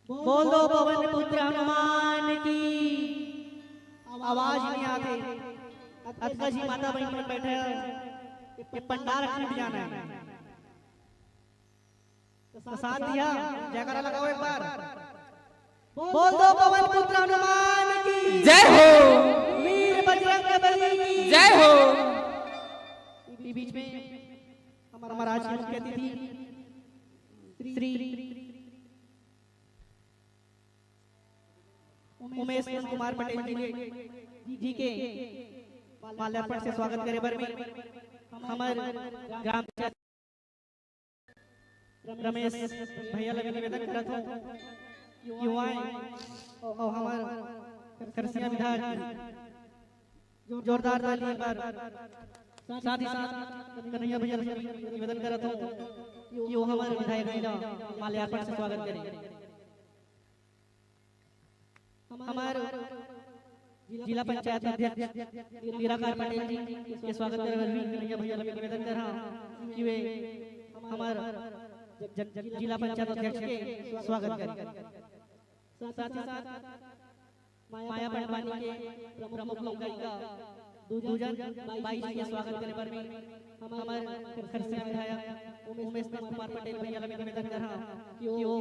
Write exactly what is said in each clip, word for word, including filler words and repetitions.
बोल दो पवन पुत्र हनुमान की। आवाज नहीं आते। अतका जी माता बहन मन बैठे हैं। ये पंडाल टूट जाना है। तो साथ दिया, जयकारा लगाओ एक बार। बोल दो पवन पुत्र हनुमान की। जय हो। वीर बजरंग बली की। जय हो। ये बीच में हमारा आज के मुख्य अतिथि श्री उमेश कुमार पटेल जी के, जी के माल्यार्पण से स्वागत करे बर में हमर ग्राम पंचायत रमेश भैया लगे निवेदन करत हूँ कि वो आए और हमर खरसिया विधायक जोरदार ताली एक बार। साथ ही साथ कन्हैया भैया से निवेदन करत हूँ कि वो हमर विधायक जी ला माल्यार्पण से स्वागत करें। हमर जिला पंचायत अध्यक्ष निराकार पटेल जी के स्वागत करे बर भी कन्हैया भैया ला निवेदन करत हूँ कि वे हमर ज-, ज-, जिला पंचायत अध्यक्ष के स्वागत करें। साथ ही साथ माया पंडवानी के प्रमुख लोक गायिका दूजन बाई जी के स्वागत करे बर में हमर खरसिया विधायक उमेश कुमार पटेल भैया ला निवेदन करत हूँ कि वो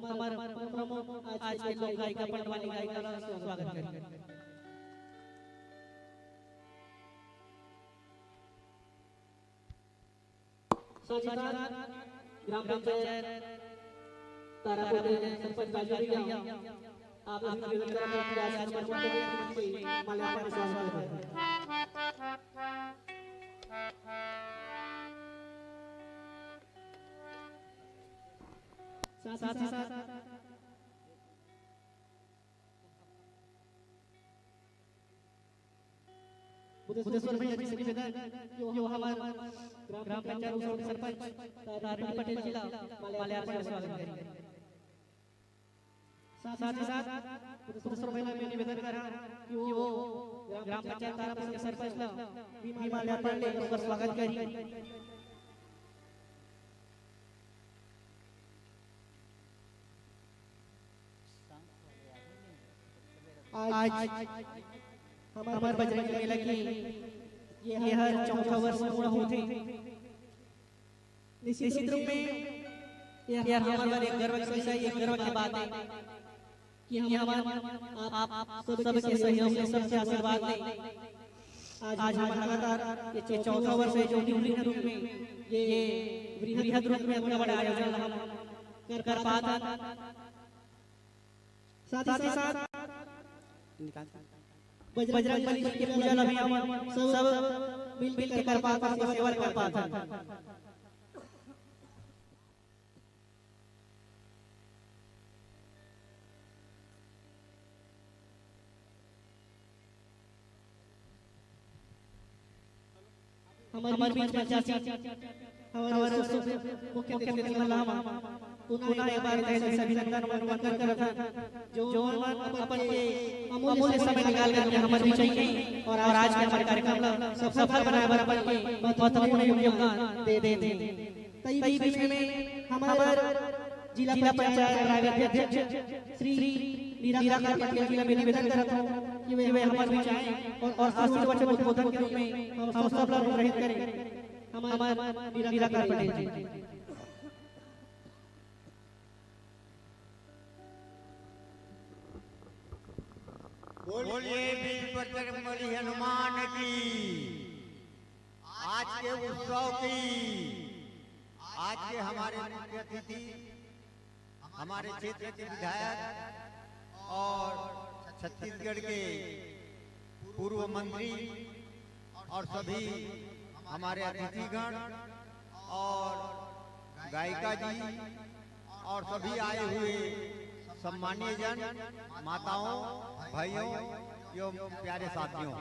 हमर प्रमुख आज के लोक गायिका पंडवानी गायिका ला स्वागत करें। साथ ही साथ ग्राम पंचायत तारापुर के सरपंच राजू भैया, आप लोग भी निवेदन करत हूँ कि आज नंबर वन पे माल्यार्पण स्वागत करें। साथ ही साथ बुद्धेश्वर भैया जी से निवेदन कि वो हमार ग्राम पंचायत उसौर के सरपंच तारिणी पटेल जी ला माल्यार्पण के स्वागत करें। साथ ही साथ बुद्धेश्वर भैया से निवेदन करत हूँ कि वो ग्राम पंचायत तारापुर के सरपंच ला भी माल्यार्पण ले ओकर स्वागत करें। आज हमर बजरंग मेला के ये हर चौथा वर्ष पूरा होथे। निश्चित रूप में ये हर हमर बर एक गर्व के विषय, एक गर्व के बात है कि हमन आप सबके सहयोग से, सबके आशीर्वाद ले आज हमन लगातार ये चौथा वर्ष है जो कि वृहद रूप में, ये वृहद रूप में अतना बड़ा आयोजन हम कर, कर पात हन। साथ ही साथ बजरंग बली जी के पूजा ला भी हमन सब मिल, मिल के कर पात हन, सेवा कर पात हन। हमर बीच में चाची, हमर मुख्य अतिथि मन ला हमन पुनः एक बार तहे दिल से अभिनंदन वंदन करत हन, जो मन अपन के अमूल्य समय निकाल करके हमर बीच आइन और आज के हमर कार्यक्रम ला सफल बनाए बर अपन के महत्वपूर्ण योगदान दे देथे। तई बीच में हमर जिला पंचायत रायगढ़ के अध्यक्ष श्री निराकार पटेल जी ला मैं निवेदन करत हूँ कि वे हमर बीच आए और आशीर्वचन उद्बोधन के रूप में हम सब ला अनुग्रहित करें। हमर निराकार पटेल जी। बोलिए वीर बजरंगबली हनुमान की। आज के उत्सव की, आज के हमारे मुख्य अतिथि, हमारे क्षेत्र के विधायक और छत्तीसगढ़ के पूर्व मंत्री और सभी हमारे अतिथिगण और गायिका जी और सभी आए हुए सम्मानीय जन, माताओं, भाइयों एवं प्यारे साथियों,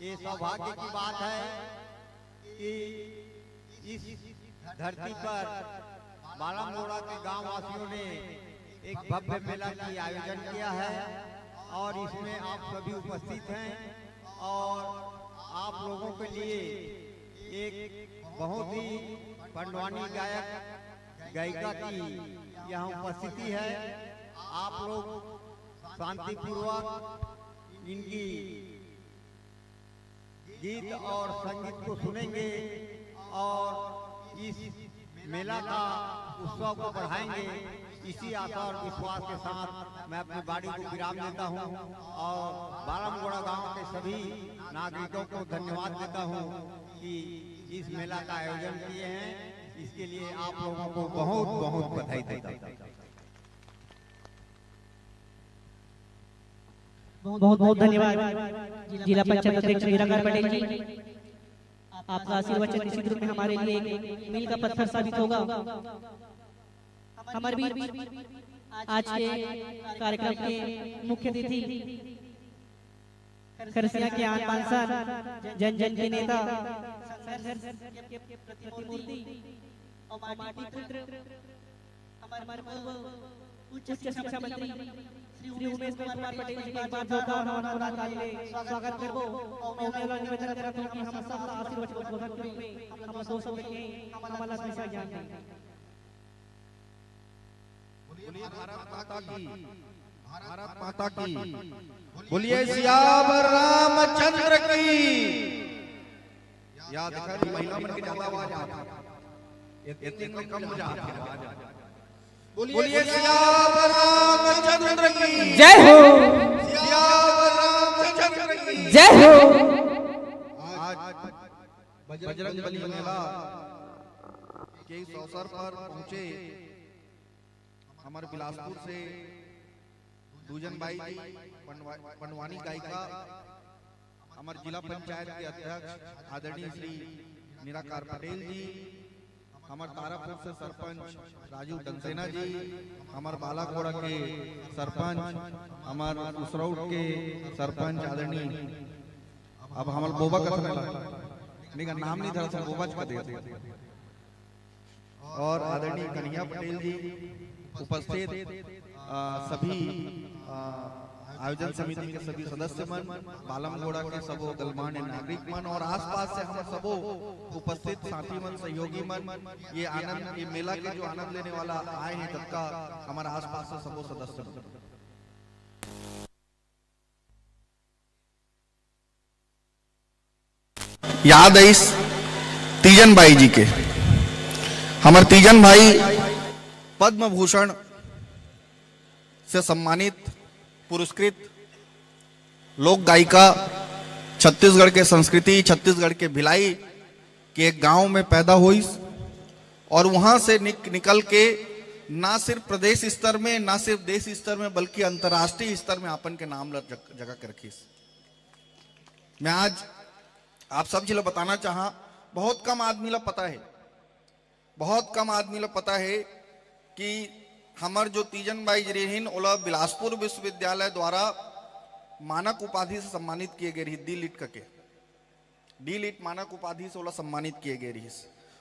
ये सौभाग्य की बात है कि इस धरती पर बालामोड़ा के गांव वासियों ने एक भव्य मेला की आयोजन किया है और इसमें आप सभी उपस्थित हैं और आप लोगों के लिए एक बहुत ही पंडवानी गायक गायिका की यहाँ उपस्थिति है, आप लोग शांतिपूर्वक इनकी गीत और संगीत को सुनेंगे और इस मेला का उत्सव को बढ़ाएंगे। इसी आशा और विश्वास के साथ मैं अपनी वाणी को विराम देता हूँ और बालमगोड़ा गांव के सभी नागरिकों को धन्यवाद देता हूँ कि इस मेला का आयोजन किए हैं। इसके लिए आप लोगों को बहुत बहुत बधाई देता हूँ। बहुत बहुत धन्यवाद जिला पंचायत अध्यक्ष निराकार पटेल जी। आपका आशीर्वचन निश्चित रूप में हमारे लिए एक मील का पत्थर साबित होगा। हमारे बीच आज के कार्यक्रम के मुख्य अतिथि खरसिया के आन बान शान, जन जन के नेता, संघर्ष के प्रतिमूर्ति और माटी पुत्र हमारे पूर्व उच्च शिक्षा मंत्री श्री उमेश कुमार पटेल जी के एक बार जोरदार हवन बोला ताली ले स्वागत करबो और मैं निवेदन करत हूँ कि हम सब ला आशीर्वचन उद्बोधन के रूप में हम दो शब्द के हमला दिशा ज्ञान दें। बोलिए भारत माता की, भारत माता की। बोलिए सियावर रामचंद्र की। याद कर, महिला मन के ज्यादा आवाज आती है, इतने में कम हो जाती है आवाज। बोलिए सियावर रामचंद्र की। जय हो। सियावर रामचंद्र की। जय हो। आज बजरंग बली मेला के इस अवसर पर पहुंचे हमारे बिलासपुर से दूजन बाई जी, पंडवा- पंडवानी गायिका, हमारे जिला पंचायत के अध्यक्ष आदरणीय श्री निराकार पटेल जी, हमारे तारापुर से सरपंच राजू डंसेना जी, हमारे बालाकोड़ा के सरपंच, हमारे उसरौट के सरपंच आदरणीय, अब हमारे बोबा कथने लगा, नहीं का नाम नहीं धरा था, बोबा चुका दे और आदरणीय कन्हैया पटेल जी, उपस्थित अ, सभी अ, आयोजन समिति के सभी सदस्य मन, बालमगोड़ा के सबो गणमान्य नागरिक मन और आसपास से हम सबो उपस्थित साथी मन, सहयोगी मन, ये आनंद, ये मेला के जो आनंद लेने वाला आए हैं, तबका हमारे आसपास से सबो सदस्य मन। याद आइस तीजन बाई जी के। हमर तीजन भाई पद्म भूषण से सम्मानित, पुरस्कृत लोक गायिका, छत्तीसगढ़ के संस्कृति, छत्तीसगढ़ के भिलाई के एक गांव में पैदा होइस और वहां से निक, निकल के ना सिर्फ प्रदेश स्तर में, ना सिर्फ देश स्तर में, बल्कि अंतर्राष्ट्रीय स्तर में आपन के नाम ल जग, जगह के रखिस। मैं आज आप सब झी ल बताना चाहा, बहुत कम आदमी ल पता है, बहुत कम आदमी ल पता है कि हमर जो तीजन बाई जी रहिन, ओला बिलासपुर विश्वविद्यालय द्वारा मानक उपाधि से सम्मानित किए गए रही, डी लिट करके, डी लिट मानक उपाधि से ओला सम्मानित किए गए रहिस।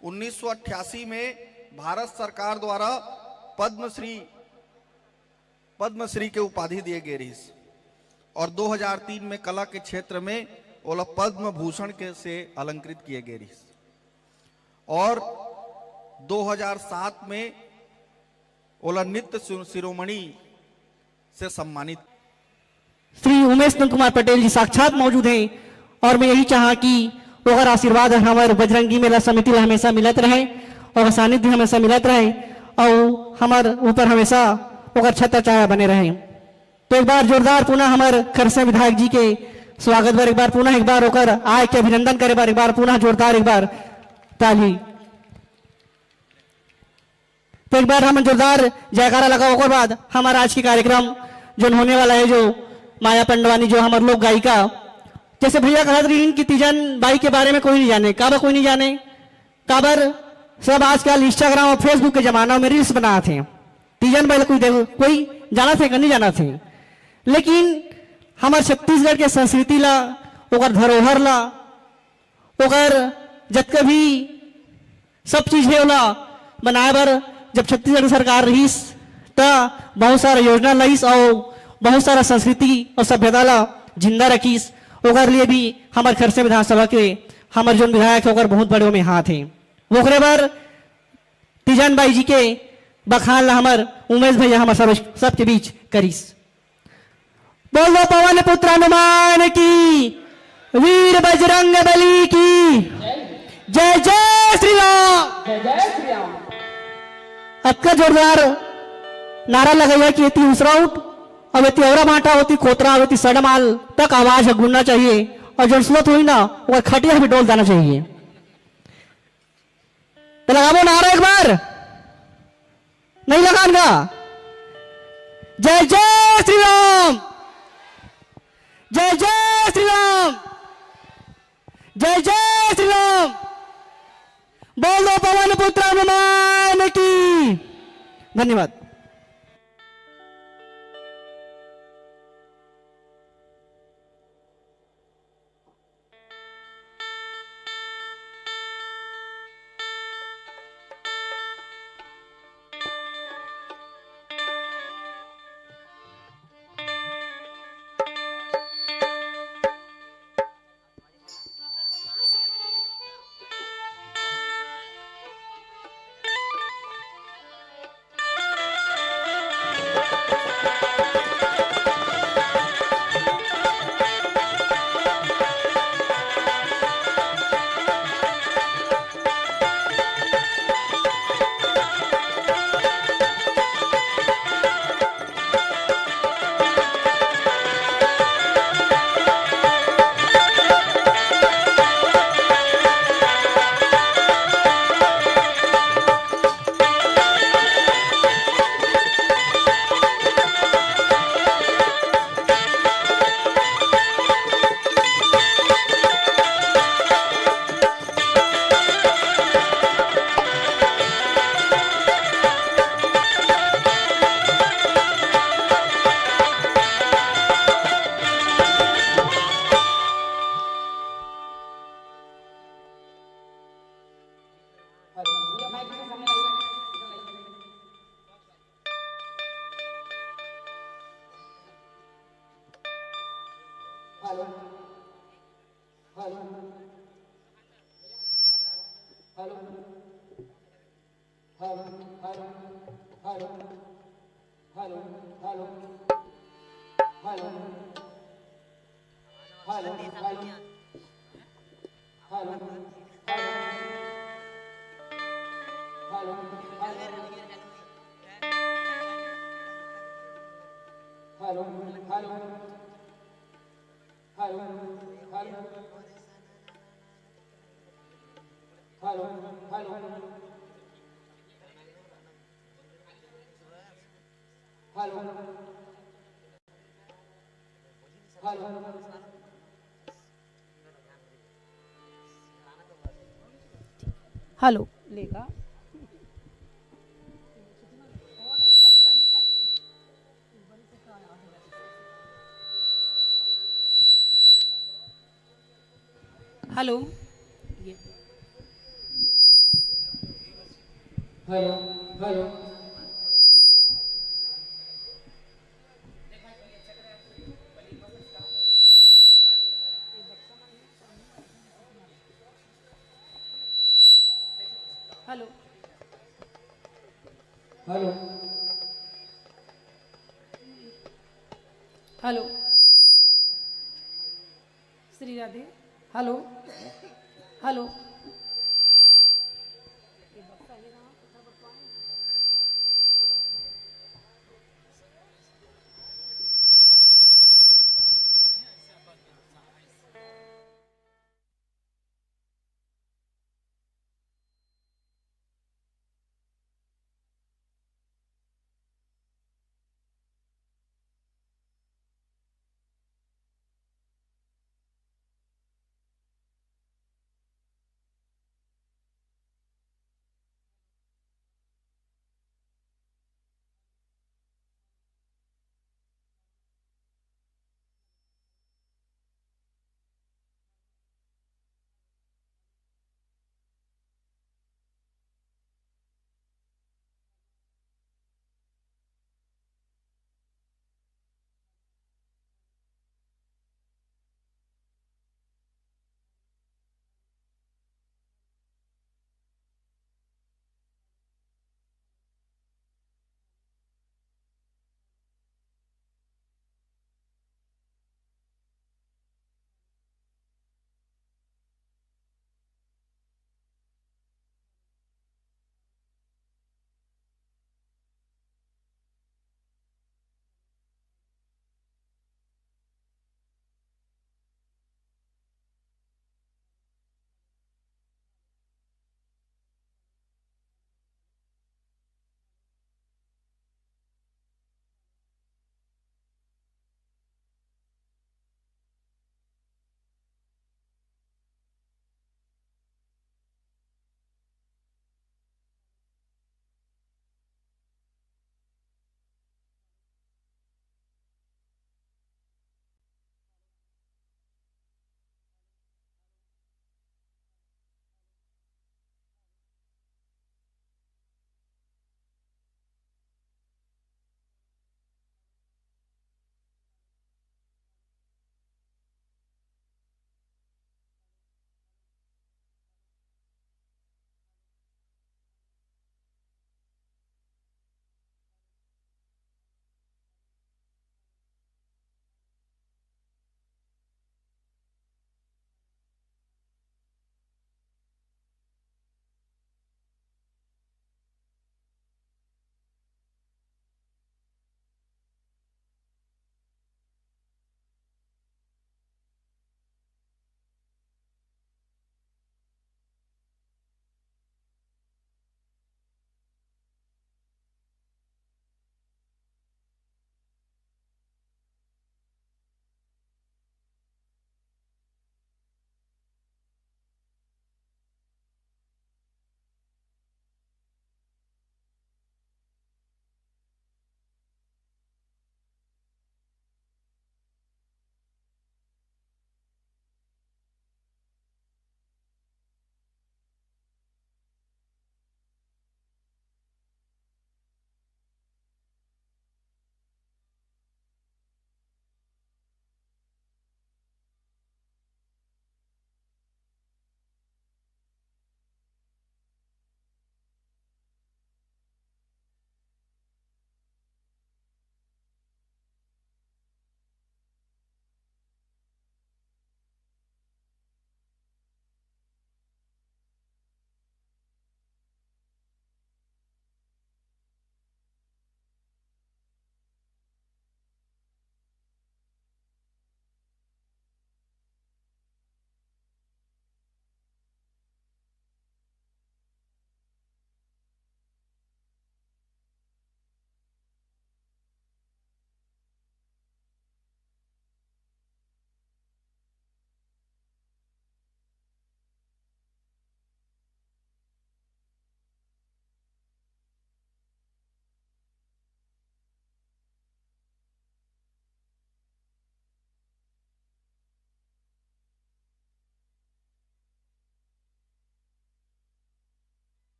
उन्नीस सौ अट्ठासी में भारत सरकार द्वारा पद्मश्री, पद्मश्री के उपाधि दिए गए रहिस और दो हज़ार तीन में कला के क्षेत्र में ओला पद्म भूषण के से अलंकृत किए गए रहिस और दो हज़ार सात में ओला नित्य शिरो-, शिरोमणि से सम्मानित। श्री उमेश नंद कुमार पटेल जी साक्षात मौजूद हैं और मैं यही चाहा कि ओकर आशीर्वाद हर हमर बजरंगी मेला समिति ला हमेशा मिलत रहे और सानिध्य हमेशा मिलत रहे और हमर ऊपर हमेशा ओकर छत्र छाया बने रहे। तो एक बार जोरदार पुनः हमर खरसा विधायक जी के स्वागत बर एक बार पुनः एक बार ओकर आय के अभिनंदन करे बर एक बार पुनः जोरदार एक बार ताली। तो एक बार हम जोरदार जयकारा लगा, ओकर बाद हमारा आज के कार्यक्रम जोन होने वाला है, जो माया पंडवानी, जो हमारे लोक गायिका, जैसे भैया कहत रहिन कि तीजन बाई के बारे में कोई नहीं जाने, काबर कोई नहीं जाने, काबर सब आजकल Instagram और Facebook के जमाना में reels बनात हैं। तीजन बाई ला कोई देख, कोई जानत है कि नहीं जानत है, लेकिन हमारे छत्तीसगढ़ के संस्कृति ला, ओकर धरोहर ला, ओकर जतका भी सब चीज हे ओला बनाए बर जब छत्तीसगढ़ सरकार रहिस त बहुत सारा योजना लइस और बहुत सारा संस्कृति और सभ्यता ला जिंदा रखिस। ओकर लिए भी हमर खरसा विधानसभा के हमर जोन विधायक हे ओकर बहुत बड़े ओमे हाथ हे। ओकरे बर तीजन बाई जी के बखान ला हमर उमेश भैया हमर सब, सबके बीच करिस। बोलो पवन पुत्र हनुमान की, वीर बजरंग बली की, जय जय श्री राम। अतका जोरदार नारा लगइया कि एती उसरा उठ, अब एती औरा भांटा होती खोतरा, अब एती सड़माल तक आवाज ह गूंजना चाहिए, और जोन सुनत होही ना, ओकर खटिया भी डोल जाना चाहिए। तो लगाबो नारा एक बार, नहीं लगान गा? जय जय श्री राम, जय जय श्री राम, जय जय श्री राम। बोल दो पवन पुत्र हनुमान की। धन्यवाद। हेलो, लेगा। Hello. Hello. Hello. Hello. Hello. Hello. Shri Radhe. Hello. Hello.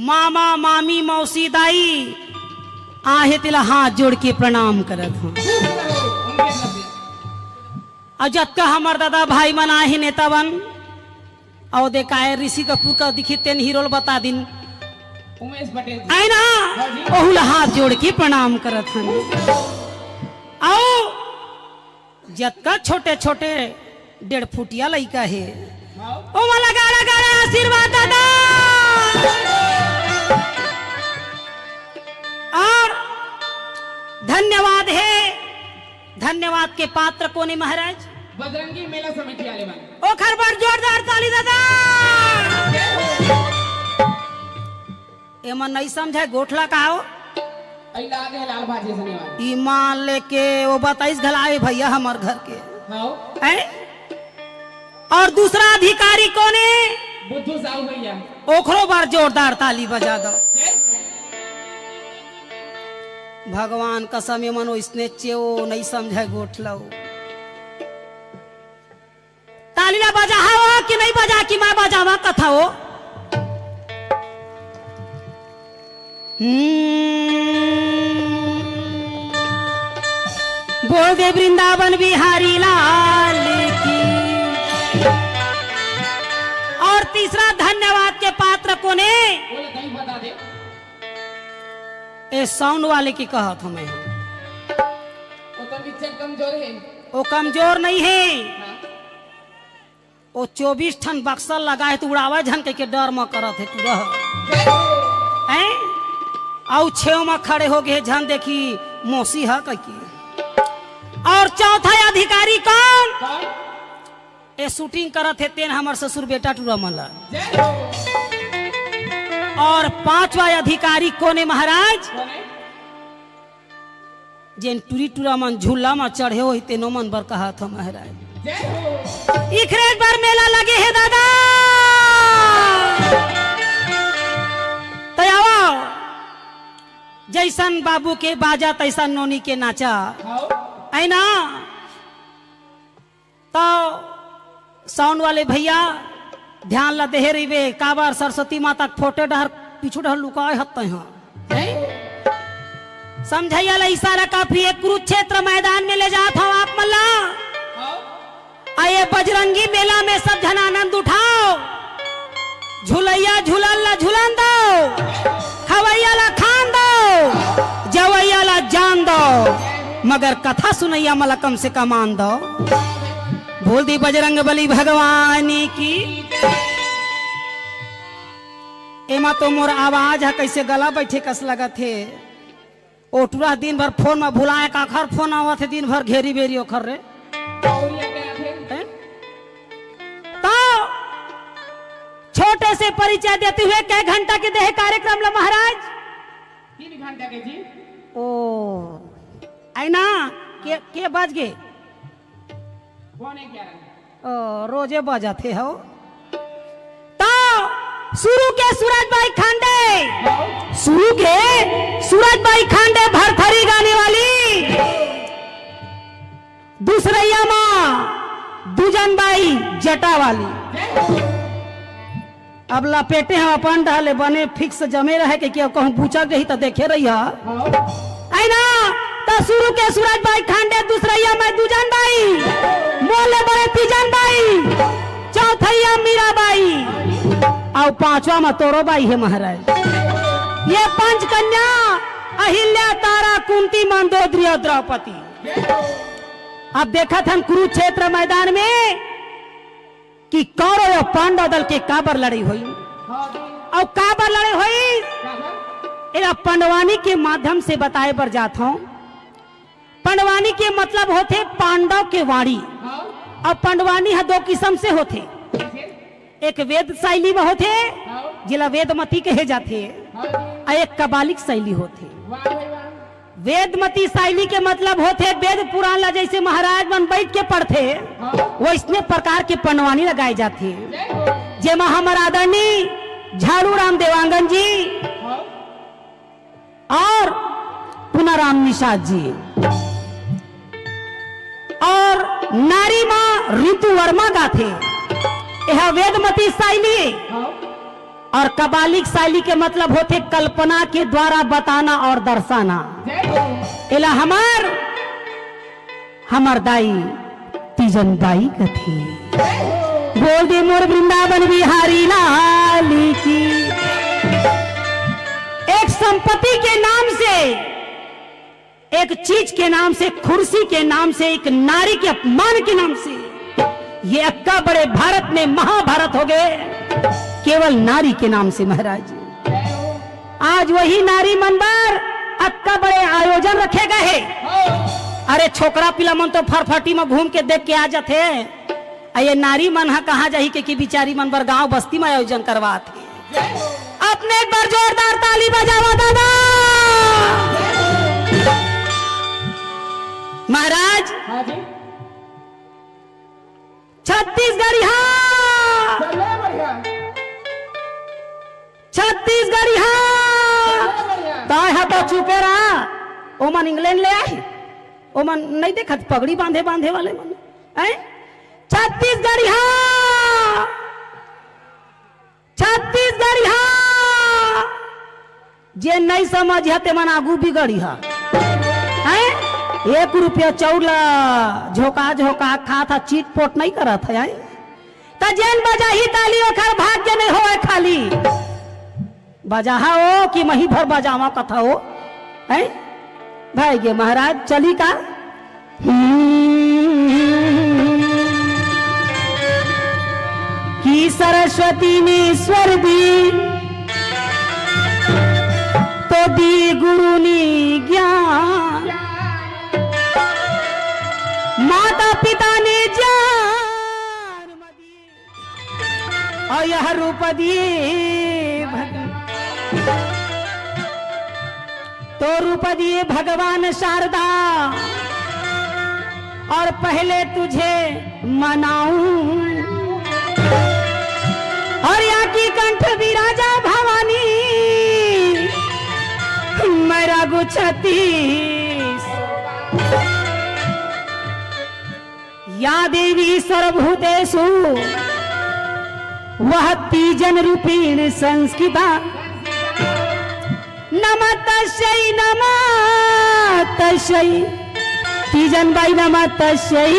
मामा, मामी, मौसी, दाई आहे, तेला हाथ जोड़ के प्रणाम करत हंव। अउ जतका हमर दादा भाई मन आहे, नेता मन, अउ दे काय ऋषि कपूर का दिखी तेन हीरो ल बता दिन। उमेश पटेल जी। आय ना, हाँ जी। ओहू ला हाथ जोड़ के प्रणाम करत हन। अउ जतका छोटे-छोटे डेढ़ फुटिया लइका हे, हाँ। ओमन ला गाड़ा-गाड़ा आशीर्वाद दादा। अउ धन्यवाद हे, धन्यवाद के पात्र कोन हे महाराज? बजरंगी मेला समिति वाले मन। ओखर बर जोरदार ताली दादा। एमन नइ समझय गोठ ला का हो? अई लागे लाल भाजी सने वाली। ईमान लेके ओ बताइस घला हे भइया हमर घर के। हाँ। हैं? अउ दूसरा अधिकारी कोन हे? बुद्धू साहू भइया। ओखरो बर जोरदार ताली बजा दव। जय। भगवान कसम, एमन ओइसने चेव, नइ समझय गोठ ला। ताली ला बजाहव कि नइ बजाहव कि मैं बजावंव कथव? हम्म। बोल दे वृंदावन बिहारी लाल की। अउ तीसरा धन्यवाद के पात्र कोन हे? बोले, कहीं बता दे। ए साउंड वाले के कहत हंव मैं। ओ तो निच्चट कमजोर हे। ओ कमजोर नइ हे। हाँ। ओ चौबीस ठन बक्सा लगा हे त उड़ावय झन कहिके डर म करत हे टूरा ह। हैं? अउ छेव म खड़े हो गे हे, झन देखही मौसी ह कहिके। अउ चौथा अधिकारी कोन? कोन? ए शूटिंग करत हे तेन हमर ससुर बेटा टूरा मन ला। जय हो। अउ पांचवा अधिकारी कोन हे महाराज? कोन हे? जेन टूरी टूरा मन झूला म चढ़े होही तेनो मन बर कहत हंव महाराज। जय हो। इखरे बर मेला लगे हे दादा। त आवव, जइसन बाबू के बाजा तइसन नोनी के नाचा। हाँ। आय ना? त साउंड वाले भइया ध्यान ला देहे रहिबे, काबर सरस्वती माता के फोटो डहर पीछू डहर लुकाय हस तैं ह। हैं? समझइया ला इशारा काफी हे, कुरुक्षेत्र मैदान में ले जात हंव आप मन ला। अउ ए बजरंगी मेला में सब झन आनंद उठाव। झुलइया झूलन ला झूलन दव, खवइया ला खान दव, जवइया ला जान दव, मगर कथा सुनइया मन ला कम से कम आन दव। बोल दे बजरंग बली भगवान की। एमा तो मोर आवाज ह कइसे गला बइठे कस लगत हे। ओ टूरा दिन भर फोन म भुलाय, काखर फोन आवत हे दिन भर घेरी बेरी ओखर रे। हैं? त छोटे से परिचय देते हुए कै घंटा के देहे कार्यक्रम ला महाराज? तीन घंटा के जी। ओ, आय ना, के, के बज गे? पौने ग्यारह। ओ, रोजे बजाथे हव। त सुरू के सूरज बाई खांडे, सुरू के सूरज बाई खांडे भरथरी गाने वाली, दूसरइया मा दूजन बाई जटा वाली। अब लपेटे हंव अपन डहर ले बने फिक्स जमे रहे के, के कहूं बुचक जही त देखे रहिहा। आय ना, त सुरू के सूरज बाई खांडे, दूसरइया मैं दूजन बाई, मोले बड़े तीजन बाई, चौथइया मीरा बाई, अउ पांचवा म तोरो बाई हे महाराज। ये पंच कन्या अहिल्या, तारा, कुंती, मंदोदरी अउ द्रौपदी। अब देखत हन कुरुक्षेत्र मैदान में कि कौरव अउ पांडव दल के काबर लड़ई होई अउ काबर लड़ई होई, एला पंडवानी के माध्यम से बताए बर जात हंव। पंडवानी के मतलब होथे पांडव के वाणी। अउ पंडवानी ह दो किसम से होथे, एक वेद शैली म होथे, जेला वेदमती कहे जाथे, अउ एक कबालिक शैली होथे। वेदमती शैली के मतलब होथे वेद पुराण ला जइसे महाराज मन बइठ के पढ़थे, वइसने प्रकार के पंडवानी ला गाए जाथे, जेमा हमर आदरणीय झाड़ू राम देवांगन जी अउ पुनाराम निषाद जी अउ नारी माँ रितु वर्मा गाथे। एहा वेदमती शैली। और कबालिक शैली के मतलब होथे कल्पना के द्वारा बताना और दर्शाना। एला हमर, हमर दाई तीजन बाई कथे। बोल दे मोर वृंदावन बिहारी लाल की। एक संपत्ति के नाम से, एक चीज के नाम से, कुर्सी के नाम से, एक नारी के अपमान के नाम से ये अक्का बड़े भारत में महाभारत हो गए, केवल नारी के नाम से महाराज। आज वही नारी मन बर अक्का बड़े आयोजन रखे गए हे। अरे छोकरा पिला मन तो फरफटी में घूम के देख के आ जाथे, अउ ये नारी मन ह कहाँ जाही के कि बिचारी मन बर गांव बस्ती में आयोजन करवात हे। अपने एक बार जोरदार ताली बजावा दादा। महाराज, हाँ जी। छत्तीसगढ़िया, चले बढ़िया। छत्तीसगढ़िया। चले बढ़िया। ताय हा तो चुपे रहा। ओमन इंग्लैंड ले आही, ओमन नहीं देखत पगड़ी बांधे, बांधे वाले मन, हैं? छत्तीसगढ़िया, छत्तीसगढ़िया। जे नहीं समझिया ते मन आगू बिगड़िया, हैं? एक रुपया चौला झोंका झोंका खात हा, चीट पोट नहीं करत है, हैं? त जेन बजाही ताली ओखर भाग्य नहीं होए खाली। बजाहा ओ कि मही भर बजावा कथा ओ, हैं? भाई गे महाराज, चली का? हम्म। कि सरस्वती ने स्वर दी, तो दी गुरु ने ज्ञान। माता पिता ने ज्ञान। अउ यह रूप दिए भग-, तो रूप दिए भगवान शारदा, और पहले तुझे मनाऊं, और या की कंठ विराजा भवानी, मैं रागु छत्तीस। या देवी सर्वभूतेषु वह तीजन रूपेण संस्थिता। नमः तस्यै, नमः तस्यै। तीजन बाई नमः तस्यै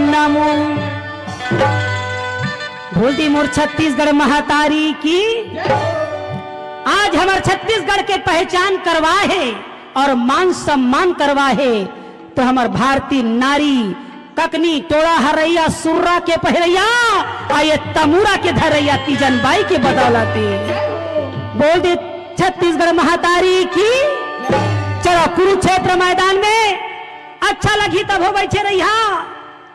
नमो। बोल दी मोर छत्तीसगढ़ महतारी की। आज हमर छत्तीसगढ़ के पहचान करवा हे और मान सम्मान करवा हे। तो हमर भारतीय नारी ककनी टोड़ा हरैया सुर्रा के पहिरैया, आ ये तमूरा के धरैया तीजन बाई के बदौलत। बोल दे छत्तीसगढ़ महतारी की। चलो कुरुक्षेत्र मैदान में अच्छा लगही तभो बैठे रहिहा,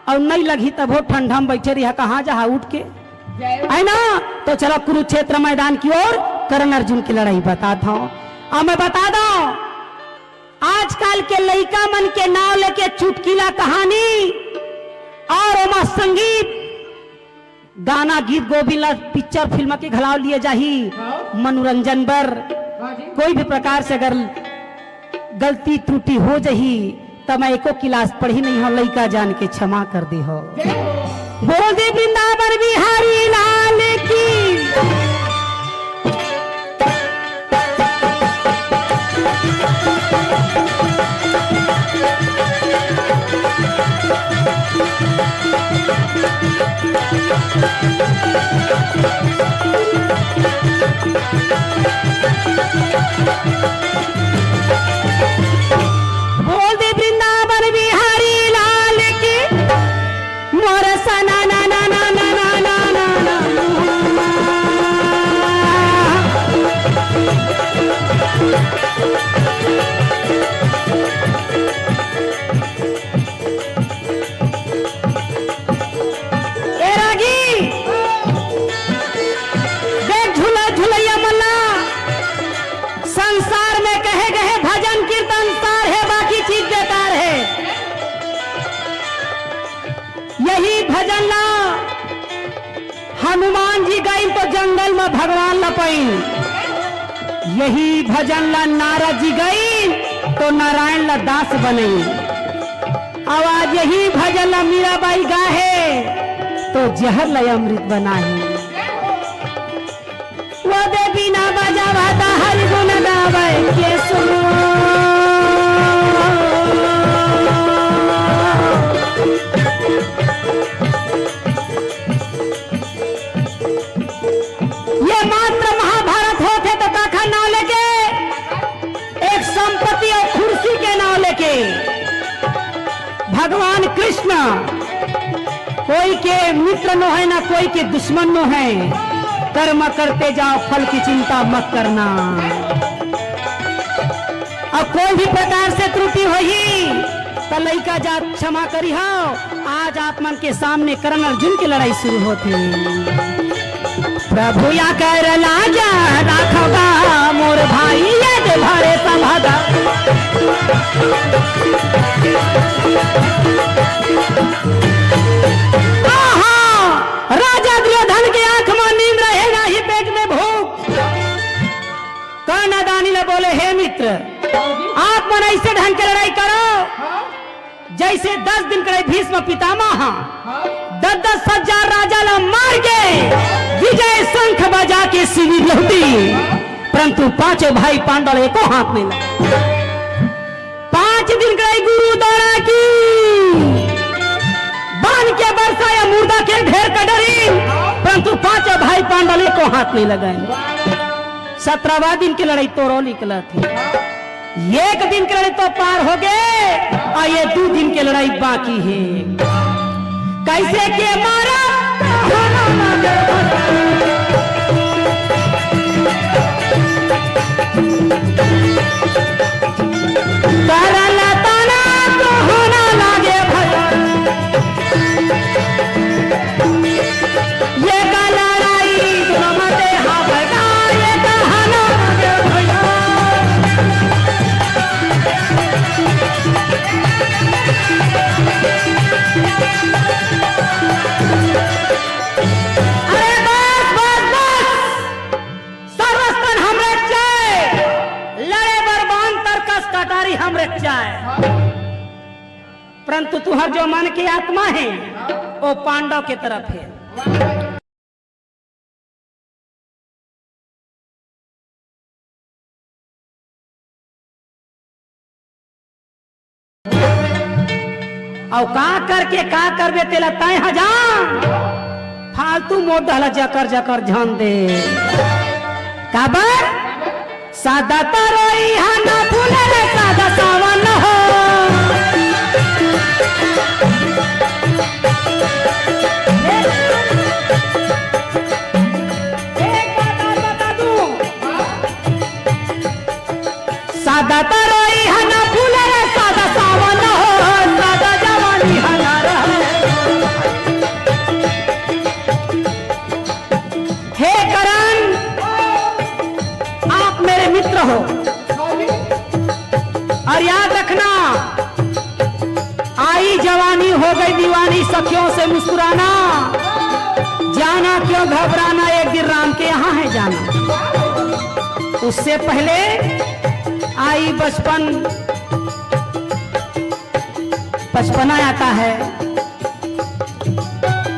और नहीं लगही तभो ठंडा में बैठे रहिहा, कहाँ जहा उठ के, है ना? तो चलो कुरुक्षेत्र मैदान की ओर कर्ण अर्जुन की लड़ाई बताता हूँ। अब मैं बता दो, आजकल के लइका मन के नाव लेके चुटकीला कहानी और ओमा संगीत, गाना, गीत गोविंद ला पिक्चर फिल्म के घलाव लिए जाही। हाँ। मनोरंजन बर हाँ जी। कोई भी प्रकार से अगर गलती त्रुटि हो जही त मैं एको किलास पढ़ी नहीं हूँ, लइका जान के क्षमा कर दे हो। जय हो। बोल दे वृंदावन बिहारी लाल की। बोल दे वृंदावन बिहारी लाल की। मोर सना ना ना ना ना ना ना ना ना। ए रागी, देख झूला झुलैया मल्ला, संसार में कहे गए भजन कीर्तन सार है, बाकी चीज बेकार है। यही भजन ला हनुमान जी गाइन तो जंगल में भगवान ला पाइन, यही भजन ला नारद जी गाइन तो नारायण ला दास बनाइन। अब आज यही भजन ला मीराबाई गाहे तो जहर ला अमृत बनाही। वो दे बिना बजावा ता हरि गुण गावे के सुनो। ये मात्र महाभारत होथे त काखर नाव लेके, एक संपत्ति अउ खुर्सी के नाव लेके। भगवान कृष्ण कोई के मित्र नो है, ना कोई के दुश्मन नो है। कर्म करते जाओ, फल की चिंता मत करना। अउ कोई भी प्रकार से त्रुटि होही, त लइका जात क्षमा करिहव। आज आप मन के सामने करण अर्जुन के लड़ाई शुरू होथे। प्रभु या कर लाजा राखबा मोर भाई, ये दे भरे संभदा। आहा! राजा दुर्योधन के आंख म नींद रहे, ना ही पेट में भूख। कर्ण अदानी ला बोले, "हे मित्र, आप मन ऐसे ढंग के लड़ाई करो, जैसे दस दिन के भीष्म पितामह दस दस हजार राजा ला मार के विजय शंख बजा के शिविर लौटी, परंतु पांचों भाई पांडव ला एको हाथ नहीं लगा।" पांच दिन के गुरु द्रोण के बाण के बरसा या मुर्दा के ढेर कर डरी, परंतु पांचों भाई पांडव ला एको हाथ नहीं लगाए। सत्रहवाँ दिन के लड़ाई तोरो निकलत हे। एक दिन के लड़ाई तो पार हो गे, अउ ये दू दिन के लड़ाई बाकी हे। कैसे के मारा? करल तना तो होना लागे भैया। ये का लड़ाई दोनों मते हाथ बटा, ये का हना लागे भैया। अरे बस, बस, बस। सर्वस्तन हमरे चाय, लड़े बर बान तरकस कटारी हमरे चाय। परंतु तुहर जो मन के आत्मा हे, वो पांडव के तरफ हे। अउ का करके का करबे तेला तैं ह जान, फालतू मोर डहला जकर जकर झन दे। काबर? सादा तरोई हा ना फूले रे सादा सावन हो। एक बात और बता दूं, सादा तरोई हा ना फूले रे सादा सावन हो, सादा जवानी हा ना रहे। हे करण, आप मेरे मित्र हो, और याद रखना, आई जवानी हो गई दीवानी, सखियों से मुस्कुराना, जाना क्यों घबराना, एक दिन राम के यहाँ है जाना। उससे पहले आई बचपन, बचपना आता है।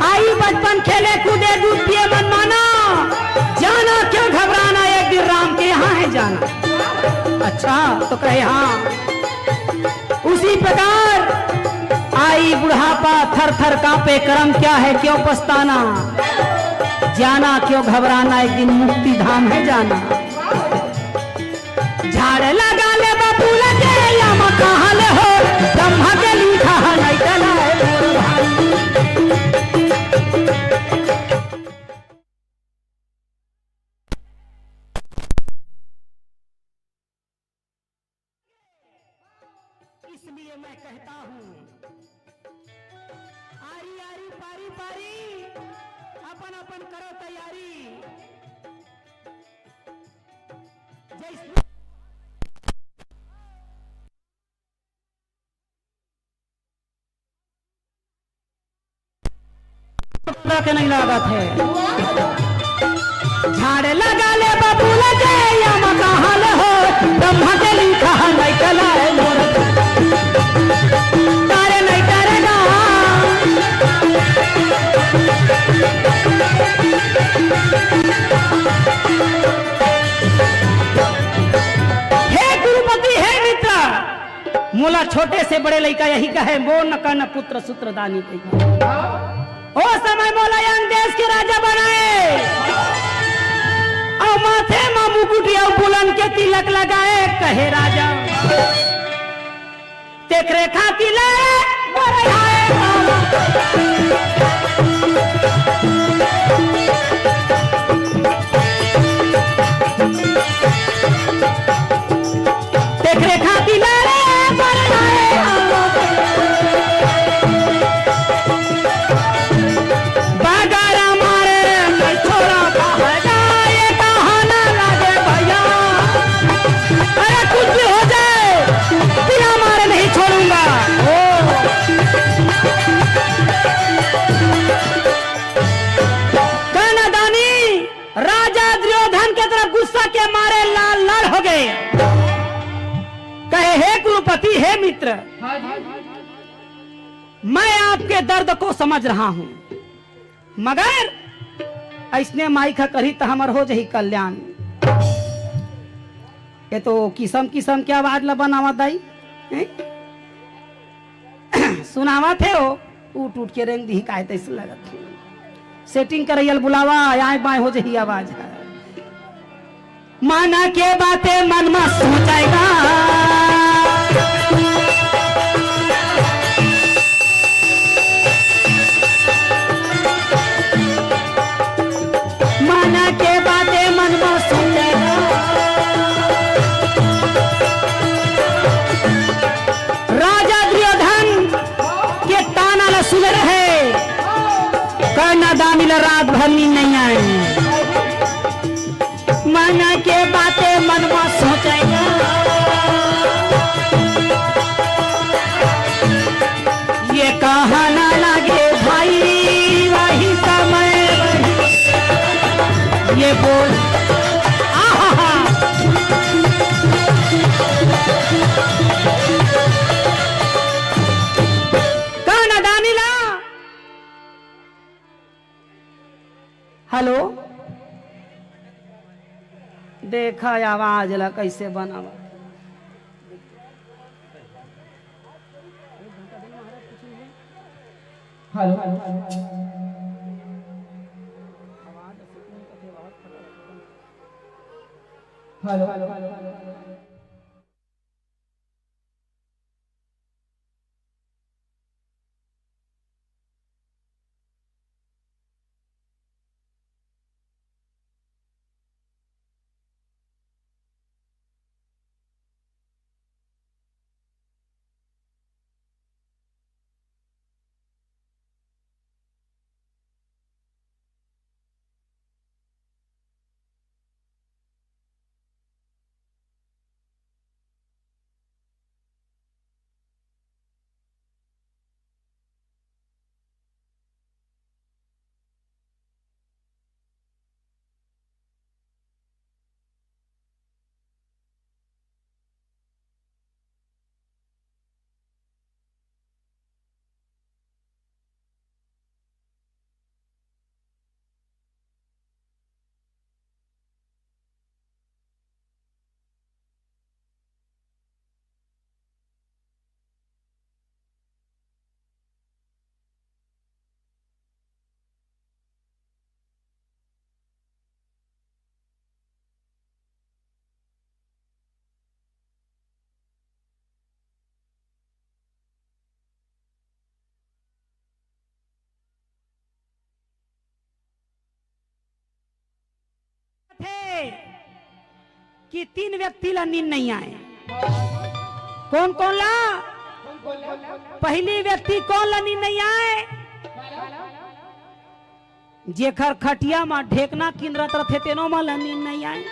आई बचपन खेले कूदे दूध पिए मन माना, जाना क्यों घबराना, एक दिन राम के यहाँ है जाना। अच्छा तो कहे हाँ। उसी प्रकार आई बुढ़ापा थर थर कांपे, कर्म क्या है क्यों पछताना, जाना क्यों घबराना, एक दिन मुक्ति धाम है जाना। झाड़ लगा ले बबूल के, या मकान हो, ब्रह्मा के लिखा है, नहीं चला है मोर भाई। इसलिए मैं कहता हूँ, आरी आरी पारी पारी, अपन अपन करो तैयारी। जय श्री के नहीं लागत हे। झाड़ लगा ले बबूल के, या मकान हो, ब्रह्मा के लिखा है, नहीं चला है मोर। तारे नहीं तारे ना। मोला छोटे से बड़े लइका यही कहे, "मोर न कन पुत्र सूत्रदानी कही।" ओ समय मोला यंग देश के राजा बनाए, अउ माथे म मुकुट अउ बुलंद के तिलक लगाए, कहे राजा, तेकरे खातिर ले मोर आए। तेकरे खातिर ले रे मोर आए। बगरा मारे नहीं छोड़ा बहना, ये कहाना लागे भैया। अरे कुछ भी हो जाए, बिना मारे नहीं छोड़ूंगा। ओ। कर्णदानी राजा दुर्योधन के तरफ गुस्सा के मारे लाल लाल हो गए। कहे, "हे कुरुपति, हे मित्र, मैं आपके दर्द को समझ रहा हूं, मगर अइसने माई खा करही त हमर हो जही कल्याण।" ये तो किसम किसम के आवाज ला बनावत दाई, हैं? सुनावत हे हो, टूट टूट के रेंग दिही, काहे तइसे लगत हे। सेटिंग करइया ल बुलावा, आए बाएं हो जही आवाज ह। मन के बाते मन म सोचेगा। मन के बाते मन म सोचेगा। राजा दुर्योधन के ताना ल सुने रहे, कर्णदानी ल रात भर नींद नहीं आए। मन के बाते मन म सोचेगा। ये कहाना लागे भाई, वही समय, ये बोल। आहा। कर्णदानी ला। हेलो, देखा आवाज ला कइसे बनावा। Hello, hello. थे कि तीन व्यक्ति ला नींद नहीं आए। कौन कौन ला? पहली व्यक्ति कौन ला नींद नहीं आए? जेखर खटिया म ढेकना किंदरत रथे, तेनो म ला नींद नहीं आए।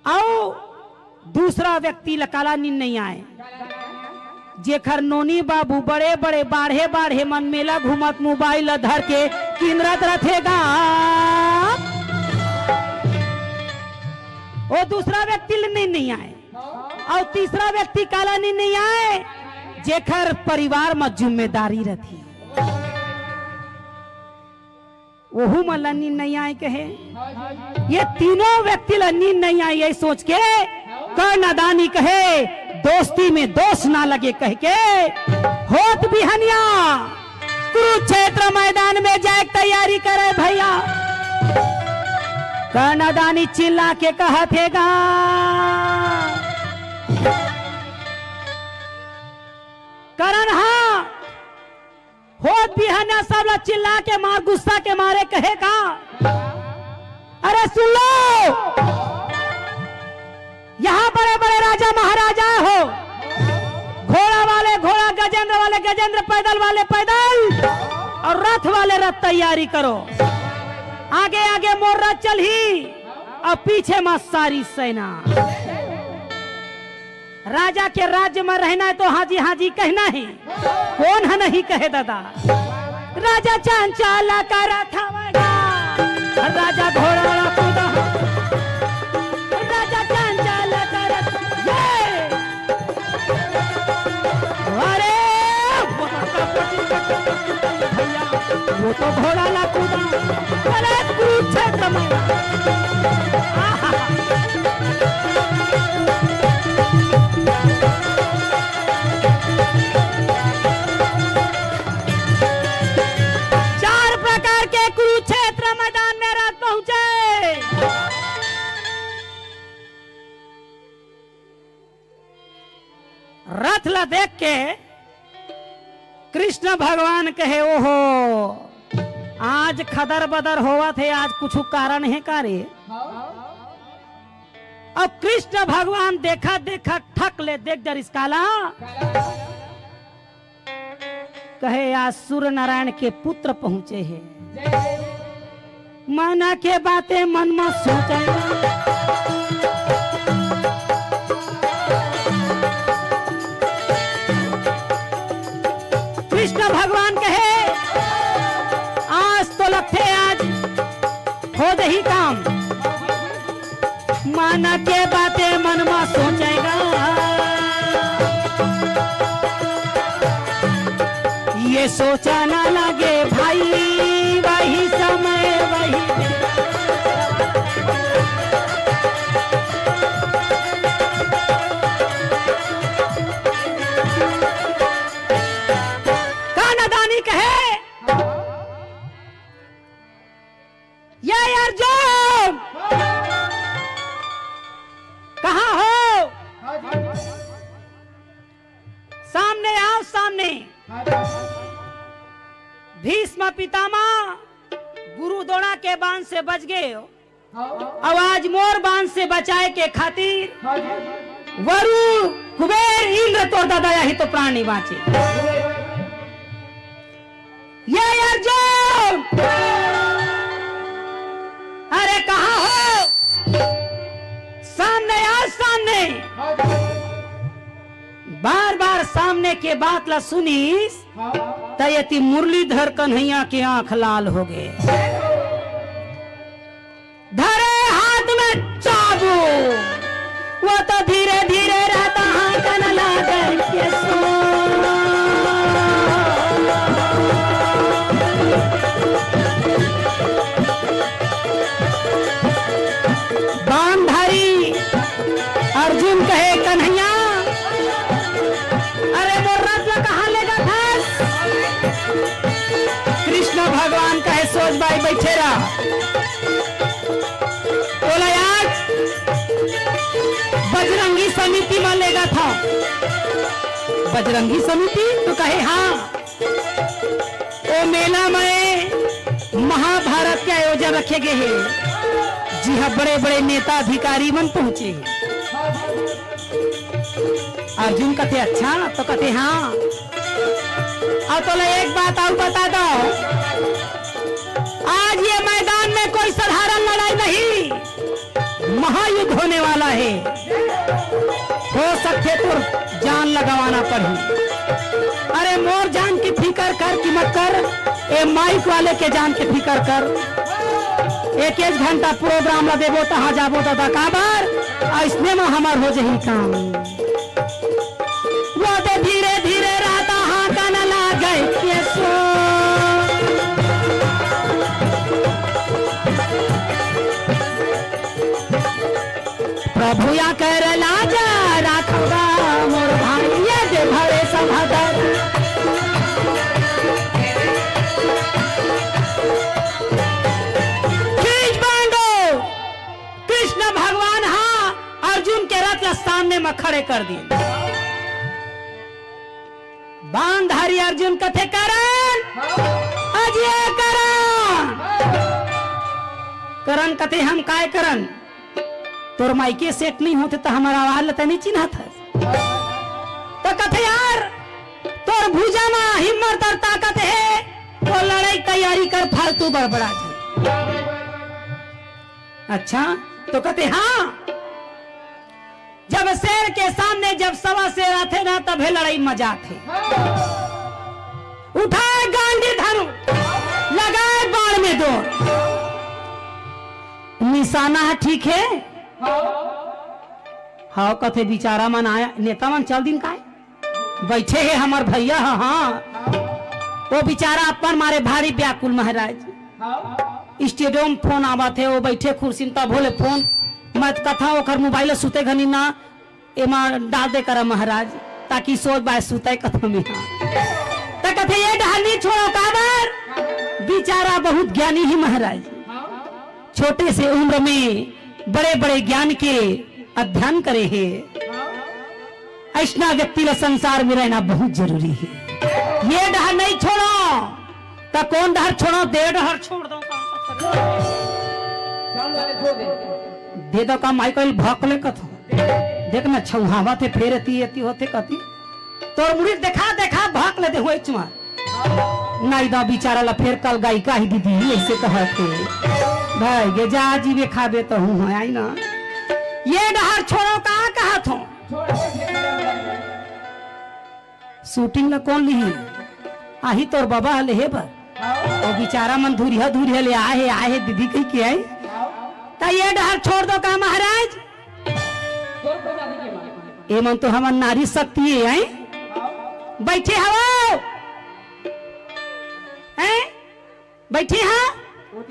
अउ दूसरा व्यक्ति ल काला नींद नहीं आए, जेखर नोनी बाबू बड़े-बड़े बाढ़े-बाढ़े मन मेला घूमत मोबाइल ल धर के किंदरत रथे गा। ओ दूसरा व्यक्ति ल नींद नहीं आए। अउ तीसरा व्यक्ति काला नींद नहीं आए, जेखर परिवार म जिम्मेदारी रथे। ओहू मन ला नींद नहीं आए कहे। ये तीनों व्यक्ति ला नींद नहीं आए, यही सोच के कर्णदानी कहे, "दोस्ती में दोष ना लगे," कह के होत बिहनिया कुरुक्षेत्र मैदान में जाए के तैयारी करे भैया। कर्णदानी चिल्ला के कहत हे गा, करण हा होत बिहनिया सब ला चिल्ला के मार, गुस्सा के मारे कहे का, "अरे सुन लो, यहाँ बड़े बड़े राजा महाराजा हो, घोड़ा वाले घोड़ा, गजेंद्र वाले गजेंद्र, पैदल वाले पैदल और रथ वाले रथ तैयारी करो। आगे आगे मोर रथ चलही और पीछे मा सारी सेना।" राजा के राज्य में रहना है तो हाँ जी, हाँ जी कहना है, कोन ह नहीं कहे दादा। राजा चांचाला का रथवा गा, राजा घोड़ा वाला कूदा, राजा चांचाला का रथ, ये, अरे, भैया, वो तो घोड़ा ला कूदा, अरे कुरुक्षेत्र में। आहा। चार प्रकार के कुरुक्षेत्र मैदान में रथ पहुंचे। रथ ला देख के कृष्ण भगवान कहे, "ओहो, आज खदर बदर होवत हे, आज कुछ कारण हे का रे?" अब कृष्ण भगवान देखा देखा ठक ले देख डरिस काला। कहे, "आज सूर्य नारायण के पुत्र पहुंचे हे।" मन के बातें मन में सोचे। कृष्ण भगवान कहे, "आज तो लगथे, आज हो जही काम।" मन के बातें मन में सोचे गा, ये सोचा ना लगे भाई, वही समय वही। कर्णदानी कहे, "ये अर्जुन, कहाँ हो? सामने आओ, सामने।" भीष्म पितामह गुरु द्रोण के बाण से बच गए हो, अब आज मोर बाण से बचाए के खातिर वरु कुबेर इंद्र तोर दादा यही तो प्राण नहीं बाँचे। ये अर्जुन, अरे कहाँ हो? सामने आओ, सामने। बार बार सामने के बात ला सुनिस, त एती मुरलीधर कन्हैया के आंख लाल हो गए। धरे हाथ में चाबुक, वो तो धीरे धीरे रहता हाथ न लागे के सो। बाण धारी अर्जुन कहे, "कन्हैया, अरे मोर रथ ला कहाँ लेगा था?" कृष्ण भगवान कहे, "सोज बाई बैठे रहा।" बोला, "यार, बजरंगी समिति में लेगा था।" बजरंगी समिति तो कहे, "हाँ।" ओ मेला में महाभारत के आयोजन रखे गए हे, जिहां बड़े-बड़े नेता अधिकारी मन पहुंचे हे। अर्जुन कथे, "अच्छा?" तो कथे, "हाँ।" अउ तोला एक बात अउ बता दो, आज ये मैदान में कोई साधारण लड़ाई नहीं, महायुद्ध होने वाला हे। हो सकथे तोर जान ला गंवाना पड़ही। अरे मोर जान के फिकर कर कि मत कर, ए माइक वाले के जान के फिकर कर। एक एक घंटा प्रोग्राम ला देबो, तहाँ जाबो दादा, काबर अइसने म हमर हो जही काम। वो तो धीरे धीरे रहता हाँ कान लागे के सो। भूया कर लाजा राखोगा मोर भाई, ये दे भरे सभाधर। खींच बांधो। कृष्ण भगवान हा अर्जुन के रथ ला सामने में खड़े कर दिए। बांध धारी अर्जुन कथे, "करण, अजय करण।" करण कथे, "हम काय करन?" "तोर माइके सेट नहीं होते त हमर आवाज ल तनी चिन्हत हस।" त कथे, "यार, तोर भुजा म हिम्मत अउ ताकत हे, तो लड़ई तैयारी कर, फालतू बड़बड़ा झन।" अच्छा, तो कथे, "हाँ।" जब शेर के सामने जब सवा शेर आथे ना, तभे लड़ई मजा आथे। उठाए गांधी धनु, लगाए बाण में दो। निशाना ह ठीक हे? हाँ, कथे बिचारा मन आय, नेता मन चल दिन काय? बइठे हे हमर भइया ह, हाँ। वो बिचारा अपन मारे भारी व्याकुल महाराज। स्टूडियो म फोन आवत हे, वो बइठे कुर्सी म, तभो ले फोन। मैं कथंव ओकर मोबाइल ल सुते घनी ना एमा डाल दे करा महाराज, ताकि सोच बाय सुतय कथंव मैं। त कथे, "ये डहर नी छोड़ो।" काबर? बिचारा बहुत ज्ञानी हे महाराज। छोटे से उम्र में बड़े-बड़े ज्ञान के अध्ययन करे हे। अइसना व्यक्ति ला संसार में रहना बहुत जरूरी हे। ये डहर नहीं छोड़ो, त कोन डहर छोड़ो? दे डहर छोड़ दो। दे दो का माई कोई भक ले कथो। देख ना छौहावत हे, फेर एती एती होथे कती। तोर मुड़ी देखा, देखा, भक ले दे हुए चुमा। नाई दा बिचारा ला फेर कल गायिका ही दीदी ही ऐसे कहत हे। भाई गे जा जीवे खाबे तो हूँ है आई ना। ये डहर छोड़ो का कहत हो? शूटिंग ला कोन लिही? आही तोर बाबा ह लेहे बर। वो बिचारा मन धुरिहा धुरिहा ले आए हे, आए हे दीदी कही के आई। त ये डहर छोड़ दो का महाराज? एमन तो हमर नारी शक्ति हे, आई? बइठे हवव? हैं? बइठे हा?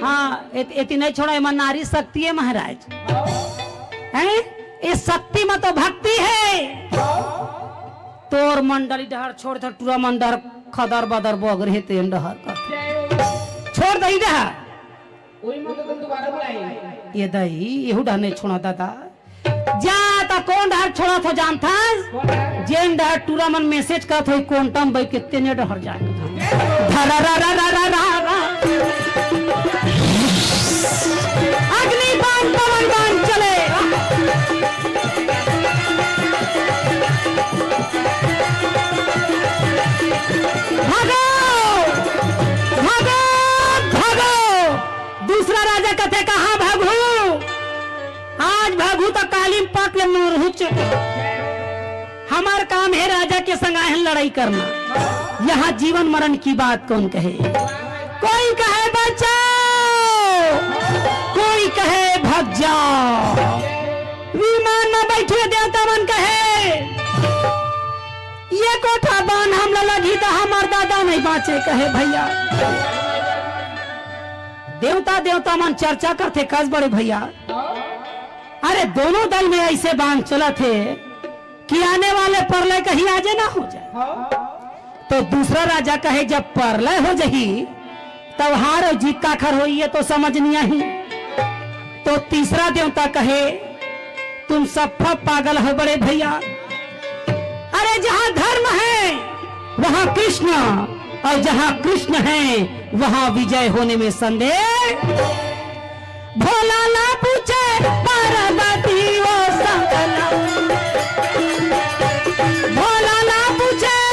हाँ, एत-, एती नहीं छोड़ा, एमन नारी शक्ति हे महाराज। हैं? ए शक्ति म तो भक्ति हे। तोर मंडली डहर छोड़, धर टूरा मन डहर खदर बदर बगर हे, तेन डहर का। छोड़ दई डहर। ये दई, एहू डहर नहीं छोड़ा दादा। जा, त कोन डहर छोड़त हो जानथस? जेन डहर टूरा मन मैसेज करत होई, कोंटा म बइठ के तेने डहर जाए। धरा रा रा रा रा रा रा। अग्नि बाण, पवन बाण चले। भागो, भागो, भागो। दूसरा राजा कथे, "कहाँ भागहू? आज भागहू त काली म पट ले मोरहू चुप।" हमर काम हे राजा के संग आहे लड़ई करना। यहाँ जीवन मरण की बात कौन कहे? कोई कहे बचाओ, कोई कहे भाग जाओ। विमान में बैठे देवता मन कहे, ये कोठा बान हमला लगी त हमर दादा नहीं बाँचे कहे भइया। देवता, देवता मन चर्चा करथे कस बड़े भइया। अरे दोनों दल में ऐसे बान चलत हे कि आने वाले परलय कहीं आजे ना हो जाए। तो दूसरा राजा कहे, जब परलय हो जही, तब हार अउ जीत काखर होई, ये तो समझ नहीं आही। तो तीसरा देवता कहे, तुम सब पागल हो बड़े भइया। अरे जहाँ धर्म है, वहाँ कृष्ण, और जहाँ कृष्ण है, वहाँ विजय होने में संदेह। भोला ला पूछे पार्वती वो संगना, भोला ला पूछे।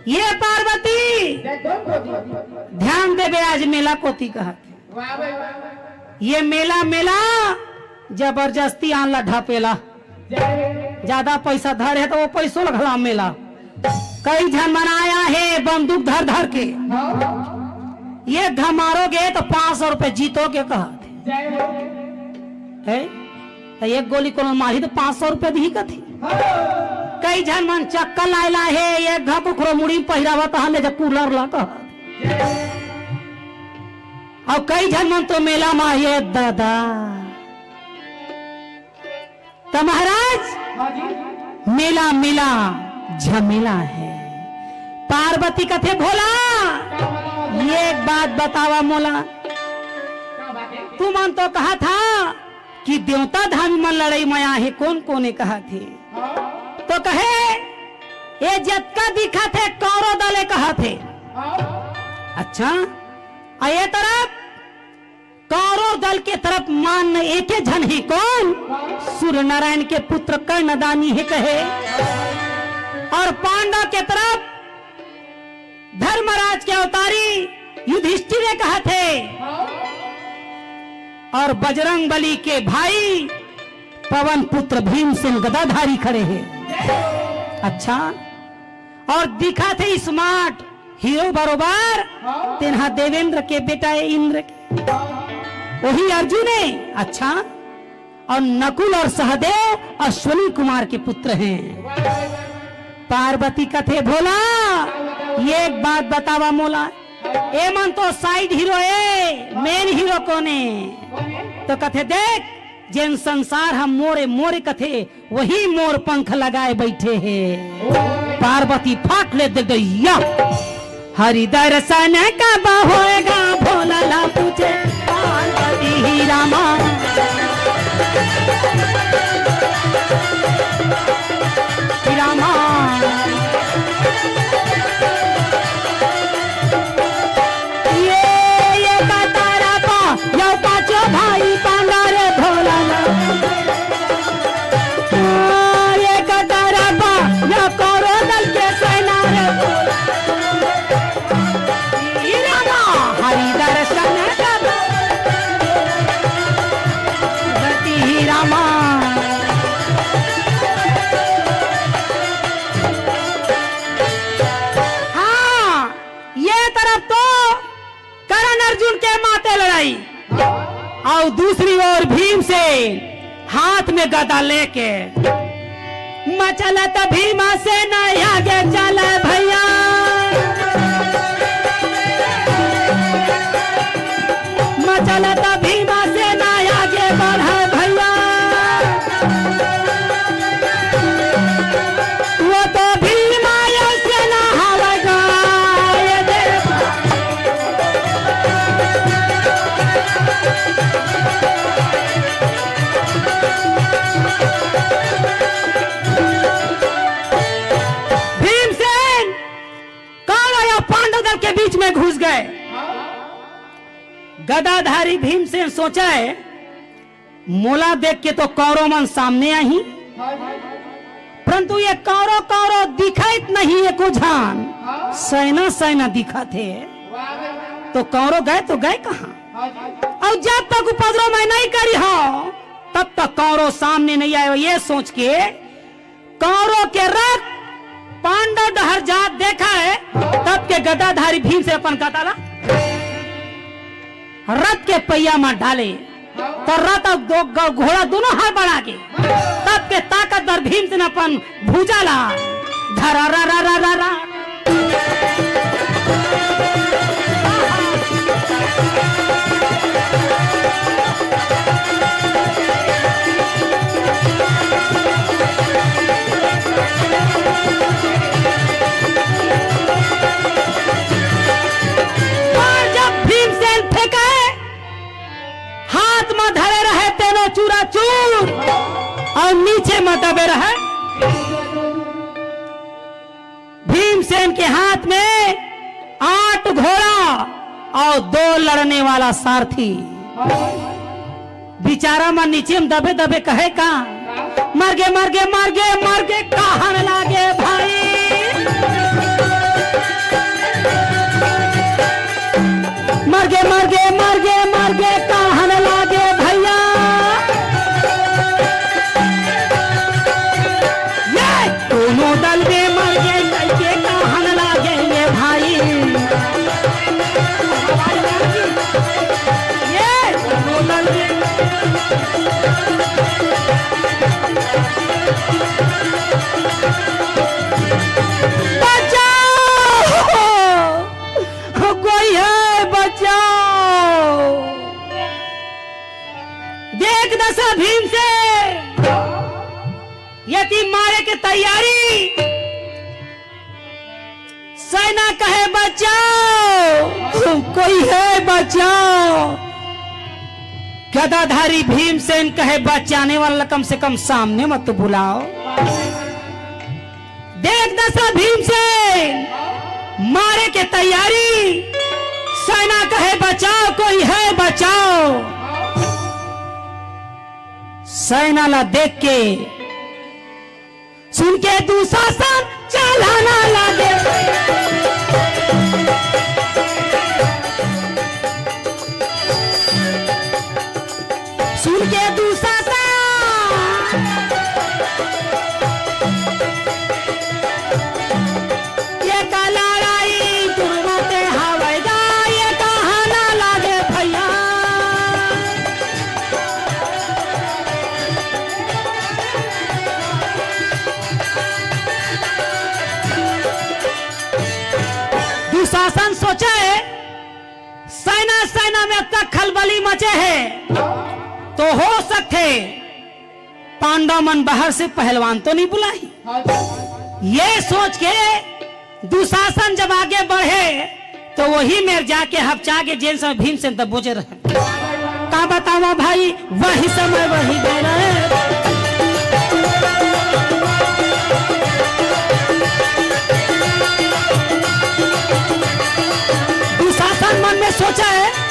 ये पार्वती, ध्यान देबे, आज मेला कोती कहत हे। ये मेला, मेला जबरदस्ती आन ला ढपेला। ज्यादा पैसा धरे हे त वो पैसो ला घला मेला। कई झन मन आए हे बंदूक धर धर के, एक घा मारोगे त पाँच सौ रुपए जीतोगे कहत हे। त एक गोली कोनो मारही त पाँच सौ रुपए दिही कथे। कई झन मन चक्का लाए लाए हे, एक घा कुकरो मुड़ी म पहिरावत हन, ले जा कूलर ला कहत। अउ कई झन मन तो मेला म, ये दादा। त महाराज, मेला, मेला झमेला हे। पार्वती कथे, "भोला, एक बात बतावा मोला, तुमन तो कहा था कि देवता धामी मन लड़ई म आहे, कोन कोन ए कहा थे?" तो कहे, "ए जतका दिखा थे कौरव दल ए कहा थे।" अच्छा, अउ ए तरफ कौरव दल के तरफ मान न एके झन हे, कोन? सूर्य नारायण के पुत्र कर्णदानी हे कहे। अउ पांडव के तरफ धर्मराज के अवतारी युधिष्ठिर ए कहा थे। अउ बजरंग बली के भाई पवन पुत्र भीमसेन गदाधारी खड़े हे। अच्छा, अउ दिखा थे smart हीरो बरोबर, तेन हा देवेंद्र के बेटा हे इंद्र के, वही अर्जुन हे। अच्छा, अउ नकुल अउ सहदेव अश्विनी कुमार के पुत्र हे। पार्वती कथे, "भोला, एक बात बतावा मोला, ए मन तो side हीरो ए, main हीरो कोन ए?" तो कथे, "देख, जेन संसार ह मोरे मोरे कथे, वही मोर पंख लगाए बइठे हे।" पार्वती फाट ले दे गइया। हरि दर्शन कब होएगा, भोला ला पूछे पार्वती ही रामा। ही रामा। ये, ये कतारा पा, यो पाछो भाई पांडा रे भोला ना। ये कतारा पा, यो कौरव दल के सेना रे भोला। ई रामा, हरि दर्शन कर। गति ही रामा। हाँ, ये तरफ तो करण अर्जुन के माते लड़ई, अउ दूसरी ओर भीमसेन हाथ में गदा लेके, मचलत भीमसेन आगे चले भइया, मचलत भीमसेन आगे बढ़े भइया। वो तो भीम आयो से नहावे गा, ये देख। भीमसेन कौरव अउ पांडव दल के बीच में घुस गए। गदाधारी भीमसेन सोचे, मोला देख के तो कौरव मन सामने आही, परंतु ये कौरव, कौरव दिखाइत नहीं, एको झन सैना, सैना दिखत हे। तो कौरव गए तो गए कहाँ? अउ जब तक उपद्रव मैं नहीं करी हूँ, तब तक कौरव सामने नहीं आए। ये सोच के कौरव के रथ पांडव डहर जात देखा हे, तब के गदाधारी भीमसेन अपन गदा ला रथ के पहिया म डाले, त रथ अउ दो ग-, घोड़ा दोनों हड़बड़ा गे। तब के ताकतवर भीमसेन अपन भुजा ला धरा रा रा रा रा रा। अउ जब भीमसेन फेंके, हाथ म धरे रहे तेनो चूरा चूर, अउ नीचे म दबे रहे। भीमसेन के हाथ में आठ घोड़ा अउ दो लड़ने वाला सारथी। बिचारा मन नीचे म दबे दबे कहे का, "मर गे, मर गे, मर गे, मर गे, कहन लागे भाई। मर गे, मर गे, मर गे, मर गे, कहन लागे भइया।" ये दोनों दल में मर गे, कइके कहन लागे ये भाई। ये दोनों दल में बचाओ! कोई है, बचाओ! तैयारी। सेना कहे, "बचाओ, कोई है, बचाओ।" गदाधारी भीमसेन कहे, "बचाने वाला कम से कम सामने मत बुलाओ।" देख दशा भीमसेन, मारे के तैयारी। सेना कहे, "बचाओ, कोई है, बचाओ।" सेना ला देख के सुन के दुशासन चलाना लागे। सुन के दुशासन, ये का लड़ाई तुरंते हवय गा, ये कहाना लागे भैया। दुशासन सोचे, सेना, सेना में अतका खलबली मचे हे, तो हो सकथे पांडव मन बाहर से पहलवान तो नहीं बुलाही। ये सोच के दुशासन जब आगे बढ़े, तो वही मेर जाके हपचा के जेन समय भीमसेन तब बोजे रहे। का बतावा भाई, वही समय वही गए रहे। दुशासन मन में सोचा है,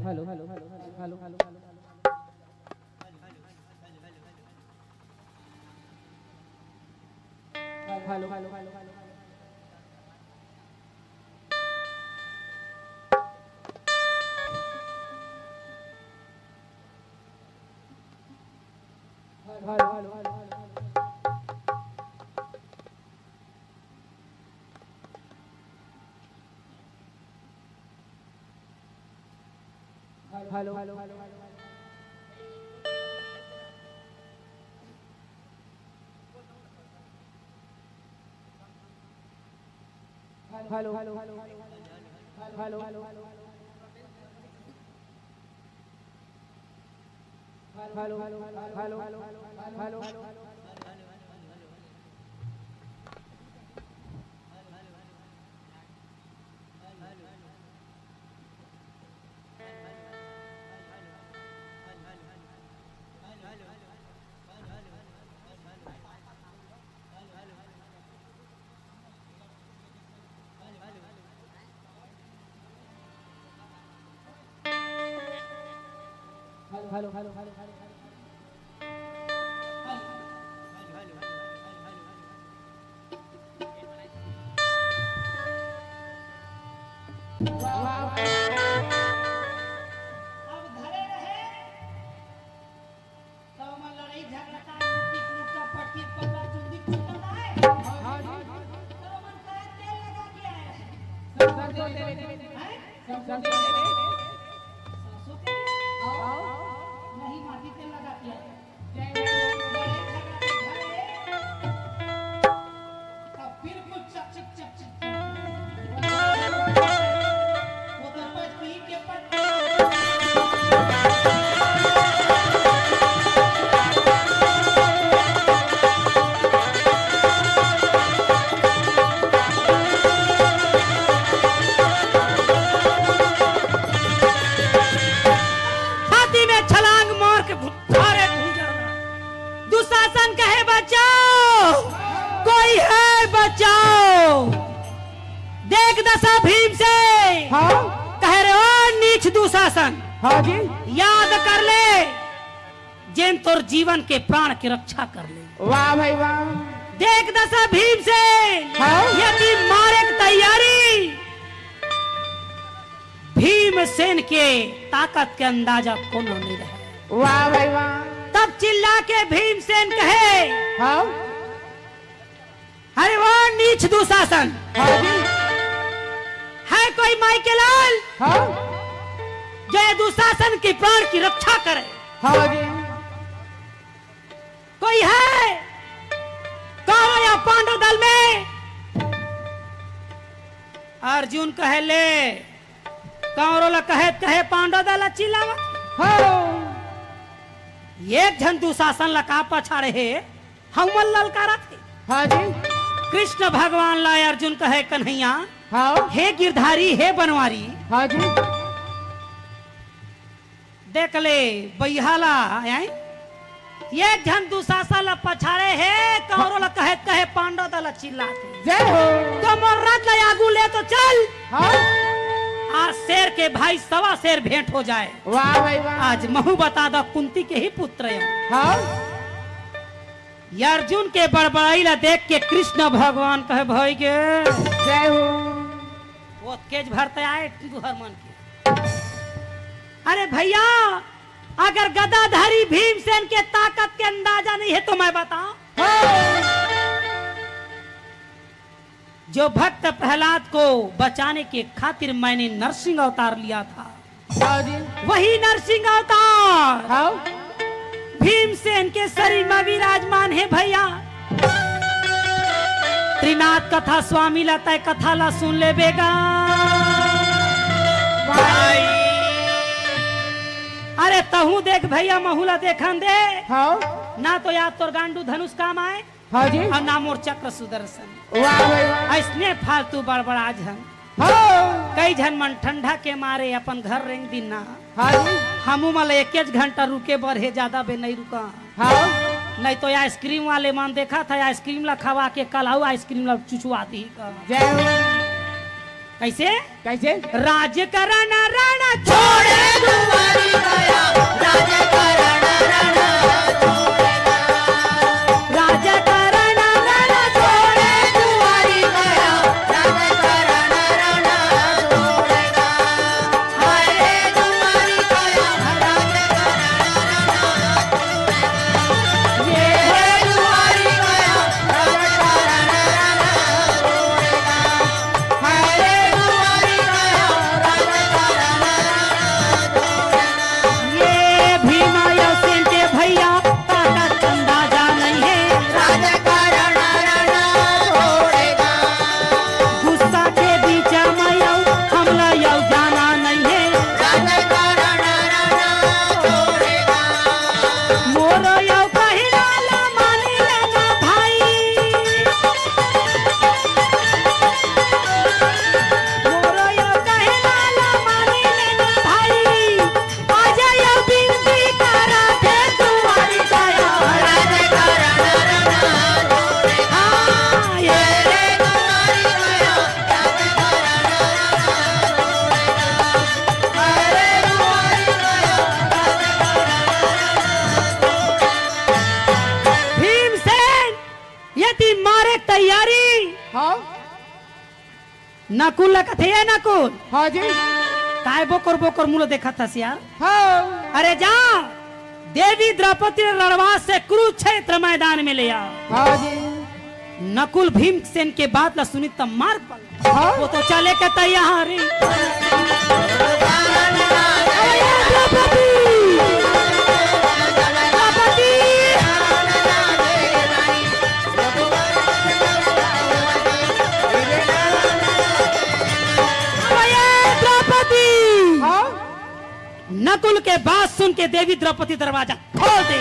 hello, hello, hello, hello, hello, hello, hello. Hello, hello, hello, hello, hello. Hello, hello, hello, hello, hello. Hello, hello, hello, hello, hello. Hello, hello, hello, hello, hello. Hello, hello, hello, hello. Hello, hello, hello, hello, hello. Hello, hello, hello, hello, hello. अब धरे रहे, तब मन लड़ाई झगड़ा का, लूटा पटकी, पकड़ा चुंदी, कुत्ता आए। तब मन का तेल लगा के आए रहे। सरसों तेल। हैं? सरसों तेल। सरसों तेल। नहीं, माटी तेल लगा के आए। छाती में छलांग मार के भुट्ठारे भूंजा। दुशासन कहे, "बचाओ, कोई है, बचाओ।" देख दशा भीमसेन। हाँ। कहे, "रे ओ नीच दुशासन, हाँ जी। याद कर ले, जेन तोर जीवन के प्राण के रक्षा कर ले।" वाह भाई वाह। देख दशा भीमसेन, हाँ। यदि मारे के तैयारी, भीमसेन के ताकत के अंदाजा कोनो नहीं रहे। वाह भाई वाह। तब चिल्ला के भीमसेन कहे, हाँ। "अरे वाह नीच दुशासन, हाँ जी। है कोई माई के लाल, हाँ। जो ये दुशासन की प्राण की रक्षा करे? हाँ जी। कोई है कौरव या पांडव दल में?" अर्जुन कहे, "ले, कौरव ला कहे, कहे पांडव दल ला चिल्लावत।" हाँ। एक झन दुशासन ला का पछाड़े हे, हमन ललकारत हे। हाँ जी। कृष्ण भगवान ला अर्जुन कहे, "कन्हैया, हाँ। हे गिरधारी, हे बनवारी।" हाँ जी। देख ले, बइहा ला, हैं? एक झन दुशासन ला पछाड़े हे, कौरव ला कहे, कहे पांडव दल ला चिल्लात हे। जय हो। तो मोर रथ ला आगू ले तो चल। हाँ। आज शेर के भाई सवा शेर भेंट हो जाए। वाह भाई वाह। आज महू बता दा कुंती के ही पुत्र हूँ। हाँ। ये अर्जुन के बड़बड़ाई ला देख के कृष्ण भगवान कहे, "भाई के।" जय हो। वो केज भरते आए तुहर मन के। अरे भैया, अगर गदाधारी भीमसेन के ताकत के अंदाजा नहीं है तो मैं बताऊं? हाँ। जो भक्त प्रहलाद को बचाने के खातिर मैंने नरसिंह अवतार लिया था, हाँ जी। वही नरसिंह अवतार, हाँ। भीमसेन के शरीर में विराजमान है भैया। त्रिनाथ कथा स्वामी ला तय कथा ला सुन ले बेगा। भाई। अरे तहूँ देख भैया, महू ला देखन दे। हाँ। ना तो यार तोर गांडू धनुष काम आए। हाँ जी। अउ ना मोर चक्र सुदर्शन। वाह भाई वाह। अइसने फालतू बड़बड़ा झन। हाँ। कई झन मन ठंडा के मारे अपन घर रेंग दिन ना। हाँ जी। हमू मन ल एकेच घंटा रुके बर हे, ज्यादा बेर नइ रुका। हाँ। नहीं तो आइसक्रीम वाले मन देखा था, आइसक्रीम ला खवा के कल आऊ आइसक्रीम ला चुचवा दी का। जय हो। कैसे? कैसे? राजकरण रण छोड़े दुआरी गया, राजकरण रण छोड़े गया। राजकरण रण छोड़े दुआरी गया, राजकरण रण छोड़े गया। हाय रे दुआरी गया, राजकरण रण छोड़े गया। ये हे दुआरी गया, राजकरण रण छोड़े गया। नकुल ला कथे, "ए नकुल।" हाँ जी। "काय बोकर बोकर मुँह ल देखत हस यार?" हाँ। "अरे जा, देवी द्रौपदी ल रणवास से कुरुक्षेत्र मैदान में ले आ।" हाँ जी। नकुल भीमसेन के बात ला सुनिस त मार पल। हाँ। वो तो चले के तैयार हे। अरे द्रौपदी! द्रौपदी! अरे द्रौपदी! हाँ? नकुल के बात सुन के देवी द्रौपदी दरवाजा खोल दे।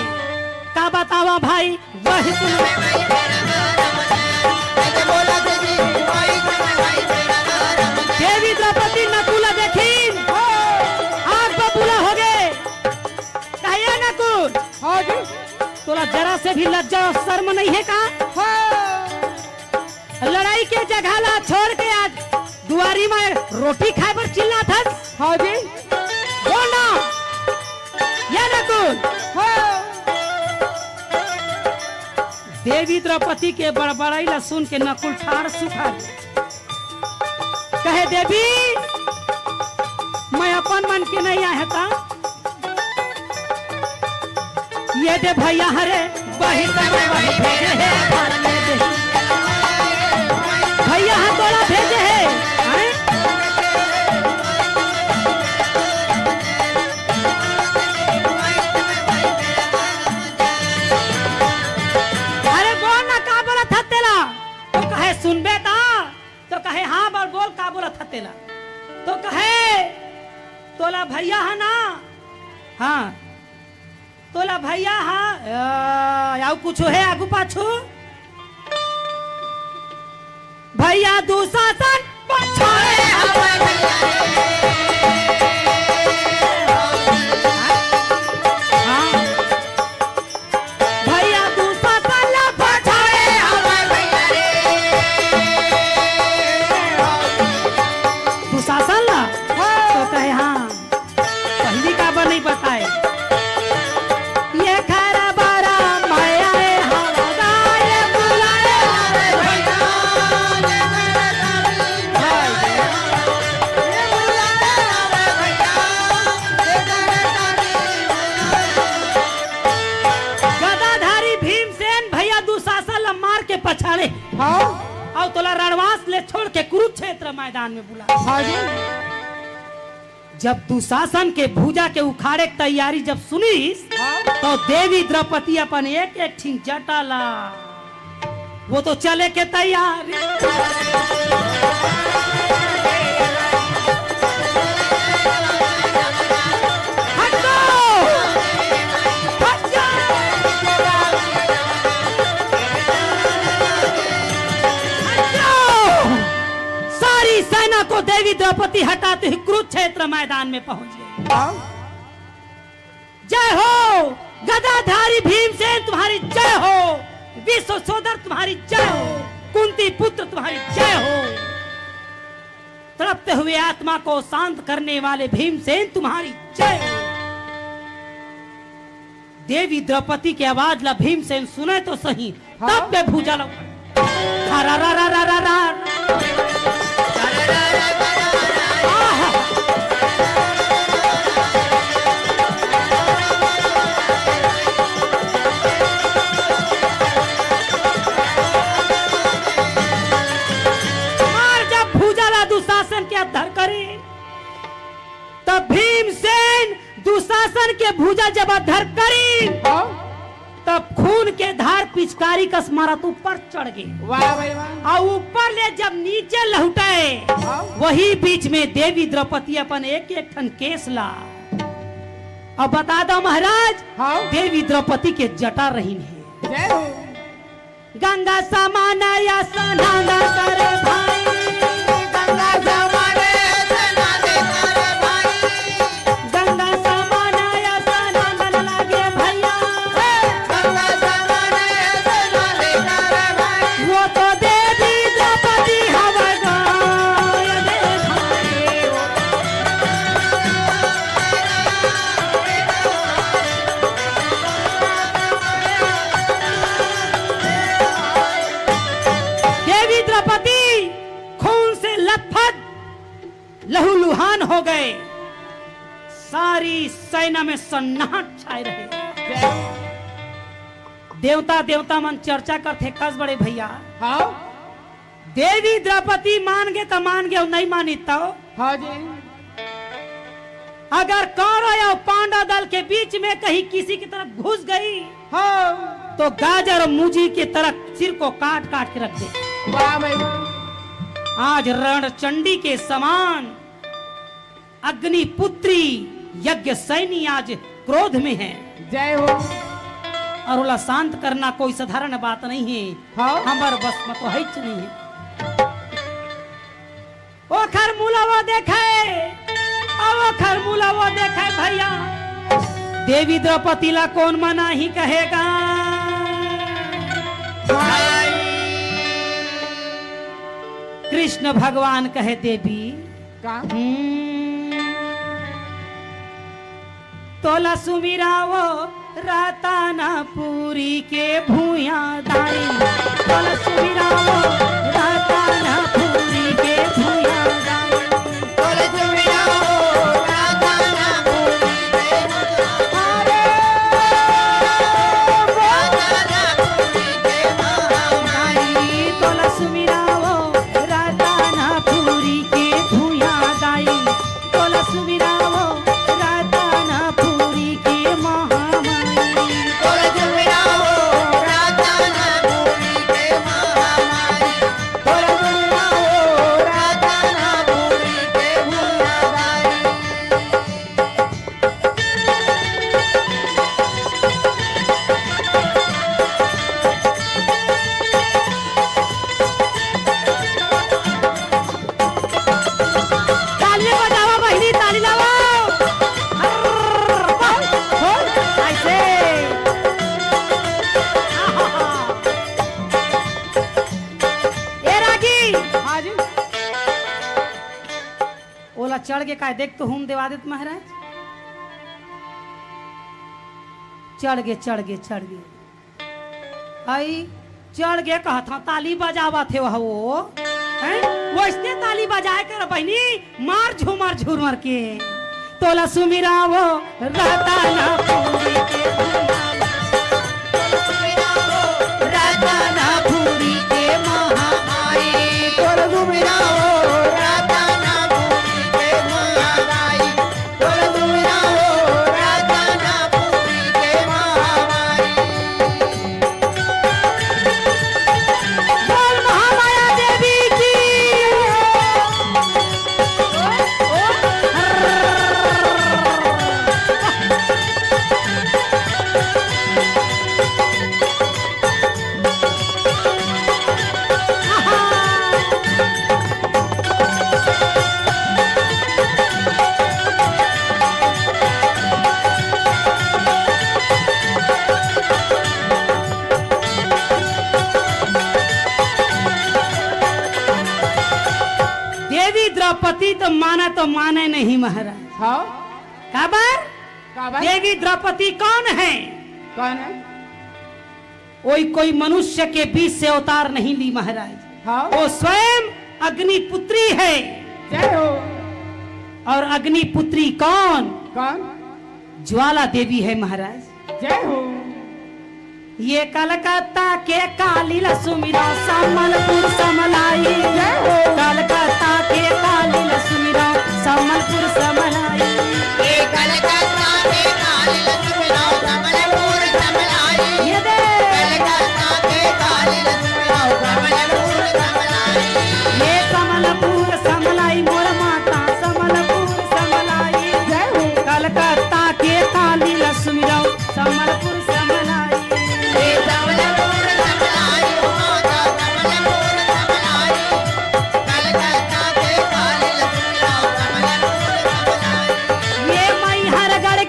का बतावा भाई, वही सुन। देवी द्रौपदी नकुल देखिन, आग बबूला हो गे। कहे, "ए नकुल, हाँ जी। तोला जरा से भी लज्जा और शर्म नहीं हे का?" हाँ। लड़ाई के जगह ला छोड़ के आज दुआरी में रोटी खाए बर चिल्लात हस? हाँ जी। बोल ना। ए नकुल। हाँ। देवी द्रौपदी के बड़बड़ाई ला सुन के नकुल ठाड़ सुखा गे। कहे, "देवी, मैं अपन मन के नहीं आहे ता।" ये दे भैया हरे, वही समय वही भेजे हे, भैया ह तोला भेजे हे, हैं? अरे बोल ना, का बोलत हस तेला? तो कहे, "सुनबे ता?" तो कहे, "हाँ, बोल, बोल, का बोलत हस तेला?" तो कहे, "तोला भैया ह ना?" हाँ। तोला भैया ह, अ, अउ कुछु हे आगू पाछू? भैया दुशासन पछाड़े हवय भैया रे। हाँ। भैया दुशासन ला पछाड़े हवय भैया रे। दुशासन ला? हाँ। तो कहे, "हाँ।" पहिली काबर नहीं बताए? ये खरा बारा माया रे हवा गाय बुलाए हवे भैया। गदाधारी भीमसेन भैया दुशासन ला मार के पछाड़े। हाँ। अउ तोला रणवास ले छोड़ के कुरुक्षेत्र मैदान में बुला। हाँ जी। जब दुशासन के भुजा के उखाड़े के तैयारी जब सुनिस, हाँ। तो देवी द्रौपदी अपन एक एक ठिन जटा ला, वो तो चले के तैयार। हटो! हट जा! हट जाओ! सारी सेना को देवी द्रौपदी हटाते हुए कुरुक्षेत्र मैदान में पहुंच गई। हाँ। जय हो गदाधारी भीमसेन, तुम्हारी जय हो। विश्व सोदर, तुम्हारी जय हो। कुंती पुत्र, तुम्हारी जय हो। तड़पते हुए आत्मा को शांत करने वाले भीमसेन, तुम्हारी जय हो। देवी द्रौपदी के आवाज ला भीमसेन सुने तो सही, हाँ। तब के भुजा ला। रा, रा, रा, रा, रा, रा। आहा। मार जब भुजा ला दुशासन के अधर करी, तब भीमसेन दुशासन के भुजा जब अधर करी, हाँ। तब खून के धार पिचकारी कस मारत ऊपर चढ़ गे। वाह भाई वाह। अउ ऊपर ले जब नीचे लहुटे, हाँ। वही बीच में देवी द्रौपदी अपन एक एक ठन केस ला। अब बता दो महाराज, हाँ। देवी द्रौपदी के जटा रहिन हे। जय हो। गंगा समान या स्नान कर भाई, गंगा समान स्नान कर भाई, गंगा समान या स्नान लागे भैया, गंगा समान स्नान कर भाई। वो तो देवी द्रौपदी हवा गाय दे भाई। देवी द्रौपदी खून सारी सेना में सन्नाट छाए रहे। देवता, देवता मन चर्चा करथे, कस बड़े भैया। हाँ। देवी द्रौपदी मान गे त मान गे, अउ नहीं मानी त? हाँ जी। अगर कौरव अउ पांडव दल के बीच में कहीं किसी की तरफ घुस गई, हाँ। तो गाजर अउ मूजी की तरह सिर को काट काट के रख दे। वाह भाई। आज रणचंडी के समान अग्निपुत्री यज्ञ सैनी आज क्रोध में है। जय हो। अउ ओला शांत करना कोई साधारण बात नहीं है। हाँ। हमर बस में तो है नहीं है। ओखर मुला वो देखे, अउ ओखर मुला वो देखे भैया, देवी द्रौपदी ला कौन मना ही कहेगा। कृष्ण भगवान कहे, देवी, का? हम्म। तोला सुमिरावो रतनपुरी के भुइयां दाई। तोला सुमिरावो रतनपुरी के भुइयां दाई। तोला सुमिरावो रतनपुरी के भुइयां दाई। तोला सुमिरावो रतनपुरी के भुइयां दाई। तोला सुमिरावो रतनपुरी के महामाई। तोला सुमिरावो रतनपुरी के महामाई। तोला सुमिरावो रतनपुरी के महामाई। ताली बजावा बहिनी, ताली लावा। अर्र, वाह, हो, ऐसे। आहा। ए रागी। हाँ जी। ओला चढ़ के काय देख तो हूम देवा देत महाराज। चढ़ गे, चढ़ गे, चढ़ गे। आई, चढ़ गे कहत हंव, ताली बजावत हे वह वो। हैं? वइसने ताली बजाए कर बहिनी, मार झूमर झूमर के। तोला सुमिरावो रतनपुरी के भुइयां दाई। तोला सुमिरावो रतनपुरी के महामाई। तोला सुमिरावो रतनपुरी के महामाई। बोल महामाया देवी की। देवी द्रौपदी तो माना तो माने नहीं महाराज। हाँ। काबर? काबर? देवी द्रौपदी कौन है? कौन है? कोई, कोई मनुष्य के बीच से अवतार नहीं ली महाराज। हाँ। वो स्वयं अग्निपुत्री है। जय हो। और अग्निपुत्री कौन? कौन? ज्वाला देवी है महाराज। जय हो। ये कलकत्ता के काली ला सुमिरव, संबलपुर समलाई। जय हो। कलकत्ता के काली ला सुमिरव, संबलपुर समलाई। ये कलकत्ता के काली ला सुमिरव, संबलपुर समलाई। ये दे। कलकत्ता के काली ला सुमिरव, संबलपुर समलाई। ये संबलपुर समलाई, मोर माता संबलपुर समलाई। जय हो। कलकत्ता के काली ला सुमिरव, संबलपुर समलाई। ये संबलपुर समलाई, ओ माता संबलपुर समलाई। कलकत्ता के काली ला सुमिरव, संबलपुर समलाई। ये मैहरगढ़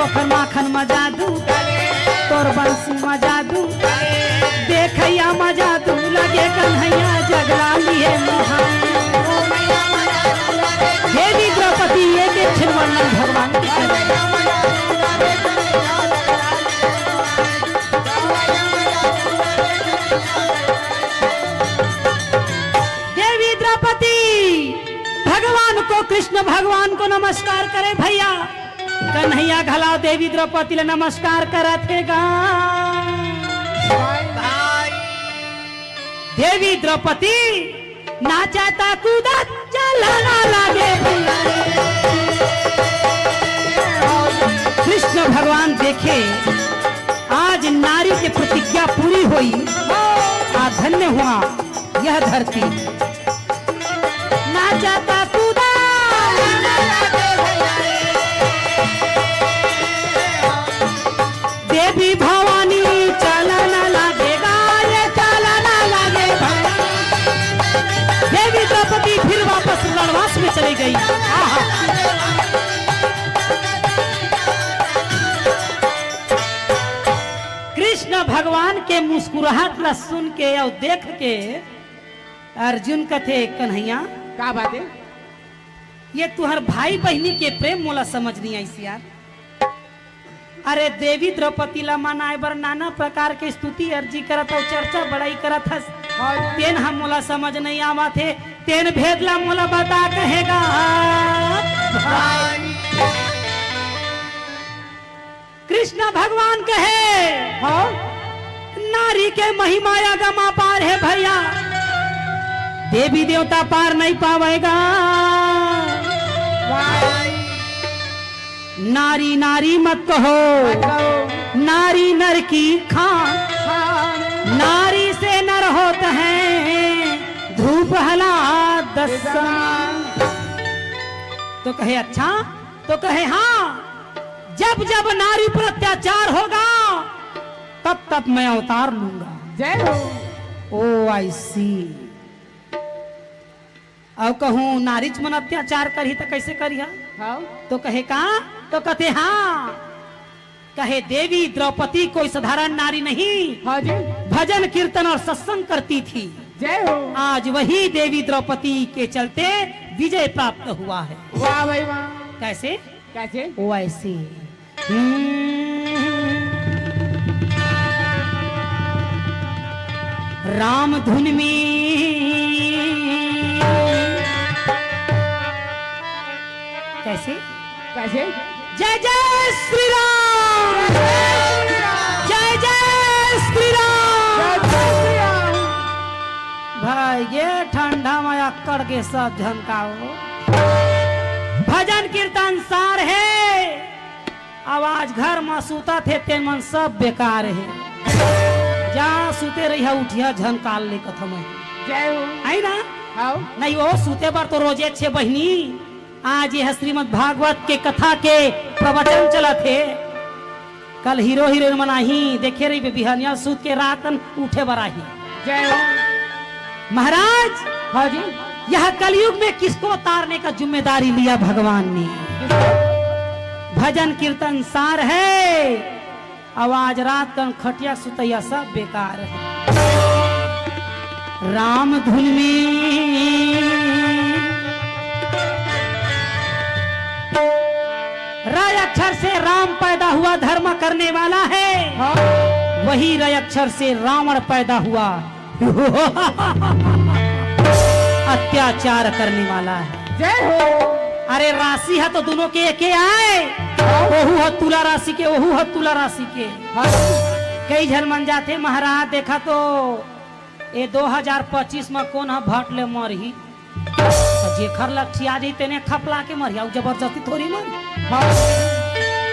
तोर माखन म जादू, तोर बंसी म जादू, देखइया म जादू लगे कन्हैया जगला लिए मुहान। देवी द्रौपदी एक एक छिन वर्णन भगवान के। देवी द्रौपदी भगवान को, कृष्ण भगवान को नमस्कार करे भैया। कन्हैया घला देवी द्रौपदी ला नमस्कार करत हे गा। देवी द्रौपदी नाचा ता कूदा चला ना लागे। कृष्ण भगवान देखे आज नारी के प्रतिज्ञा पूरी होई। आ धन्य हुआ यह धरती। नाचा ता कूदा देवी भवानी चलन लागे गा, ये चलन लागे भवानी। देवी द्रौपदी फिर वापस रणवास में चली गई। आहा। कृष्ण भगवान के मुस्कुराहट ला सुन के अउ देख के अर्जुन कथे, "कन्हैया, का बात हे? ये तुहर भाई बहिनी के प्रेम मोला समझ नहीं आइस यार। अरे देवी द्रौपदी ला मनाए बर नाना प्रकार के स्तुति अर्जी करत अउ चर्चा बड़ाई करत हस। हाँ जी। तेन ह मोला समझ नहीं आवत हे, तेन भेद ला मोला बता," कहे गा। भाई। कृष्ण भगवान कहे, हाँ? नारी के महिमा अगम अपार हे भैया, देवी देवता पार नहीं पावे गा। भाई। नारी नारी मत कहो, मत कहो। नारी नर की खान, खान। नारी से नर होत हैं धूप हला दसना। तो कहे, "अच्छा?" तो कहे, "हाँ, जब जब नारी पर अत्याचार होगा, तब तब मैं अवतार लूंगा।" जय हो। ओ आई सी। अउ कहूँ नारीच मन अत्याचार करही त कइसे करिहा? हाँ। तो कहे का? तो कथे हाँ। कहे देवी द्रौपदी कोई साधारण नारी नहीं। हाँ जी। भजन कीर्तन और सत्संग करती थी। जय हो। आज वही देवी द्रौपदी के चलते विजय प्राप्त हुआ है। वाह भाई वाह। कैसे? कैसे? वैसे। हम्म। राम धुन में कैसे? कैसे? जय जय श्री राम। जय जय श्री राम। जय जय श्री राम। भाई, ये ठंडा में अक्कड़ के सब झनकाओ। भजन कीर्तन सार हे। अब आज घर म सुतत हे, तेन मन सब बेकार हे। जहाँ सुते रहिहा, उठिहा झन काल ले कथम हे। जय हो। है ना? हाव। नहीं, वो सुते बर तो रोजे छे बहिनी। आज ये श्रीमद् भागवत के कथा के प्रवचन चलत हे। कल हीरो हीरोइन मन आही, देखे रहिबे, बिहनिया सूत के रात कन उठे बर आही। जय हो। महाराज, हाँ जी। यह कलयुग में किसको तारने का जिम्मेदारी लिया भगवान ने? भजन कीर्तन सार है, अब आज रात कन खटिया सुतैया सब बेकार है। राम धुन में र अक्षर से राम पैदा हुआ, धर्म करने वाला है। हाँ। वही र अक्षर से रावण पैदा हुआ, अत्याचार करने वाला है। जय हो। अरे राशि ह तो दोनों के एके आय, हाँ। ओहू ह तुला राशि के, ओहू ह तुला राशि के। हाँ। कई झन मन जाथे महाराज, देखा तो ए दो हजार पच्चीस म कोन ह भट ले मरही? त जेखर लट्ठी आ जाही, तेने खपला के मरही, अउ जबरदस्ती थोड़ी मरही। हाँ।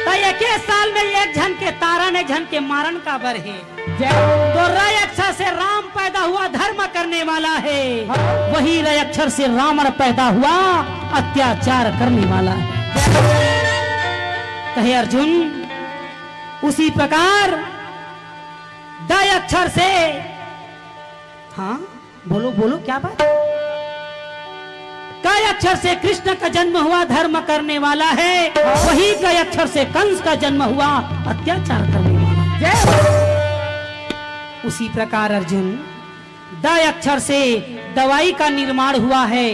त एके साल में एक झन के तारन, एक झन के मारन काबर हे? जय हो। तो र अक्षर से राम पैदा हुआ, धर्म करने वाला है। हाँ। वही र अक्षर से रावण पैदा हुआ, अत्याचार करने वाला है। कहे अर्जुन, उसी प्रकार द अक्षर से, हाँ, बोलो, बोलो, क्या बात? क अक्षर से कृष्ण का जन्म हुआ, धर्म करने वाला है। वही क अक्षर से कंस का जन्म हुआ, अत्याचार करने वाला। जय हो। उसी प्रकार अर्जुन, द अक्षर से दवाई का निर्माण हुआ है,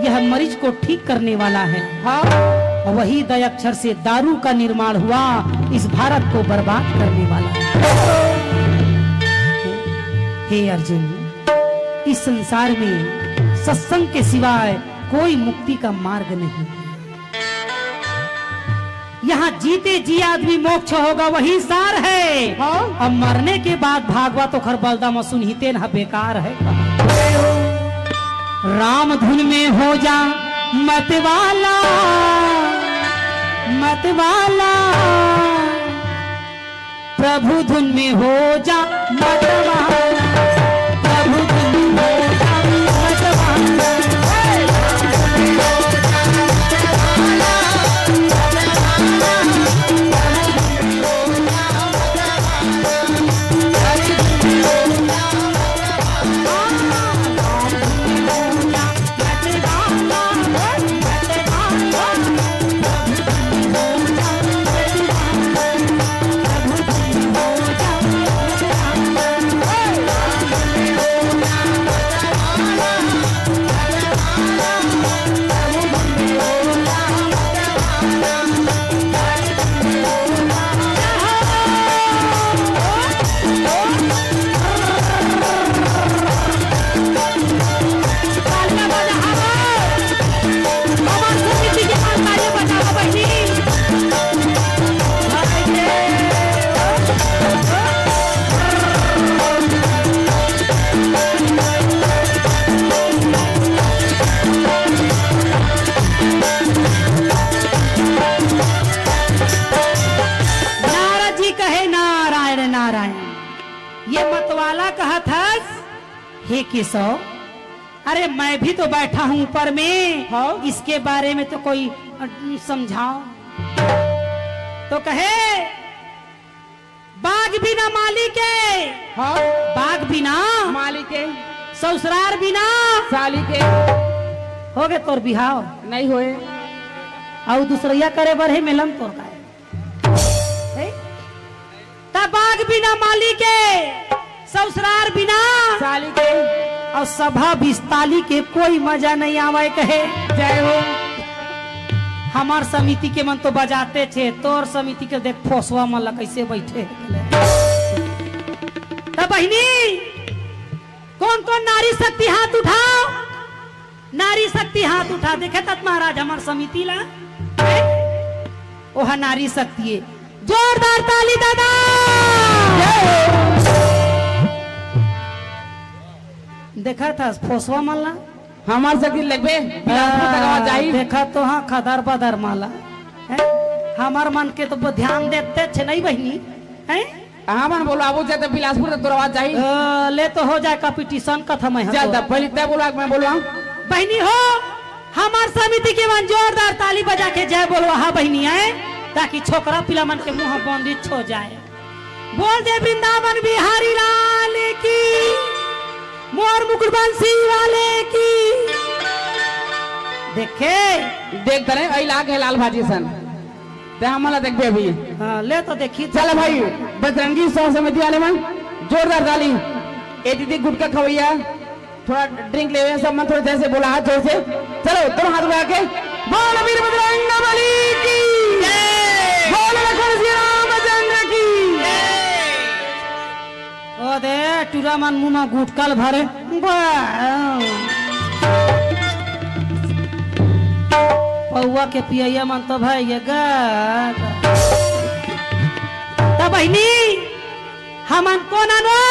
यह मरीज को ठीक करने वाला है। हाँ। और वही द अक्षर से दारू का निर्माण हुआ, इस भारत को बर्बाद करने वाला है। हे अर्जुन, इस संसार में सत्संग के सिवाय कोई मुक्ति का मार्ग नहीं। यहाँ जीते जी आदमी मोक्ष होगा, वही सार है। हाँ। अब मरने के बाद भागवत ओखर बलदा म सुनही तेन ह बेकार है। राम धुन में हो जा मतवाला, मतवाला। प्रभु धुन में हो जा मतवाला, प्रभु धुन में हो जा मतवाला। नारद जी कहे, "नारायण, नारायण।" ये मतवाला कहत हस, "हे केशव, अरे मैं भी तो बैठा हूँ ऊपर में, हाँ। इसके बारे में तो कोई, अ, समझाओ।" तो कहे, "बाग बिना माली के।" हाँ। "बाग बिना माली के।" "ससुरार बिना साली के।" हो गे तोर बिहाव? नहीं होए। अउ दूसरइया करे बर हे मेलन तोर का हे? त बाग बिना माली के, ससुरार बिना साली के, अउ सभा बिस्ताली के कोई मजा नहीं आवय कहे। जय हो। हमर समिति के मन तो बजाते थे, तोर समिति के देख फोसवा मन ला कैसे बैठे हे। त बहिनी, कोन कोन नारी शक्ति हाथ उठाओ। नारी शक्ति हाथ उठा, देखे तात महाराज हमर समिति ला, हैं? ओहा नारी शक्ति हे। जोरदार ताली दादा। देखा था फोसवा मन ला? हमर शक्ति लगबे, बिलासपुर तक आवाज जाही। देखा तो हाँ, खदर बदर माला, हैं? हमर मन के तो ब-, ध्यान देते छे नहीं बहिनी, हैं? हमन बोलवाबो जा त बिलासपुर तक तोर आवाज जाही। अ, ले तो हो जाए competition कथा मैं जा तब पहले तय बोलवा, मैं बोलवा। बहिनी हो, हमर समिति के मन जोरदार ताली बजा के जय बोलवा हा बहिनी आए, ताकि छोकरा पिला मन के मुंह बंदिश हो जाए। बोल दे वृंदावन बिहारी लाल की, मोर मुकुट बंसी वाले की। देखे? देख तरे, अई लाग हे लाल भाजी सन। ते हमन ला देखबे अभी। हाँ, ले तो देखी। चल भाई, बजरंगी सेवा समिति वाले मन, जोरदार ताली। ए दीदी गुटखा खवैया, थोड़ा drink लेवे, सब मन थोड़ा जैसे बोला, हाथ जोर से। चलो, दोनों हाथ उठा के, बोल वीर बजरंग बली की, जय। बोल लखन श्री रामचंद्र की। ओ दे, टूरा मन मुंह म गुटखा ल भरे। बा। पौवा के पियैया मन तो भैया गा। त बहिनी, हमन कोन अनो?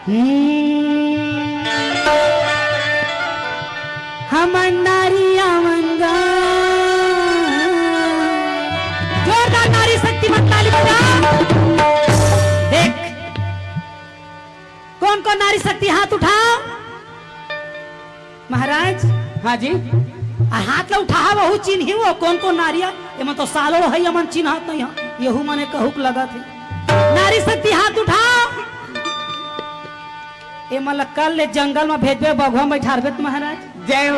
हम्म। हमन नारी आवन गा। जोरदार नारी शक्ति मन ताली बजा। देख, कोन कोन नारी शक्ति हाथ उठाओ। महाराज। हाँ जी। आ हाथ ला उठाहा, वहू चिन्ही वो कोन कोन नारी हे। एमन तो सालों हे, एमन चिन्हात नहीं हे। यहू मने कहूक लगत हे। नारी शक्ति हाथ उठाओ। एमन ला कल ले जंगल में भेजबे, बघवा में बैठारबे त महाराज। जय हो।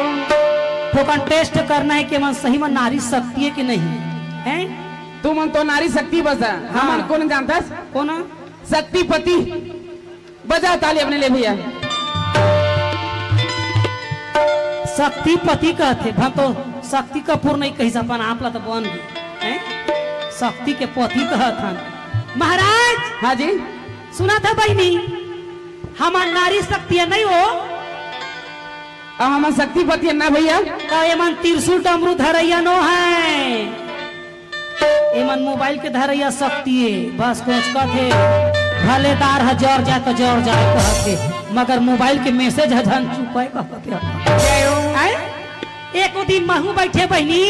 थोकन टेस्ट करना हे कि एमन सही म नारी शक्ति हे कि नहीं, हैं? तुमन तो नारी शक्ति बस हे, हाँ। हमन कोन जानथस? कोन? शक्तिपति। बजा ताली अपने ले भैया। शक्तिपति कहथे, भा तो शक्ति कपूर नहीं कहिस, अपन आप ला तो बन गे, हैं? शक्ति के पति कहत हन। महाराज! हाँ जी। सुनथस बहिनी, हमन नारी शक्ति नहीं हो। अब हमन शक्तिपति ना भैया। त एमन त्रिशूल डमरू धरइया नो हे, एमन मोबाइल के धरइया शक्ति हे। बस कोचकथे, भले दार ह जर जाय त जर जाय कहथे, मगर मोबाइल के मैसेज ह झन चुपय कहथे। जय हो। आय? एको दिन महूं बइठे बहिनी,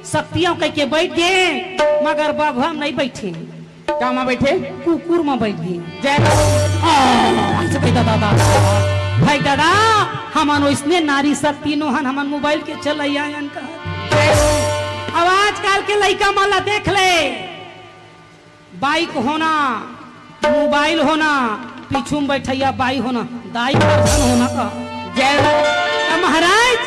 शक्ति हंव कहिके बइठ गे, मगर बघवा म नहीं बइठे। का म बइठे? कुकुर म बइठ गे। जय हो। आ, अइसे कहि दादा, दादा। भाई दादा, हमन ओइसने नारी शक्ति नो हन, हमन मोबाइल के चलइया अन का। जय हो। अब आजकल के लइका मन ला देख ले, बाइक होना, मोबाइल होना, पीछू म बइठइया बाई होना, दाई करधन होना का। जय हो। त महाराज,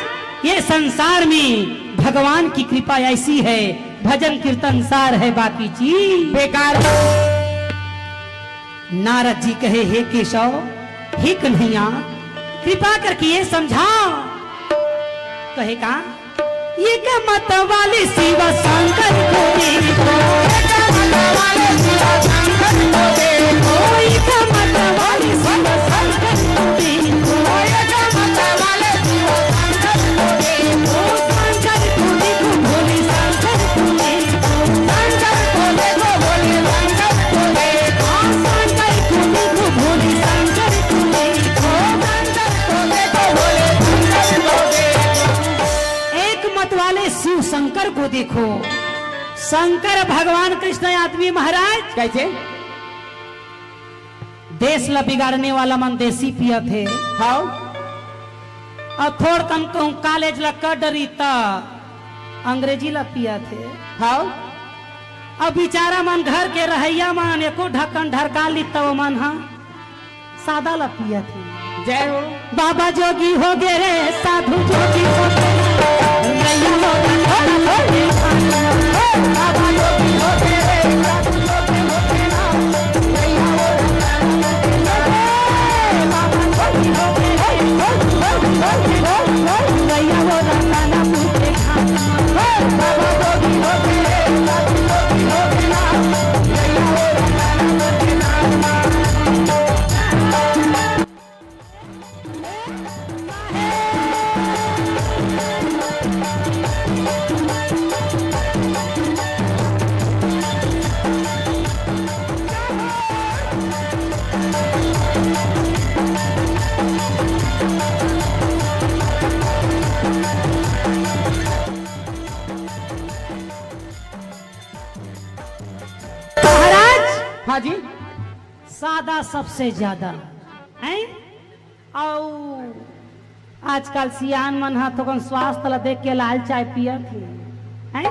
ये संसार में भगवान की कृपा ऐसी है, भजन कीर्तन सार है, बाकी चीज बेकार। नारद जी कहे, हे केशव, हे कन्हैया, कृपा करके ये समझाव। कहे का? एक मत वाले शिव शंकर को देखो। एक मत वाले शिव शंकर को देखो। एक मत वाले शिव शंकर को देखो। एक मत वाले शिव शंकर को देखो। शंकर को देखो, भोले शंकर को देखो। शंकर को देखो, भोले शंकर को देखो। शंकर को देखो, भोले शंकर को देखो। शंकर को देखो, भोले शंकर को देखो। एक मत वाले शिव शंकर को देखो। शंकर भगवान कृष्ण आदमी महाराज। कैसे? देश ला बिगाड़ने वाला मन देसी पियत हे। हाव। अउ थोड़कन कहूं कॉलेज ला कर डरी त अंग्रेजी ला पियत हे। हाव। अब बिचारा मन घर के रहइया मन एको ढक्कन ढरका ली त ओमन ह सादा ला पियत हे। जय हो। बाबा जोगी हो गे रे, साधु जोगी हो गे रे। रैया हो रे, हो रे, हो रे। बाबा जोगी हो गे रे, साधु जोगी हो गे रे। रैया हो रे, बाबा जोगी हो गे रे, हो रे, हो रे, हो रे। रैया हो रे, दानापुर के घाट। हो, बाबा जोगी हो गे रे, साधु जोगी हो गे रे। रैया हो रे, दानापुर के घाट। महाराज, हाँ जी। सादा सबसे ज्यादा, हैं? अउ आजकल सियान मन ह थोकन स्वास्थ्य ला देख के लाल चाय पियत हे, हैं?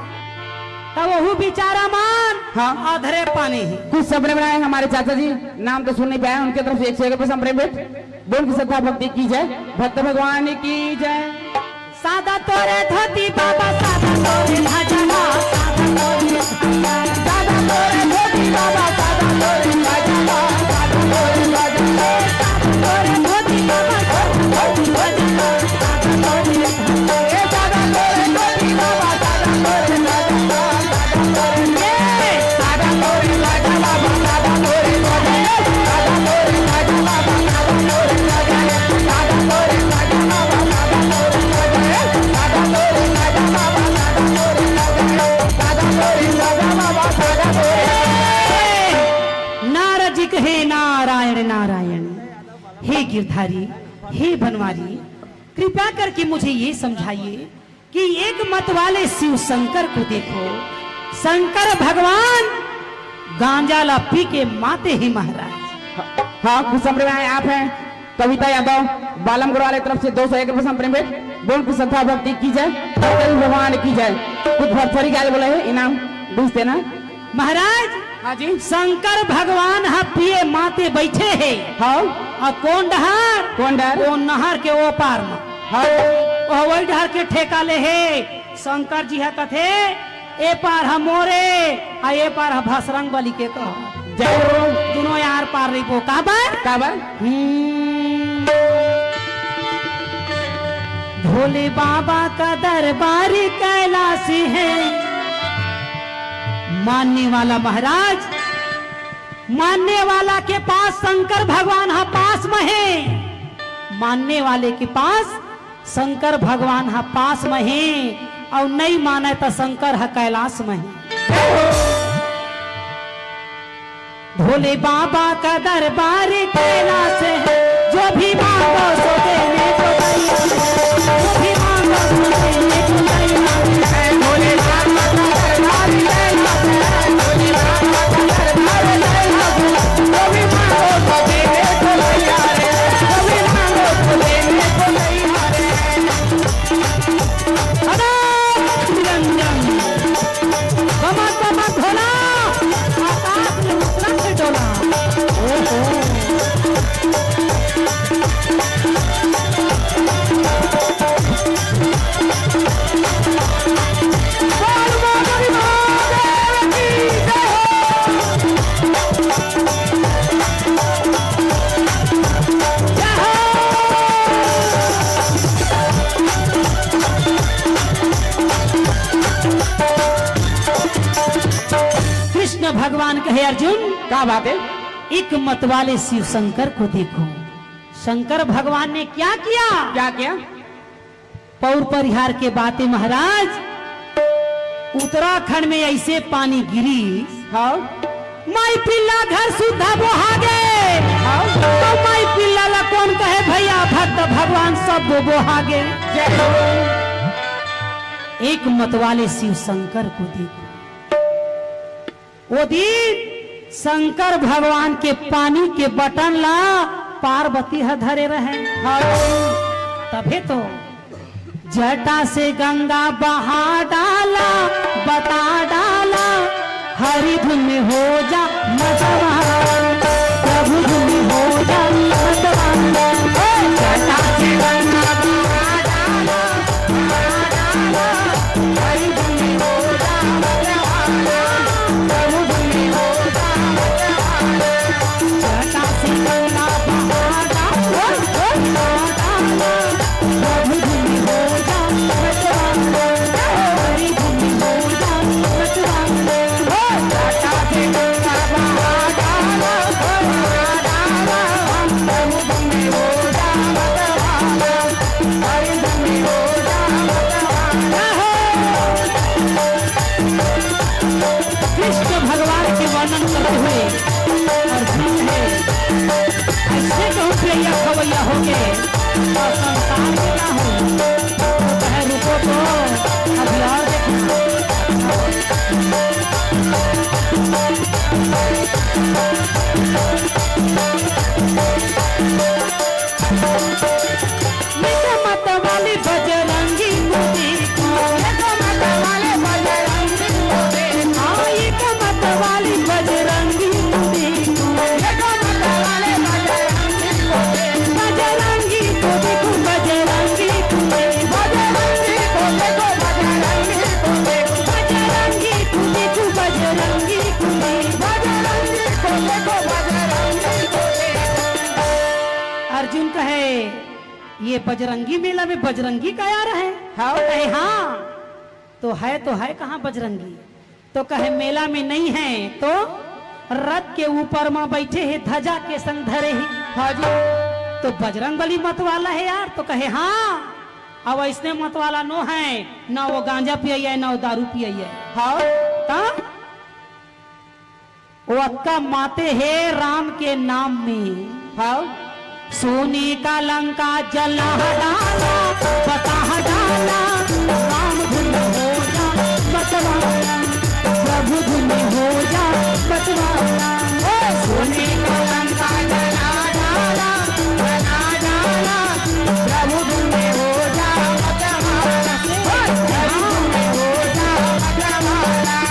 त वहू बिचारा मन हाँ। अधरे पानी ही। कुछ सपने बनाए हमारे चाचा जी, नाम तो सुन नहीं पाया, उनके तरफ से एक सौ एक रुपये संप्रेम भेंट। बोल की श्रद्धा भक्ति की जय, भक्त भगवान की जय। सादा तोरे धोती बाबा, सादा तोरे भजवा, सादा तोरे, सादा तोरे धोती बाबा, सादा तोरे भजवा, सादा तोरे भजवा, सादा तोरे धोती बाबा, सादा तोरे भजवा, सादा तोरे, ए सादा तोरे धोती बाबा, सादा तोरे भजवा। नारद जी कहे, नारायण नारायण, हे गिरधारी, हे बनवारी, कृपा करके मुझे ये समझाइए कि एक मत वाले शिव शंकर को देखो, शंकर भगवान गांजा ला पी के माते ही महाराज। हाँ, खुश संभ्रम आए आप हैं कविता यादव, बालम गुरु वाले तरफ से दो सौ एक रुपये संप्रेम भेंट। बोल की श्रद्धा भक्ति की जय, भगवान की जय। कुछ भरथरी गाय बोले है, इनाम बीस देना। महाराज, हाँ जी। शंकर भगवान ह पिए माते बैठे हे। हाँ। अउ कोन डहर? कोन डहर? कोन नहर के ओ पार म। हाँ। हवई डहर के ठेका ले हे। शंकर जी ह कथे, "ए पार ह मोरे, आ ए पार ह भसरंग बली के कह।" जय हो। दुनों यार पार रहिबो। काबर? काबर? हम्म। भोले बाबा का दरबार कैलाश है, मानने वाला महाराज, मानने वाला के पास शंकर भगवान ह पास में हे, मानने वाले के पास शंकर भगवान ह पास में हे, अउ नइ मानय त शंकर ह कैलाश में हे। भोले बाबा का दरबार कैलाश है, जो भी मांगो सो देने को तैयार है, जो भी मांगो सो देने को तैयार है। भोले बाबा का दरबार कैलाश है, भोले बाबा का दरबार कैलाश है, जो भी मांगो सो देने को तैयार है, जो भी मांगो सो देने को तैयार है। अनंत निरंजन, कमर कमर भोला, आकाश में उतरत डोला। ओहो। बोल माधुरी महादेव की जय हो। जय हो। कृष्ण भगवान कहे, "अर्जुन, का बात है?" एक मत वाले शिव शंकर को देखो। शंकर भगवान ने क्या किया? क्या किया? पौर परिहार के बात हे महाराज, उत्तराखंड में अइसे पानी गिरी, हाँ। माई पिल्ला घर सुद्धा बोहा गे। हाँ। तो माई पिल्ला ला कोन कहे भइया, भक्त भगवान सब बोहा गे। जय हो। एक मत वाले शिव शंकर को देखो। ओ दिन शंकर भगवान के पानी के बटन ला पार्वती ह धरे रहे। हाँ। तभे तो जटा से गंगा बहा डाला, बता डाला, हरि धुन में हो जा मगन, प्रभु धुन में हो जा मगन। ओ जटा से गंगा बहा डाला, बहा डाला, हरि धुन में हो जा मगन, प्रभु धुन में हो जा मगन। जटा से गंगा बहा डाला, बहा डाला, कृष्ण भगवान के वर्णन करते हुए अर्जुन ने ऐसे कहूँ पियैया खवैया होके और संसार में ना हो, तो कहे, "रुको तो, अभी और देखना।" ये तो मत वाली बजरंगी को देखो। ये तो मत वाले बजरंगी को देखो। हाँ, ये तो मत वाली बजरंगी को देखो। ये तो मत वाले बजरंगी को देखो। बजरंगी को देखो, बजरंगी को देखो। बजरंगी को देखो, बजरंगी को देखो। बजरंगी को देखो, बजरंगी को देखो। बजरंगी को देखो, बजरंगी को देखो। अर्जुन कहे, ये बजरंगी मेला में बजरंगी का यार है? हाँ। कहे, "हाँ।" तो है, तो है कहाँ बजरंगी? तो कहे, "मेला में नहीं है, तो रथ के ऊपर मा बैठे हे, ध्वजा के संग धरे हे।" हाँ जी। तो बजरंग बली मत वाला है यार? तो कहे, "हाँ।" अब ऐसने मत वाला नो है, ना वो गांजा पियैया है, ना वो दारू पियैया है। हाँ। तब वो अतका माते हे राम के नाम में। हाँ। सोने का लंका जला डाला, बता डाला, राम धुन हो जा मतवाला, प्रभु धुन हो जा मतवाला। ओ सोने का लंका जला डाला, बता डाला, प्रभु धुन हो जा मतवाला। ओ प्रभु धुन हो जा मतवाला।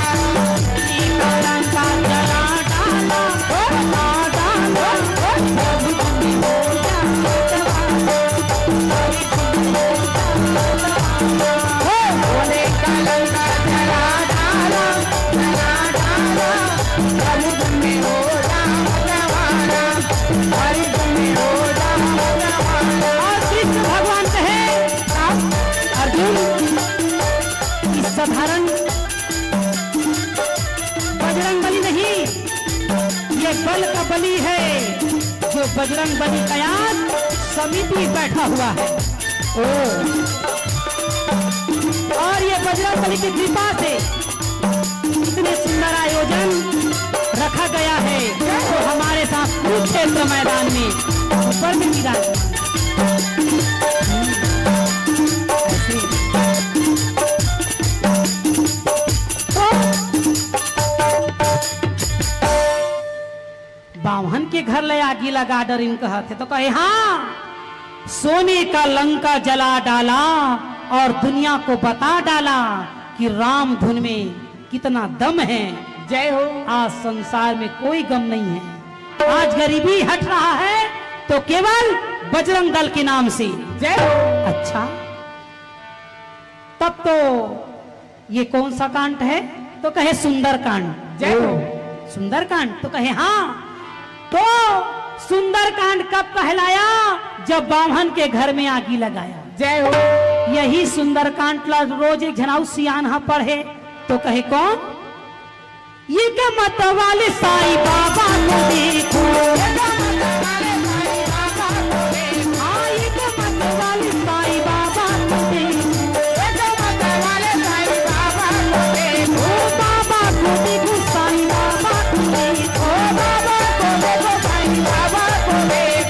कल का बलि है, जो बजरंग बली का आज समिति बैठा हुआ है। ओ, और ये बजरंग बली की कृपा से इतने सुंदर आयोजन रखा गया है। तो हमारे साथ कुरुक्षेत्र मैदान में ऊपर में विराजमान। ऐसे। तो बाम्हन के घर ले आगी लगा डरिन कहत हे, तो कहे, हाँ, सोने का लंका जला डाला और दुनिया को बता डाला कि राम धुन में कितना दम है। जय हो। आज संसार में कोई गम नहीं है। आज गरीबी हट रहा है तो केवल बजरंग दल के नाम से। जय हो। अच्छा, तब तो ये कौन सा कांड है? तो कहे, सुंदरकांड। जय हो। सुंदरकांड? तो कहे, हाँ। तो सुंदरकांड कब कहलाया? जब बाम्हन के घर में आगी लगाया। जय हो। यही सुंदरकांड ला रोज एक झन अउ सियान ह पढ़े। तो कहे, कौन? एक मत वाले साईं बाबा को देखो। हाँ, एक मत वाले साईं बाबा को देखो। ओ बाबा को देखो, साईं बाबा को देखो। हाँ, बाबा को देखो, साईं बाबा को देखो।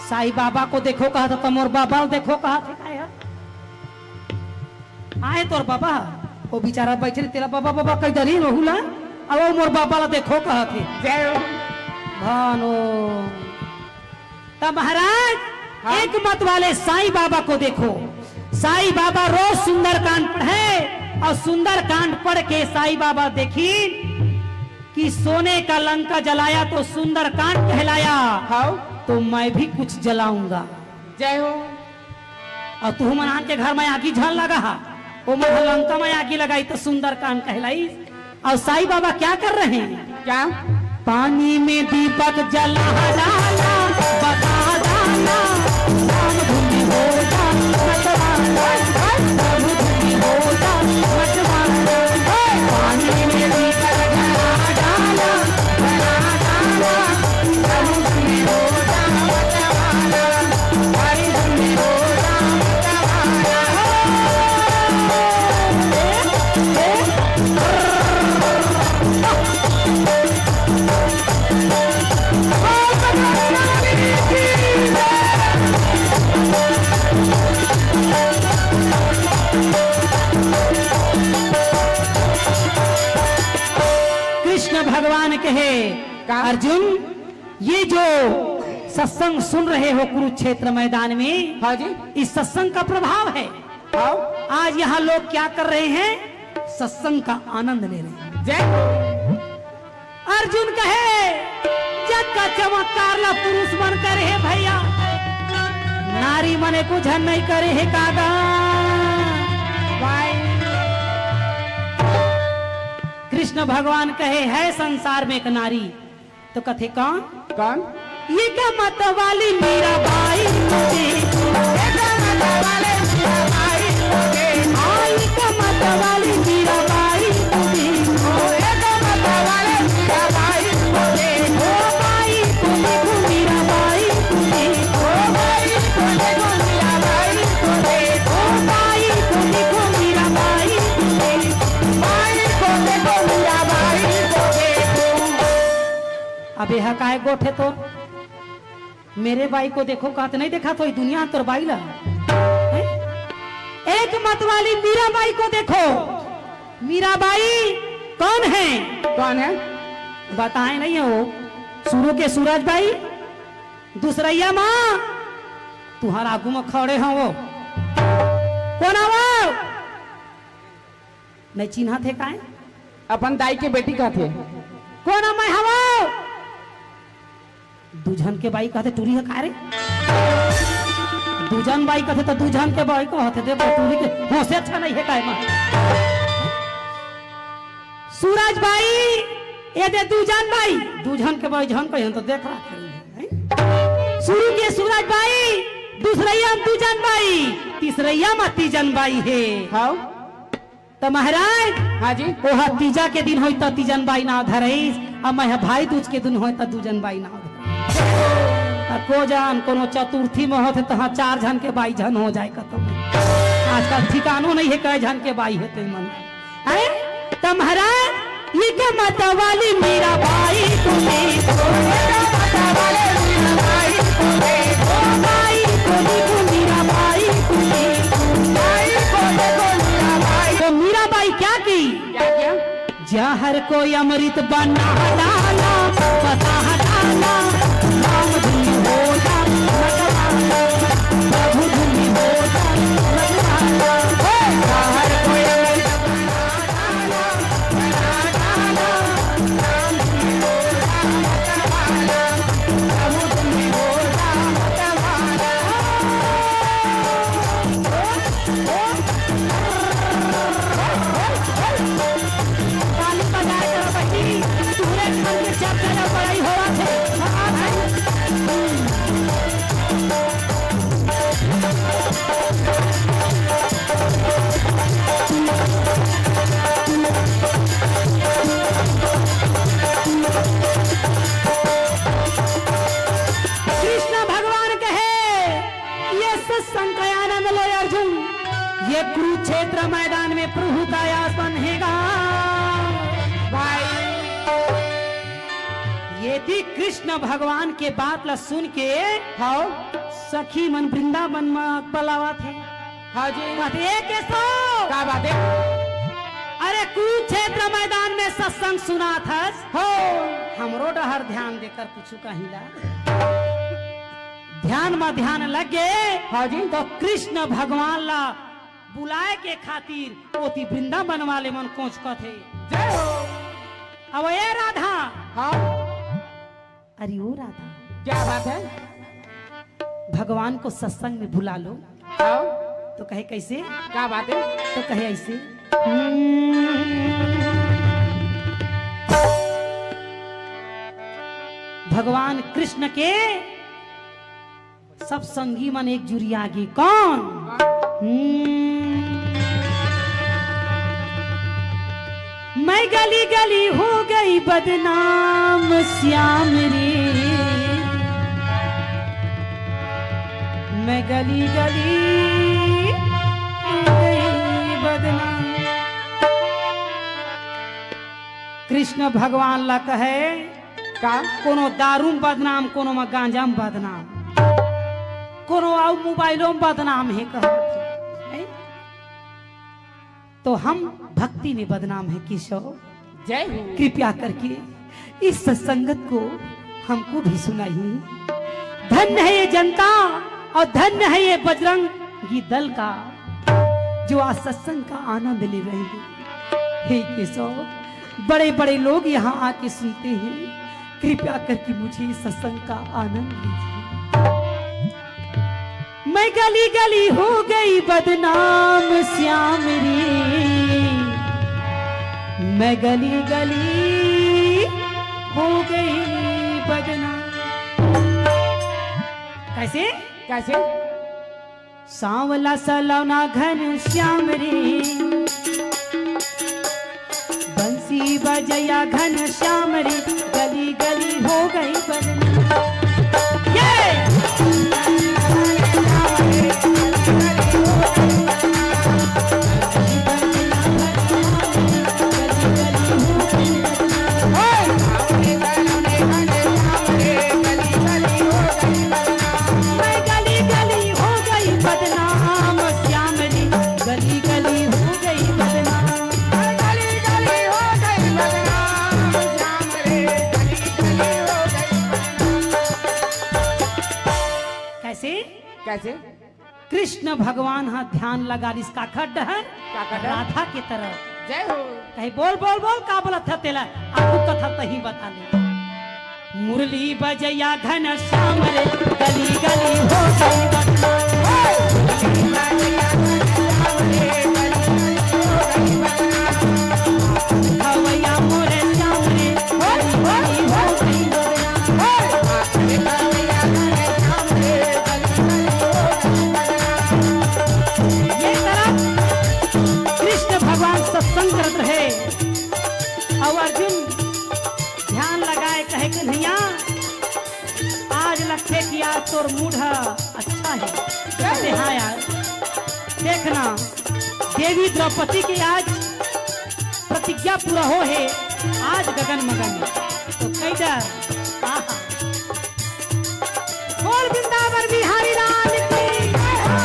साईं बाबा को देखो कहत हे, त मोर बाबा ल देखो कहत हे, काय हे? आए तोर बाबा, वो बेचारा बैठे रहे, तेला बाबा, बाबा कहि डरिन ओहू ला, अब वो मोर बाबा ला देखो कहत हे। जय हो। भानो। त महाराज, हाँ। एक मत वाले साईं बाबा को देखो। साईं बाबा रोज सुंदरकांड पढ़े और सुंदरकांड पढ़ के साईं बाबा देखिन कि सोने का लंका जलाया तो सुंदरकांड कहलाया, हाँ। तो मैं भी कुछ जलाऊंगा। जय हो। अउ तुहू मन आन के घर में आगी झन लगा हा, ओ मन ह लंका में आगी लगाई त सुंदरकांड कहलाई। अउ साईं बाबा क्या कर रहे हैं? क्या? पानी में दीपक जला डाला, बता डाला, राम धुन हो जा मतवाला, राम धुन हो जा मतवाला। पानी में दीपक जला डाला, बता डाला, कृष्ण भगवान कहे, का? अर्जुन, ये जो सत्संग सुन रहे हो कुरुक्षेत्र मैदान में, हाँ जी। इस सत्संग का प्रभाव है। हाँ। आज यहाँ लोग क्या कर रहे हैं? सत्संग का आनंद ले रहे हैं। जय। अर्जुन कहे, जग का चमत्कार ला पुरुष मन करे हे भैया, नारी मन एको झन नहीं करे हे कागा। भाई। कृष्ण भगवान कहे, है संसार में एक नारी, तो कथे कौन? कौन? ये का मत वाली मीरा बाई को देखो। ये का मत वाली मीरा बाई को देखो। हाँ, ये का मत वाली मीरा बाई को देखो। ये का मत वाली मीरा बाई को देखो। बाई को देखो, मीरा बाई को देखो। बाई को देखो, मीरा बाई को देखो। बाई को देखो, मीरा बाई को देखो। बाई को देखो, मीरा बाई को देखो। अबे हा काय गोठे तोर? मेरे बाई को देखो, कहा तो नहीं देखा तो दुनिया तोर बाई ला। हैं? एक मत वाली मीरा बाई को देखो। मीरा बाई कौन है? कौन है? बताए नहीं हो। शुरू के सूरज बाई, दूसरैया माँ, तुम्हारा आगू में खड़े हैं वो। कौन है वो? नहीं चिन्हा थे काहे? अपन दाई के बेटी का थे। कौन है मैं हवा? दू झन के बाई कहते टूरी है का रे? दू झन बाई कहते तो दू झन के बाई कहते, देखो टूरी के होशे अच्छा नहीं है काय मा। सूरज बाई, ये दे दू झन बाई, दू झन के बाई झन कहे तो देख रहा है। शुरू के सूरज बाई, दूसरैया दू झन बाई, तीसरइया म तीजन बाई हे। हाँ। त महाराज, हाँ जी। ओहा तीजा के दिन होय त तीजन बाई नाव धरइस, अउ मैं ह भाई दूज के दिन होय त दूजन बाई नाव धरइस। त को जान कोनो चतुर्थी म होथे तहाँ चार झन के बाई झन हो जाय कथों। आजकल ठिकानो नइ हे कै झन के बाई हे ते मन। हैं? त महाराज, ये क्या माता वाली मीरा बाई को ले, ओ माता वाली मीरा बाई को ले, ओ बाई को ले, ओ मीरा बाई को ले, बाई को ले, ओ मीरा बाई। तो मीरा बाई क्या की? क्या किया? जहर को अमृत बना डाला, बता डाला, राम धुन हो जा मतवाला, प्रभु धुन हो जा मतवाला। हे! जहर को अमृत बना डाला, बना डाला, राम धुन हो जा मतवाला, प्रभु धुन हो जा मतवाला। ताली बजाए करो बहिनी, तुहरे घर में जब जगह बड़ाई होवत हे। हाँ, हाँ। कृष्ण भगवान कहे, ये सत्संग का आनंद लो अर्जुन, ये कुरुक्षेत्र मैदान में प्रभु का आसन हेगा। भाई, ये थी कृष्ण भगवान के बात ला सुन के, हाँ। सखी मन वृंदावन में पलावत हे। हाँ जी। कहत हे, "ए केशव, का बात हे?" अरे कुरुक्षेत्र मैदान में सत्संग सुनात हस, हो। हमरो डहर ध्यान देकर कुछ कहिला। ध्यान म ध्यान लग गे। हाँ जी। तो कृष्ण भगवान ला बुलाए के खातिर ओती वृंदावन वाले मन कोचकत हे। जय हो। अब ए राधा। हाँ। अरे ओ राधा। क्या बात है? भगवान को सत्संग में बुला लो। हाँ। तो कहे कैसे? क्या बात है? तो कहे ऐसे। भगवान कृष्ण के सब संगी मन एक जुरिया गे। कौन? हम्म। मैं गली गली हो गई बदनाम श्याम रे। मैं गली गली हो गई बदनाम। कृष्ण भगवान ला कहे, का? कोनो दारू में बदनाम, कोनो में गांजा में बदनाम, कोनो अउ मोबाइलो में बदनाम हे कहत हे, हैं? तो हम भक्ति में बदनाम है केशव। जय हो। कृपया करके इस सत्संगत को हमको भी सुनाइए। धन्य है ये जनता और धन्य है ये बजरंगी दल का, जो आज सत्संग का आनंद ले रहे हैं। हे केशव, बड़े बड़े लोग यहाँ आके सुनते हैं, कृपया करके मुझे इस सत्संग का आनंद लीजिए। मैं गली गली हो गई बदनाम श्याम रे, मैं गली गली हो गई बदनाम। कैसे? कैसे? सांवला सलोना घन श्याम रे, बंसी बजैया घन श्याम रे, गली गली हो गई बदनाम। ये! मैं गली गली हो गई बदनाम श्याम रे, गली गली हो गई बदनाम। मैं गली गली हो गई बदनाम श्याम रे, गली गली हो गई बदनाम। कैसे? कैसे? कृष्ण भगवान हा ध्यान लगा रिस काखर डहर? काखर डहर? राधा के तरफ। जय हो। कहे, "बोल, बोल, बोल, का बोलत ह तेला?" आगू कथा तही बता ले। मुरली बजैया घन श्याम रे, गली गली हो गई बदनाम। भवैया मोरे श्याम रे, गली गली हो गई बदनाम। करत रहे। अउ अर्जुन ध्यान लगाए कहे, "कन्हैया, आज लगथे कि आज तोर मूड ह अच्छा हे।" कथे, "हाँ यार, देखना, देवी द्रौपदी के आज प्रतिज्ञा पूरा हो हे, आज गगन मगन।" तो कई डर, आहा। बोल वृंदावन बिहारी लाल की जय हो।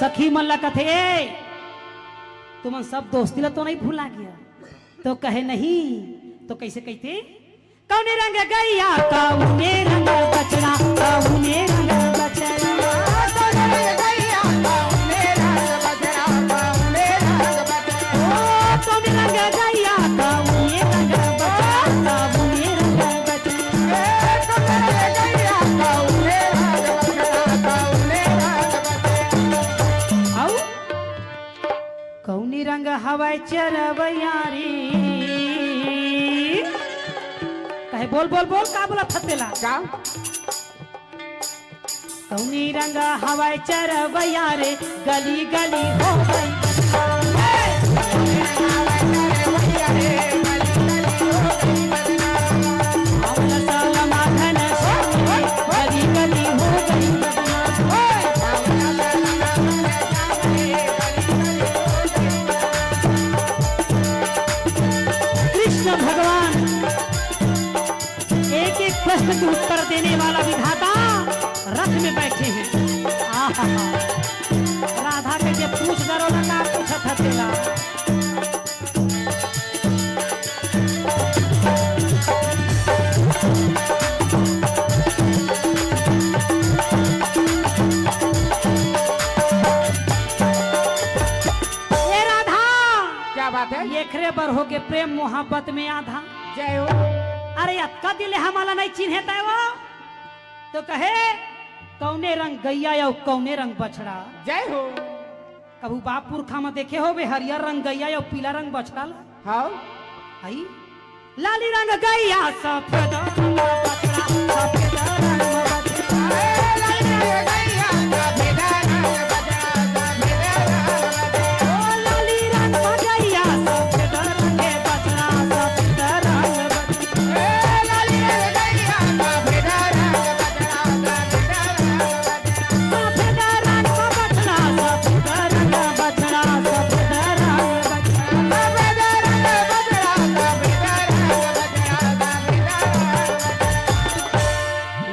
सखी मन ला कथे, "ए, तुमन सब दोस्ती ला तो नहीं भुला गया?" तो कहे, "नहीं।" तो कैसे कहते? कौने रंग गैया, कौने रंग बछड़ा, कौने रंग बछड़ा। कौने रंग गैया, कौने रंग बछड़ा, कौने रंग बछड़ा। ओ, कौने रंग गैया, कौने रंग बछड़ा, कौने रंग बछड़ा। ए, कौने रंग गैया, कौने रंग बछड़ा, कौने रंग बछड़ा। अउ कौनी रंग हवय चरवैया रे? कहे, बोल, बोल, बोल, का बोलत हस तेला? का? कौनी रंग हवय चरवैया रे, गली गली हो गई। कृष्ण भगवान एक एक प्रश्न के उत्तर देने वाला विधाता रथ में बैठे हैं। आहा, राधा के जे पूछ डरो ना, का पूछत ह तेला। ए राधा, क्या बात है? एखरे बर हो के प्रेम मोहब्बत में आधा। जय हो। अरे अतका दिन ले हमला नहीं चिन्हे तय वो, तो कहे, कौने रंग गैया अउ कौने रंग बछड़ा। जय हो। कभू बाप पुरखा म देखे होबे हरियर रंग गैया अउ पीला रंग बछड़ा ला? हाव। हई। लाली रंग गैया सफेद रंग बछड़ा, सफेद रंग बछड़ा। ए, लाली रंग गैया सफेद रंग बछड़ा, सफेद रंग बछड़ा। ओ, लाली रंग गैया सफेद रंग बछड़ा, सफेद रंग बछड़ा।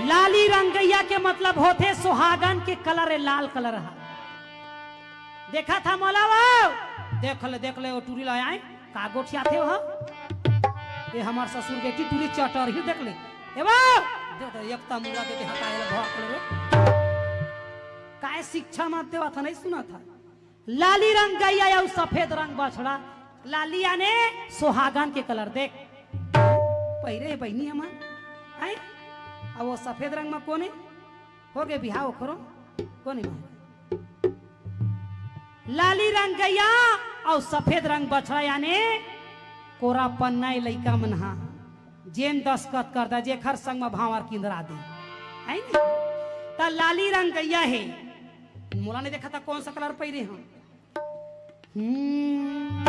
लाली रंग गैया के मतलब होथे सुहागन के कलर, लाल कलर हा। देखा था मोला वो? देख ले, देख ले, वो टूरी ला आए, का गोठियाथे वो? ये हमार ससुर बेटी टूरी चटर ही देख ले। ए वो, दे दे, एक तमुआ दे दे, हटाए ले, भौंक ले रे। काय शिक्षा मत देवा था, नहीं सुना था। लाली रंग गैया अउ सफेद रंग बछड़ा, लाली याने सुहागन के कलर देख। पहिरे हे बहिनी हमार, हैं? अब वो सफेद रंग में कोन हे? हो गे बिहाव ओखरो, कोन हे? लाली रंग गैया अउ सफेद रंग बछड़ा, याने कोरा पन्ना ए लइका मन हा, जेन दस्खत कर दा, जेखर संग म भांवर किंदरा दे, है नी? त लाली रंग गैया हे, मोला नहीं देखा था कौन सा कलर पहिरे हम। हम्म,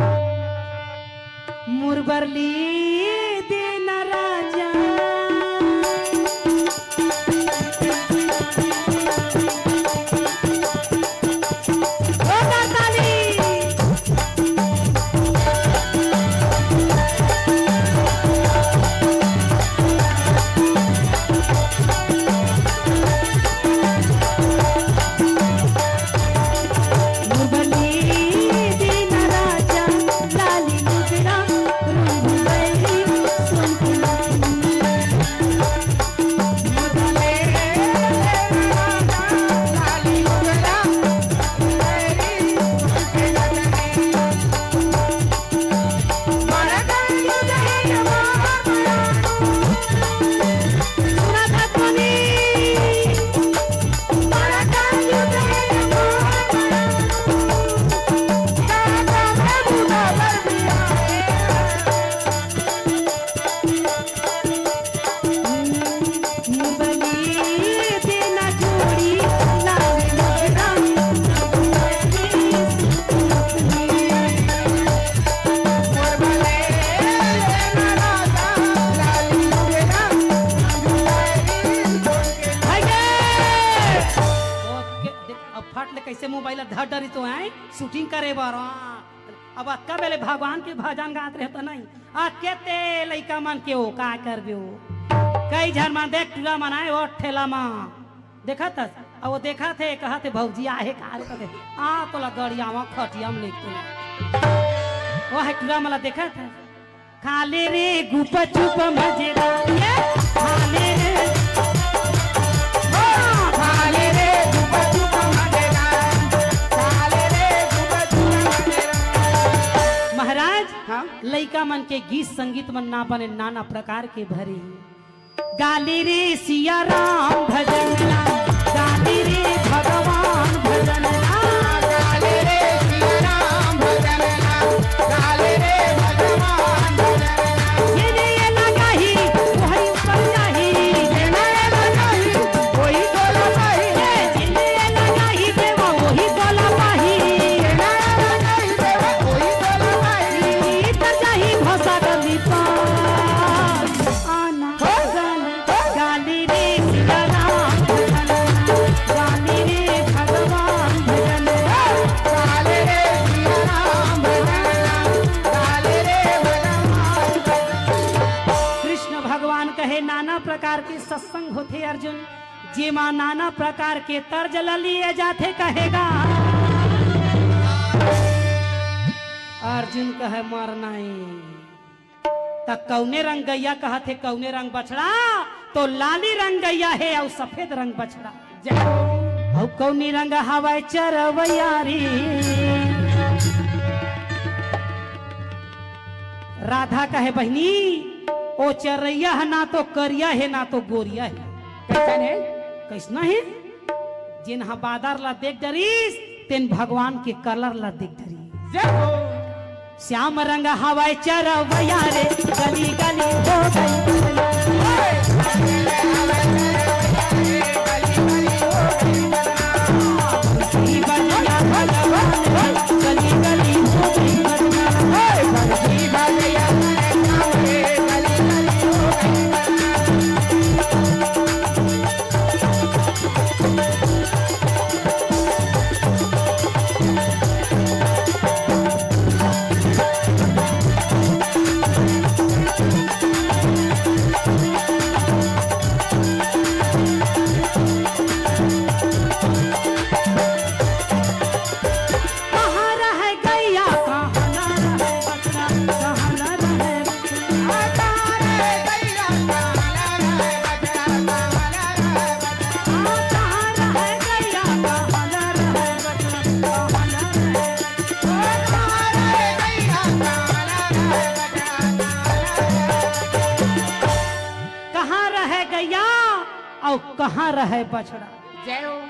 मुरबरली देना राजा। ओ ताली। मुरली दीन राजा, लाली लुगड़ा, रूप गई हर डरी तो आए शूटिंग करे बर। हाँ। अब अतका बेले भगवान के भजन गात रहे तो नहीं। आ केते लइका मन के ओ का करबे ओ। कई झन मन देख टूरा मन आए ओ ठेला म। देखत हस? आ वो देखत हे, कहत हे, "भौजी आहे का रे?" कहत हे, "आ तोला गड़ियावा खटिया म लेके।" वो है टूरा मन ला देखत हे। खा ले रे गुपचुप मजेदार, ये खा ले रे। हाँ, खा ले रे गुपचुप मजेदार, खा ले रे गुपचुप मजेदार। महाराज, हाँ? लइका मन के गीत संगीत मन ना बने, नाना प्रकार के भरे। गाली रे सिया राम भजन ला, गाली रे भगवान भजन ला। गाली रे सिया राम भजन ला, गाली रे भगवान भजन ला। ये रे ये लगाही, वही ऊपर जाही। ये रे ये लगाही, वही गोला पाही। ये जिन ये लगाही देवा, वही गोला पाही। ये रे ये लगाही देवा, वही गोला पाही। इतर जाही भसा गली पार। आना, हो? गाना, गाली रे सिया राम भजन, गाली रे भगवान भजन। गाली रे सिया राम भजन, गाली रे भगवान भजन। कृष्ण भगवान कहे, नाना प्रकार के सत्संग होथे अर्जुन, जेमा नाना प्रकार के तर्ज ल लिए जाथे कहेगा। अर्जुन कहे, मरना ही। त कौने रंग गैया कहत हे, कौने रंग बछड़ा? तो लाली रंग गैया हे अउ सफेद रंग बछड़ा। जय हो। अउ कौनी रंग हवय चरवैया रे? राधा कहे, बहिनी, ओ चरैया ह ना तो करिया हे, ना तो गोरिया हे। कैसन हे? कैसना हे? जेन ह बादर ला देख डरिस, तेन भगवान के कलर ला देख डरिस। जय हो। श्याम रंग हवय चरवैया रे, गली गली हो गई। गली गली हो गई। कहाँ रहे गैया, कहाँ ना रहे बछड़ा, कहाँ ना रहे बछड़ा। कहाँ रहे गैया, कहाँ ना रहे बछड़ा, कहाँ ना रहे बछड़ा। कहाँ रहे गैया, कहाँ ना रहे बछड़ा, कहाँ ना रहे बछड़ा। कहाँ रहे गैया अउ कहाँ रहे बछड़ा? जय हो।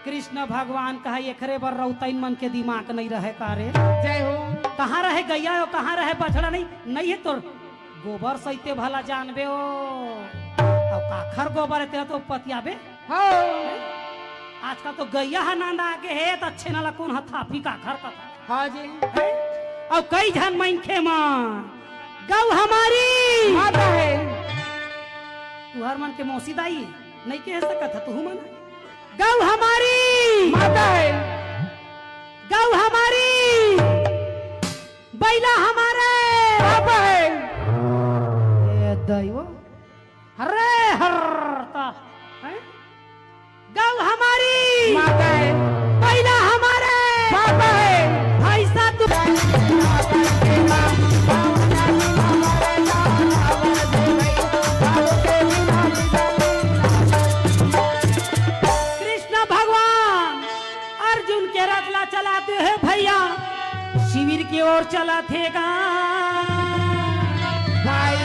कृष्ण भगवान कहा, "एकरे बर रउतइन मन के दिमाग नहीं रहे का रे?" जय हो। कहाँ रहे गैया अउ कहाँ रहे बछड़ा? नहीं, नहीं हे तोर गोबर सहिते भला जानबे ओ। अउ काखर गोबर हे तेला तो पतियाबे। हाँ। आजकल तो गैया ह नांदा आगे हे, त अच्छे नाला कोन ह थापी काखर कथा। हाँ जी। हैं? अउ कई झन मनखे मन, "गऊ हमारी माता है।" तुहर मन के मौसी दाई नइ कह सकत ह, तुहू मन। "गऊ हमारी माता है।" "गऊ हमारी, बैला हमारे पापा है।" ए दैव, हरे हर ता, हैं? गऊ हमारी माता है। बैला हमारे पापा है। भैंसा तू कृष्ण भगवान अर्जुन के रथ ला चलाते हे भैया, शिविर के ओर चलाथे गा। भाई।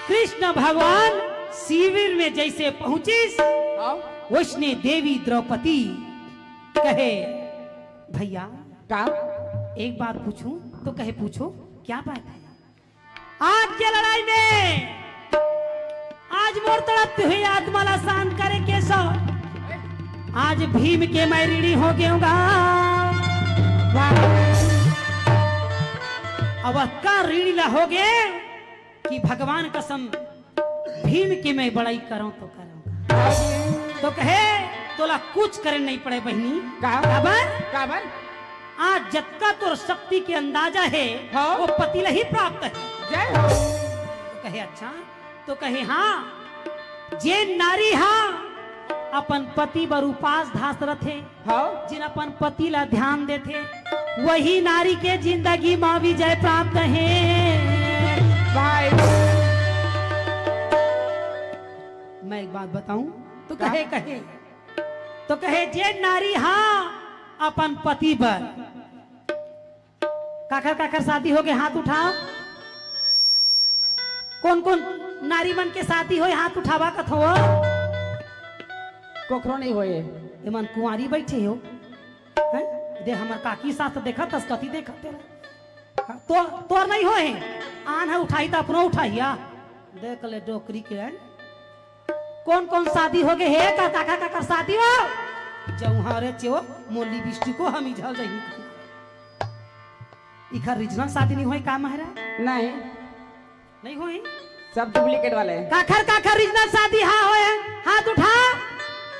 कृष्ण भगवान शिविर में जैसे पहुंचिस, हाँ। वैसने देवी द्रौपदी कहे, "भैया, का? एक बात पूछूं?" तो कहे, "पूछो, क्या बात है?" आज के लड़ाई में आज मोर तड़पती हुई आत्मा ला शांत करे केशव, आज भीम के मैं ऋणी हो गए हूँ गा। अब का ऋणी ला हो गए कि भगवान कसम भीम के मैं बड़ाई करूं तो करूं। तो कहे, तोला कुछ करे नहीं पड़े बहिनी। का? काबर? काबर? आज जतका तोर शक्ति के अंदाजा हे, हाँ। वो पति ला ही प्राप्त हे। जय हो। तो कहे, "अच्छा?" तो कहे, "हाँ, जेन नारी हा अपन पति बर उपास धास रथे, हाँ। जेन अपन पति ला ध्यान देथे, वही नारी के जिंदगी मा विजय प्राप्त हे।" भाई। मैं एक बात बताऊं? तो का? कहे, कहे। तो कहे, "जेन नारी हा अपन पति बर।" काखर काखर शादी होगे, हाथ उठाव। कोन कोन नारी मन के शादी होय, हाथ उठावा कथो। कोखरो नहीं होए। एमन कुंवारी बैठे हो। हैं? दे हमर काकी सास तो देखत हस, कति देखत हे। हाँ, तो, तोर नहीं होए। आन हे उठाही त अपनो उठाही, आ। देख ले डोकरी के, हैं? कोन कोन शादी होगे हे, का काखर काखर शादी हो? जऊहा रे चेव, मोर लिपस्टिको हमी झल जही। इखर रिजनल शादी नहीं होय का महाराज? नहीं। नहीं होय? सब डुप्लीकेट वाले हैं। काखर काखर रिजनल शादी हा होय, हाथ उठा।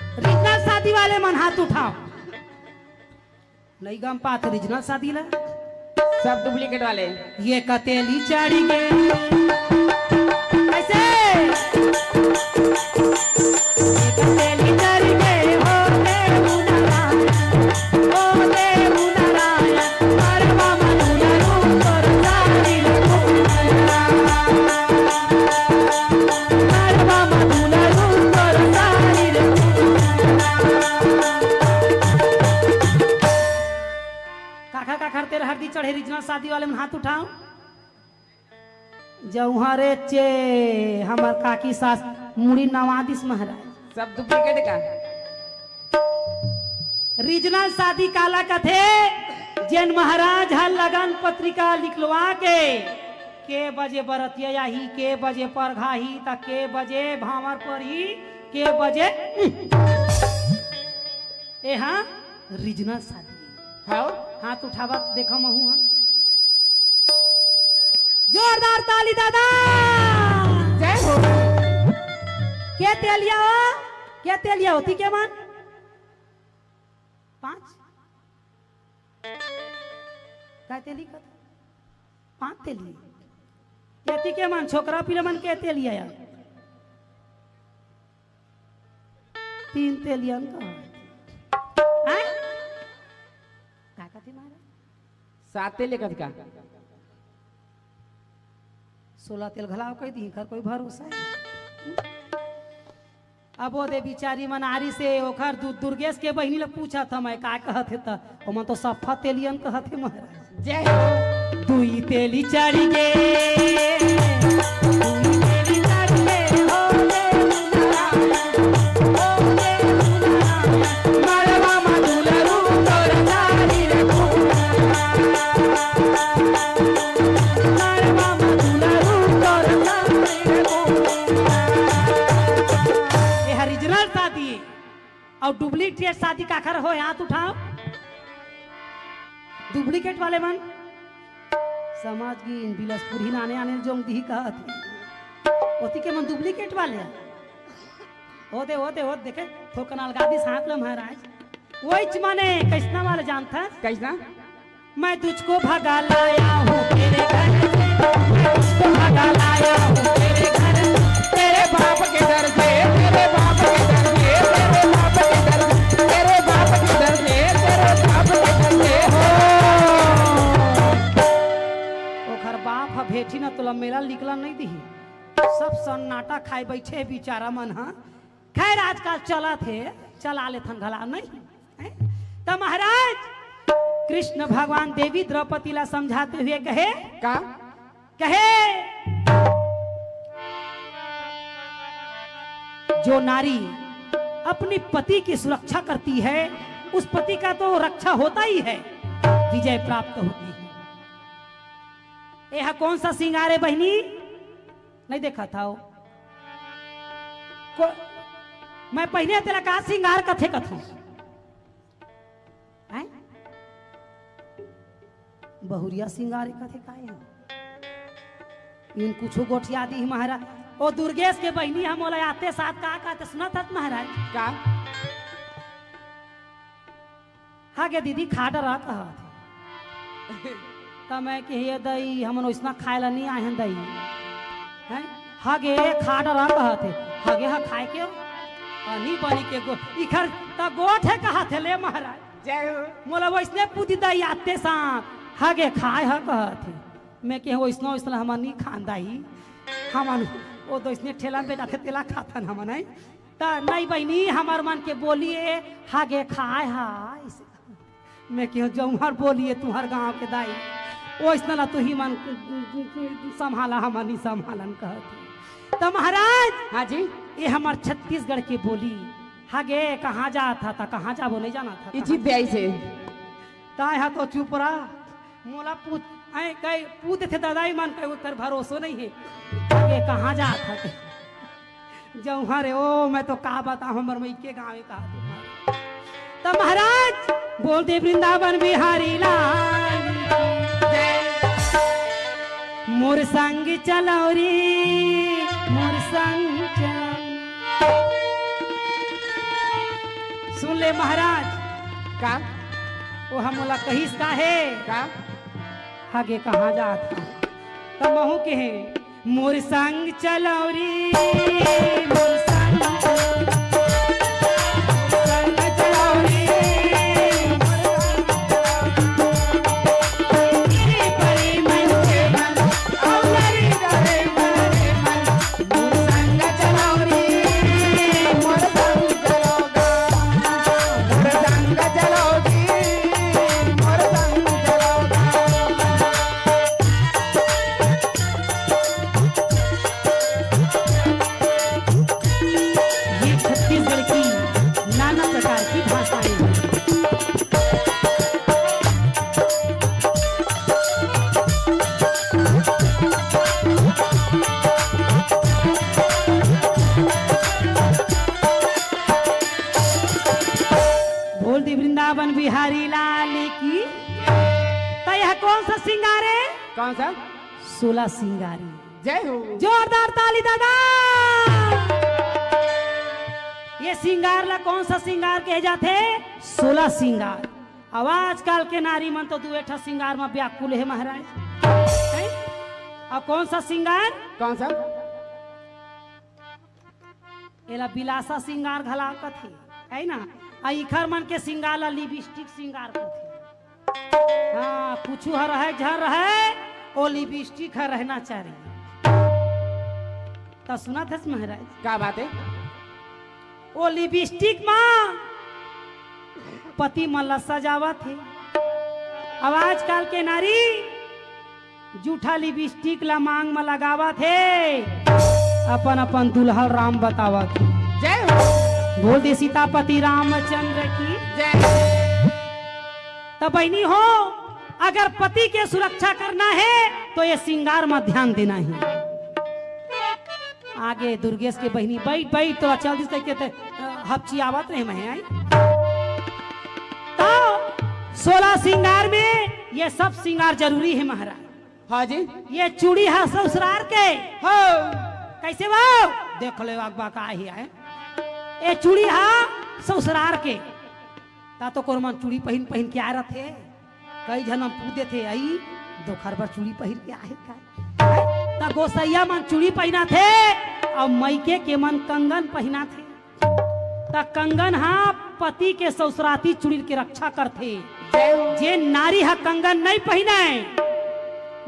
रिजनल शादी वाले मन हाथ उठाव। नहीं गम पात रिजनल शादी ला। सब डुप्लीकेट वाले। ये कतेली चढ़ गए। कैसे? ये कतेली चढ़ गए, हो देव नारायण, हो देव नारायण, परवा मधुर रूप तोर सारी रे फूल। परवा मधुर रूप तोर सारी रे फूल। काखर काखर तेल हरदी चढ़े रिजनल शादी वाले मन हाथ उठाव। जऊहा रे चे, हमर काकी सास मुड़ी नवा दिस महाराज। सब डुप्लीकेट का। रिजनल शादी काला कथे? जेन महाराज ह लगन पत्रिका लिखलवा के, के बजे बरतिया आही, के बजे परघाही, त के बजे भांवर परही, के बजे ए हाँ, रिजनल शादी। हाँ? हाथ उठावा त देखा महू हाँ। जोरदार ताली दादा। जय हो। के तेलिया हो? के तेलिया होती के मन? पाँच? का तेली का? पाँच तेली। केती के मन, छोकरा पिला मन के तेलिया यार। तीन तेलियन का। हैं? का कथी मारा? सात तेल कथी का? सोलह तेल घलाव कह दी, कर कोई भरोसा है? अब वो दे बिचारी मनारी से ओखर दु-, दुर्गेश के बहिनी ले पूछा था मैं का कहत हे त, ओमन तो सफा तेलियन कहत हे महाराज। जय हो। दुई तेली चढ़ गे, दुई तेली चढ़ गे, हो गे दुलारा, हो गे दुलारा, मड़वा मा दुलरू तोर सारी रे फूल। मड़वा मा दुलरू तोर सारी रे फूल। ये हरिजनल शादी। अउ डुप्लीकेट शादी काखर होय, हाथ उठाव। डुप्लीकेट वाले मन समाज की इन बिलासपुर ही नाने आने जोंग दिही कहत हे। ओती के मन डुप्लीकेट वाले हे। होते, होते, होते, देखे, थोकन अलगा दिस हाथ ल महाराज। वहीच माने कैसना वाले जानथस? कैसना? मैं तुझको भगा लाया हूँ तेरे घर से, मैं तुझको भगा लाया हूँ तेरे घर से। तेरे बाप के दर से, तेरे बाप के दर से, तेरे बाप के दर से, तेरे बाप के दर से, तेरे बाप के दर से हो। ओखर बाप ह भेठी न तोला मेला निकला नहीं दिही। सब सन्नाटा खाए बैठे बिचारा मन ह। खैर, आजकल चलत हे, चला लेथन घला नहीं। हैं? त महाराज, कृष्ण भगवान देवी द्रौपदी ला समझाते हुए कहे, का? कहे, जो नारी अपनी पति की सुरक्षा करती है, उस पति का तो रक्षा होता ही है, विजय प्राप्त होती है। यह कौन सा श्रृंगार है बहिनी? नहीं देखा था वो? को-, मैं पहिने तेला का श्रृंगार कथे कथों? हैं? बहुरिया श्रृंगार कथे काहे हो? इन कुछो गोठिया दी महाराज। ओ दुर्गेश के बहिनी हम ओला आते साथ का कहते सुनत हत महाराज? का? हगे दीदी, खा डरा कहत हे। त मैं कहे, "ए दई, हमन ओइसना खाए ला नइ आए हन दई।" हैं? हगे खा डरा कहत हे। हगे ह खाए के? अनी बनी के गो-, इखर त गोठ हे कहत हे ले महाराज। जय हो। मोला ओइसने पूदी दई आते साथ, हगे खाए ह कहत हे। मैं कहे, "ओइसना, ओइसना हमन नइ खान दई। हमन ओ दोइसने ठेला में बेचाथे, तेला खाथन हमन, हैं?" त नहीं बहिनी, हमर मन के बोली ए, हगे खाए ह। मैं कहे, "जौहर बोली ए तुंहर गांव के दाई, ओइसना ला तुही मन संभाला, हमन नइ संभालन," कहत हे। त महाराज, हाँ जी। ए हमर छत्तीसगढ़ के बोली, हगे कहाँ जात ह, त कहाँ जाबो, नइ जानत ह, ए जी, कहाँ ब्याई से। ताय हा तो चुप रहा। मोला पूछ, ऐ कई पूछ देथे दादा, ई मन कई ओकर भरोसो नइ हे। ये कहाँ जात हे? जौहर हे, ओ, मैं तो का बतावं, हमर मइके गाँव हे, कहा तुँहर। त महाराज, बोल दे वृंदावन बिहारी लाल की जय। मोर संग चलव रे, मोर संग चलव। सुन ले महाराज। का? ओ ह मोला कहिस का हे? का? हगे कहाँ जात हे? त महूँ कहे, मोर संग चलव रे, मोर संग, संग चलव रे, मोर संग चलव रे। ये छत्तीसगढ़ की नाना प्रकार की भाषाएं हैं। बोल दे वृंदावन बिहारी लाल की। त यह कौन सा श्रृंगार हे? कौन सा? सोलह श्रृंगारी। जय हो। जोरदार ताली दादा। ये श्रृंगार ला कौन सा श्रृंगार कहे जाथे? सोलह श्रृंगार। अब आजकल के नारी मन तो दुए ठा श्रृंगार म व्याकुल हे महाराज। हैं? अब कौन सा श्रृंगार? कौन सा? एला बिलासा श्रृंगार घला कथे, है ना? आ इखर मन के श्रृंगार ला लिपस्टिक श्रृंगार कथे। हाँ, कुछु ह रहय, झन रहय, ओ लिपस्टिक ह रहना चाहिए। त सुनत हस महाराज? का बात हे? ओ लिपस्टिक म पति मन ला सजावत हे। अब आजकल के नारी जूठा लिपस्टिक ला मांग म लगावत हे, अपन अपन दुल्हा राम बतावत हे। जय हो। बोल दे सीतापति रामचंद्र की। जय। त बहिनी हो, अगर पति के सुरक्षा करना हे तो ये श्रृंगार म ध्यान देना हे। आगे दुर्गेश के बहिनी, "बैठ, बैठ, तोला चल दिस," कहिके ते, अ, हपचियावत रहे मैं, आई। तो सोलह श्रृंगार में ये सब श्रृंगार जरूरी हे महाराज। हाँ जी। ये चूड़ी ह ससुरार के। हो। कैसे वो? देख ले अगबा का ही है। ये चूड़ी ह ससुरार के। त तो कोनो मन चूड़ी पहिन, पहिन के आए रथे। कई झन मन पूछ देथे, "अई, दोखर बर चूड़ी पहिर के आहे का?" त गोसैया मन चूड़ी पहिनाथे, अउ मइके के मन कंगन पहिनाथे। त कंगन ह पति के ससुराती चूड़ी के रक्षा करथे। जय हो। जे नारी ह कंगन नइ पहिने,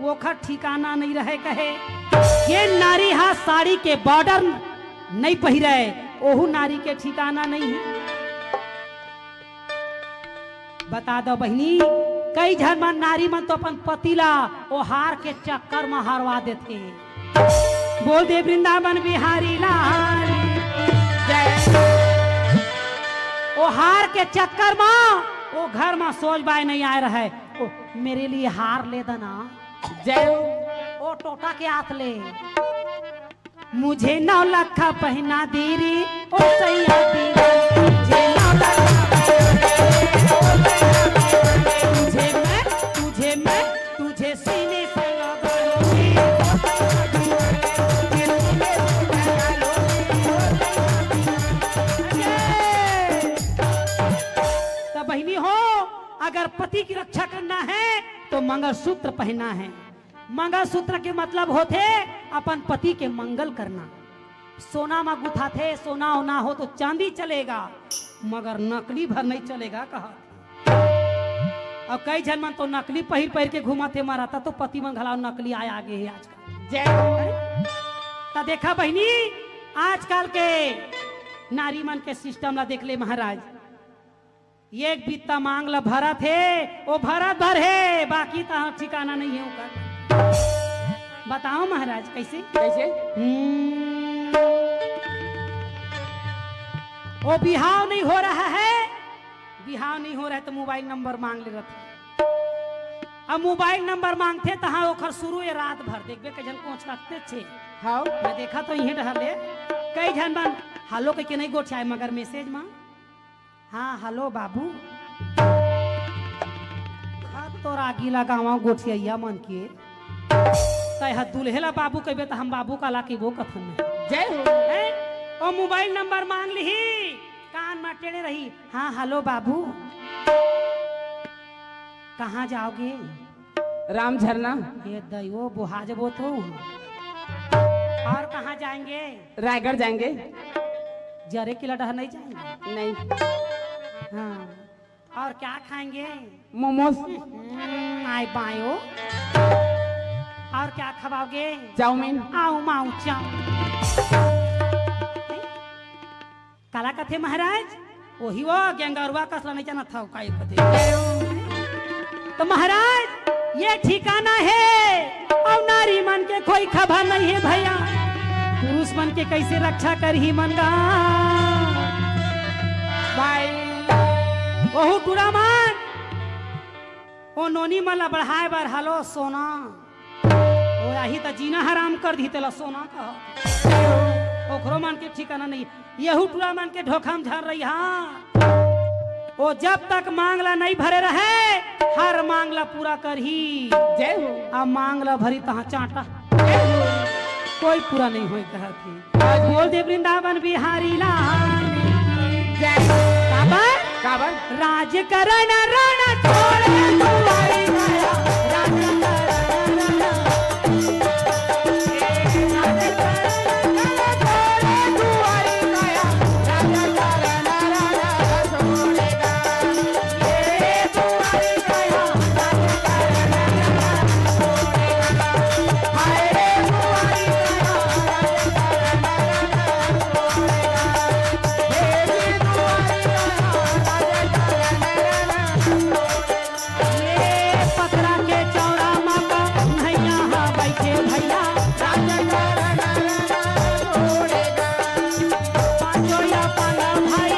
ओखर ठिकाना नइ रहे कहे। जे नारी ह साड़ी के बॉर्डर नइ पहिरे, ओहू नारी के ठिकाना नइ हे। बता दव बहिनी, कई झन मन नारी मन तो अपन पति ला ओ हार के चक्कर म हरवा देथे। बोल दे वृंदावन बिहारी लाल की जय। ओ हार के चक्कर म ओ घर म सोज बाय नइ आय रहय, ओ मेरे लिए हार ले देना। जय। ओ टोटा के हाथ ले। मुझे नौ लाख पहना दे रे, ओ सैया दीवाना। मुझे नौ लाख पहना दे रे, ओ सैया दीवाना। तुझे मैं, तुझे मैं, तुझे सीने से लगा लूंगी। त बहिनी हो, पति की रक्षा करना है तो मंगलसूत्र पहनना है। मंगलसूत्र के मतलब होथे अपन पति के मंगल करना। सोना म गुथाथे, सोना ओना हो तो चांदी चलेगा, मगर नकली भर नहीं चलेगा कहा। अउ कई झन मन तो नकली पहिर पहिर के घूमत हे, मरता तो पति मन घलाव नकली आय आगे हे आजकल। जय हो। त देखा बहिनी, आजकल के नारी मन के सिस्टम ला देख ले महाराज, एक बित्ता मांग ला भरत हे, ओ भरत भर हे, बाकी त ठिकाना नहीं हे ओकर। बताओ महाराज, कैसे? कैसे? हम्म। ओ बिहाव नहीं हो रहा है, बिहाव नहीं हो रहा है त मोबाइल नंबर मांग ले रथे। अब मोबाइल नंबर मांगथे तहां ओखर शुरू ये रात भर देखबे कई झन कोंच रखते छे। हाव। मैं देखा तो इहे डहर ले कई झन मन हेलो कहिके नहीं गोठियाय मगर मैसेज मा, हाँ हेलो बाबू। हाँ तोर आगी लगावा गोठियैया मन के। तै ह दूल्हे ला बाबू कहिबे त हम बाबू काला कहिबो कथन में। जय हो। हैं? ओ मोबाइल नंबर मांग लिही, कान मा टेढ़े रही, हाँ हेलो बाबू। कहाँ जाओगे? राम झरना। ये दइयो बोहा जबो तो। और कहाँ जाएंगे? रायगढ़ जाएंगे। जरे किला डहर नहीं जाएंगे? नहीं। हाँ। और क्या खाएंगे? मोमोज। हम्म, आय बायो। और क्या खवाओगे? चाउमीन। आऊ माऊ चाउमीन। काला कथे महाराज, ओही वो गेंगरुआ कस ला नहीं जानत हव, का एक कथे। तो महाराज, ये ठिकाना हे, अउ नारी मन के कोई खबर नहीं हे भैया। पुरुष मन के कैसे रक्षा करही मन गा? भाई। ओहू टूरा मन, ओ नोनी मन ला बढ़ाए बर हेलो सोना। ओ आही त जीना हराम कर दिही, तेला सोना कहा। ओखरो मन के ठिकाना नहीं। यहू टूरा मन के धोखा म झन रही, हाँ। ओ जब तक मांग ला नहीं भरे रहे, हर मांग ला पूरा करही। जय हो। अब मांग ला भरी तहाँ चांटा। कोई पूरा नहीं होय कहत हे। बोल दे वृंदावन बिहारी लाल। जय। काबर? काबर? राज करण रण छोड़ दुआरी गया। राज करण रण ये पथरा के चौड़ा मा कन्हैया हा बइठे भैया। पांचों या पांडव भाई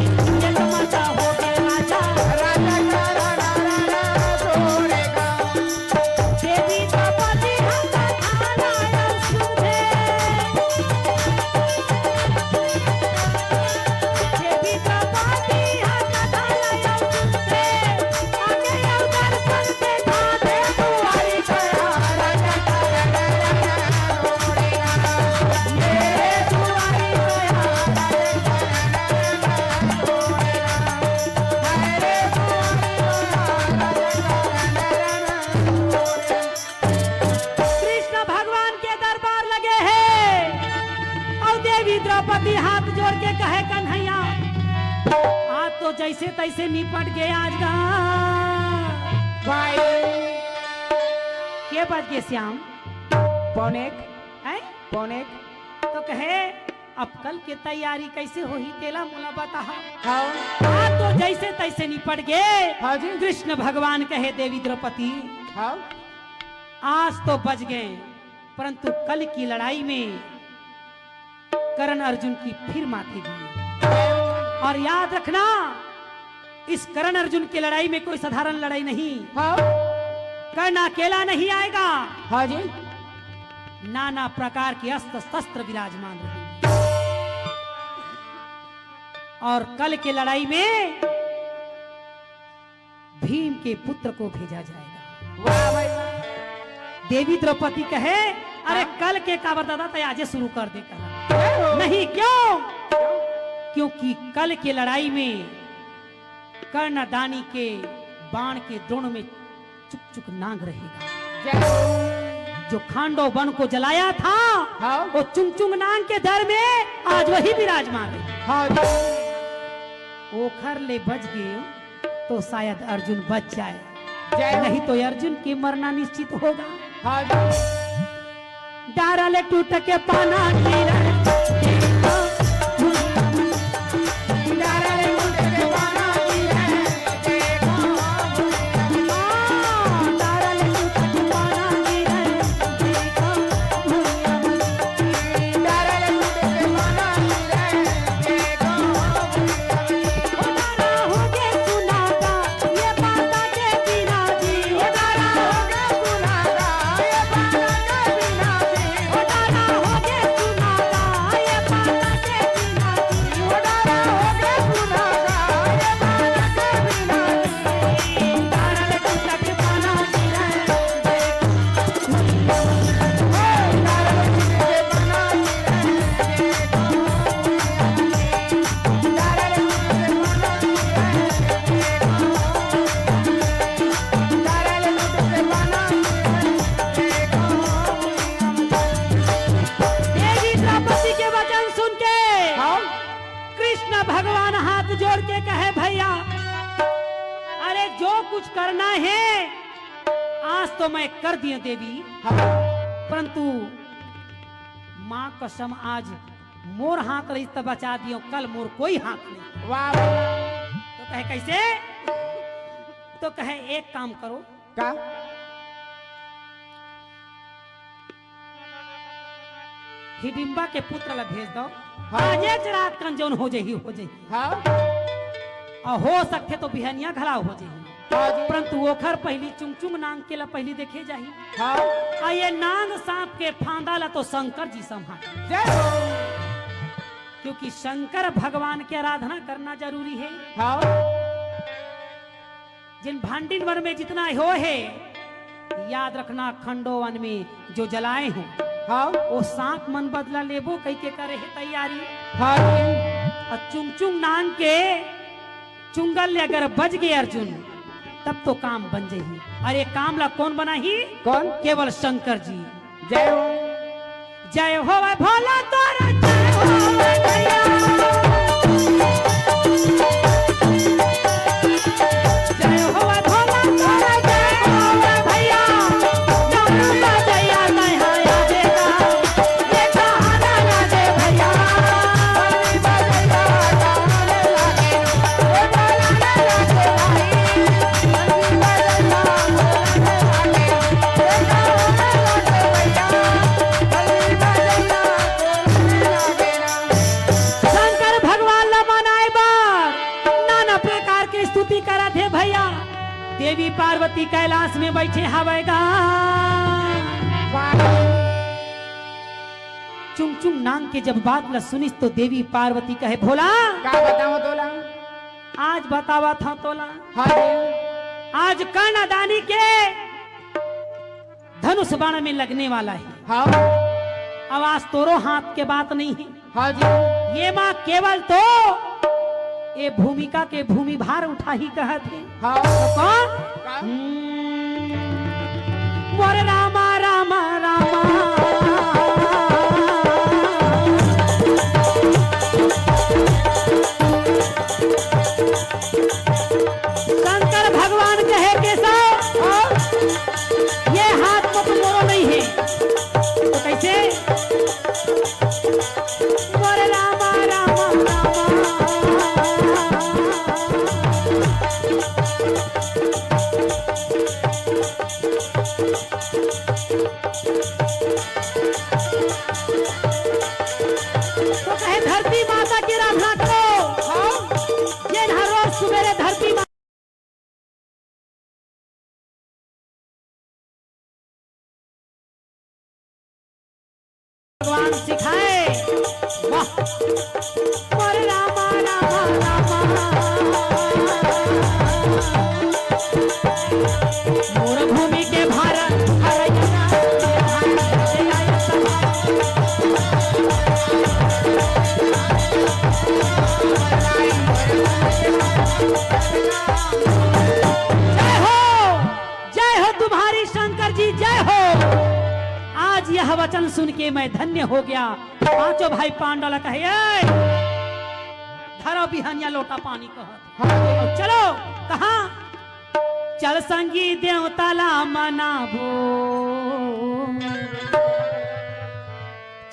एक मता हो गे राजा। देवी द्रौपदी हा कथा ला अउ सुनथे। देवी द्रौपदी हा कथा ला अउ सुनथे। कृष्ण भगवान के दरबार लगे हे अउ देवी द्रौपदी हाथ जोड़ के कहे, कन्हैया, आज तो जैसे तैसे निपट गे आज गा। भाई। के बज गे श्याम? पौने एक। हैं? पौने एक। तो कहे, अब कल के तैयारी कैसे होही, तेला मोला बताहा। हाँ। आज तो जैसे तैसे निपट गे। हाँ जी। कृष्ण भगवान कहे, देवी द्रौपदी, हाँ। आज तो बच गए, परंतु कल की लड़ाई में कर्ण अर्जुन की फिर माथे भी। और याद रखना, इस कर्ण अर्जुन की लड़ाई में कोई साधारण लड़ाई नहीं। हाँ। कर्ण अकेला नहीं आएगा। हाँ जी। नाना प्रकार के अस्त्र शस्त्र विराजमान रहेंगे। और कल के लड़ाई में भीम के पुत्र को भेजा जाएगा। वाह भाई वाह। देवी द्रौपदी कहे, अरे हाँ। कल के काबर दादा, तय आजे शुरू कर दे कहा। जय हो। नहीं, क्यों? क्योंकि कल के लड़ाई में कर्णदानी के बाण के द्रोण में चुक चुक नांग रहेगा। जय हो। जो खांडव वन को जलाया था, हाँ। वो चुंग चुंग नांग के दर में आज वही विराजमान है। हाँ। ओखर ले बच गए तो शायद अर्जुन बच जाए, जय हो। नहीं तो अर्जुन के मरना निश्चित होगा। हाँ। डारा ले टूट के पाना गिरे। देवी द्रौपदी के वचन सुन के हाँ। कृष्ण भगवान हाथ जोड़ के कहे, भैया, अरे जो कुछ करना है आज तो मैं कर दियो देवी, हाँ। परंतु माँ कसम आज मोर हाथ रहिस त बचा दियो, कल मोर कोई हाथ नहीं। वाह, वाह। तो कहे, कैसे? तो कहे, एक काम करो। का? हिडिम्बा के पुत्र ला भेज दो। हाँ। आज एक रात कन जौन हो जाही, हो जाही। हाँ। और हो सकथे तो बिहनिया घला हो जाही। हाँ जी। परंतु ओखर पहिली चुंग चुंग नांग के ला पहिली देखे जाही। हाँ। आ ये नांग सांप के फांदा ला तो शंकर जी संभाल। जय हो। क्योंकि शंकर भगवान की आराधना करना जरूरी है। हाँ। जिन भांडिन वन में जितना हो है, याद रखना, खंडो वन में जो जलाए हो, हाँ। वो सांप मन बदला लेबो कहि के करे है तैयारी। हाँ। और चुंग चुंग नांग के चुंगल ले अगर बज गए अर्जुन, तब तो काम बन जाही। और ये काम ला कौन बनाही? कौन? केवल शंकर जी। जय हो। जय हो भोला तोर जय हो भैया। जय हो भोला तोर जय हो भैया। शंकर भगवान ला मनाए बर नाना प्रकार के स्तुति करत हे भैया। देवी पार्वती कैलाश में बैठे हवय गा। चुंग चुंग नांग के जब बात ला सुनिस तो देवी पार्वती कहे, भोला, का बतावं तोला? आज बतावत हंव तोला। हाँ जी। आज कर्णदानी के धनुष बाण में लगने वाला है। हाँ। अब आज तोरो हाथ के बात नहीं है। हाँ जी। ये माँ केवल तो ये भूमिका के भूमि भार उठाही कहत हे। हाँ। तो कौन? का? हम्म, मोर रामा, रामा, रामा। शंकर भगवान कहे, केशव, ये हाथ को तो मोरो नहीं है। तो कैसे? बोले, रामा, रामा, रामा। तो कहे, धरती माता की आराधना करो। हाँ। जेन हर रोज सुबेरे धरती माता भगवान सिखाए। वाह। अरे रामा, रामा, रामा। मोर भूमि के भारत, हरैया। यह वचन सुन के मैं धन्य हो गया। पांचों भाई पांडव ला कहे, "ए, धरो बिहनिया लोटा पानी," कहत। हाँ। "चलो।" कहाँ? "चल संगी देवता ला मनाबो,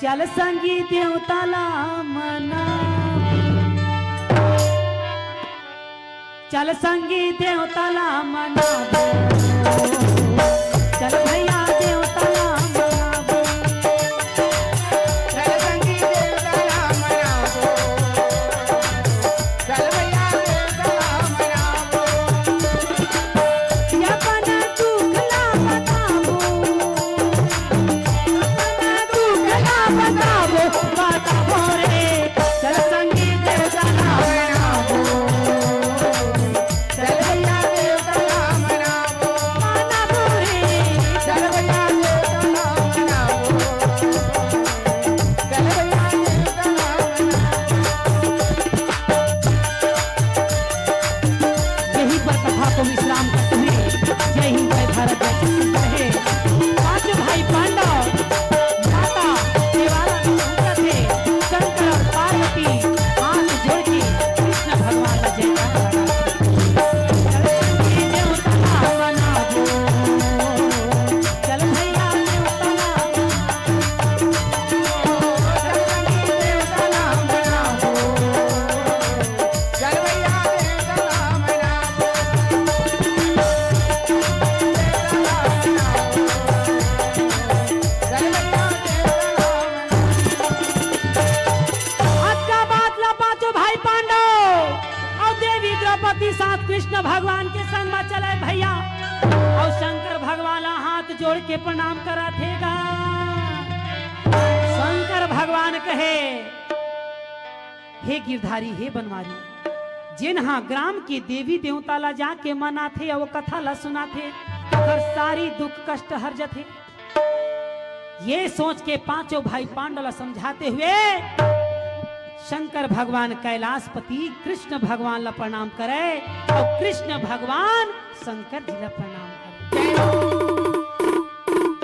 चल संगी देवता ला मनाबो, चल संगी देवता ला मनाबो, चल भैया देवता ला मनाबो।" चल संगी देवता ला मनाबो, चल भैया देवता ला मनाबो। अपन दुख ला बताबो, अपन दुख ला बताबो, बताबो रे। चल संगी देवता ला मनाबो, चल भैया देवता ला मनाबो, मनाबो रे। चल भैया देवता ला मनाबो, चल भैया देवता ला मनाबो। यहीं पर कथा को विश्राम करते हुए जय हिंद, जय भारत, जय छत्तीसगढ़ है। पांचों भाई पांडव माता केवाला में पहुंचत हे। शंकर और पार्वती हाथ जोड़ के कृष्ण भगवान का जयकारा लगा। चल भैया देवता ला मनाबो। आज का बात ला पांचों भाई पांडव अउ देवी द्रौपदी साथ कृष्ण भगवान के संग म चले भैया। अउ शंकर भगवान ला हाथ जोड़ के प्रणाम करत हे गा। शंकर भगवान कहे, "हे गिरधारी, हे बनवारी, जेन हा ग्राम के देवी देवता ला जाके मनाथे अउ कथा ला सुनाथे, ओकर सारी दुख कष्ट हर जथे।" ये सोच के पांचों भाई पांडव ला समझाते हुए शंकर भगवान कैलाशपति कृष्ण भगवान ला प्रणाम करे अउ कृष्ण भगवान शंकर जी ला प्रणाम करे।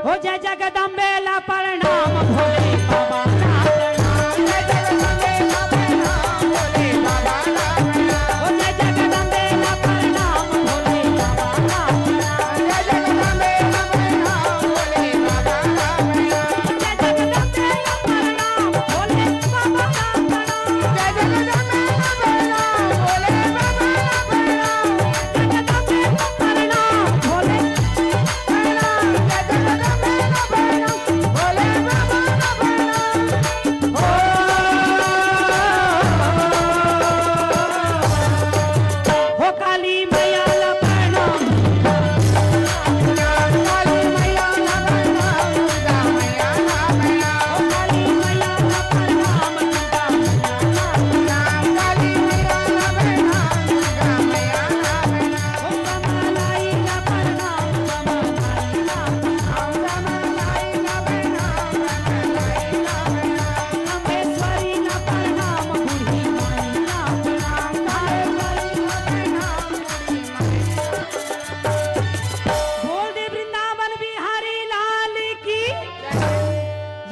हो जय जगदम्बे ला प्रणाम, भोले बाबा ला प्रणाम। जय जगदम्बे ला प्रणाम, भोले बाबा ला प्रणाम। हो जय जगदम्बे ला प्रणाम, भोले बाबा ला प्रणाम। जय जगदम्बे ला प्रणाम, भोले बाबा ला प्रणाम। जय जगदम्बे ला प्रणाम, भोले बाबा ला प्रणाम। जय जगदम्बे ला प्रणाम, भोले बाबा ला प्रणाम। जय जगदम्बे ला प्रणाम, भोले बोल दे वृंदावन बिहारी लाल की।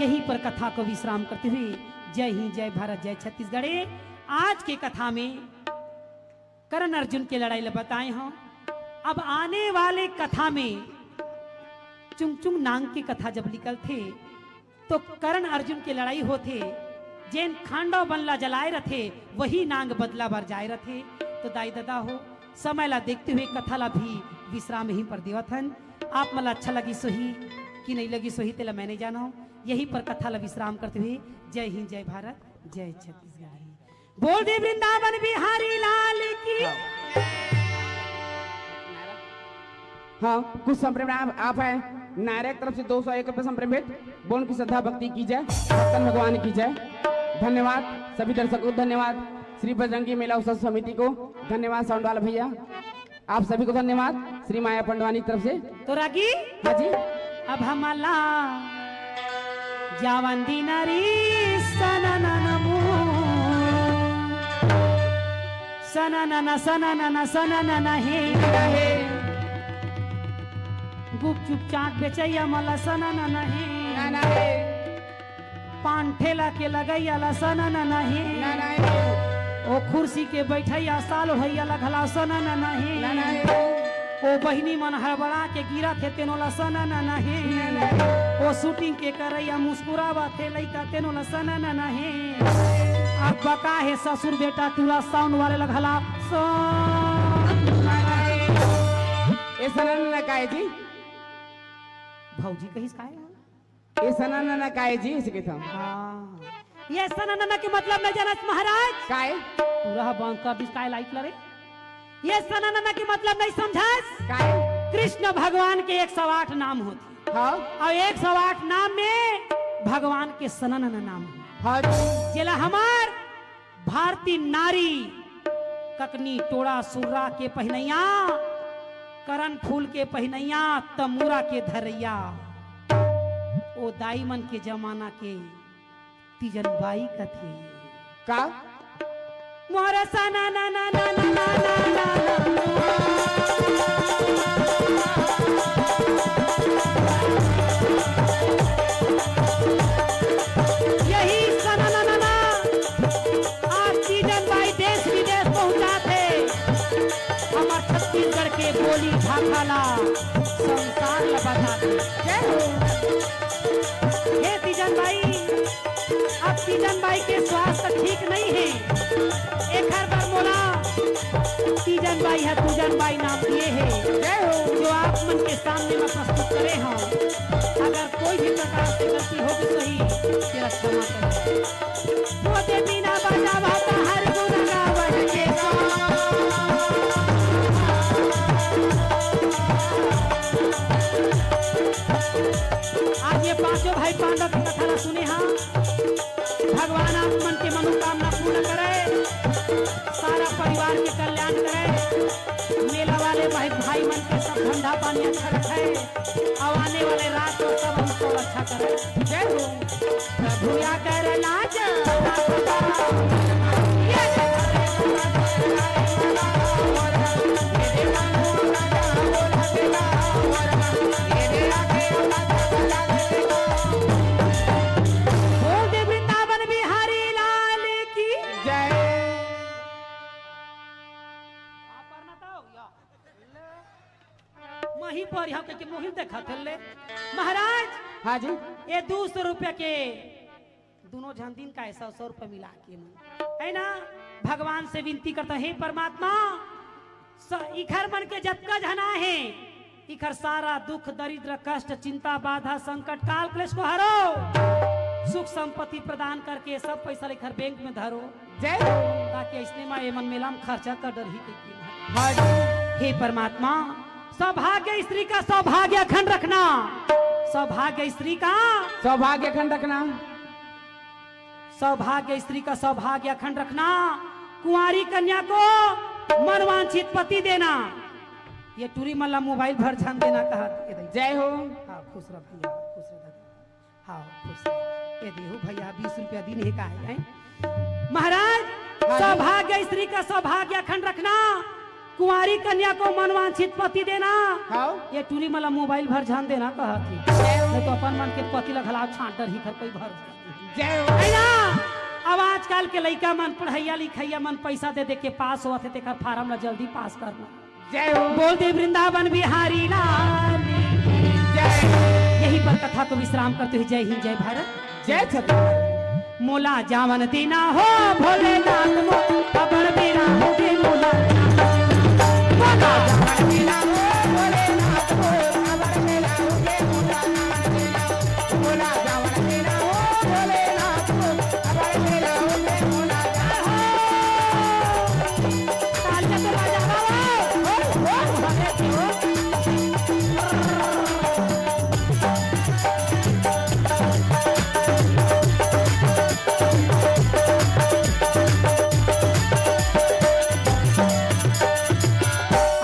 यहीं पर कथा को विश्राम करते हुए जय हिंद, जय भारत, जय छत्तीसगढ़। आज के कथा में कर्ण अर्जुन के लड़ाई ल बताए हंव। अब आने वाले कथा में चुंगचुंग नांग के कथा जब निकलथे, तो कर्ण अर्जुन के लड़ाई होथे, जेन खांडव बन ला जलाए रथे, वही नांग बदला बर जाए रथे। तो दाई ददा हो, समय ला देखते हुए कथा ला भी विश्राम यहीं पर देवत हन। आप मन ला अच्छा लगिस होही कि नहीं लगिस होही, तेला मैं नहीं जानव। यहीं पर कथा ला विश्राम करते हुए जय हिंद, जय भारत, जय छत्तीसगढ़। बोल दे वृंदावन बिहारी लाल की। हाँ, कुछ संप्रेम आप, आप है नायरा के तरफ से दो सौ एक रुपये संप्रेम भेंट, बोल की श्रद्धा भक्ति की जय, भक्तन भगवान की जय। धन्यवाद सभी दर्शकों को, धन्यवाद श्री बजरंगी मेला उत्सव समिति को, धन्यवाद साउंड वाला भैया, आप सभी को धन्यवाद श्री माया पंडवानी की तरफ से। तो रागी, हाँ जी। अब हमला जावन दीना री सननन मू। सननन, सननन, सननन हे। गुपचुप चाट बेचैया मला सननन हे। नहीं। पान ठेला के लगइया ला सनन नहीं। ना, नहीं। ओ कुर्सी के बइठइया साल ओढ़इया ला घला सनन नहीं। ना, नहीं। ओ बहिनी मन हड़बड़ा के गिरत हे तेनो ला सनन नहीं। ना, नहीं। ओ shooting के करइया मुस्कुरावत हे लइका तेनो ला सनन नहीं। अब बका हे ससुर बेटा टूरा sound वाले ला घला सनन नहीं। ए सनन न काय जी? भौजी कहिस काय? ए सनन न काय जी, इसे कहत हन। हाँ। ये सनन न के मतलब नहीं जानस महाराज? काय? पूरा बंद कर दिस काय light ला रे? ये सनन न के मतलब नहीं समझस? काय? कृष्ण भगवान के एक सौ आठ नाम होथे। हाँ। अउ एक सौ आठ नाम में भगवान के सनन न नाम हे। हाँ जी। जेला हमर भारतीय नारी ककनी टोड़ा सुर्रा के पहिनइया, करन फूल के पहिनइया, तमूरा के धरइया, ओ दाई मन के जमाना के तीजन बाई कथे। का? मोर सना ना ना ना ना ना ना ना ना। यही सना ना ना ना। आज तीजन बाई देश विदेश पहुंचाथे। हमर छत्तीसगढ़ के बोली भाखा ला संसार ला बताथे। जय हो। हे तीजन बाई, अब तीजन बाई के स्वास्थ्य ठीक नहीं हे, एखर बर मोला तीजन बाई ह पूजन बाई नाम दिए हे। जय हो। जो आप मन के सामने मैं प्रस्तुत करे हूँ, अगर कोई भी प्रकार से गलती हो गई सही, तेरा क्षमा करें। वो दे बिना बजावा बाहर गुण गावत के सो। आज ये पांचों भाई पांडव के कथा ला सुने हा। भगवान आप मन के मनोकामना पूर्ण करे, सारा परिवार के कल्याण करे, मेला वाले भाई, भाई मन के सब धंधा पानी अच्छा रखे, अउ आने वाले रात को सब हमको अच्छा करे। जय हो। प्रभु या कर लाज। बोल दे वृंदावन बिहारी लाल की जय। मही पर यहाँ के, के मोहिल देखा थे ले। महाराज, हाँ जी। ये दो सौ रुपया के दोनों झन दिन का ऐसा सौ रुपया मिला के मन, है ना, भगवान से विनती करता, हे परमात्मा, स-, इखर मन के जतका झना हे, इखर सारा दुख, दरिद्र, कष्ट, चिंता, बाधा, संकट, काल, क्लेश को हरो, सुख संपत्ति प्रदान करके सब पैसा लेकर बैंक में धरो। जय हो। ताकि अइसने मा एमन मेला में खर्चा कर डरही कहिके। हाँ जी। हे परमात्मा, सौभाग्य स्त्री का सौभाग्य अखंड रखना। सौभाग्य स्त्री का सौभाग्य अखंड रखना। सौभाग्य स्त्री का सौभाग्य अखंड रखना। कुंवारी कन्या को मनवांछित पति देना। ये टूरी मन ला मोबाइल भर झन देना कहा। जय हो। हाँ, खुश रह भैया, खुश रह। हाँ, खुश रह। ये देहू भैया, बीस रुपया दिन हे का हे, हैं? महाराज, हाँ जी। सौभाग्य स्त्री का सौभाग्य अखंड रखना, कुंवारी कन्या को मनवांछित पति देना। हाँ। ये टूरी मन ला मोबाइल भर झन देना कहा थी। जय हो। नहीं तो अपन मन के पति ला घला छांट डरही घर कोई भरोसा नहीं। जय हो। है ना? अब आजकल के लइका मन पढ़इया लिखइया मन पैसा दे दे के पास होवत हे, तेकर फार्म ला जल्दी पास करना। जय हो। बोल दे वृंदावन बिहारी लाल की जय। यहीं पर कथा को विश्राम करते हुए जय हिंद, जय भारत, जय छत्तीसगढ़। मोला जावन देना हो भोलेनाथ मो, अबड़ बेरा हो गे मोला। मोला जावन देना हो भोलेनाथ मो, अबड़ बेरा हो गे मोला। मोला जावन देना हो भोलेनाथ मो, अबड़ बेरा हो गे मोला। तालियां तो बजावा हो। हो, हो, हो, हो।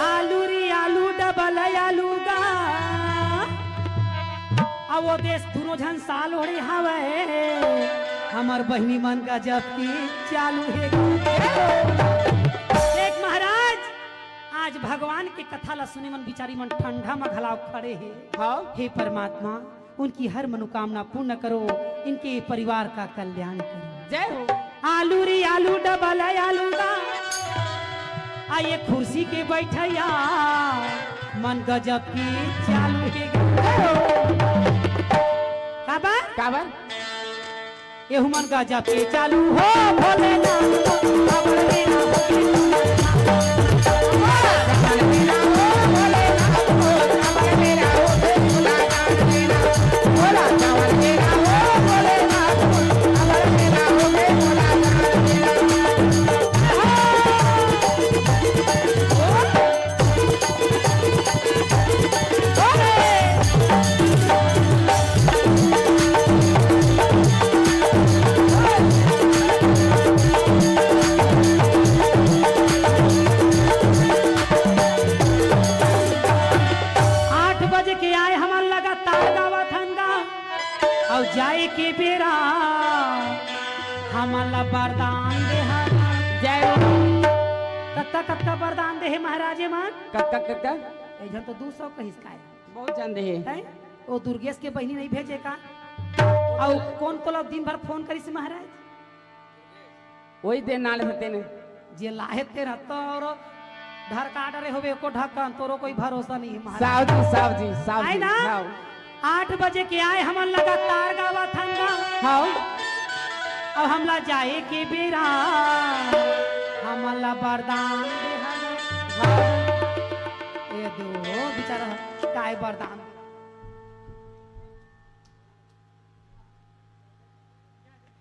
आलू री आलू डबल आलू गा। अब वो देश दुनों झन साल ओढ़े हवय, हमर बहिनी मन का जब की चालू हे। देख महाराज, आज भगवान के कथा ला सुने मन बिचारी मन ठंडा म घलाव खड़े हे। हाँ। हे परमात्मा, उनकी हर मनोकामना पूर्ण करो, इनके परिवार का कल्याण करो। जय हो। आलू रे आलू, डबल आलू दा, आ ये कुर्सी के बैठैया, मन गजब के चालू के गा-, काबर? काबर? एहू मन गजब के चालू हो भोलेनाथ, अबर मेरा हो आठ बजे के आए हमन लगातार गावत हन गा, अउ जाए के बेरा हमन ला वरदान दे हन। जय हो। कतका कतका वरदान दे हे महाराज मन? कतका कतका? एक झन तो दू सौ कहिस काय? बहुत झन दे हे। हैं? ओ दुर्गेश के बहिनी नहीं भेजे का? अउ कोन तोला दिन भर फोन करिस महाराज? वही दे नाल होते ने। जे लाहे ते रहता और ढरका डरे होवे एको ढक्कन, तोरो कोई भरोसा नहीं है महाराज। साव जी, साव जी, साव आई जी, ना? साव। आठ बजे के आए हमन लगातार गावत हन गा। हाव। अब हमला जाए के बेरा, हमला वरदान दे हवे। हाव। ए दो बेचारा काय वरदान।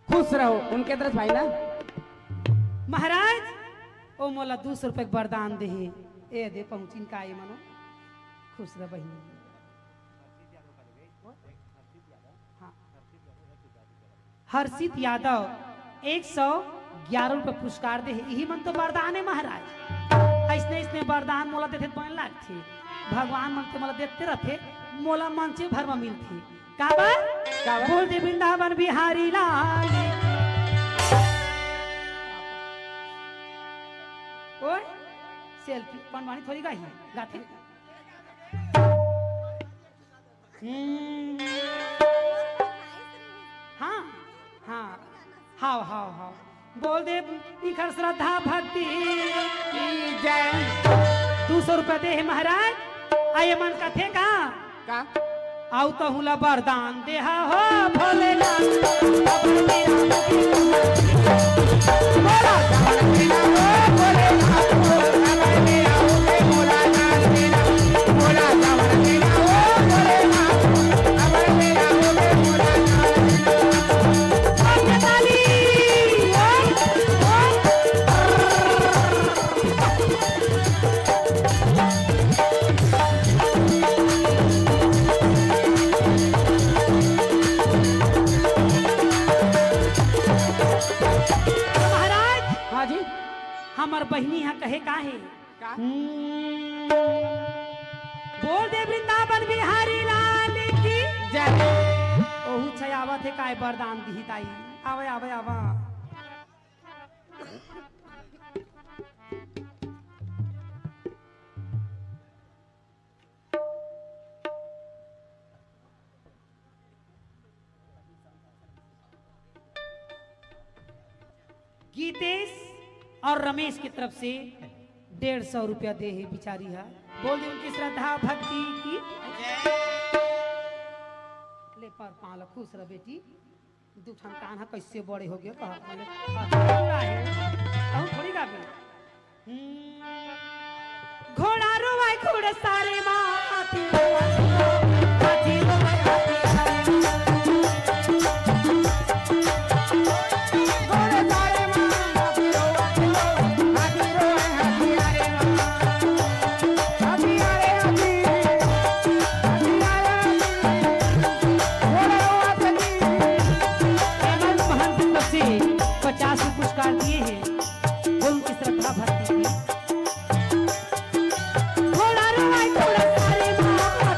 खुश रहो, उनके तरफ भाई ना। महाराज, ओ मोला दू सौ रुपए के वरदान देहे। ए दे पहुंचिन का ए मनो। खुश रह बहिनी। हाँ। हर्षित यादव एक सौ ग्यारह रुपए पुरस्कार देहे। यही मन तो वरदान है महाराज। ऐसने ऐसने वरदान मोला देथे तो बने लागथे। भगवान मन के मोला देते रहथे, मोला मंचे भर में मिलथे। काबर? काबर? बोल दे वृंदावन बिहारी लाल। ओए, सेल्फी पंडवानी थोड़ी गाही, गाथे। हम्म। हाँ, हाँ, हाव, हाव, हाव। बोल दे, इखर श्रद्धा भक्ति की जय। दू सौ रुपया दे हे महाराज। आ ये मन कथे का? का? आउ तहूँ ला वरदान देहा हो भोलेनाथ। महाराज, हाँ जी। हमर बहिनी ह कहे का हे? का? हम्म, बोल दे वृंदावन बिहारी लाल की जय। ओहू छै आवत हे काय वरदान दिही ताई। आवे, आवे, आवा। गीतेश और रमेश की तरफ से डेढ़ सौ रुपया दे हे बिचारी हा। बोल दे उनकी श्रद्धा भक्ति की। ले पर पाँव ला, खुश रह बेटी। दू ठन कान ह कइसे बड़े हो गए, कहा बोले, "आ, पूरा हे, कहूँ थोड़ी गाबे।" हम्म, घोड़ा रोवाय घोड़ा सारे माँ, हाथी रोवाय, हाथी रोवाय, हाथी सारे माँ। घोड़ा सारे माँ, हाथी रोवाय, हाथी रोवाय, हाथी सारे माँ। हाथी आ रे, हाथी। हाथी आ रे, हाथी। घोड़ा रोवाय, हाथी। हेमंत महंत की तरफ से पचास रुपये पुरस्कार दिए हैं। बोल उनकी श्रद्धा भक्ति की। घोड़ा रोवाय, घोड़ा सारे माँ।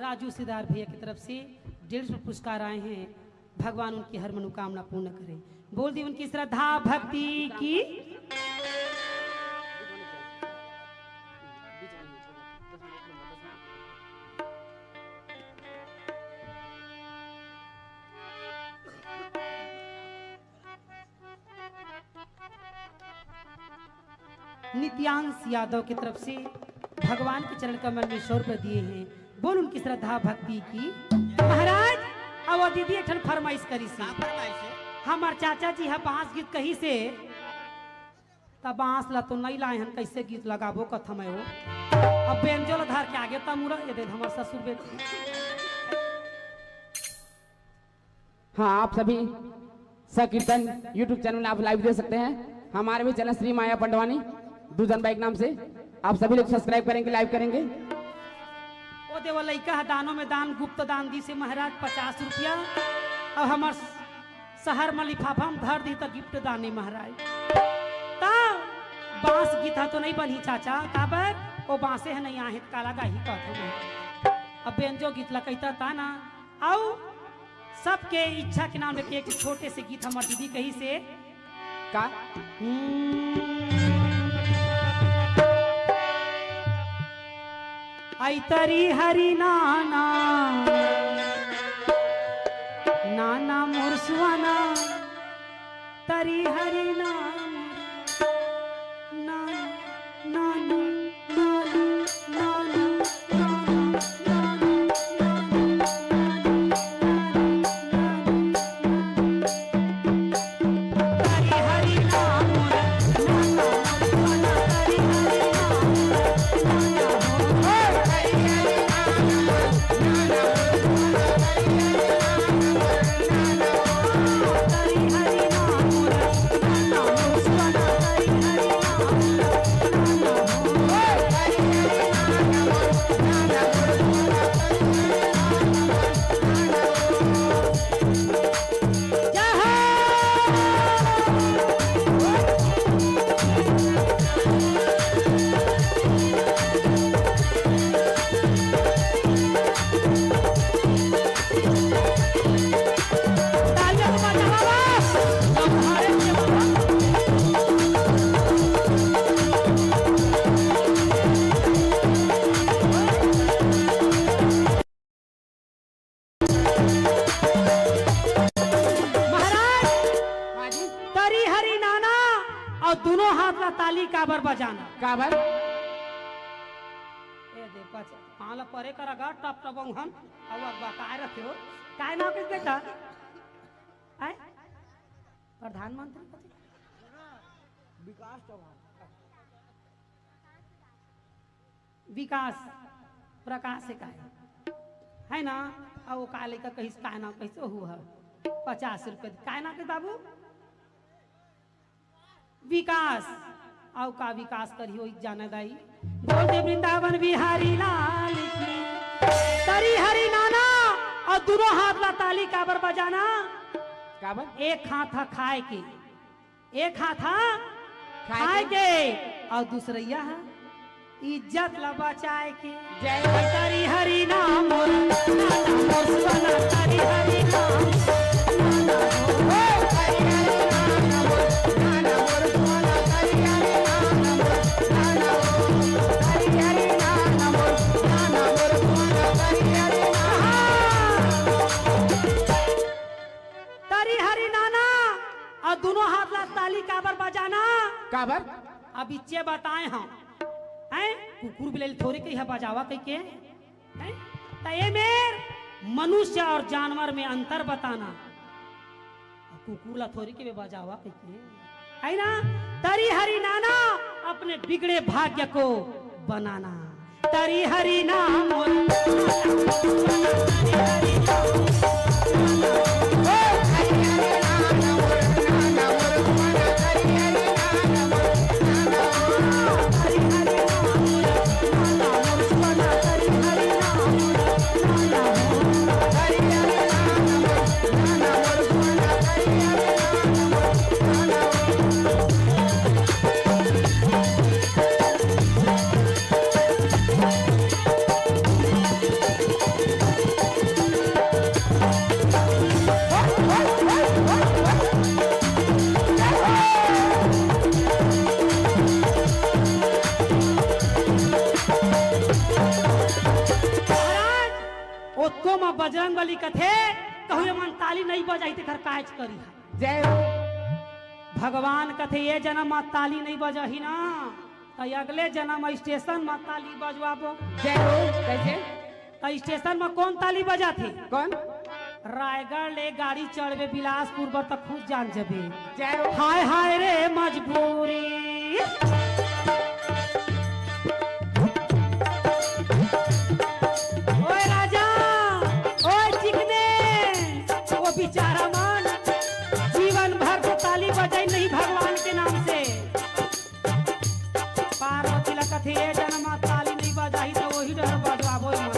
राजू सिद्धार्थ भैया की तरफ से डेढ़ सौ पुरस्कार आए हैं। भगवान उनकी हर मनोकामना पूर्ण करें। बोल दी उनकी श्रद्धा भक्ति की। नित्यांश यादव की तरफ से भगवान के चरण कमल में सौ रुपए दिए हैं। बोल उनकी श्रद्धा भक्ति की। महाराज, अब वो दीदी एक ठन फरमाइश करिस हे। का फरमाइश हे? हमर चाचा जी ह बांस गीत कहिस हे, त बांस ला तो नइ लाए हन, कइसे गीत लगाबो कथम हे वो। अब बेंजो ला धर के आगे त मुरा ये दे हमर ससुर बेटी। हाँ, आप सभी संकीर्तन YouTube चैनल में आप लाइव देख सकते हैं। हमारे भी चैनल श्री माया पंडवानी दूधन बाई के नाम से, आप सभी लोग सब्सक्राइब करेंगे, लाइव करेंगे। ओ देवा, लइका ह दानों में दान, गुप्त दान दिस हे महाराज, पचास रुपया। अब हमर शहर में लिफाफा में धर दी त गिफ्ट दान हे महाराज। त बांस गीत ह तो नइ बनही चाचा, काबर ओ बांसे ह नइ आहे त काला गाही कहत हूँ। अब बेंजो गीत ला कहिता ता ना, अउ सबके इच्छा के नाम लेके एक छोटे से गीत हमर दीदी कहिस हे। का? हम्म। आई तरी हरी नाना, नाना मोर सुहाना, तरी हरी नाना, नाना, नाना। महाराज, हाँ जी। तरी हरी नाना अउ दुनों हाथ ला ताली काबर बजाना? काबर? ए दे, पच-, हाँ ला परे करा गा, टप टप उंघन, अउ अगवा काय रखे हो? काय नाम किस बेटा? आय? प्रधानमंत्री कथी? विकास चौहान। विकास प्रकाश हे काय, है ना? अउ ओ का लइका कहिस, काय नाम कहिस? ओहू ह पचास रुपया। काय नाम के बाबू? विकास। अउ का विकास करही, ओही जाने दाई। बोल दे वृंदावन बिहारी लाल की। तरी हरी नाना अउ दुनों हाथ ला ताली काबर बजाना? काबर? एक हाथ ह खाए के, एक हाथ ह खाए खाए के। के, अउ दूसरइया ह इज्जत ला बचाए के। जय हो। तरी हरी नाम मोर, नाम मोर सुहाना, तरी हरी नाम। तरी हरी नाना, अउ दुनों हाथ ला ताली काबर बजाना? काबर? अब इच्चे बताए हम, हैं? कुकुर बिलई ल थोरे कहिहा बजावा कहिके, हैं? त ए मेर मनुष्य अउ जानवर में अंतर बताना। कुकुर ला थोरे कहिबे बजावा कहिके, है ना? तरी हरी नाना, अपने बिगड़े भाग्य को बनाना। तरी हरी नाम। नइ बजाही तेखर कायच करिहा। जय हो। भगवान कथे, "ये जनम म ताली नइ बजाही ना, त अगले जनम म स्टेशन म ताली बजवाबो।" जय हो। कइसे? त स्टेशन म कोन ताली बजाथे? कोन? रायगढ़ ले गाड़ी चढ़बे बिलासपुर बर, त खुद जान जबे। जय हो। हाय हाय रे मजबूरी। ओए राजा, ओए चिकने, ओ बेचारा मन जीवन भर तो ताली बजाइन नहीं भगवान के नाम से। पार्वती ला कथे, "ए जनम म ताली नहीं बजाही त ओही डहर बजवाबो ए मन ला।"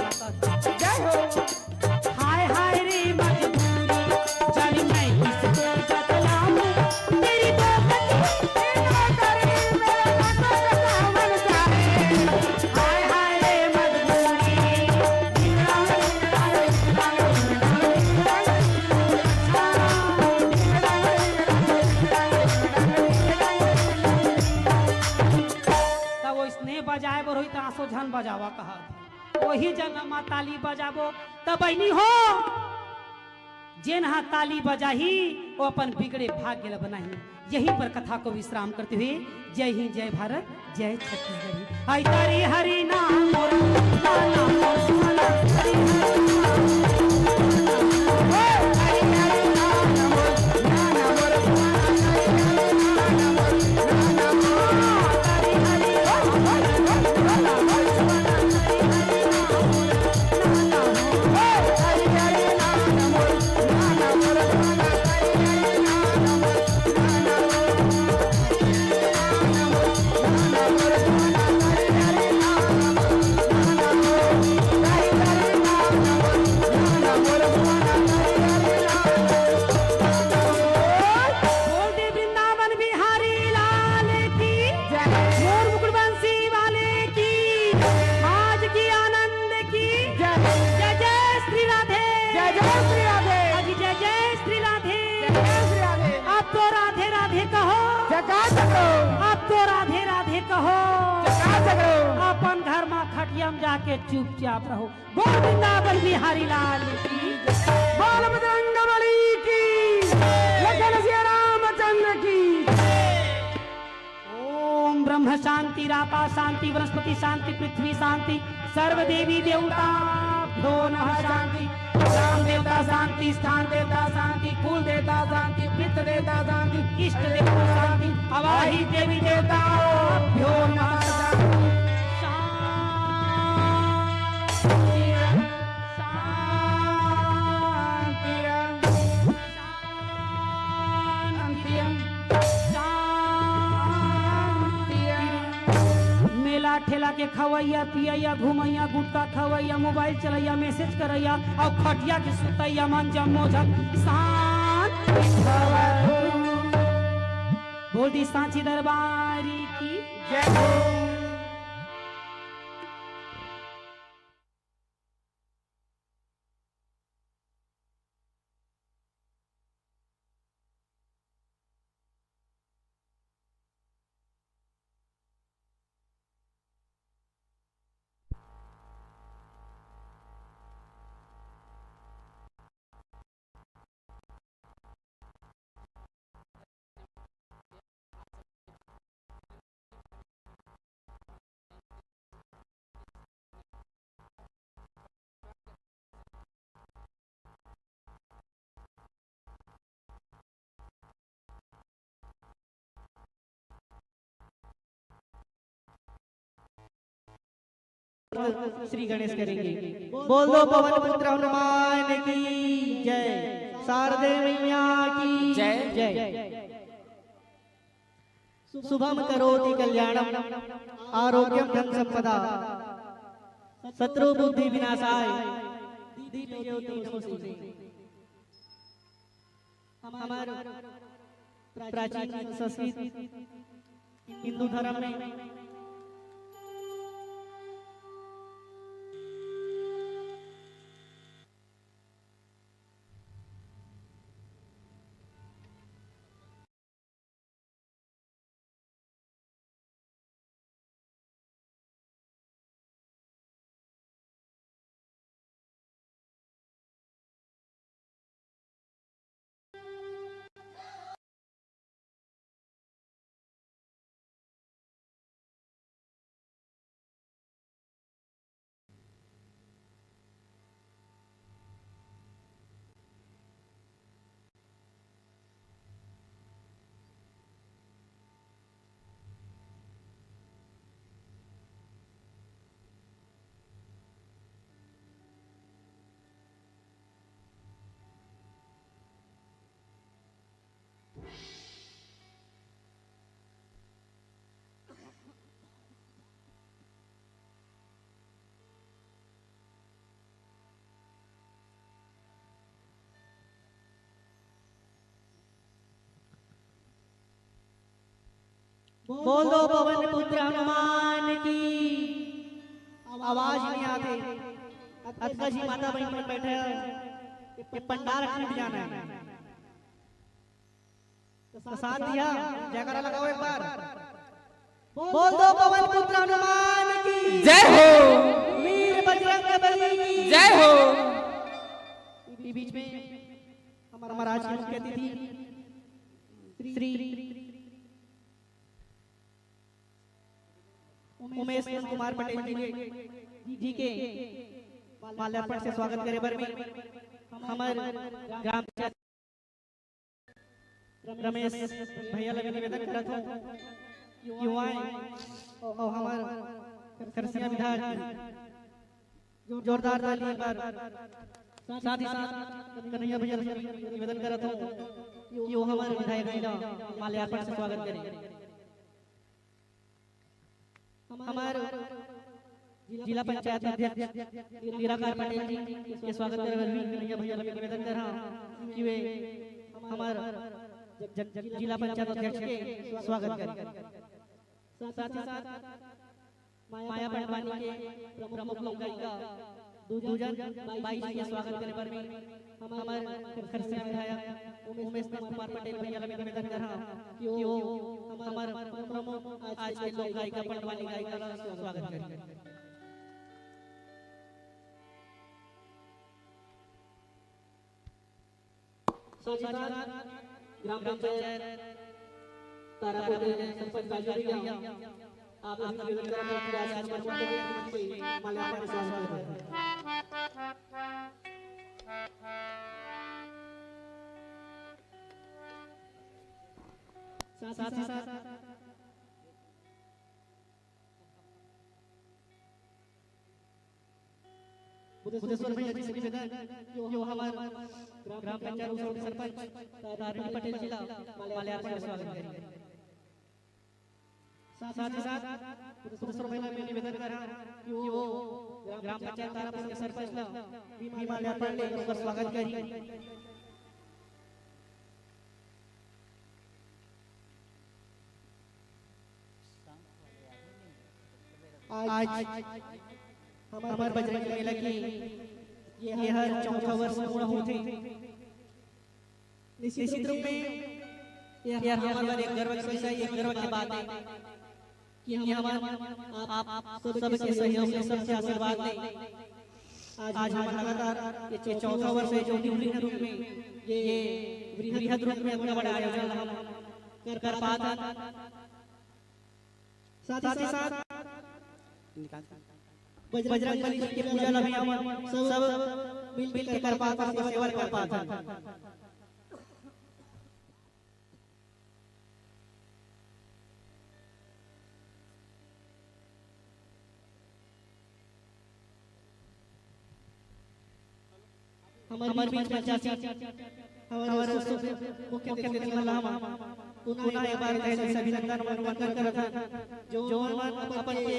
जय हो। हाय हाय रे मजबूरी, जानी मैं किसको बतलाऊं, मेरी दो कली तेरा करे, मेरा तो सावन जाए। हाय हाय रे मजबूरी। त ओइसने बजाए बर होही त आंसू झन बजावा कहत। ओही जनम म ताली बजाबो। त बहिनी हो, जेन ह ताली बजाही, वो अपन बिगड़े भाग्य ल बनाही। यहीं पर कथा को विश्राम करते हुए, जय हिंद, जय भारत, जय छत्तीसगढ़। आई तारी हरी नाम मोर, नाम मोर सुना, हरी हरी नाम मोर, हरी हरी नाम मोर, नाम मोर सुना, हरी हरी नाम मोर, नाम मोर, हरी हरी नाम मोर, नाम मोर सुना, हरी हरी नाम मोर। बोल दे वृंदावन बिहारी लाल की, जय। मोर मुकुट बंसी वाले की, आज की आनंद की, जय। जय जय श्री राधे। जय जय श्री राधे। आज जय जय श्री राधे। जय जय श्री राधे। अब तो राधे राधे कहो। जयकार करो। अब तो राधे राधे कहो। जयकार करो। अपन घर म खटिया म जाके चुपचाप रहो। बोल वृंदावन बिहारी लाल की। बोल बजरंग बली की। लखन सिया रामचंद्र की। ओम ब्रह्म शांति, रापा शांति, वनस्पति शांति, पृथ्वी शांति, सर्व देवी देवताभ्यो नमः शांति, ग्राम देवता शांति, स्थान देवता शांति, कुल देवता शांति, पितृ देवता शांति, इष्ट देवता शांति, अवाही देवी देवताभ्यो नमः शांति। शांति। शांति। शांति। मेला ठेला के खवैया, पियैया, घुमैया, गुटखा खवैया, मोबाइल चलैया, मैसेज करैया अउ खटिया के सुतैया मन जम्मो झन शांत भवतु। बोल दी सांची दरबारी की जय हो। श्री गणेश करेंगे। बोल दो पवन पुत्र हनुमान की जय, शारदे मैया की जय। जय। शुभम करोति कल्याणम आरोग्यम धन संपदा शत्रु बुद्धि विनाशाय दीप ज्योति नमोस्तुते। हमर प्राचीन संस्कृत हिंदू धर्म में बोल दो पवन पुत्र हनुमान की। आवाज नहीं आते। अतका जी माता बहन मन बैठे हैं। ये पंडाल टूट जाना है। तो साथ दिया, जयकारा लगाओ एक बार। बोल दो पवन पुत्र हनुमान की। जय हो। वीर बजरंग बली की। जय हो। ये बीच में हमारा, हमारा आज के मुख्य अतिथि श्री उमेश कुमार पटेल जी के, जी के माल्यार्पण से स्वागत करे बर में हमर ग्राम पंचायत रमेश भैया लगे निवेदन करत हूँ कि वो आए और हमार खरसिया विधायक जोरदार ताली पर साथ ही साथ कन्हैया भैया से निवेदन करत हूँ कि वो हमारे विधायक जी का माल्यार्पण से स्वागत करें। हमारे जिला पंचायत अध्यक्ष निराकार पटेल जी के स्वागत करे बर भी कन्हैया भैया से निवेदन कर रहा हूँ कि वे हमारे ज-, ज-, जिला पंचायत अध्यक्ष के स्वागत करें। साथ ही साथ माया पंडवानी के प्रमुख लोक गायिका दूजन बाई के स्वागत करे बर में हमर खरसिया विधायक उमेश कुमार पटेल भैया ला निवेदन करहा कि वो हमर प्रमुख आज के लोक गायिका पंडवानी गायिका ला स्वागत करें। साथ ही साथ ग्राम पंचायत तारापुर के सरपंच राजू भैया, आप लोग निवेदन करत हन कि आज हमारे मुख्य अतिथि के माल्यार्पण के स्वागत करें। साथ ही साथ बुद्धेश्वर भैया जी से निवेदन कि वो हमार ग्राम पंचायत उसौर के सरपंच तारिणी पटेल जी ला माल्यार्पण के स्वागत करें। साथ ही साथ बुद्धेश्वर भैया मैं निवेदन कर रहा हूँ कि वो ग्राम पंचायत तारापुर के सरपंच ला भी माल्यार्पण ले ओकर स्वागत करी। आज हमार बजरंग मेला के ये हर चौथा वर्ष पूरा होथे। निश्चित रूप में ये हमारे बर एक गर्व के विषय, एक गर्व के बात है कि हम आप सबके सहयोग से, सबके आशीर्वाद ले आज हम लगातार ये चौथा वर्ष है जो कि वृहद रूप में, ये वृहद रूप में इतना बड़ा आयोजन हम कर, कर पात हन। साथ ही साथ बजरंग बली जी के पूजा ला भी हम सब मिल, मिल के कर पात हन, सेवा कर पात हन। हमारे बीच में चाची, हमारे मुख्य अतिथि मन ला हम पुनः एक बार तहे दिल से अभिनंदन और वंदन करत हन, जो मन अपन के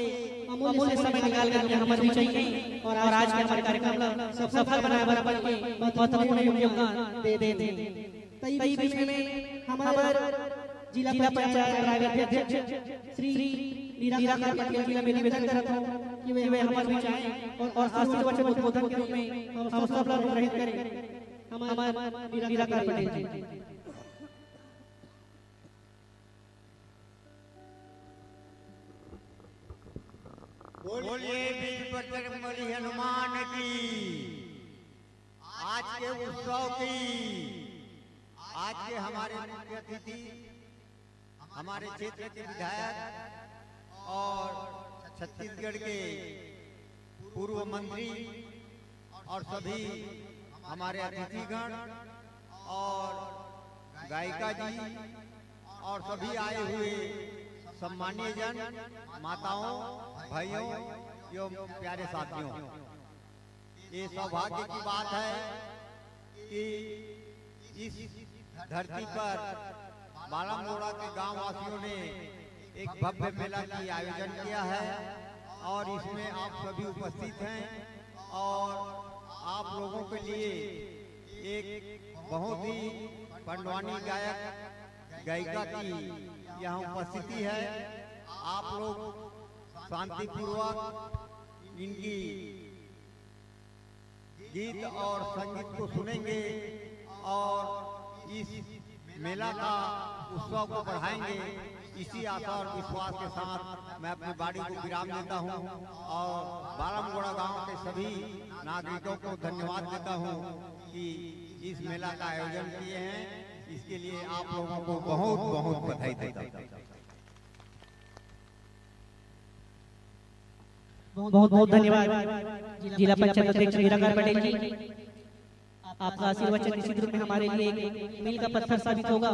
अमूल्य समय निकाल करके हमारे बीच आए और आज के हमारे कार्यक्रम ला सफल बनाए बर अपन के महत्वपूर्ण योगदान दे देथे। तई बीच में हमार जिला पंचायत रायगढ़ के अध्यक्ष श्री निराकार पटेल जी ला मैं निवेदन करत हूँ कि वे हमारे बीच आए और आशीर्वचन उद्बोधन के रूप में हम सब ला अनुग्रहित करें। हमार निराकार पटेल जी। बोलिए वीर बजरंगबली हनुमान की। आज के उत्सव की, आज के हमारे मुख्य अतिथि, हमारे क्षेत्र के विधायक और छत्तीसगढ़ के पूर्व मंत्री और सभी हमारे अतिथिगण और गायिका जी और सभी आए हुए सम्मानीय जन, माताओं, भाइयों एवं प्यारे साथियों, ये सौभाग्य की बात है कि इस धरती पर बालामोड़ा के गांव वासियों ने एक भव्य मेला की आयोजन किया है और इसमें आप सभी उपस्थित हैं और आप लोगों के लिए एक बहुत ही पंडवानी गायक गायिका की यहाँ उपस्थिति है। आप लोग शांतिपूर्वक इनकी गीत और संगीत को सुनेंगे और इस मेला का उत्सव को बढ़ाएंगे। इसी आशा और विश्वास के साथ मैं अपनी वाणी को विराम देता हूँ और बालमगोड़ा गांव के सभी नागरिकों को धन्यवाद देता हूँ कि इस मेला का आयोजन किए हैं। इसके लिए आप लोगों को बहुत बहुत बधाई देता हूँ। बहुत बहुत धन्यवाद जिला पंचायत अध्यक्ष निराकार पटेल जी। आपका आशीर्वचन निश्चित रूप में हमारे लिए एक मील का पत्थर साबित होगा।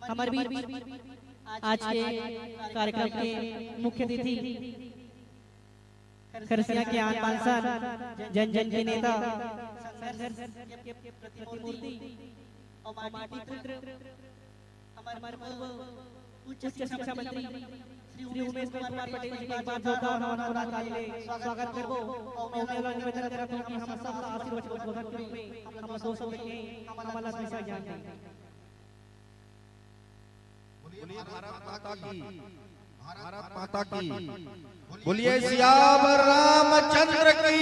हमारे बीच आज के कार्यक्रम के मुख्य अतिथि, खरसिया के आन बान शान, जन जन के नेता, संघर्ष के प्रतिमूर्ति और माटी पुत्र, हमारे पूर्व उच्च शिक्षा मंत्री श्री उमेश कुमार पटेल जी के एक बार जोरदार हमन ओला ताली ले स्वागत करबो। और मैं ओला निवेदन करत हूँ कि हम सब ला आशीर्वचन उद्बोधन के रूप में हम दो शब्द के हमन ला हमेशा ज्ञान दें। बोलिए भारत माता की, भारत माता की। बोलिए सियावर रामचंद्र की।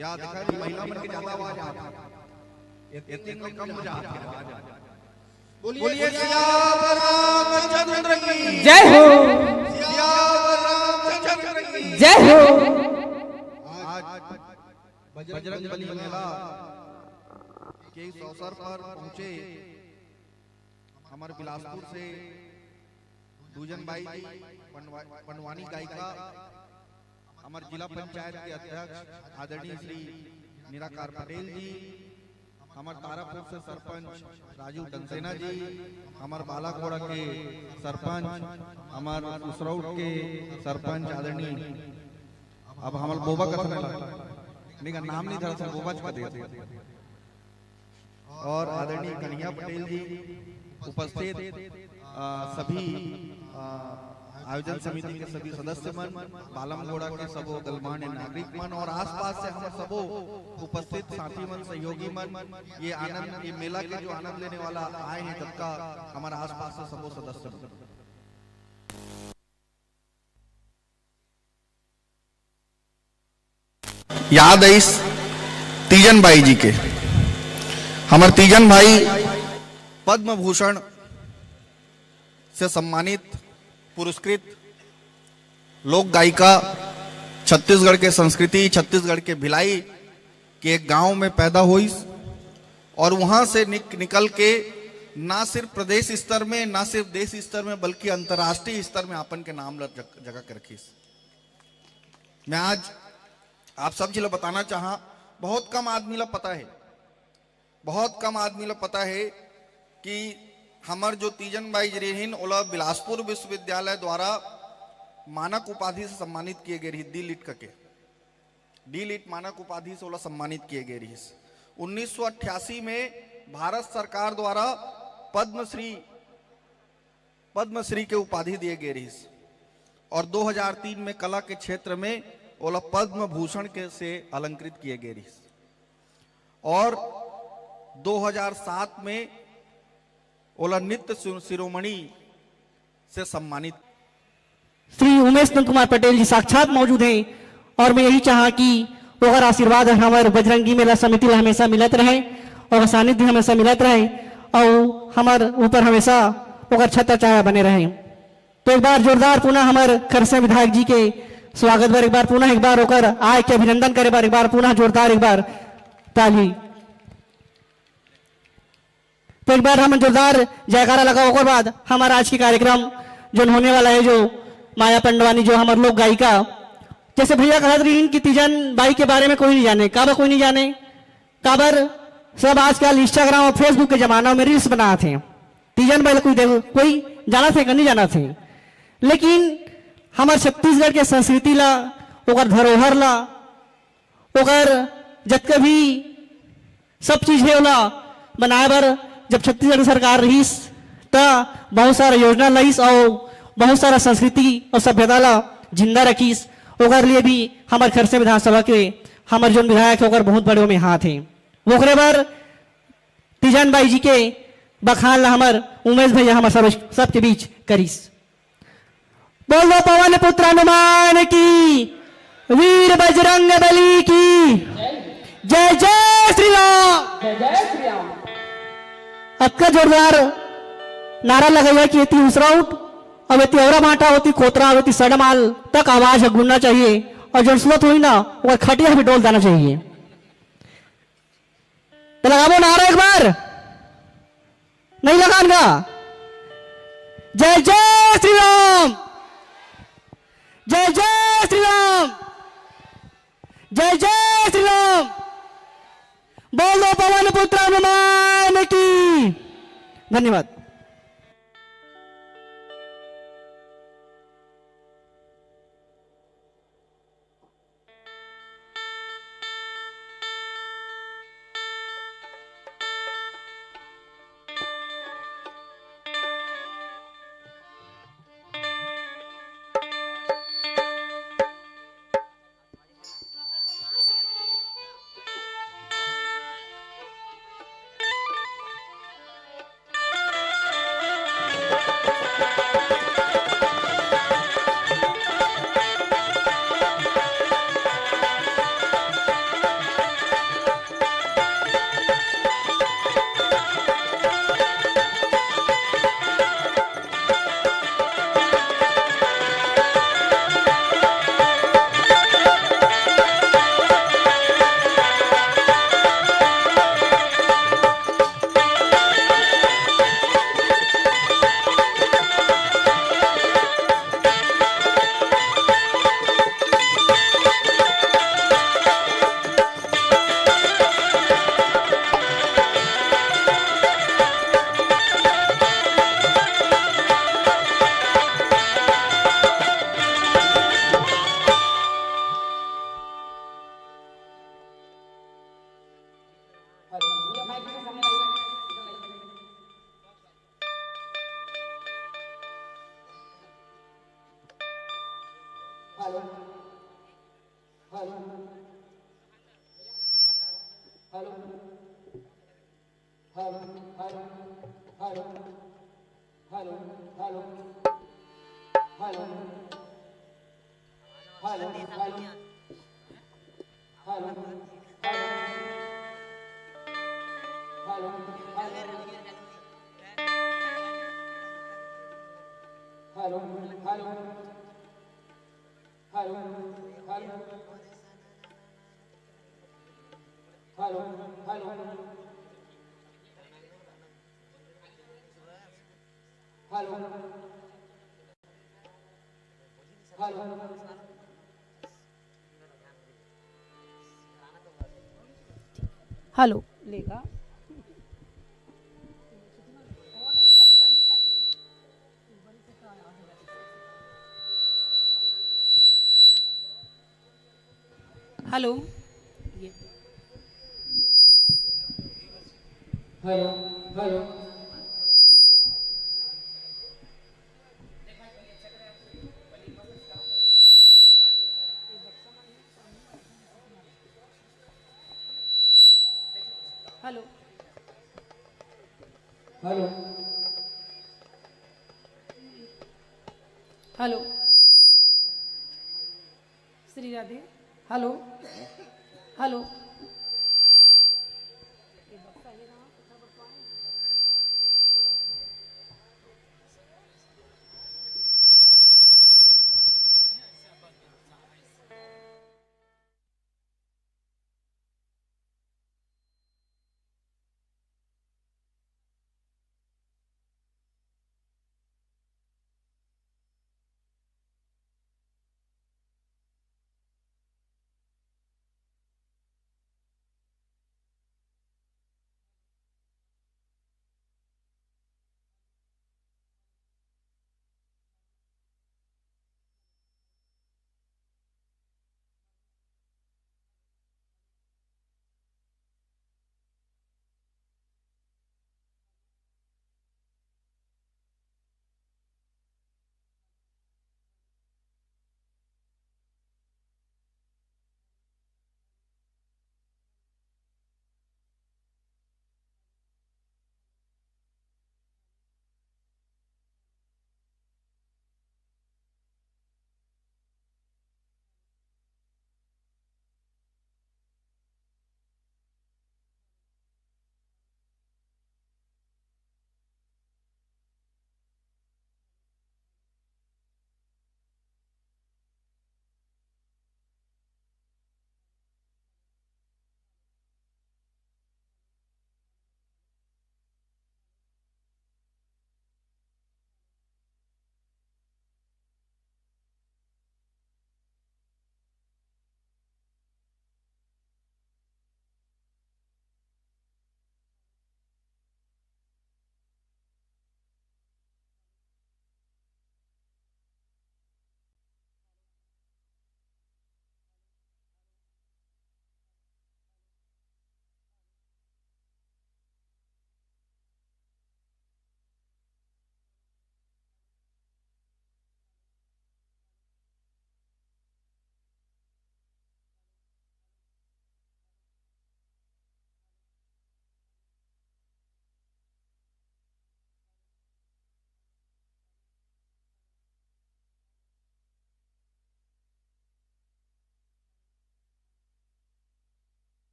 या देखा, ये महिला मन के ज्यादा आवाज आत हे। ये, ये, ये कम हो जात हे आवाज। बोलिए सियावर रामचंद्र की। जय हो। सियावर रामचंद्र की। जय हो। आज बजरंग बली मेला के इस अवसर पर पहुंचे हमारे बिलासपुर से दूजन बाई जी, पंडवा-, पंडवानी गायिका, हमारे जिला पंचायत के अध्यक्ष आदरणीय श्री निराकार पटेल जी, हमारे तारापुर से सरपंच राजू कंसेना जी, हमारे बालाघोड़ा के सरपंच, हमारे उसरौट के सरपंच आदरणीय, अब हमारे बोबा कथने लगा, नहीं का नाम नहीं धरा था, बोबा चुका दिया। और आदरणीय कन्हैया पटेल जी, उपस्थित, अ, सभी, अ, आयोजन समिति के सभी सदस्य मन, बालमगोड़ा के सबो गणमान्य नागरिक मन और आसपास से हम सबो उपस्थित साथी मन, सहयोगी मन, ये आनंद, ये मेला के जो आनंद लेने वाला आए हैं, जबका हमारे आसपास से सबो सदस्य मन। याद आइस तीजन बाई जी के। हमर तीजन भाई पद्म भूषण से सम्मानित, पुरस्कृत लोक गायिका, छत्तीसगढ़ के संस्कृति, छत्तीसगढ़ के भिलाई के एक गांव में पैदा होइस और वहां से निक-, निकल के ना सिर्फ प्रदेश स्तर में, ना सिर्फ देश स्तर में, बल्कि अंतर्राष्ट्रीय स्तर में आपन के नाम ल-, जग-, जगह के रखिस। मैं आज आप सब झी ला बताना चाहा, बहुत कम आदमी ला पता है, बहुत कम आदमी ला पता है कि हमर जो तीजन बाई जी रहिन, ओला बिलासपुर विश्वविद्यालय द्वारा मानक उपाधि से सम्मानित किए गए रही, डी लिट करके, डी लिट मानक उपाधि से ओला सम्मानित किए गए रहिस। उन्नीस सौ अट्ठासी में भारत सरकार द्वारा पद्मश्री, पद्मश्री के उपाधि दिए गए रहिस और दो हज़ार तीन में कला के क्षेत्र में ओला पद्म भूषण के से अलंकृत किए गए रहिस और दो हज़ार सात में ओला नृत्य शिरो-, शिरोमणि से सम्मानित। श्री उमेश नंद कुमार पटेल जी साक्षात मौजूद हैं और मैं यही चाहा कि ओकर आशीर्वाद हर हमर बजरंगी मेला समिति ला हमेशा मिलत रहे और सानिध्य हमेशा मिलत रहे और हमर ऊपर हमेशा ओकर छत्र छाया बने रहे। तो एक बार जोरदार पुनः हमर खरसिया विधायक जी के स्वागत बर एक बार पुनः एक बार ओकर आय के अभिनंदन करे बर एक बार पुनः जोरदार एक बार ताली। तो एक बार हम जोरदार जयकारा लगा, ओकर बाद हमारा आज के कार्यक्रम जोन होने वाला है, जो माया पंडवानी, जो हमर लोक गायिका, जैसे भैया कहत रहिन कि तीजन बाई के बारे में कोई नहीं जाने, काबर कोई नहीं जाने, काबर सब आजकल Instagram और Facebook के जमाना में reels बनात हे। तीजन बाई ला कोई देख, कोई जानत हे कि नहीं जानत हे? लेकिन हमर छत्तीसगढ़ के संस्कृति ला, ओकर धरोहर ला, ओकर जतका भी सब चीज हे, ओला बनाए बर जब छत्तीसगढ़ सरकार रहिस, त बहुत सारा योजना लाइस और बहुत सारा संस्कृति और सभ्यता ला जिंदा रखिस। ओकर लिए भी हमर खरसिया विधानसभा के हमर जोन विधायक हे, ओकर बहुत बड़े ओमे हाथ हे। ओकरे बर तीजन बाई जी के बखान ला हमर उमेश भैया हमर सब, सबके बीच करिस। बोलो पवन पुत्र हनुमान की, वीर बजरंग बली की, जय जय श्री राम। अतका जोरदार नारा लगइया कि एती उसराउट, अब एती औरा भांटा, ओती खोतरा, अब एती सड़माल तक आवाज ह गूंजना चाहिए, और जब सुनत होई ना, ओकर खटिया भी डोल देना चाहिए। तो लगाबो नारा एक बार, नहीं लगान गा? जय जय श्री राम, जय जय श्री राम, जय जय श्री राम। बोलो पवन पुत्र हनुमान की। धन्यवाद। Hello, hello, hello. Hello, hello, hello, hello, hello, hello, hello, hello, hello, hello, hello, hello, hello, hello, hello. Hello, hello, hello, hello. Hello, लेगा। हेलो, ये hello, hello. Hello, hello, hello. Shri Radhe. Hello, hello.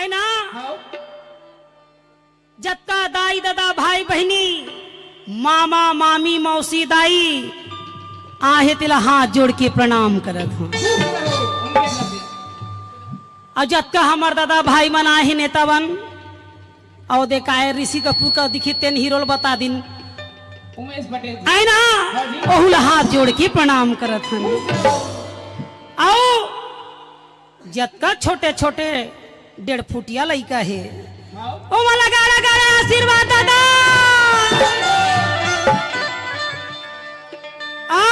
है ना? हाँ। जतका दाई ददा भाई बहिनी, मामा मामी मौसी दाई आहे, तेला हाथ जोड़ के प्रणाम करत हूँ। अउ जतका हमर ददा भाई मन आहे, नेता मन, अउ दे काय ऋषि कपूर का दिखी तेन हीरो ल बता दिन। उमेश पटेल जी। आए ना? हाँ जी। ओहू ला हाथ जोड़ के प्रणाम करत हन। अउ जतका छोटे छोटे डेढ़ फुटिया लइका हे, हाँ। ओमन ला गाड़ा गाड़ा आशीर्वाद ददा। अउ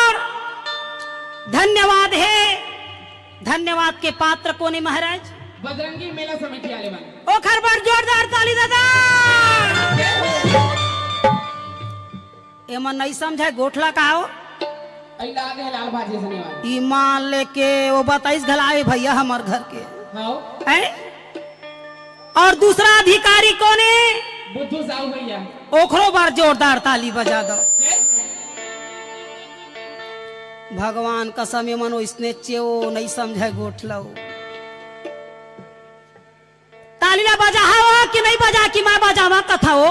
धन्यवाद हे, धन्यवाद के पात्र कोन हे महाराज? बजरंगी मेला समिति वाले मन। ओखर बर जोरदार ताली ददा। एमन नइ समझय गोठ ला का हो? अई लागे हे लाल भाजी सने वाला। ईमान लेके ओ बताइस घला हे भइया हमर घर के। हाँ। हैं? अउ दूसरा अधिकारी कोन हे? बुद्धू साहू भइया। ओखरो बर जोरदार ताली बजा दव। जय। भगवान कसम, एमन ओइसने चेव, नइ समझय गोठ ला। ताली ला बजाहा हो कि नइ बजा कि मैं बजावा कथा हो?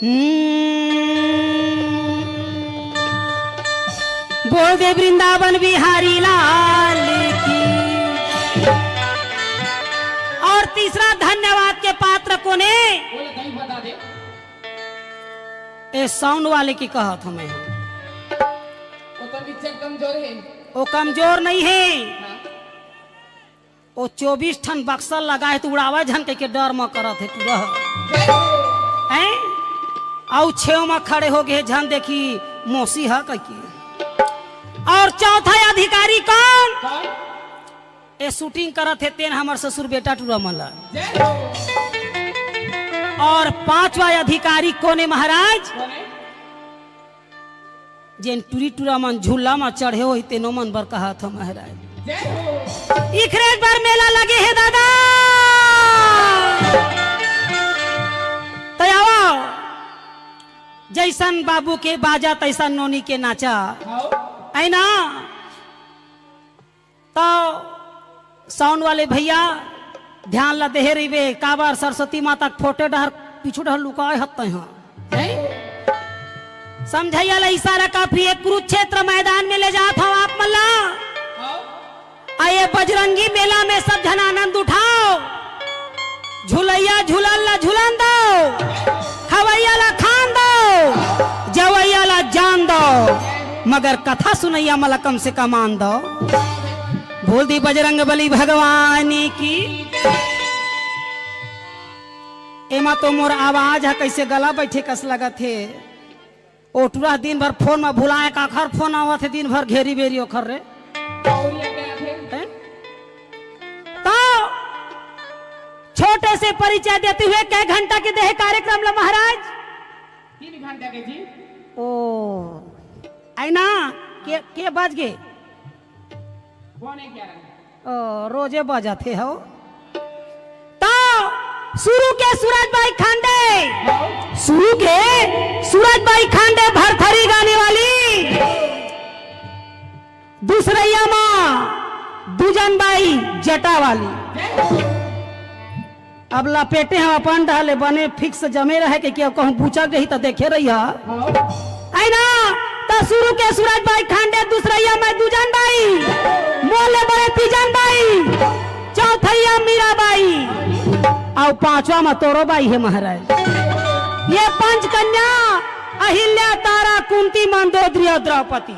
हम्म। बोल दे वृंदावन बिहारी लाल की। अउ तीसरा धन्यवाद के पात्र कोन हे? बोले, कहीं बता दे। ए साउंड वाले की कहत हँव मैं। ओ तो निच्चट कमजोर हे। ओ कमजोर नइ हे। हाँ। ओ चौबीस ठन बक्सा लगा हे त उड़ावय झन कहिके डर म करत हे टूरा। हैं? अउ छेव म खड़े हो गे हे, झन देखी मौसी ह कहिके। अउ चौथा अधिकारी कोन? कोन? ए शूटिंग करत हे तेन हमर ससुर बेटा टूरा मन ला। जय हो। अउ पांचवा अधिकारी कोन हे महाराज? कोन हे? जेन टूरी टूरा मन झूला म चढ़े होही तेनो मन बर कहत हँव महाराज। जय हो। इखरे बर मेला लगे हे दादा। त आवा, जइसन बाबू के बाजा तइसन नोनी के नाचा। हाँ। है ना? त साउंड वाले भइया ध्यान ला देहे रहिबे, काबर सरस्वती माता के फोटो डहर पीछू डहर लुकाय हत तैं ह। हैं? समझइया ला इशारा काफी हे, कुरुक्षेत्र मैदान में ले जात हँव आप मन ला। अउ ये बजरंगी मेला में सब झन आनंद उठाव। झुलइया झूलन ला झूलन दव, खवइया ला खान दव, जवइया ला जान दव, मगर कथा सुनइया मन ला कम से कम आन दव। बोल दी बजरंग बली भगवान की। एमा तो मोर आवाज ह कइसे गला बइठे कस लगत हे। ओ टूरा दिन भर फोन म भुलाय, काखर फोन आवत हे दिन भर घेरी बेरी ओखर रे। हैं? त छोटे से परिचय देते हुए कै घंटा के देहे कार्यक्रम ला महाराज? तीन घंटा के जी। ओ, आय ना, के, के बज गे? पौने ग्यारह। ओ, रोजे बजाथे हव। त सुरू के सूरज बाई खांडे, सुरू के सूरज बाई खांडे भरथरी गाने वाली, दूसरइया मा दूजन बाई जटा वाली। अब लपेटे हँव अपन डहर ले बने फिक्स जमे रहे के, के कहूँ बुचक रही त देखे रहिहा। है ना? त सुरू के सूरज बाई खांडे, दूसरइया मैं दूजन बाई, मोर ले बड़े तीजन बाई, चौथइया मीरा बाई, अउ पांचवा म तोरो बाई हे महाराज। ये पंच कन्या अहिल्या, तारा, कुंती, मंदोदरी अउ द्रौपदी।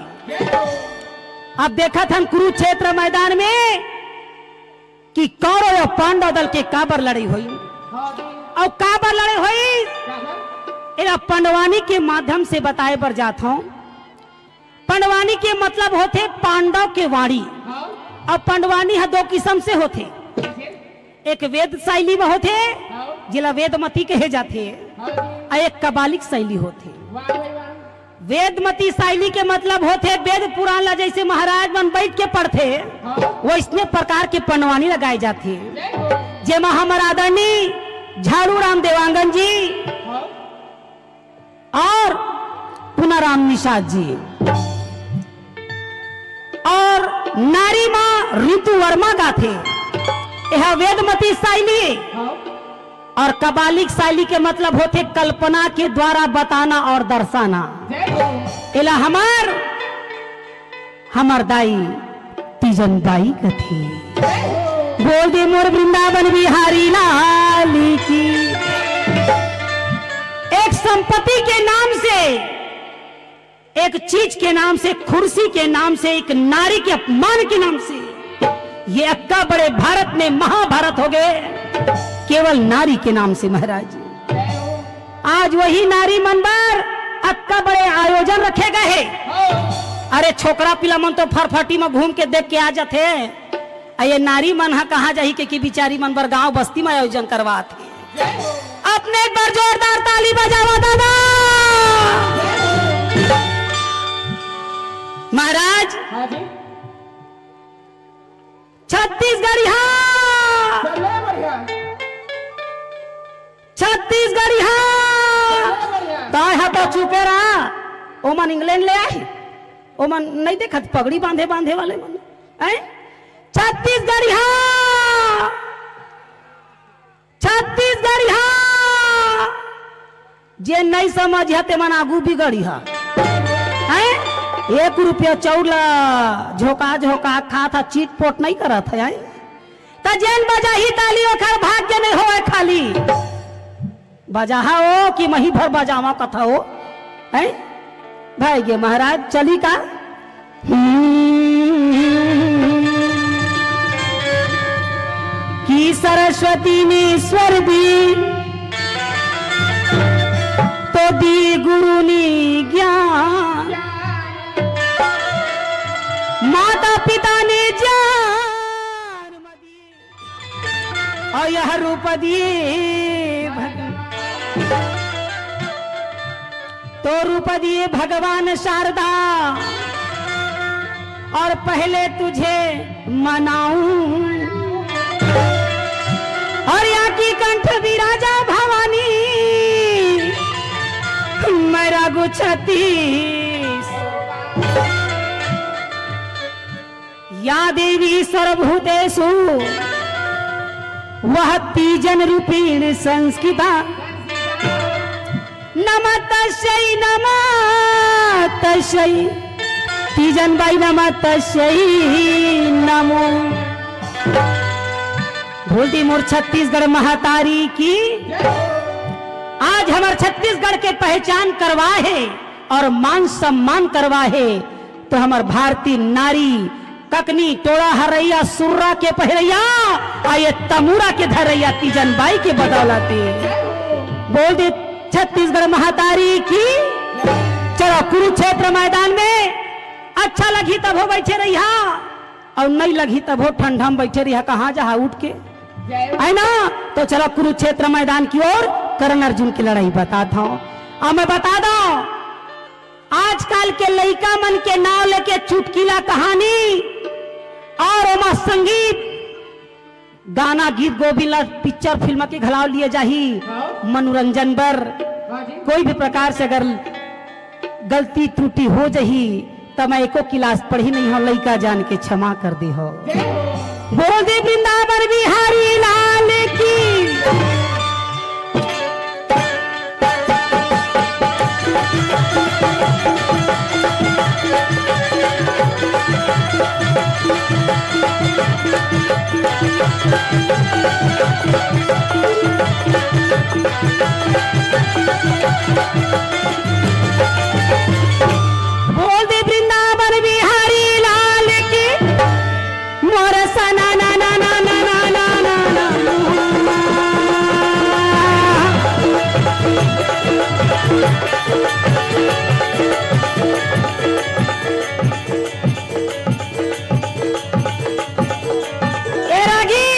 अब देखत हन कुरुक्षेत्र मैदान में कि कौरव अउ पांडव दल के काबर लड़ई होई, हाँ जी। अउ काबर लड़ई होई, काबर? एला पंडवानी के माध्यम से बताए बर जात हँव। पंडवानी के मतलब होथे पांडव के वाणी। हाँ। अउ पंडवानी ह दो किसम से होथे। कैसे? एक वेद शैली म होथे, हाँ। जेला वेदमती कहे जाथे, हाँ जी। अउ एक काबालिक शैली होथे। वाह भाई वाह। वेदमती शैली के मतलब होथे वेद पुराण ला जइसे महाराज मन बइठ के पढ़थे, हाँ। वइसने प्रकार के पंडवानी लगाए जाथे, जय हो। जेमा हमर आदरणीय झाड़ू राम देवांगन जी हाँ। अउ पुनाराम निषाद जी अउ नारी माँ रितु वर्मा गाथे। एहा वेदमती शैली अउ कबालिक शैली के मतलब होथे कल्पना के द्वारा बताना अउ दर्शाना। एला हमर, हमर दाई तीजन बाई कथे। बोल दे मोर वृंदावन बिहारी लाल की। एक संपत्ति के नाम से, एक चीज के नाम से, कुर्सी के नाम से, एक नारी के अपमान के नाम से ये अक्का बड़े भारत में महाभारत हो गए, केवल नारी के नाम से महाराज। आज वही नारी मन बर अक्का बड़े आयोजन रखे गए हे। अरे छोकरा पिला मन तो फरफटी में घूम के देख के आ जाथे, अउ ये नारी मन ह कहाँ जाही के कि बिचारी मन बर गांव बस्ती में आयोजन करवात हे। अपने एक बार जोरदार ताली बजावा दादा। महाराज, हाँ जी। छत्तीसगढ़िया, चले बढ़िया। छत्तीसगढ़िया। चले बढ़िया। ताय हा तो चुपे रहा, ओमन इंग्लैंड ले आही, ओमन नहीं देखत पगड़ी बांधे बांधे वाले मन, हैं? छत्तीसगढ़िया, छत्तीसगढ़िया। जे नइ समझिहा, ते मन आगू बिगड़िहा। हैं? एक रुपया चाउर ला झोंका झोंका खात हा, चिट पोट नइ करत हे, हैं? त जेन बजाही ताली, ओखर भाग्य नइ होवय खाली। बजाहा ओ कि मही भर बजावा कथा ओ, हैं? भय गे महाराज, चली का? हम्म, कि सरस्वती ने स्वर दी, तो दी गुरु ने ज्ञान, माता पिता ने ज्ञान, अउ यह रूप दिए भग-, तो रूप दिए भगवान शारदा, और पहले तुझे मनाऊं, और या की कंठ विराजा भवानी, मैं रागु छत्तीस। या देवी सर्वभूतेषु वह तीजन रूपेण संस्थिता। नमः तस्यै, नमः तस्यै, तीजन बाई नमः तस्यै नमो। बोल दे मोर छत्तीसगढ़ महतारी की। आज हमर छत्तीसगढ़ के पहचान करवा हे अउ मान सम्मान करवा हे, तो हमर भारतीय नारी ककनी टोड़ा हरैया, सुर्रा के पहिरैया, अउ ये तमूरा के धरैया तीजन बाई के बदौलत हे। बोल दे छत्तीसगढ़ महतारी की। चलो कुरुक्षेत्र मैदान में अच्छा लगही तभो बइठे रहिहा, अउ नइ लगही तभो ठंडा में बइठे रहिहा, कहाँ जाहा उठ के, है ना? तो चलो कुरुक्षेत्र मैदान की ओर कर्ण अर्जुन की लड़ाई बतात हौं। अउ मैं बता दौं, आजकल के लइका मन के नाव लेके चुटकिला कहानी अउ ओमा संगीत, गाना, गीत, गोविंद ला पिक्चर फिल्म के घलाव लिए जाही। हाँ। मनोरंजन बर हाँ जी। कोई भी प्रकार से अगर गलती त्रुटि हो जही, त मैं एको किलास पढ़ी नइ हौं, लइका जान के क्षमा कर दे हो। जय हो। बोल दे वृंदावन बिहारी लाल की। बोल दे वृंदावन बिहारी लाल की। मोर सना ना ना ना ना ना ना ना ना। ए रागी,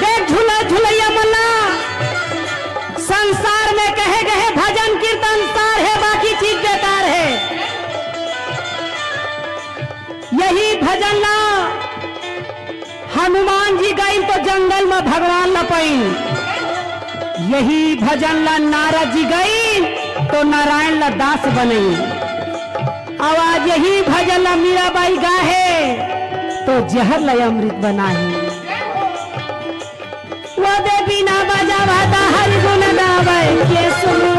देख झूला झुलैया मन ला, संसार में कहे गए भजन कीर्तन सार हे, बाकी चीज बेकार हे। यही भजन ला हनुमान जी गाइन तो जंगल में भगवान ला पाइन, यही भजन ला नारद जी गाइन तो नारायण ला दास बनइन। अब आज यही भजन ला मीराबाई गाहे, तो जहर ला अमृत बनाही। वो दे बीना बजावा ता हरि गुण गावे के सुनो।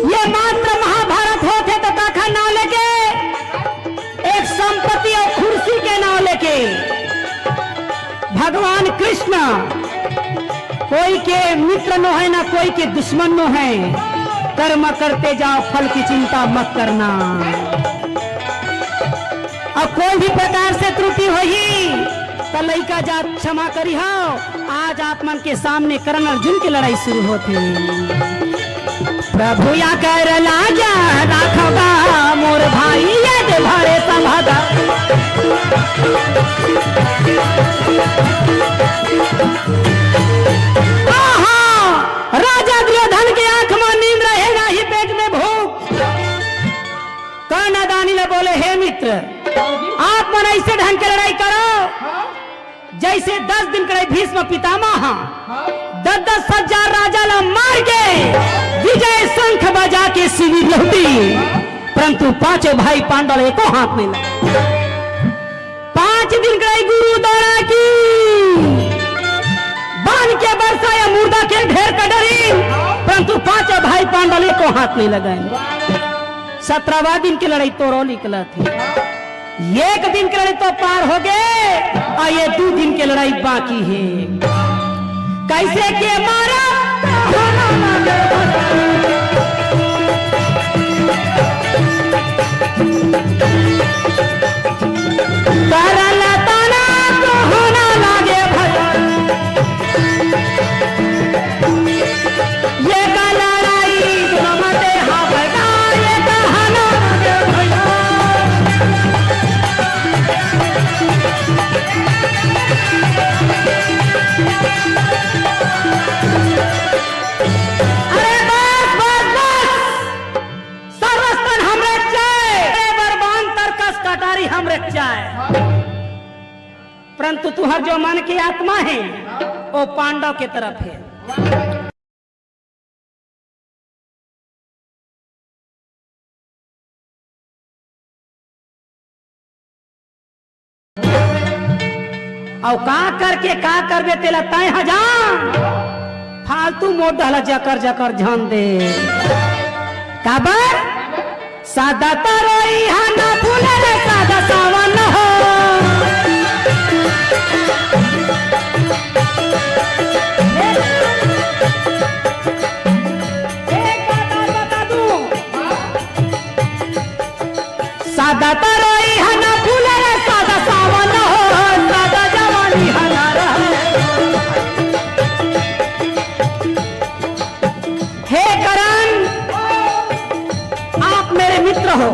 ये मात्र महाभारत होथे तो काखर नाव लेके, एक संपत्ति अउ कुर्सी के नाव लेके। भगवान कृष्ण कोई के मित्र नो है, ना कोई के दुश्मन नो है। कर्म करते जाओ, फल की चिंता मत करना। अउ कोई भी प्रकार से त्रुटि होही, त लइका जात क्षमा करिहव। आज आप मन के सामने करण अर्जुन के लड़ाई शुरू होथे। प्रभु या कर लाजा राखबा मोर भाई, ये दे भरे संभदा। आहा! राजा दुर्योधन के आंख में नींद रहे, ना ही पेट में भूख। कर्णदानी ला बोले, "हे मित्र, आप मन ऐसे ढंग के लड़ाई करो, जैसे दस दिन करे भीष्म पितामह दस दस हजार राजा ला मार के विजय शंख बजा के शिविर लौटी, परंतु पांचों भाई पांडव ला एको हाथ नहीं लगा।" पांच दिन करे गुरु द्वारा की बाण के वर्षा या मुर्दा के ढेर का डरी, परंतु पांचों भाई पांडव ला एको हाथ नहीं लगाए। सत्रहवाँ दिन के लड़ाई तोरो निकला थे। एक दिन के लड़ाई तो पार हो गए, अउ ये दू दिन के लड़ाई बाकी हे। कैसे के मारा करल तना तो होना लागे भैया। ये का लड़ाई गमते हा भैया, ये का हना लागे भैया। अरे बस, बस, बस। सर्वस्तन हमरे चाय, अरे बरबान तरकस कटारी हमरे चाय। परंतु तुहर जो मन के आत्मा हे, वो पांडव के तरफ हे। अउ का करके का करबे तेला तय ह जान, फालतू मोर डहला जकर जकर झन दे। काबर? सादा तरोई हा ना फूले रे सादा सावन हो। एक बात और बता दूं, सादा तरोई हा ना फूले रे सादा सावन हो, सादा जवानी हा ना रहे। हे करण, आप मेरे मित्र हो,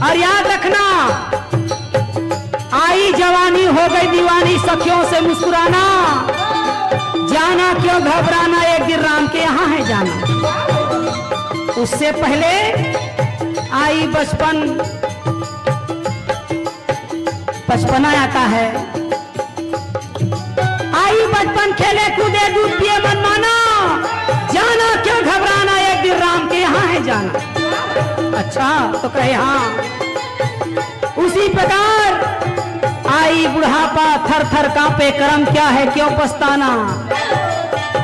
और याद रखना, आई जवानी हो गई दीवानी, सखियों से मुस्कुराना, जाना क्यों घबराना, एक दिन राम के यहाँ है जाना। उससे पहले आई बचपन, बचपना आता है। आई बचपन खेले कूदे दूध पिए मन माना, जाना क्यों घबराना, एक दिन राम के यहाँ है जाना। अच्छा, तो कहे हाँ। उसी प्रकार आई बुढ़ापा, थर थर कांपे करम, क्या है क्यों पछताना,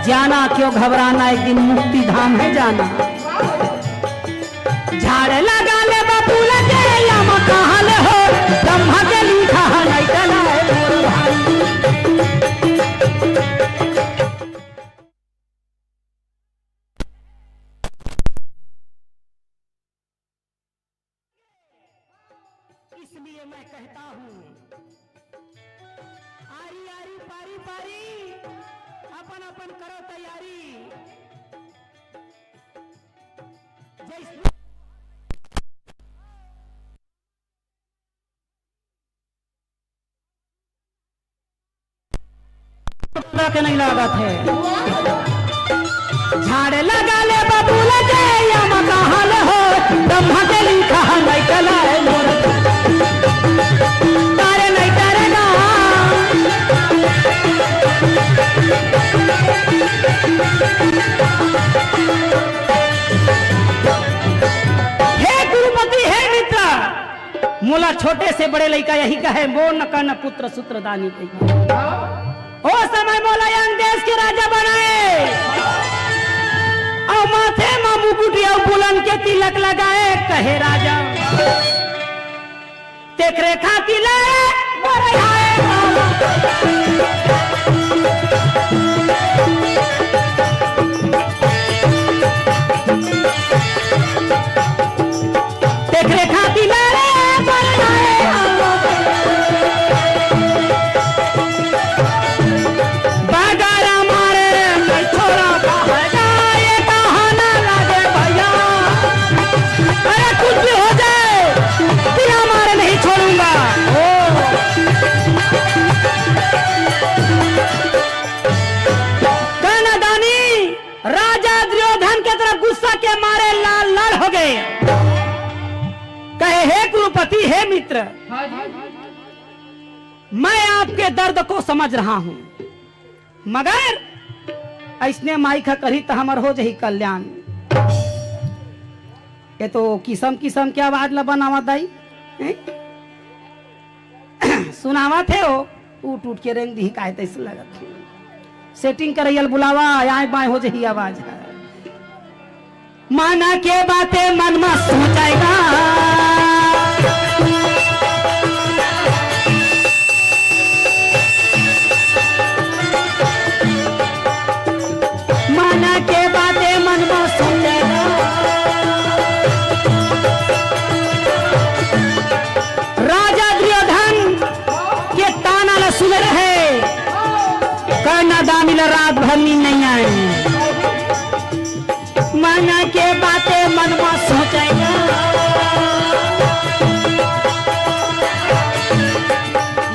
जाना क्यों घबराना, एक दिन मुक्ति धाम है जाना। झाड़ लगा ले बबूल के, या मकान हो, ब्रह्मा के लिखा है, नहीं चला है मोर भाई। इसलिए मैं कहता हूँ, आरी आरी पारी पारी, अपन अपन करो तैयारी। जय श्री के नहीं लागत है। झाड़ लगा ले बबूल के, या मकान हो, ब्रह्मा के लिखा है, नहीं चला है मोर। तारे नहीं तारे ना। बड़े लइका यही कहे, "मोर न कन पुत्र सूत्रदानी कही।" ओ समय मोला अंग देश के राजा बनाए, अउ माथे मा मुकुट अउ बुलंद के तिलक लगाए, कहे राजा, तेकरे खातिर ले मोर आए। तेकरे खातिर ले मोर आए। बगरा मारे नहीं छोड़ा बहरा, ये कहा ना लगे भैया। अरे कुछ भी हो जाए, बिना मारे नहीं छोड़ूंगा। ओ। कर्णदानी राजा दुर्योधन के तरफ गुस्सा के मारे लाल लाल हो गए। कहे, "हे कुरुपति, हे मित्र, मैं आपके दर्द को समझ रहा हूं, मगर अइसने माई का करी त हमर हो जही कल्याण।" ये तो किसम किसम के आवाज ला बनावत दाई, हैं? सुनावत हे हो, टूट टूट के रेंग दिही, काय तइसे लगत हे। सेटिंग करइया ल बुलावा, आय बाय हो जही आवाज ह। मन के बाते मन म सोचेगा, मन के बाते मन म सोचेगा। राजा दुर्योधन के ताना ल सुने रहे, कर्णदानी ल रात भर नींद नहीं आए। मन के बाते मन म सोचेगा,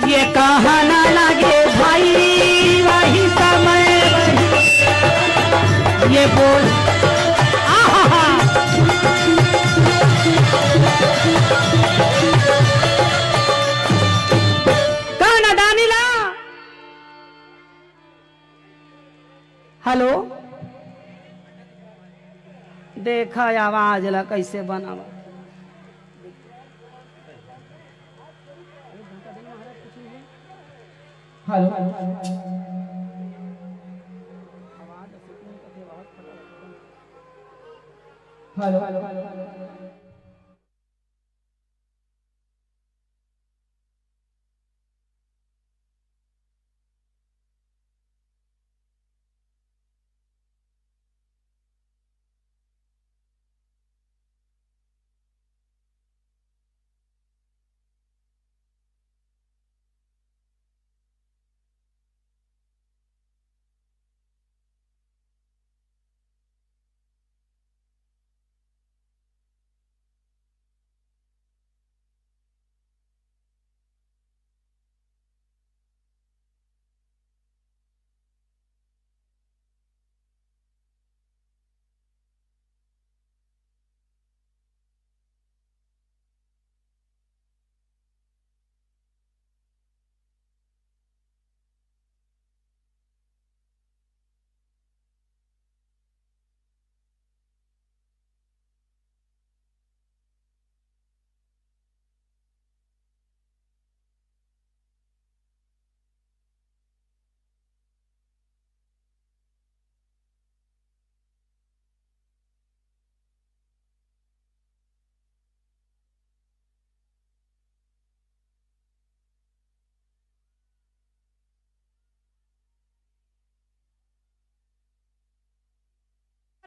ये कहा ना लगे भाई, वही समय ये बोल। आहा। कर्णदानी ला। हेलो, देखा आवाज ला कैसे बनावा। Hello, hello, hello.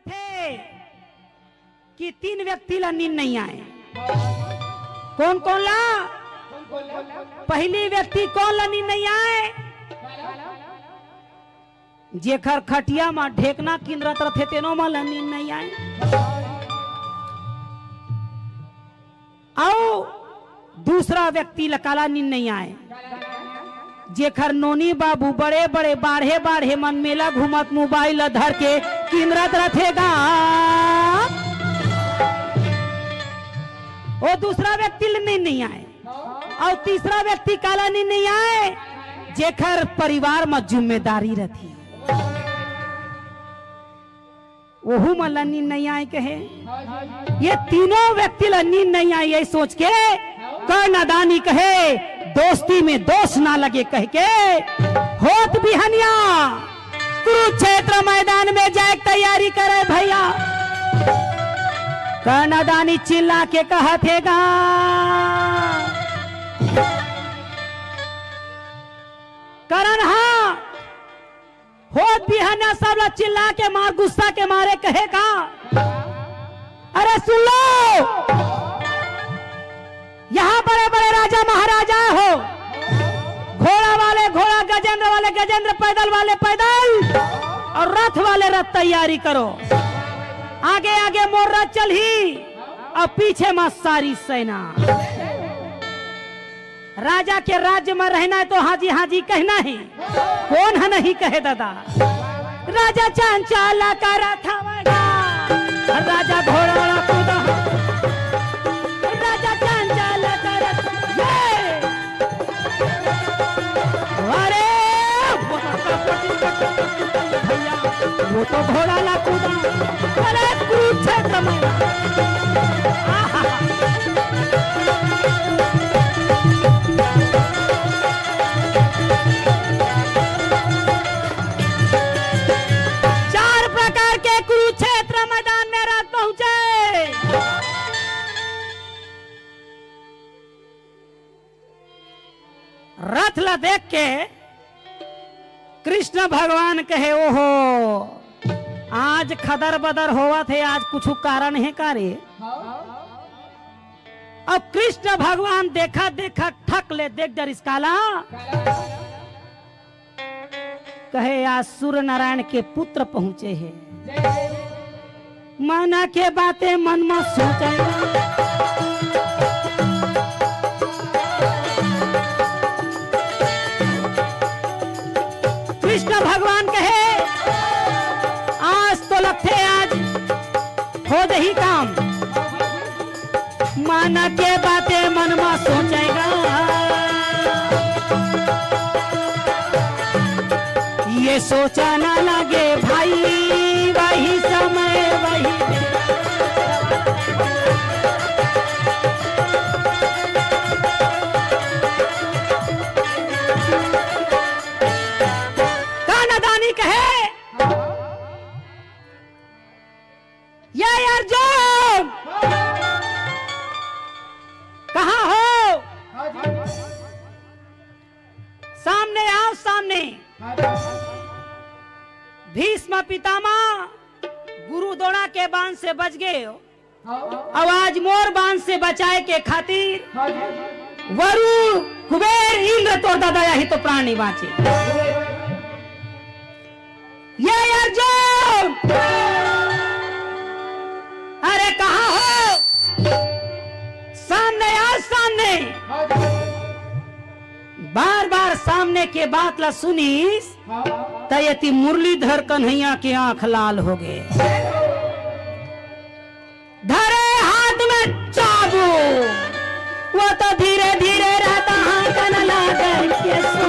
थे कि तीन व्यक्ति ला नींद नहीं आए। कौन कौन ला? पहली व्यक्ति कौन ला नींद नहीं आए? जेखर खटिया म ढेकना किंदरत रथे, तेनो म ला नींद नहीं आए। अउ दूसरा व्यक्ति ल काला नींद नहीं आए, जेखर नोनी बाबू बड़े-बड़े बाढ़े-बाढ़े मन मेला घूमत मोबाइल ल धर के किंदरत रथे गा। ओ दूसरा व्यक्ति ल नींद नहीं आए। अउ तीसरा व्यक्ति काला नींद नहीं आए, जेखर परिवार म जिम्मेदारी रथे। ओहू मन ला नींद नहीं आए कहे। ये तीनों व्यक्ति ला नींद नहीं आए, यही सोच के कर्णदानी कहे, "दोस्ती में दोष ना लगे," कह के होत बिहनिया कुरुक्षेत्र मैदान में जाए के तैयारी करे भैया। कर्णदानी चिल्ला के कहत हे गा, करण हा होत बिहनिया सब ला चिल्ला के मार, गुस्सा के मारे कहे का, "अरे सुन लो, यहाँ बड़े बड़े राजा महाराजा हो, घोड़ा वाले घोड़ा, गजेंद्र वाले गजेंद्र, पैदल वाले पैदल और रथ वाले रथ तैयारी करो। आगे आगे मोर रथ चलही और पीछे मा सारी सेना।" राजा के राज्य में रहना है तो हाँ जी, हाँ जी कहना है। कोन ह नहीं कहे दादा? राजा चांचाला का रथवा गा, राजा घोड़ा कूदा, राजा चांचाला का रथ, ये! अरे! वो तो घोड़ा ला कूदा, अरे कुरुक्षेत्र में। आहा! चार प्रकार के कुरुक्षेत्र मैदान में रथ पहुंचे। रथ ला देख के कृष्ण भगवान कहे, "ओहो, आज खदर बदर होवत हे, आज कुछ कारण हे का रे?" अब कृष्ण भगवान देखा देखा ठक ले देख डरिस काला, कहे, "आज सूर्य नारायण के पुत्र पहुंचे हे।" मना के बातें मन में सोचे। कृष्ण भगवान कहे, "आज तो लगथे, आज हो जही काम।" मन के बातें मन में सोचे गा, ये सोचा ना लगे भाई, वही समय वही कर्णदानी कहे, "ये अर्जुन, कहाँ हो? सामने आओ, सामने।" भीष्म पितामह गुरु द्रोण के बाण से बच गए हो। अब आज मोर बाण से बचाए के खातिर वरुण, कुबेर, इंद्र तोर दादा, यही तो प्राण नहीं बांचे। ये अर्जुन, अरे कहाँ हो? सामने आ, सामने। बार बार सामने के बात ला सुनिस, त एती मुरलीधर कन्हैया के आंख लाल हो गए। धरे हाथ में चाबुक, वो तो धीरे धीरे रहता हांकन लागल के सो।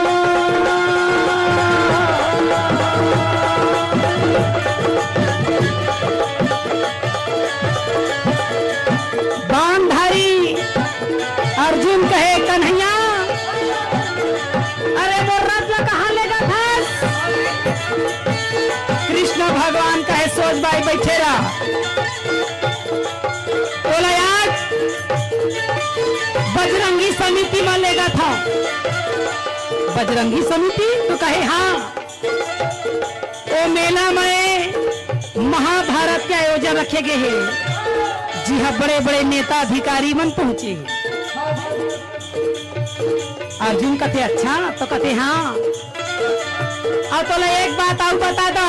बाण धारी अर्जुन कहे, "कन्हैया, अरे मोर रथ ला कहाँ लेगा था?" कृष्ण भगवान कहे, "सोज बाई बैठे रहा।" बोला, "आज बजरंगी समिति में लेगा था।" बजरंगी समिति तो कहे, "हाँ।" ओ मेला में महाभारत के आयोजन रखे गए हे, जिहां बड़े-बड़े नेता अधिकारी मन पहुंचे। अर्जुन कथे, "अच्छा?" तो कथे, "हाँ।" अउ तोला एक बात अउ बता दो,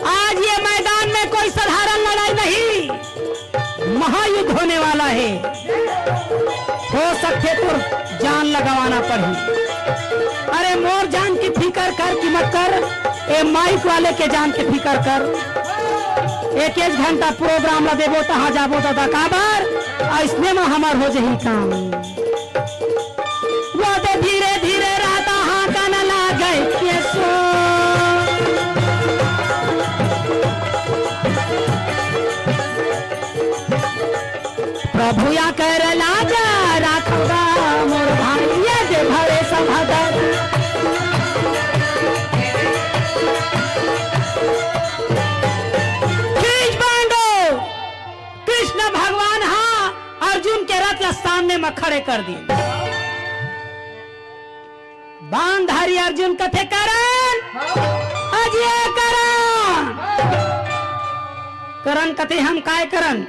आज ये मैदान में कोई साधारण लड़ाई नहीं, महायुद्ध होने वाला हे। हो सकथे तोर जान ला गंवाना पड़ही। अरे मोर जान के फिकर कर कि मत कर, ए माइक वाले के जान के फिकर कर। एक एक घंटा प्रोग्राम ला देबो तहाँ जाबो दादा काबर, अइसने म हमर हो जही काम। वो दे धीरे धीरे रहता हांकन लागे के सो। प्रभु या कर लाज खड़े कर दिए। बाणधारी अर्जुन कथे, "करण, अजय करण।" करण कथे, "हम काय करन?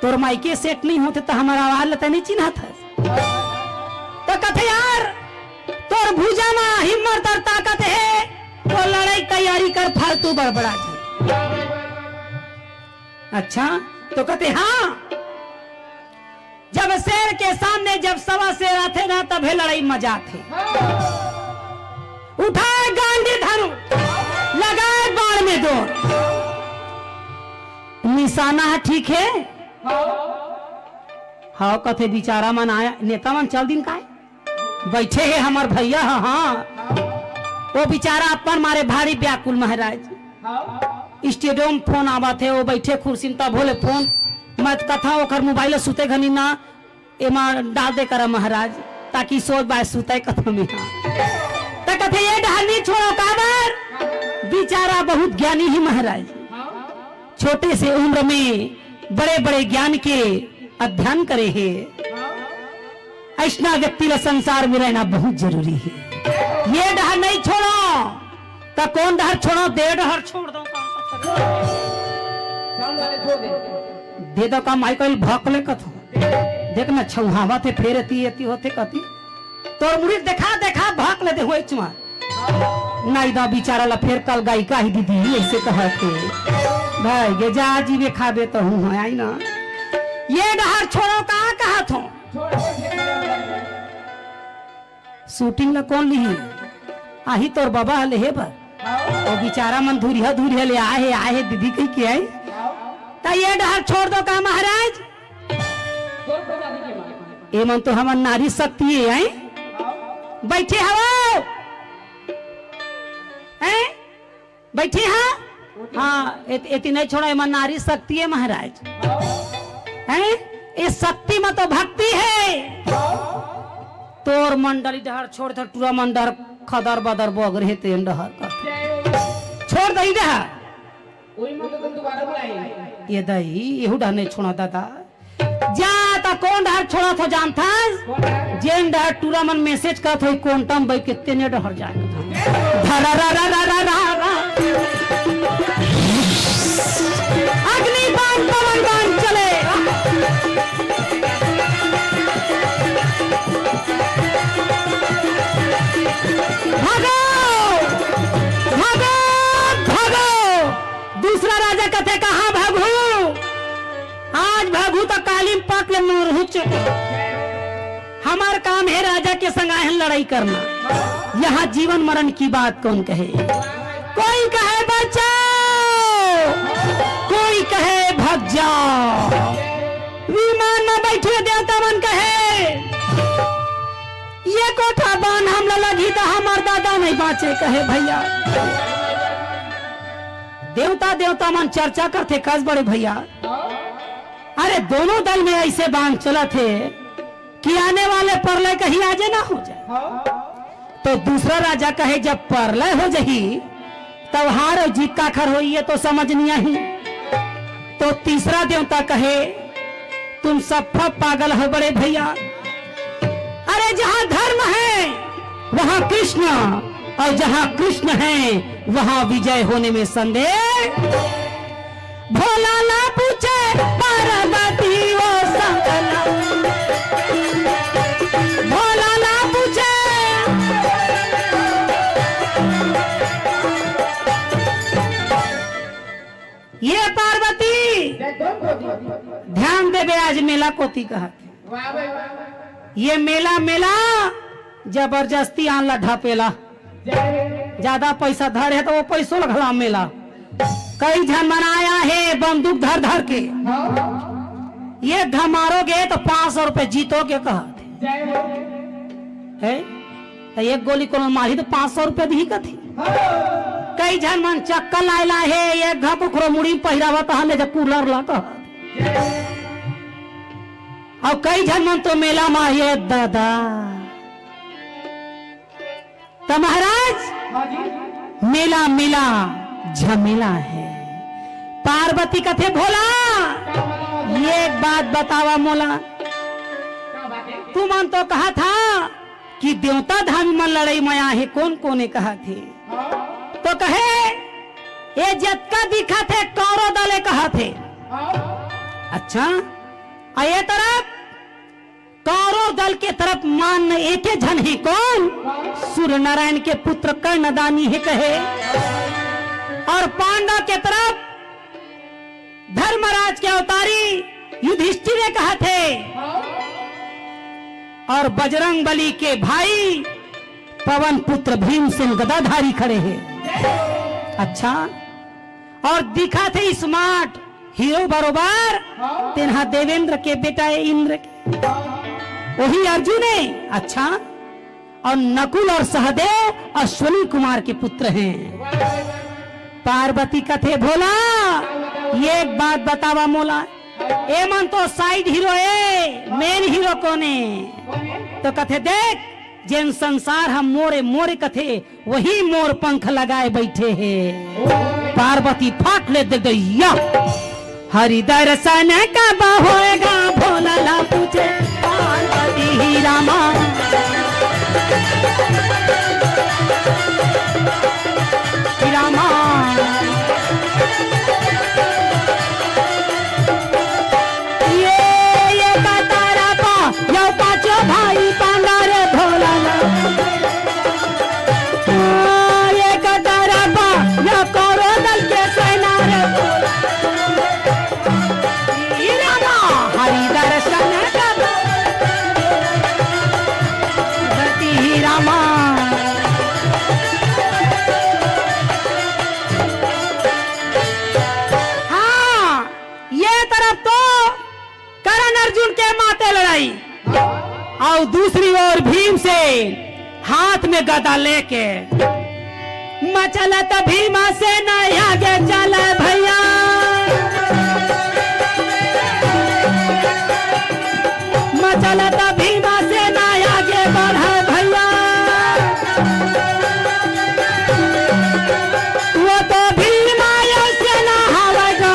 तोर माइके सेट नहीं होथे त हमर आवाज ल तैं नहीं चिन्हत हस?" त कथे, "यार, तोर भुजा म हिम्मत अउ ताकत हे, त लड़ई तैयारी कर, फालतू बड़बड़ा झन।" अच्छा, त कथे, "हाँ।" जब शेर के सामने जब सवा शेर आथे ना, तभे लड़ई मजा आथे। उठाए गांधी धनुष, लगाए बाण में दौड़। निशाना ह ठीक हे? हाँ, कथे बिचारा मन आय, नेता मन चल दिन काय? बइठे हे हमर भइया ह, हाँ। ओ बिचारा अपन मारे भारी व्याकुल महाराज। स्टूडियो म फोन आवत हे, ओ बइठे कुर्सी म, तभो ले फोन। मैं कथंव ओकर मोबाइल ल सुते घनी ना, एमा डाल दे करा महाराज, ताकि सोच बाय सुते कथंव मेहा। त कथे, "ये डहर नी छोड़ो।" काबर? बिचारा बहुत ज्ञानी हे महाराज। छोटे से उम्र में बड़े-बड़े ज्ञान के अध्ययन करे हे। अइसना व्यक्ति ला संसार में रहना बहुत जरूरी हे। ये डहर नहीं छोड़ो, त कोन डहर छोड़ो? दे डहर छोड़ दो। दे दो का माई कोई भक ले कथो। देख ना छौहावत हे, फेर एती एती होथे कथी। तोर मुड़ी देखा देखा भक ले दे होई चुमा। नाई दा बिचारा ला फेर कल गायिका ही दीदी ऐसे कहत हे, "भाई गे जा जीवे खाबे त हूँ है आई ना।" ये डहर छोड़ो का कहत हो? शूटिंग ला कोन लिही? आही तोर बाबा ह लेहे बर। ओ बिचारा मन धुरिहा धुरिहा ले आए हे, आए हे दीदी कहि के आई। त ये डहर छोड़ दो का महाराज? ए मन तो हमर नारी शक्ति हे, आई? बइठे हवो? हैं? बइठे हा? हाँ, एत-, एती नहीं छोड़ा, एमा नारी शक्ति हे महाराज। हैं? ए शक्ति म तो भक्ति हे। तोर मंडली डहर छोड़ दे, टूरा मन डहर खदर बदर बगरे हे, तेन डहर कर। छोड़ दई डहर। ये दई, एहू डहर नहीं छोड़ा दादा। जा त कोन डहर छोड़त हो जानथस? जेन डहर टूरा मन मैसेज करत होही, quantum bike के तेने डहर जाए। धरा रा रा रा रा रा रा। अग्नि बाण पवन बाण चले। भागो, भागो, भागो। दूसरा राजा कथे, "कहाँ भागहू? आज भागहू त काली म पट ले मरहू चुप। हमर काम हे राजा के संग आहे हन लड़ई करना। यहाँ जीवन मरण की बात कौन कहे? कोई कहे बचाओ, कोई कहे भाग जाओ।" विमान म बइठे देवता मन कहे, "ये कोठा बान हमला लगही त हमर दादा नहीं बाँचे," कहे भइया। देवता, देवता मन चर्चा करथे, कस बड़े भइया। अरे, दोनों दल में ऐसे बाण चलत हे कि आने वाले परलय कहीं आजे ना हो जाए। तो दूसरा राजा कहे, "जब परलय हो जही, तब हार अउ जीत काखर होही, ये तो समझ नहीं आही।" तो तीसरा देवता कहे, "तुम सब पागल हो बड़े भइया। अरे, जहाँ धर्म है, वहाँ कृष्ण, और जहाँ कृष्ण है, वहाँ विजय होने में संदेह।" भोला ला पूछे पार्वती वो संगना। भोला ला पूछे। ये पार्वती, ध्यान देबे, आज मेला कोती कहत हे। ये मेला, मेला जबरदस्ती आन ला ढपेला। ज्यादा पैसा धरे हे त वो पैसो ल घला मेला। कई झन मन आए हे बंदूक धर धर के, एक घा मारोगे त पाँच सौ रुपए जीतोगे कहत हे। त एक गोली कोनो मारही त पाँच सौ रुपए दिही कथे। कई झन मन चक्कर लाए ला हे, एक घा कुकरो मुड़ी म पहिरावत हन ले जा कूलर ला कहत। अउ कई झन मन तो मेला म, ये दादा। त महाराज, मेला, मेला झमेला हे। पार्वती कथे, "भोला, एक बात बतावा मोला, तुमन तो कहत हा कि देवता धामी मन लड़ई म आहे, कोन कोने कहत हे? तो कहे, ए जतका दिखत हे, कौरव दल ए कहत हे। अच्छा, अउ ए तरफ कौरव दल के तरफ मान न एके झन हे, कोन? सूर्य नारायण के पुत्र कर्णदानी हे कहे। अउ पांडव के तरफ धर्मराज के अवतारी युधिष्ठिर ए कहत हे, अउ बजरंग बली के भाई पवन पुत्र भीमसेन गदाधारी खड़े हे। अच्छा, अउ दिखत हे smart hero बरोबर, तेन हा देवेंद्र के बेटा ए इंद्र के, ओही अर्जुन ए। अच्छा, अउ नकुल अउ सहदेव अश्विनी कुमार के पुत्र हे। पार्वती कथे, भोला, एक बात बतावा मोला, ए मन तो side hero ए, main hero कोन ए? तो कथे, देख, जेन संसार हा मोरे मोरे कथे, वही मोर पंख लगाए बइठे हे। पार्वती फाट ले दे गइया। हरि दर्शन कब होएगा, भोला ला पूछे पार्वती ही रामा। ही रामा। ये, ये कतारा पा, यो पाँचों भाई पांडा रे भोला ला। ये कतारा पा, यो कौरव दल के सेना रे। ही रामा, हरि दर्शन कब, गति ही रामा। हाँ, ये तरफ तो करण अर्जुन के माते लड़ई, अउ दूसरी ओर भीमसेन हाथ में गदा लेके, मचलत भीमसेन आगे चल भैया, मचलत भीमसेन आगे बढ़ भैया। वो तो भीम आयो सेना हवय गा,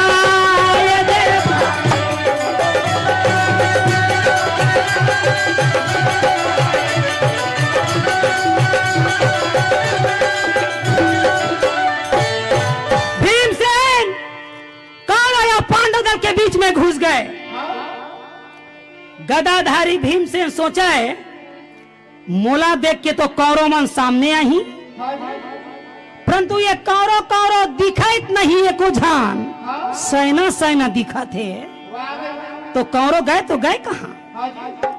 ये देख। भीमसेन कौरव अउ पांडव दल के बीच में घुस गए। गदाधारी भीमसेन सोचा हे, मोला देख के तो कौरव मन सामने आही, परंतु ये कौरव, कौरव दिखत नहीं, एको झन सैना, सैना दिखत हे। तो कौरव गए तो गए कहाँ?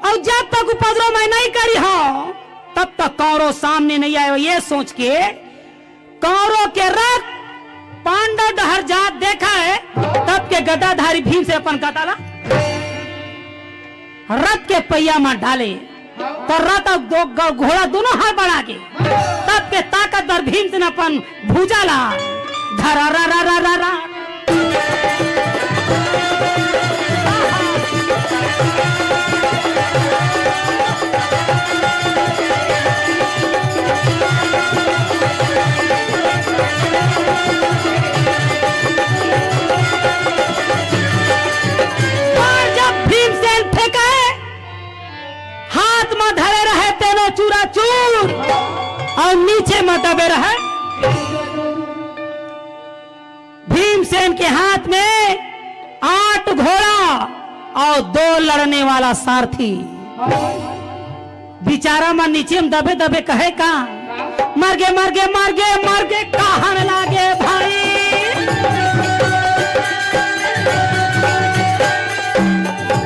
अउ जब तक उपद्रव मैं नहीं करी हूँ, तब तक कौरव सामने नहीं आए। ये सोच के कौरव के रथ पांडव डहर जात देखा हे, तब के गदाधारी भीमसेन अपन गदा ला रथ के पहिया म डाले, त रथ अउ दो ग-, घोड़ा दूनों हड़बड़ा गे। तब के ताकतवर भीमसेन अपन भुजा ला धरा रा रा रा रा रा। अउ जब भीमसेन फेंके, हाथ म धरे रहे तेनो चूरा चूर, अउ नीचे म दबे रहे। भीमसेन के हाथ में आठ घोड़ा अउ दो लड़ने वाला सारथी। बिचारा मन नीचे म दबे दबे कहे का, मर गे, मर गे, मर गे, मर गे, कहन लागे भाई।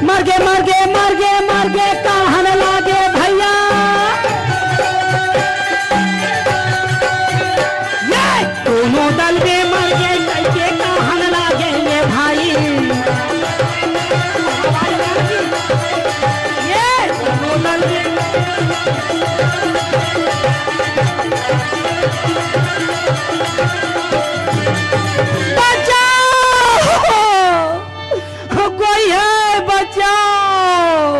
मर गे, मर गे, मर गे, मर गे, कहन लागे भैया। ये दोनों दल में मर गे, कइके कहन लागे ये भाई। ये दोनों दल में बचाओ, कोई है बचाओ।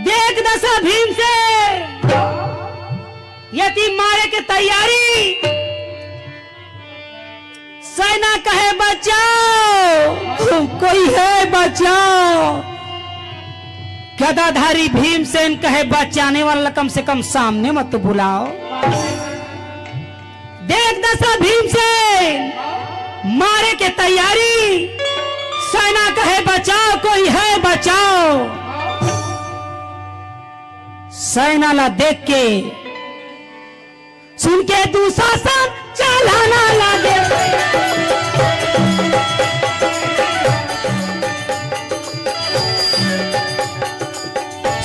देख दसा भीमसेन, यति मारे के तैयारी। सेना कहे बचाओ, कोई है बचाओ। गदाधारी भीमसेन कहे, बचाने वाला कम से कम सामने मत बुलाओ। देख दशा भीमसेन, मारे के तैयारी। सेना कहे, बचाओ, कोई है बचाओ। सेना ला देख के सुन के दुशासन चलाना लागे।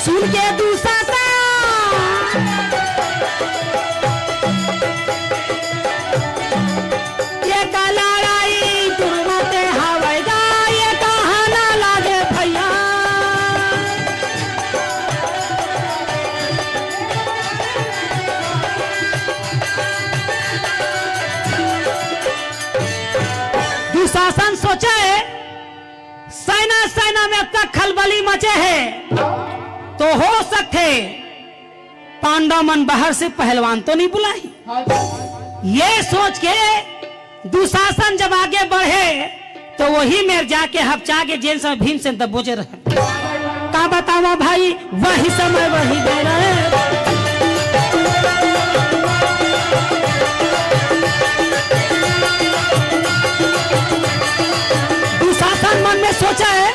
सुन के दुशासन, ये का लड़ाई तुरमते हवैगा, ये कहाना लागे भैया। दुशासन सोचे, सेना सेना में अतका खलबली मचे हे, तो हो सकथे पांडव मन बाहर से पहलवान तो नहीं बुलाही। ये सोच के दुशासन जब आगे बढ़े, तो वही मेर जाके हपचा के जेन समय भीमसेन दबोचे रहे। का बतावा भाई, वही समय वही दे रहे। दुशासन मन में सोचा है,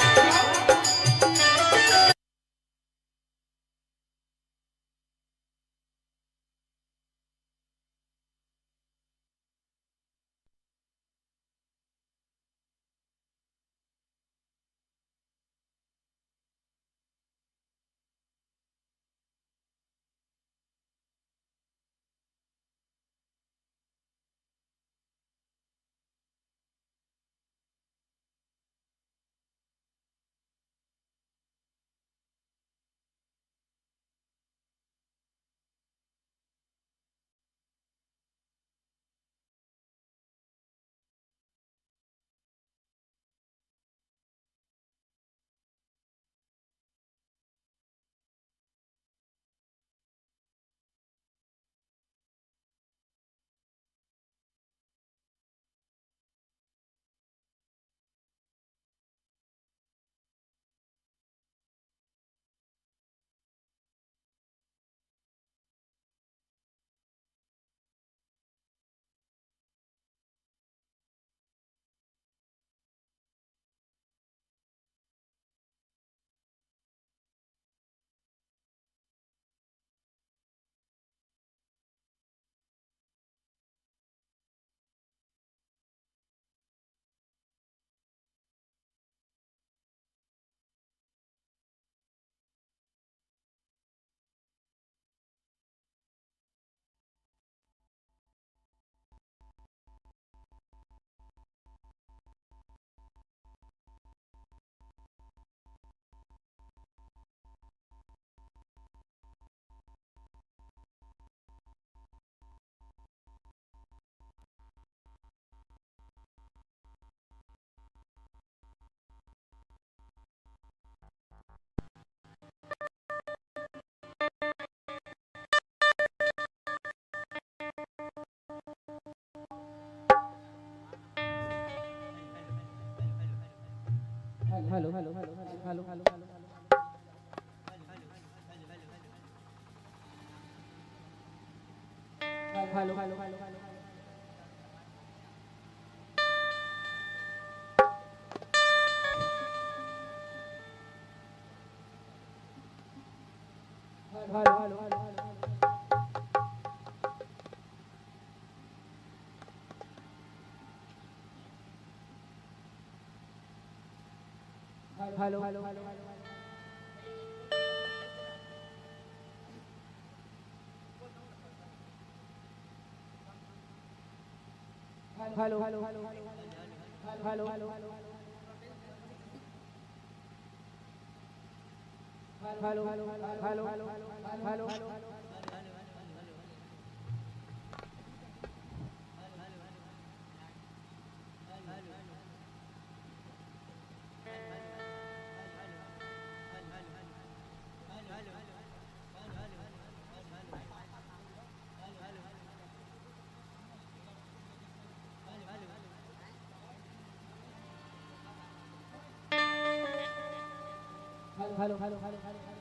hello, hello, hello, hello, hello.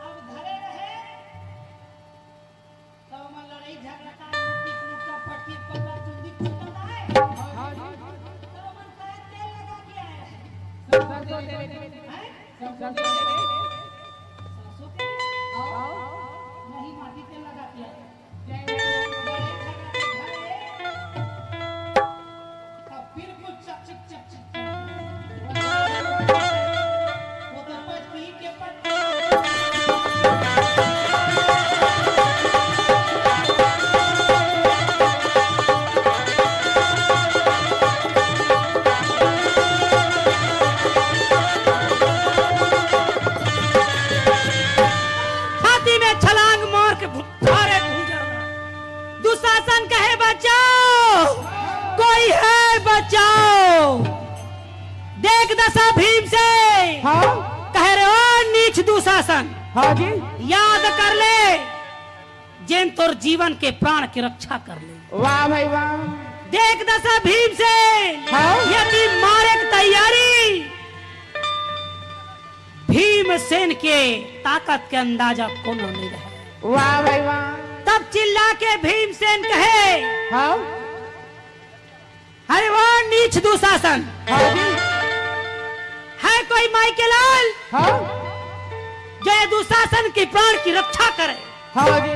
अब धरे रहे, त ओमन लड़ई झगड़ा का, लुका पटकी, पकड़ा चुंदी कुटत आए। त ओमन काहे तेल लगा के आए रहे? सरसों तेल। हैं? सरसों तेल। सरसों तेल? नहीं, माटी तेल लगा के आए। लड़ई झगड़ा के घरे। तब बिल्कुल चकचक, चकचक, चकचक। वो तो पटकी के पटकी। छाती में छलांग मार के भुट्टा रे भूंजा। दुशासन कहे, "बचाओ, कोई है, बचाओ।" देख दशा भीमसेन। हाँ। कहे रे, "ओ नीच दुशासन, हाँ जी। याद कर ले, जेन तोर जीवन के प्राण के रक्षा कर ले।" वाह भाई वाह। देख दशा भीमसेन, हाँ। यदि मारे के तैयारी, भीमसेन के ताकत के अंदाजा कोनो नहीं रहे। वाह भाई वाह। तब चिल्ला के भीमसेन कहे, हाँ। अरे वो नीच दुशासन, हाँ जी। है कोई माई के लाल, हाँ। जो ये दुशासन की प्राण की रक्षा करे? हाँ जी।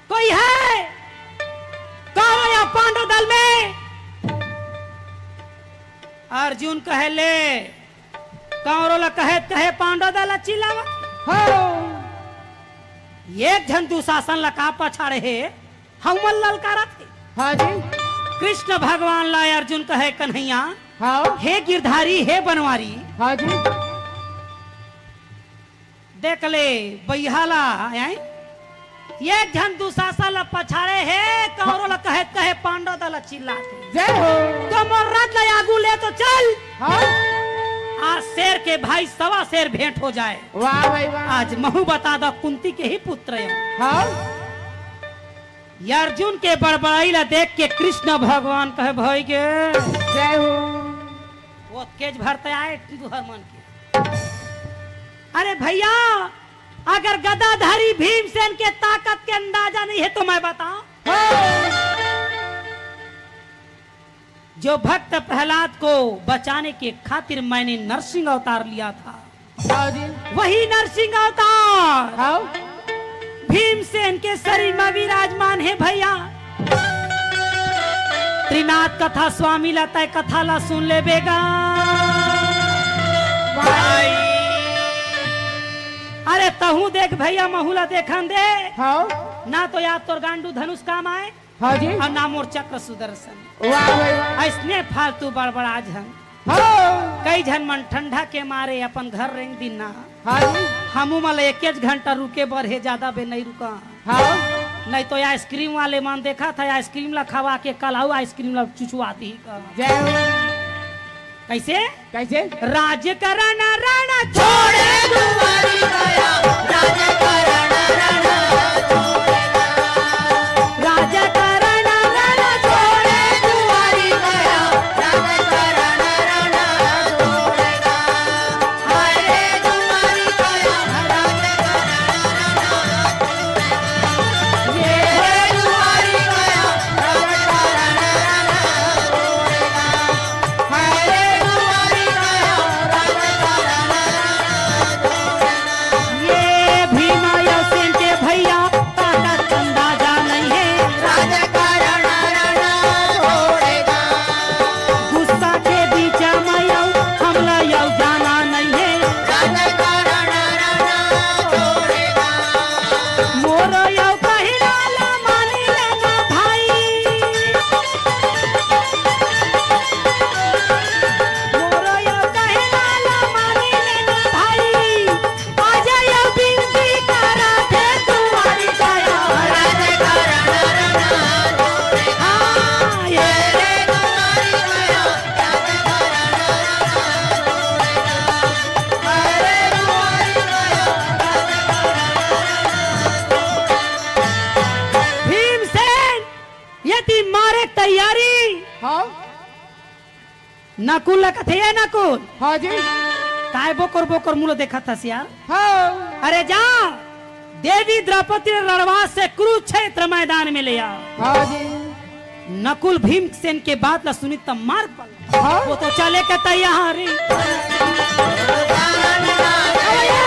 कोई है कौरव या पांडव दल में? अर्जुन कहे, ले, कौरव ला कहे, कहे पांडव दल ला चिल्लावत। हाँ। एक झन दुशासन ला का पछाड़े हे, हमन ललकारत हे। हाँ जी। कृष्ण भगवान ला अर्जुन कहे, कन्हैया, हाँ। हे गिरधारी, हे बनवारी, हाँ जी। देख ले, बइहा ला, हैं? एक झन दुशासन ला पछाड़े हे, कौरव ला कहे, कहे पांडव दल ला चिल्लात हे। जय हो। तो मोर रथ ला आगू ले तो चल। हाँ। आज शेर के भाई सवा शेर भेंट हो जाए। वाह भाई वाह। आज महू बता दा कुंती के ही पुत्र हे। हाँ। ये अर्जुन के बड़बड़ाई ला देख के कृष्ण भगवान कहे, भाई के जय हो। वो केज भरते आए तुहर मन के। अरे भैया, अगर गदाधारी भीमसेन के ताकत के अंदाजा नहीं है तो मैं बताऊं। हाँ। जो भक्त प्रहलाद को बचाने के खातिर मैंने नरसिंह अवतार लिया था, हाँ जी। वही नरसिंह अवतार, हाँ। भीमसेन के शरीर में विराजमान है भैया। त्रिनाथ कथा स्वामी ला तय कथा ला सुन लेबे गा। भाई। अरे तहूँ देख भैया, महू ला देखन दे। हाँ। ना तो यार तोर गांडू धनुष काम आए। हाँ जी। अउ ना मोर चक्र सुदर्शन। वाह भाई वाह। अइसने फालतू बड़बड़ा झन। हाँ। कई झन मन ठंडा के मारे अपन घर रेंग दिन ना। हाँ जी। हमू मन ल एकेच घंटा रुके बर हे, ज्यादा बेर नइ रुका। हाँ। नहीं तो आइसक्रीम वाले मन देखा था, आइसक्रीम ला खवा के कल अउ आइसक्रीम ला चुचवा दी का। जय हो। कैसे? कैसे? राजकरण रण छोड़े दुआरी गया, राजकरण रण छोड़े गया। राजकरण रण छोड़े दुआरी गया, राजकरण रण छोड़े गया। हाय रे दुआरी गया, राजकरण रण छोड़े गया। ये है दुआरी गया, राजकरण रण छोड़े गया। ये भीमा यासिन के भैया मारे तैयारी। हाँ। नकुल ला कथे, "ए नकुल।" हाँ जी। काय बोकर बोकर मुँह देखत हस यार? हाँ। अरे जा, देवी द्रौपदी ला रणवास से कुरुक्षेत्र मैदान में ले आ। हाँ जी। नकुल भीमसेन के बात ला सुनिस त मार पड़। हाँ। वो तो चले के तैयार हे। अरे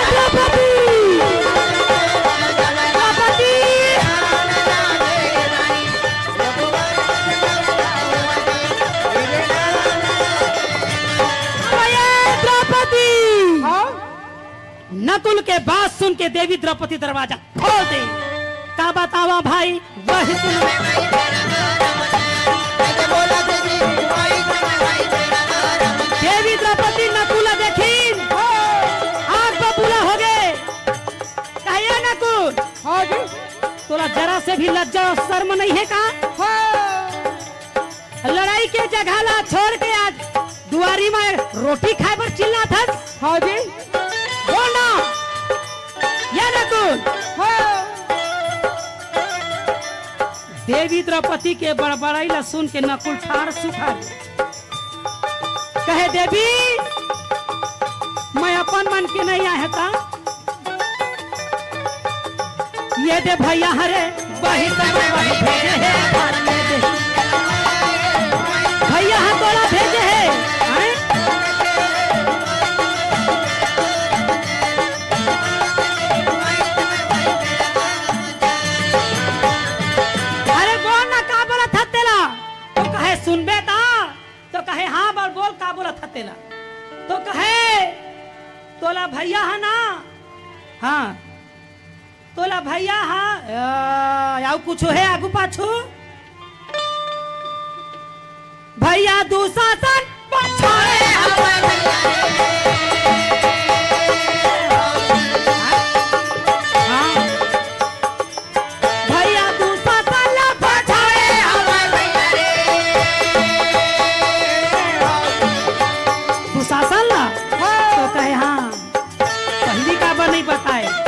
द्रौपदी! द्रौपदी! अरे द्रौपदी! हाँ? नकुल के बात सुन के देवी द्रौपदी दरवाजा खोल दे। का बतावा भाई, वही सुन। देवी द्रौपदी नकुल देखिन, आग बबूला हो गे। कहे, "ए नकुल, हाँ जी। तोला जरा से भी लज्जा और शर्म नहीं है का? हाँ।" लड़ाई के जगह ला छोड़ के आज दुआरी में रोटी खाए बर चिल्लात हस। हाँ जी। बोल ना, ए नकुल। हाँ। देवी द्रौपदी के बड़बड़ाई ला सुन के नकुल ठाड़ सुखा गे। कहे, "देवी, मैं अपन मन के नहीं आहे ता।" ये दे भैया हरे, वही समय वही भेजे हे, ये दे। भैया हा तोला भेजे हे, हैं? अरे बोल ना, का बोलत हस तेला? तो कहे, "सुनबे ता?" तो कहे, "हाँ, बोल, बोल, का बोलत हस तेला?" तो कहे, "तोला भैया हा ना?" हाँ। तोला भैया हा, अ, अउ कुछु हे आगू पाछू? भैया दुशासन पछाड़े हवय भैया रे। हाँ। भैया दुशासन ला पछाड़े हवय भैया रे। दुशासन ला? हाँ। तो कहे हाँ। पहिली काबर नइ बताए?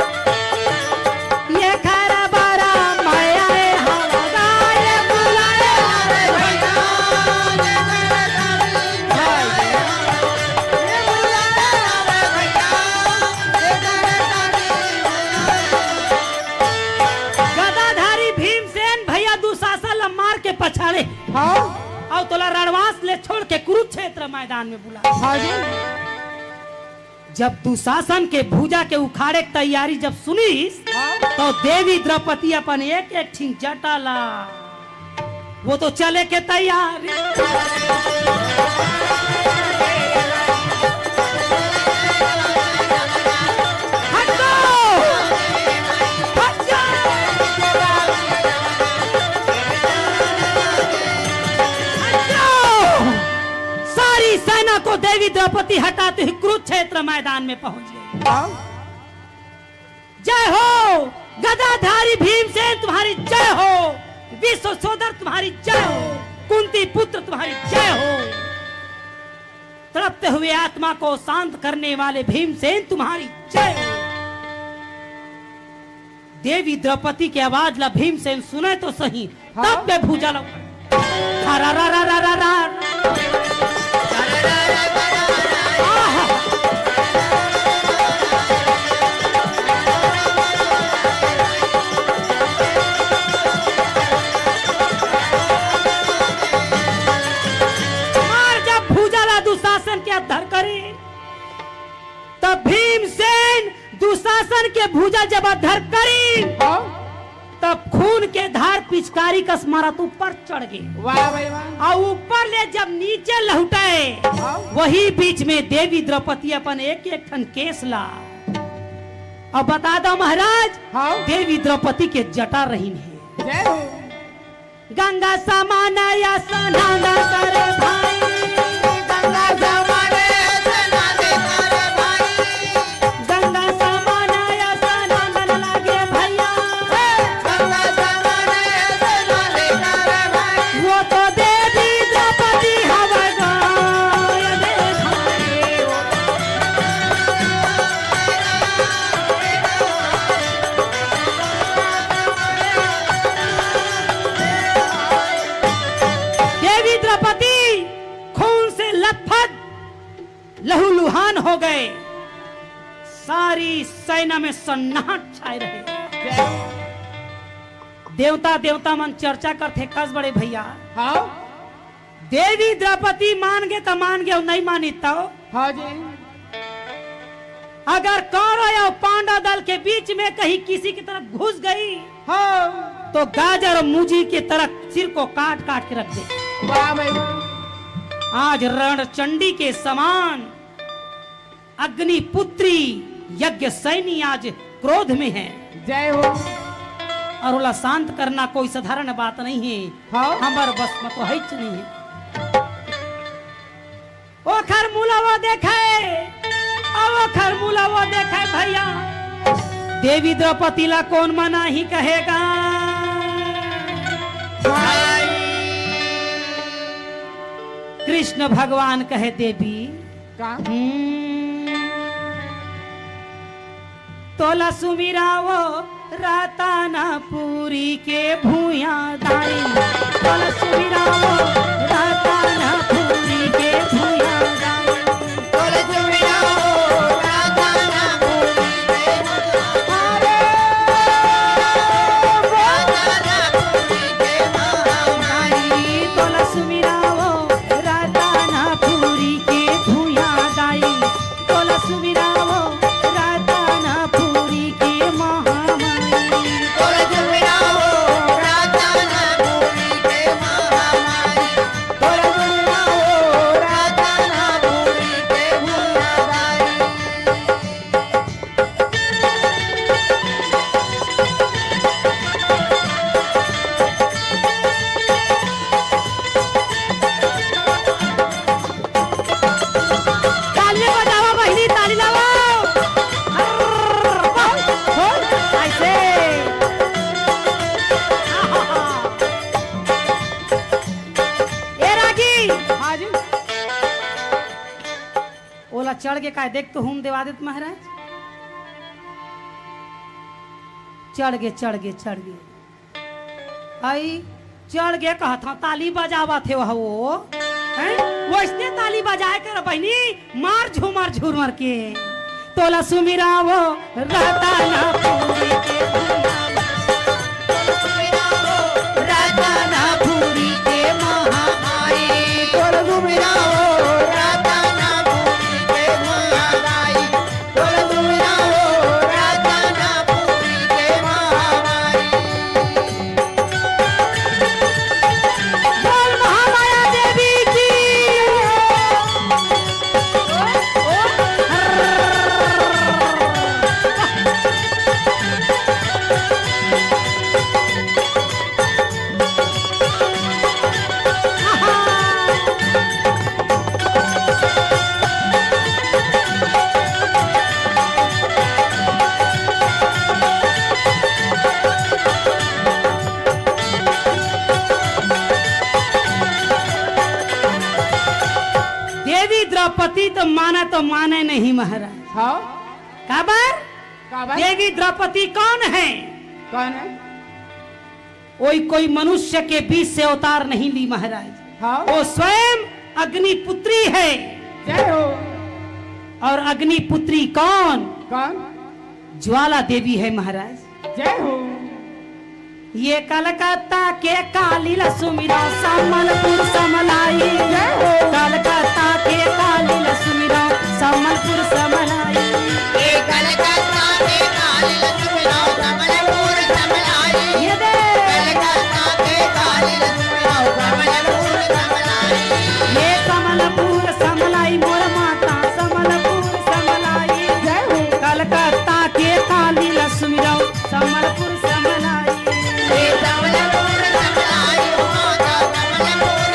ये खरा बरा माया ए हवा गाय बुलाए हवे भैया। गदाधारी भीमसेन भैया दुशासन ल मार के पछाड़े। हाँ। अउ तोला रणवास ले छोड़ के कुरुक्षेत्र मैदान में बुला। हाँ जी। जब दुशासन के भुजा के उखाड़े के तैयारी जब सुनिस, हाँ। तो देवी द्रौपदी अपन एक एक ठिन जटा ला, वो तो चले के तैयार। हटो! हट जाओ! हट जाओ! सारी सेना को देवी द्रौपदी हटाते हुए कुरुक्षेत्र मैदान में पहुंच गई। हाँ। जय हो गदाधारी भीमसेन, तुम्हारी जय हो। विश्व सोदर, तुम्हारी जय हो। कुंती पुत्र, तुम्हारी जय हो। तड़पते हुए आत्मा को शांत करने वाले भीमसेन, तुम्हारी जय हो। देवी द्रौपदी के आवाज ला भीमसेन सुने तो सही, हाँ। तब के भुजा ला। रा, रा, रा, रा, रा, रा। आहा। मार जब भुजा ला दुशासन के अधर करे, तब भीमसेन दुशासन के भुजा जब अधर करिन, हाँ। तब खून के धार पिचकारी कस मारत ऊपर चढ़ गे। वाह भाई वाह। अउ ऊपर ले जब नीचे लहुटे, हाँ। वही बीच में देवी द्रौपदी अपन एक एक ठन केस ला। अब बता दो महाराज, हाँ। देवी द्रौपदी के जटा रहिन हे। जय हो। गंगा समान या स्नान कर भाई। गंगा समान स्नान कर भाई। गंगा समान या स्नान लागे भैया। गंगा समान स्नान कर भाई। वो तो देवी द्रौपदी हवय गाय देखाए। लहूलुहान हो गए। सारी सेना में सन्नाट छाए रहे। देवता देवता मन चर्चा करथे, कस बड़े भैया। हाँ। देवी द्रौपदी मान गे त मान गे, अउ नहीं मानी त? हाँ जी। अगर कौरव अउ पांडव दल के बीच में कहीं किसी की तरफ घुस गई, हाँ। तो गाजर और मूजी की तरह सिर को काट काट के रख दे। वाह भाई। आज रणचंडी के समान अग्निपुत्री यज्ञ सैनी आज क्रोध में है। जय हो। और ओला शांत करना कोई साधारण बात नहीं है। हाँ। हमर बस में तो है नहीं है। ओखर मुलावा देखे, अब ओखर मुलावा देखे भैया, देवी द्रौपदी ला कौन मना ही कहेगा। कृष्ण भगवान कहे, देवी, का? हम्म। तोला सुमिरावो रतनपुरी के भुइयां दाई, तोला सुमिरावो रतनपुरी के भुइयां दाई। तोला सुमिरावो रतनपुरी के भुइयां दाई। रतनपुरी के महामाई। तोला सुमिरावो रतनपुरी के भुइयां दाई। तोला सुमिरावो रतनपुरी के महामाई। तोला सुमिरावो रतनपुरी के महामाई। तोला सुमिरावो रतनपुरी के महामाई। ताली बजावा बहिनी, ताली लावा। अर्र, अर्र, अर्र, ऐसे। ए रागी। हाँ जी। ओला चढ़ के काय देख तो हूम देवा देत महाराज। चढ़ गे, चढ़ गे, चढ़ गे। आई, चढ़ गे कहत हंव, ताली बजावत हे वह वो। हैं? वइसने ताली बजाए कर बहिनी, मार झूमर झूमर के। तोला सुमिरावो रतनपुरी के भुइयां। रतनपुरी के महामाई। तोला सुमिरावो रतनपुरी के महामाई। बोल महामाया देवी की। देवी द्रौपदी तो माना तो माने नहीं महाराज। हाँ। काबर? काबर? देवी द्रौपदी कौन है? कौन है? कोई, कोई मनुष्य के बीच से अवतार नहीं ली महाराज। हाँ। वो स्वयं अग्निपुत्री है। जय हो। और अग्निपुत्री कौन? कौन? ज्वाला देवी है महाराज। जय हो। ये कलकत्ता के काली ल सुमिरंव, संबलपुर समलाई। जय हो। कलकत्ता के काली ल सुमिरंव, संबलपुर समलाई। ये कलकत्ता के काली ल सुमिरंव, संबलपुर समलाई। ये दे। कलकत्ता के काली ल सुमिरंव, संबलपुर समलाई। ये संबलपुर समलाई, मोर माता संबलपुर समलाई। जय हो। कलकत्ता के काली ल सुमिरंव, संबलपुर समलाई। हे संबलपुर समलाई, ओ माता संबलपुर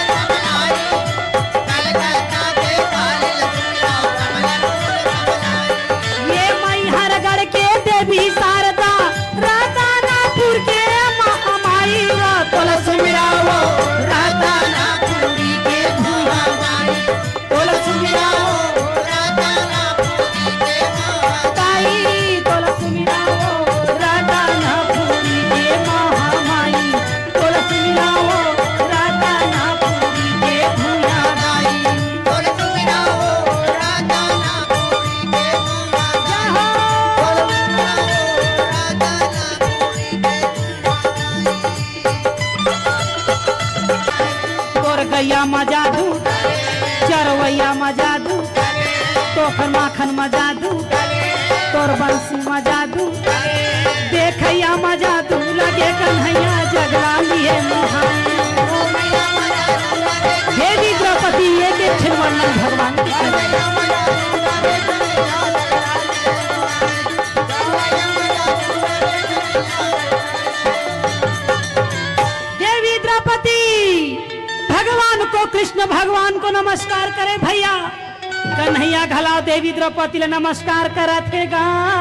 या मजा दू, चरवैया मजा दू, तोखर माखन मजा दू, तोर बंसी मजा दू, देखैया मजा दू, लगे कन्हैया जगला लिए मोहाई। देवी द्रौपदी एक एक छिन वर्णन भगवान के करें। देवी द्रौपदी भगवान को, कृष्ण भगवान को नमस्कार करे भैया। कन्हैया घला देवी द्रौपदी ला नमस्कार करत हे गा।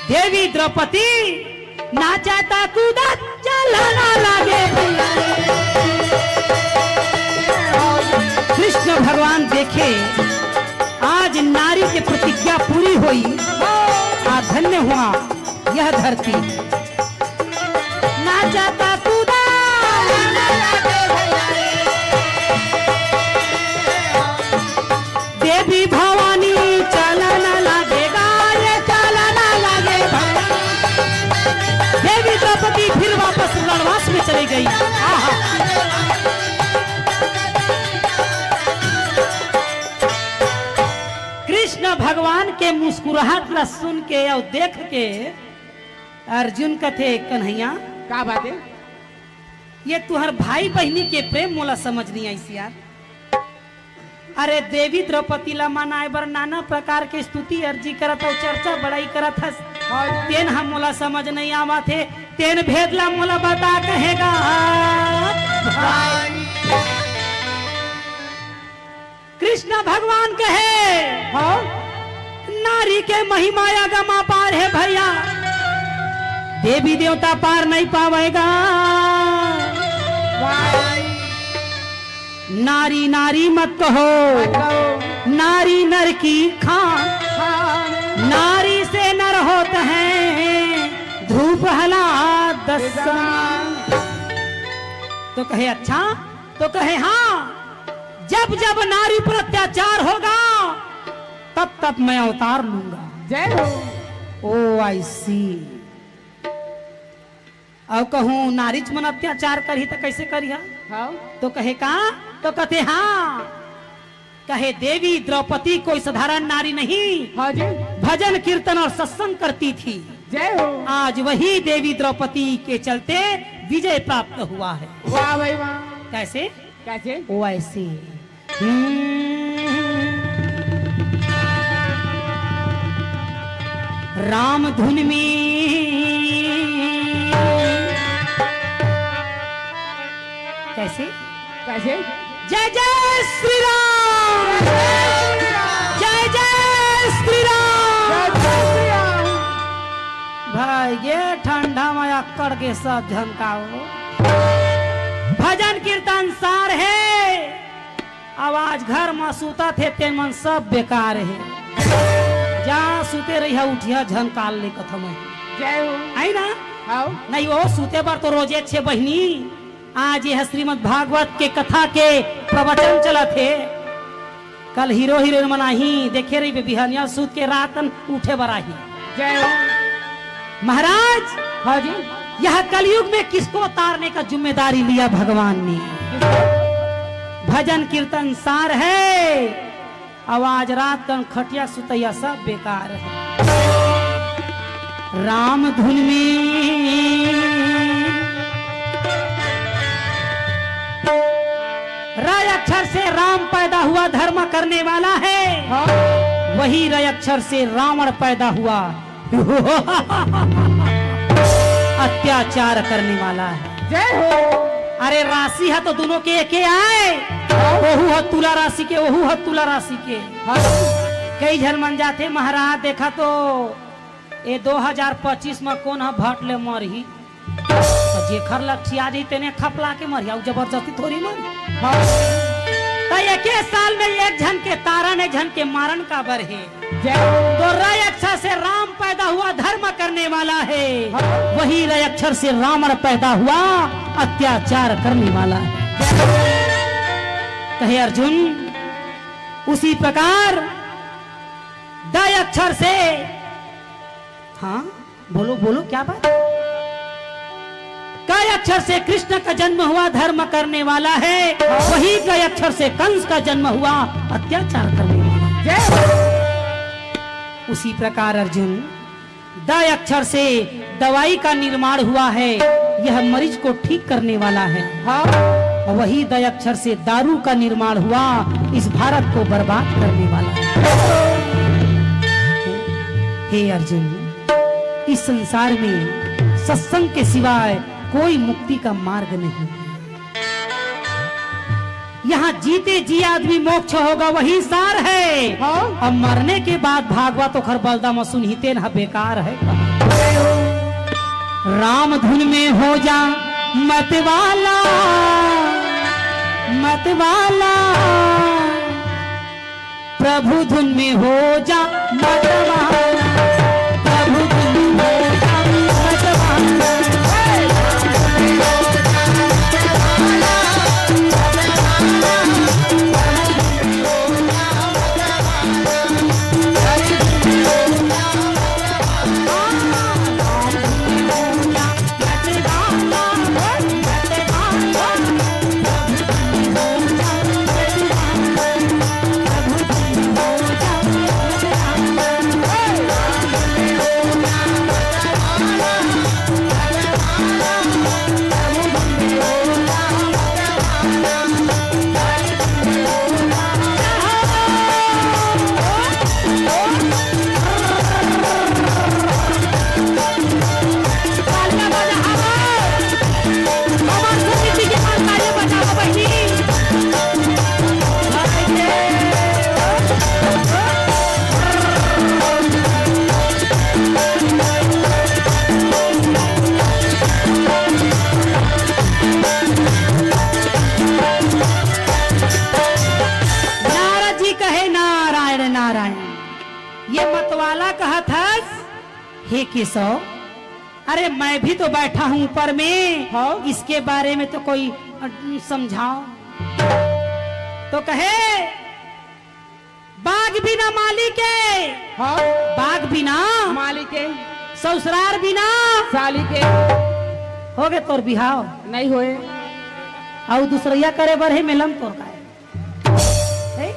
देवी द्रौपदी नाचत कूदत चलना लागे भैया। कृष्ण भगवान देखे, आज नारी के प्रतिज्ञा पूरी होई। आ धन्य हुआ यह धरती। नाचत कूदत देवी भवानी चलन लागे गा, ये चलन लागे भैया। देवी द्रौपदी फिर वापस रणवास में चली गई। आहा। कृष्ण भगवान के मुस्कुराहट ला सुन के अउ देख के अर्जुन कथे, "कन्हैया, का बात हे?" ये तुहर भाई बहिनी के प्रेम मोला समझ नइ आइस यार। अरे देवी द्रौपदी ला मनाए बर नाना प्रकार के स्तुति अर्जी करत हस, चर्चा बड़ाई करत हस। हाँ। तेन ह मोला समझ नइ आवत हे, तेन भेद ला मोला बता कहे गा। कृष्ण भगवान कहे, हाँ? नारी के महिमा अगम अपार हे भैया, देवी देवता पार नइ पावय गा। नारी नारी मत कहो, मत कहो। नारी नर की खान, खान। नारी से नर होत हैं ध्रुव प्रहलाद समान। तो कहे, अच्छा? तो कहे, हाँ, जब जब नारी पर अत्याचार होगा, तब तब मैं अवतार लूंगा। जय हो। ओ आई सी। अउ कहूँ नारीच मन अत्याचार करही त कइसे करिहा? हाँ। तो कहे का? तो कथे हाँ। कहे देवी द्रौपदी कोई साधारण नारी नहीं। हाँ जी। भजन कीर्तन और सत्संग करती थी। जय हो। आज वही देवी द्रौपदी के चलते विजय प्राप्त हुआ है। वाह भाई वाह। कैसे? कैसे? वैसे। हम्म। राम धुन में कैसे? कैसे? जय जय श्री राम। जय जय श्री राम। जय जय श्री राम। भाई, ये ठंडा में अक्कड़ के सब झनकाओ। भजन कीर्तन सार हे। अब आज घर म सुतत हे, तेन मन सब बेकार हे। जहाँ सुते रहिहा, उठिहा झन काल ले कथम हे। जय हो। है ना? हाव। नहीं, ओ सुते बर तो रोजे छे बहिनी। आज ये श्रीमद् भागवत के कथा के प्रवचन चलत हे। कल हीरो हीरोइन मन आही, देखे रहिबे, बिहनिया सुत के रात कन उठे बर आही। जय हो। महाराज, हाँ जी। यह कलयुग में किसको तारने का जिम्मेदारी लिया भगवान ने? भजन कीर्तन सार हे, अब आज रात कन खटिया सुतैया सब बेकार हे। राम धुन में र अक्षर से राम पैदा हुआ, धर्म करने वाला है। हाँ। वही र अक्षर से रावण पैदा हुआ, अत्याचार करने वाला है। जय हो। अरे राशि ह तो दुनों के एके आय, हाँ। ओहू ह तुला राशि के, ओहू ह तुला राशि के। हाँ। कई झन मन जाथे, महाराज देखा तो ए दो हजार पच्चीस म कोन ह भट ले मरही, त जेखर लठिया जही तेने खपला के मरही, अउ जबरदस्ती थोड़ी मरही। हाँ। त एके साल में एक झन के तारन, एक झन के मारन काबर हे? जय हो। तो र अक्षर से राम पैदा हुआ, धर्म करने वाला है, हाँ। वही र अक्षर से रावण पैदा हुआ, अत्याचार करने वाला है। कहे अर्जुन, उसी प्रकार द अक्षर से, हाँ, बोलो, बोलो, क्या बात? क अक्षर से कृष्ण का जन्म हुआ, धर्म करने वाला है। वही ग अक्षर से कंस का जन्म हुआ, अत्याचार करने वाला है। जय हो। उसी प्रकार अर्जुन, द अक्षर से दवाई का निर्माण हुआ है, यह मरीज को ठीक करने वाला है। हाँ। और वही द अक्षर से दारू का निर्माण हुआ, इस भारत को बर्बाद करने वाला है। हे अर्जुन, इस संसार में सत्संग के सिवाय कोई मुक्ति का मार्ग नहीं है। यहाँ जीते जी आदमी मोक्ष होगा, वही सार है। हाँ। अब मरने के बाद भागवत ओखर बलदा म सुनही तेन ह बेकार है। राम धुन में हो जा मतवाला, मतवाला। प्रभु धुन में हो जा मतवाला, प्रभु धुन में हो जा मतवाला। नारद जी कहे, "नारायण, नारायण।" ये मतवाला कहत हस, "हे केशव, अरे मैं भी तो बैठा हूँ ऊपर में, हाँ। इसके बारे में तो कोई, अ, समझाओ।" तो कहे, "बाग बिना माली के।" हाँ। "बाग बिना माली के।" "ससुरार बिना साली के।" हो गे तोर बिहाव? नहीं होए। अउ दूसरइया करे बर हे मेलम तोर काय? हे?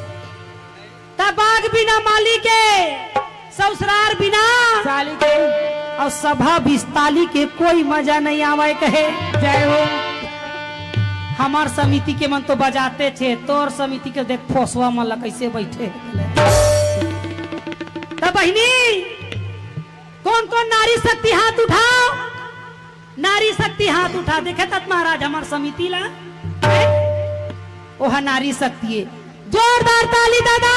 त बाग बिना माली के, ससुरार बिना साली के। अउ सभा बिस्ताली के कोई मजा नहीं आवय कहे। जय हो। हमर समिति के मन तो बजाते थे, तोर समिति के देख फोसवा मन ला कैसे बैठे। त बहिनी, कोन कोन नारी शक्ति हाथ उठाओ, नारी शक्ति हाथ उठा। देखे तात महाराज हमर समिति ला, हैं? ओह नारी शक्ति हे। जोरदार ताली दादा।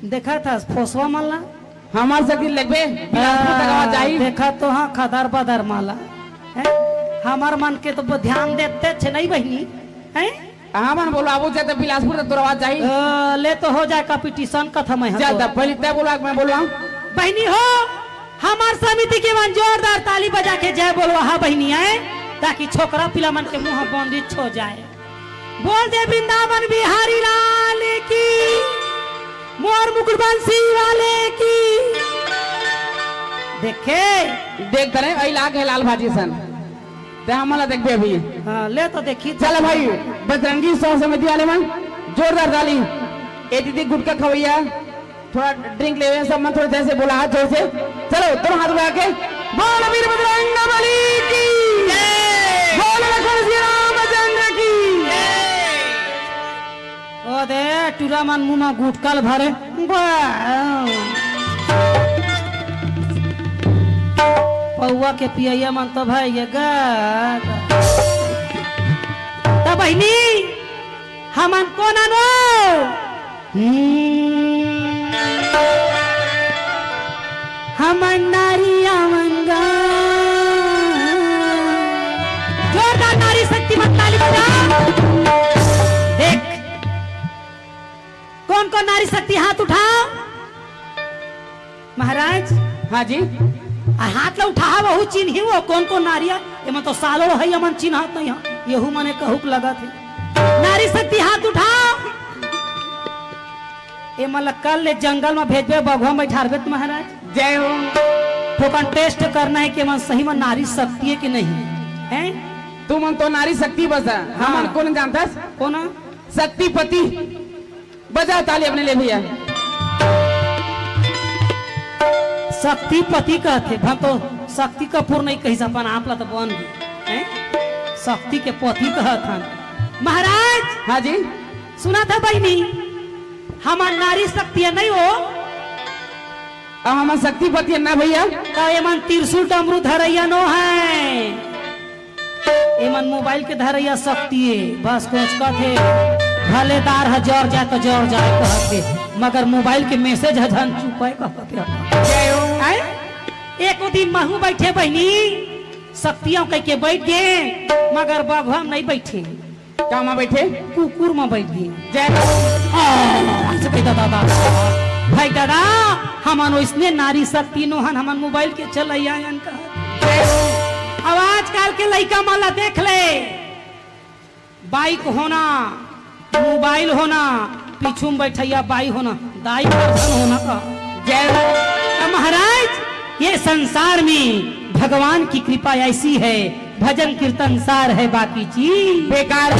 देखा था फोसवा मन ला? हमर शक्ति लगबे, बिलासपुर तक आवाज जाही। देखा तो हाँ, खदर बदर मन ला। हैं? हमर मन के तो ब-, ध्यान देते छे नहीं बहिनी, हैं? हमन बोलवाबो जे त बिलासपुर तक तोर आवाज जाही। अ, ले तो हो जाए competition कथा में हम जा तो। त पहले तय बोलवा, मैं बोलवा। बहिनी हो, हमर समिति के मन जोरदार ताली बजा के जय बोलवा हा बहिनी आए, ताकि छोकरा पिला मन के मुंह बंदिश हो जाए। बोल दे वृंदावन बिहारी लाल की, मोर मुकुट बंसी वाले की। देखे? देख तरे, अई लाग हे लाल भाजी सन। ते हमन ला देखबे अभी। हाँ, ले तो देखी। चल भाई, बजरंगी सेवा समिति वाले मन, जोरदार ताली। ए दीदी गुटखा खवैया, थोड़ा drink लेवे, सब मन थोड़ा जैसे बोला, हाथ जोर से। चलो, दोनों हाथ उठा के, बोल वीर बजरंग बली की, जय। बोल लखन श्री रामचंद्र की। जय। ओ दे, टूरा मन मुंह म गुटखा ल भरे। बा। पौवा के पियैया मन तो भाई ये गा। त बहिनी, हमन कोन आनो? हम्म। हमन नारी आवन गा। जोरदार नारी शक्ति मन ताली बजा। देख, कोन कोन नारी शक्ति हाथ उठाओ। महाराज। हाँ जी। आ हाथ ला उठाहा, वहू चिन्ही वो कोन कोन नारी हे। एमन तो सालो है, एमन चिन्हात नहीं हे। यहू मने कहूक लगत हे। नारी शक्ति हाथ उठाओ। एमन ला कल ले जंगल में भेजबे, बघवा में बैठारबे त महाराज। जय हो। थोकन टेस्ट करना हे कि एमन सही म नारी शक्ति हे कि नहीं, हैं? तुमन तो नारी शक्ति बस, हाँ। हमन कोन जानथस? कोन? शक्तिपति। बजाव ताली अपने ले भैया। शक्तिपति कहथे, भन तो शक्ति कपूर नहीं कहिस, अपन आप ला तो बन गे, हैं? शक्ति के पति कहत हन। महाराज! हाँ जी। सुनथस बहिनी, हमन नारी शक्ति नहीं हो। अब हमन शक्तिपति ना भैया। त एमन त्रिशूल डमरू धरइया नो हे, एमन मोबाइल के धरइया शक्ति हे। बस कोचकथे, भले दार ह जर जाय त जर जाय कहथे, मगर मोबाइल के मैसेज ह झन चुपय कहथे। जय हो। आय? एको दिन महूं बइठे बहिनी, शक्ति हंव कहिके बइठ गे, मगर बघवा म नहीं बइठे। का म बइठे? कुकुर म बइठ गे। जय हो। आ, ऐसे कहि दादा, दादा। भाई दादा, हमन ओइसने नारी शक्ति नो हन, हमन मोबाइल के चलइया अन का। जय हो। अब आजकल के लइका मन ला देख ले, बाइक होना, मोबाइल होना, पीछू म बइठइया बाई होना, दाई करधन होना का। जय हो। त महाराज, ये संसार में भगवान की कृपा ऐसी है, भजन कीर्तन सार है, बाकी चीज बेकार।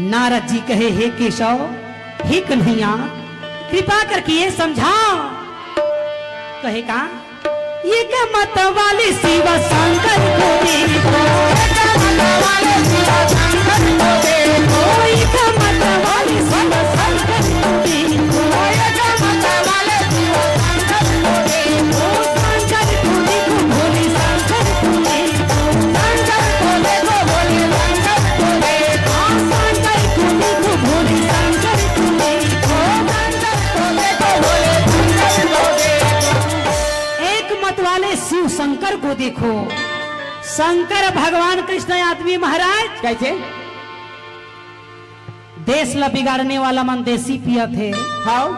नारद जी कहे, हे केशव, हे कन्हैया, कृपा करके ये समझाव। कहे का? एक मत वाले शिव शंकर को देखो। एक मत वाले शिव शंकर को देखो। एक मत वाले शिव शंकर को देखो। एक मत वाले शिव शंकर को देखो। शंकर को देखो, भोले शंकर को देखो। शंकर को देखो, भोले शंकर को देखो। शंकर को देखो, भोले शंकर को देखो। शंकर को देखो, भोले शंकर को देखो। एक मत वाले शिव शंकर को देखो। शंकर भगवान कृष्ण आदमी महाराज। कैसे? देश ला बिगाड़ने वाला मन देसी पियत हे। हाव।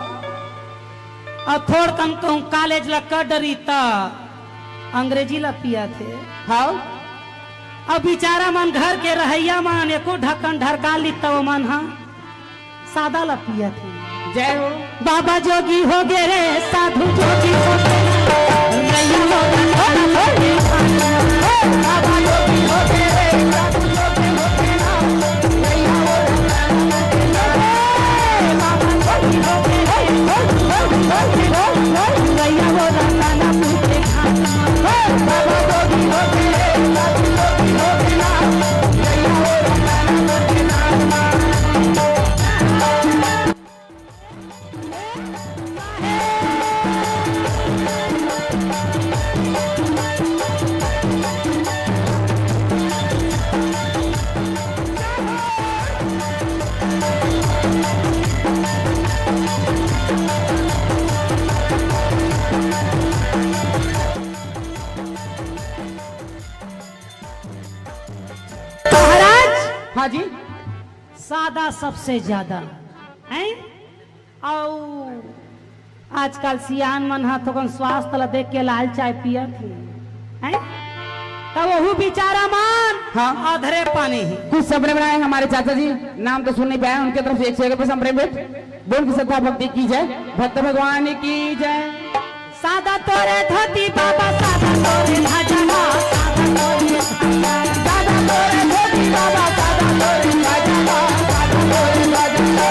अउ थोड़कन कहूँ कॉलेज ला कर डरी त अंग्रेजी ला पियत हे। हाव। अब बिचारा मन घर के रहइया मन एको ढक्कन ढरका ली त ओमन ह सादा ला पियत हे। जय हो। बाबा जोगी हो गे रे, साधु जोगी हो गे। रैया हो गे, बाबा जोगी हो गे रे, साधु जोगी हो गे ना। रैया हो गे, बाबा जोगी हो गे रे, रैया हो गे ना। महाराज, हाँ जी। सादा सबसे ज्यादा, हैं? अउ आजकल सियान मन ह थोकन स्वास्थ्य ला देख के लाल चाय पियत हे, हैं? त ओहू बिचारा मन हाँ। अधरे पानी ही। कुछ संभ्रम रहे हमारे चाचा जी, नाम तो सुन नहीं पाया, उनके तरफ से एक सौ एक रुपये संभ्रम भेंट। बोल की श्रद्धा भक्ति की जय, भक्त भगवान की जय। सादा तोरे धोती बाबा, सादा तोरे भजवा, सादा तोरे, सादा तोरे धोती बाबा, सादा तोरे भजवा, सादा तोरे भजवा,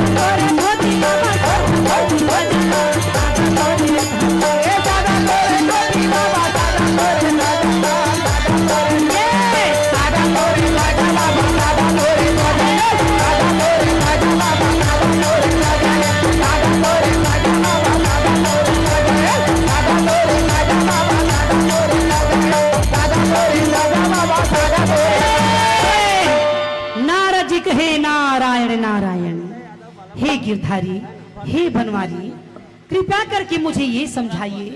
सादा तोरे धोती बाबा, सादा तोरे भजवा, सादा तोरे, ए सादा तोरे धोती बाबा, सादा तोरे भजवा। नारद जी कहे, नारायण नारायण, हे गिरधारी, हे बनवारी, कृपा करके मुझे ये समझाइए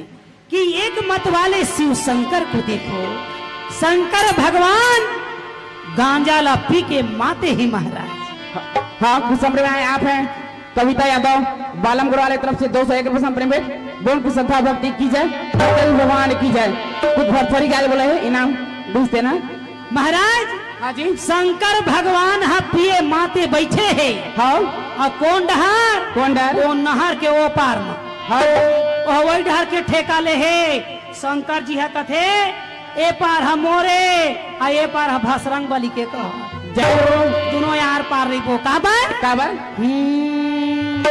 कि एक मत वाले शिव शंकर को देखो, शंकर भगवान गांजा ला पी के माते ही महाराज। हाँ, खुश संप्रदाय आप हैं, कविता यादव, बालम गुरु वाले तरफ से दो सौ एक रुपये संप्रदाय। बोल की श्रद्धा भक्ति की जय, भगवान की जय। कुछ भरथरी गाय बोले है, इनाम बीस देना। महाराज, हाँ जी। शंकर भगवान ह पिए माते बैठे हे। हाँ। अउ कोन डहर? कोन डहर? कोन नहर के ओ पार म। हाँ। हवई डहर के ठेका ले हे। शंकर जी ह कथे, "ए पार ह मोरे, आ ए पार ह भसरंग बली के कह।" जय हो। दुनों यार पार रहिबो। काबर? काबर? हम्म।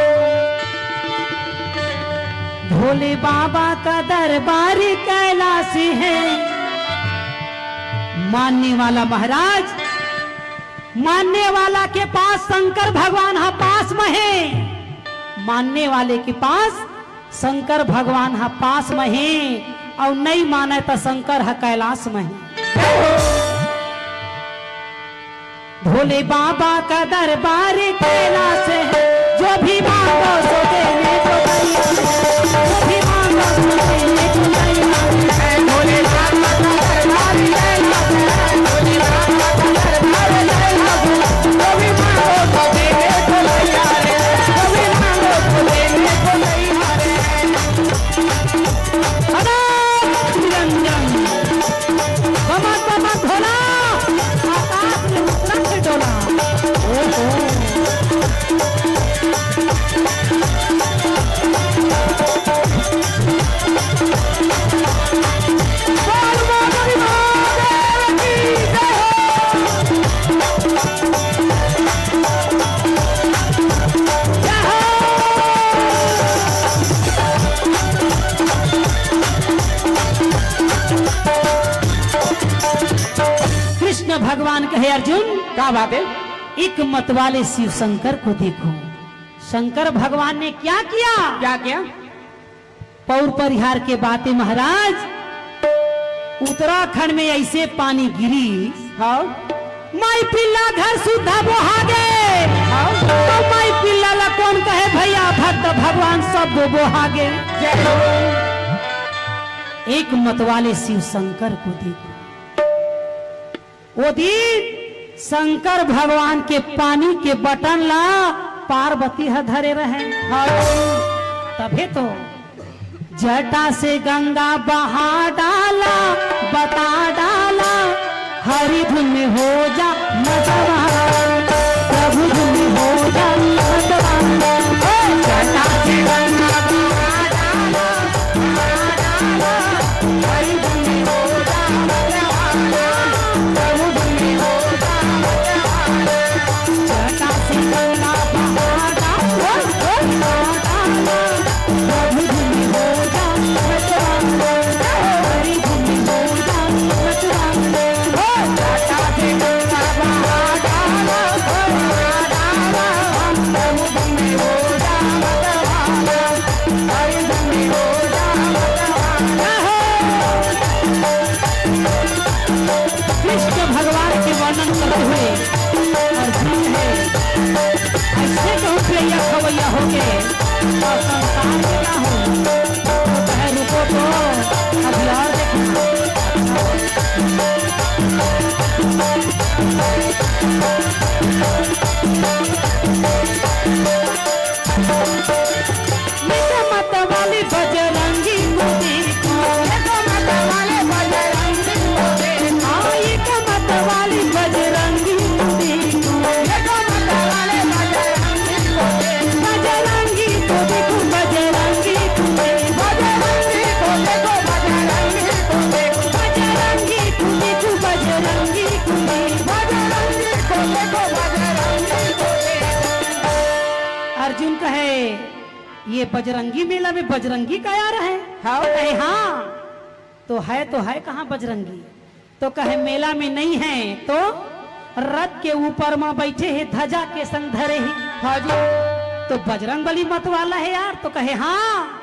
भोले बाबा का दरबार कैलाश है, मानने वाला महाराज, मानने वाला के पास शंकर भगवान ह पास में है, मानने वाले के पास शंकर भगवान ह पास में हे, अउ नइ मानय त शंकर ह कैलाश में हे। भोले बाबा का दरबार कैलाश है, जो भी मांगो सो देने को तैयार है, जो भी मांगो सो देने को तैयार है। भोले बाबा का दरबार कैलाश है, भोले बाबा का दरबार कैलाश है, जो भी मांगो सो देने को तैयार है, जो भी मांगो सो देने को तैयार है। अनंत निरंजन, कमर कमर भोला, आकाश में उतरत डोला। ओहो। बोल बोल महादेव की जय हो। कृष्ण भगवान कहे, "अर्जुन, का बात है?" एक मत वाले शिव शंकर को देखो। शंकर भगवान ने क्या किया? क्या किया? पौर परिहार के बात हे महाराज, उत्तराखंड में ऐसे पानी गिरी, हाँ। माई पिल्ला घर सुद्धा बोहा गे। हाँ। तो माई पिल्ला ला कोन कहे भैया, भक्त भगवान सब बोहा गे। जय हो। एक मत वाले शिव शंकर को देखो। ओ दिन शंकर भगवान के पानी के बटन ला पार्वती ह धरे रहे। हाँ। तभे तो जटा से गंगा बहा डाला, बता डाला, हरि धुन में हो जा मगन, प्रभु धुन में हो जा मगन। ओ जटा से गंगा बहा डाला, बहा डाला, हरि धुन में हो जा मगन, प्रभु धुन में हो जा मगन। जटा से गंगा बहा डाला, बहा डाला, प्रभु धुन हो जा मगन, हरि धुन हो जा मगन। ओ जटा से गंगा बहा डाला, बहा डाला, प्रभु धुन हो जा मगन, हरि धुन हो जा मगन। कृष्ण भगवान के वर्णन करते हुए अर्जुन है, ऐसे कहूँ पियैया खवैया हो गए और संसार में ना हो, तो कहे, "रुको तो, अभी और देखना।" एक मत वाली बजरंगी को देखो। एक मत वाले बजरंगी को देखो। हाँ, एक मत वाली बजरंगी को देखो। एक मत वाले बजरंगी को देखो। बजरंगी को देखो, बजरंगी को देखो। बजरंगी को देखो, बजरंगी को देखो। बजरंगी को देखो, बजरंगी को देखो। बजरंगी को देखो, बजरंगी को देखो। अर्जुन कहे, ये बजरंगी मेला में बजरंगी का यार है? हाँ। कहे, "हाँ।" तो है, तो है कहाँ बजरंगी? तो कहे, "मेला में नहीं है, तो रथ के ऊपर में बैठे हे, ध्वजा के संग धरे हे।" हाँ जी। तो बजरंग बली मत वाला है यार? तो कहे, "हाँ।"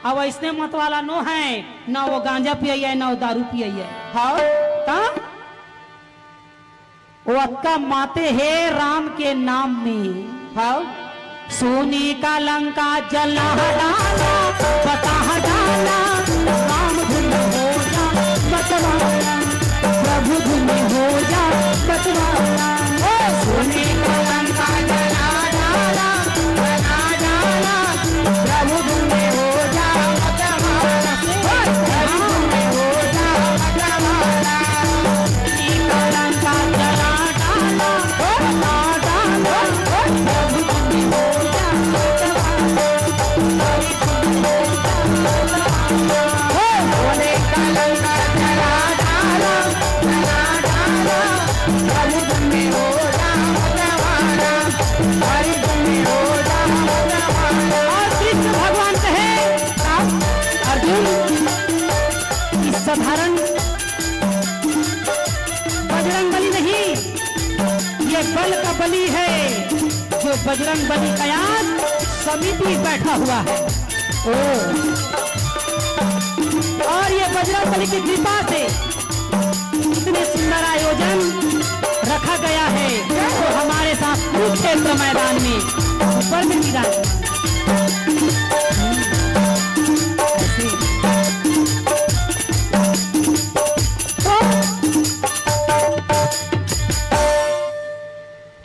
अब ऐसने मत वाला नो है, ना वो गांजा पियैया, ना वो दारू पियैया। हाँ। तो ओतका माते हे राम के नाम में। हाँ। सोने का लंका जला डाला, बता डाला, राम धुन हो जा मतवाला, प्रभु धुन हो जा मतवाला। ओ सोने का लंका जला डाला, बता डाला, प्रभु धुन हो जा मतवाला। ओ प्रभु धुन हो जा मतवाला। है, जो बजरंग बली का आज समिति बैठा हुआ है। ओ, और ये बजरंग बली की कृपा से इतने सुंदर आयोजन रखा गया है। तो हमारे साथ कुरुक्षेत्र मैदान में ऊपर में गिरा।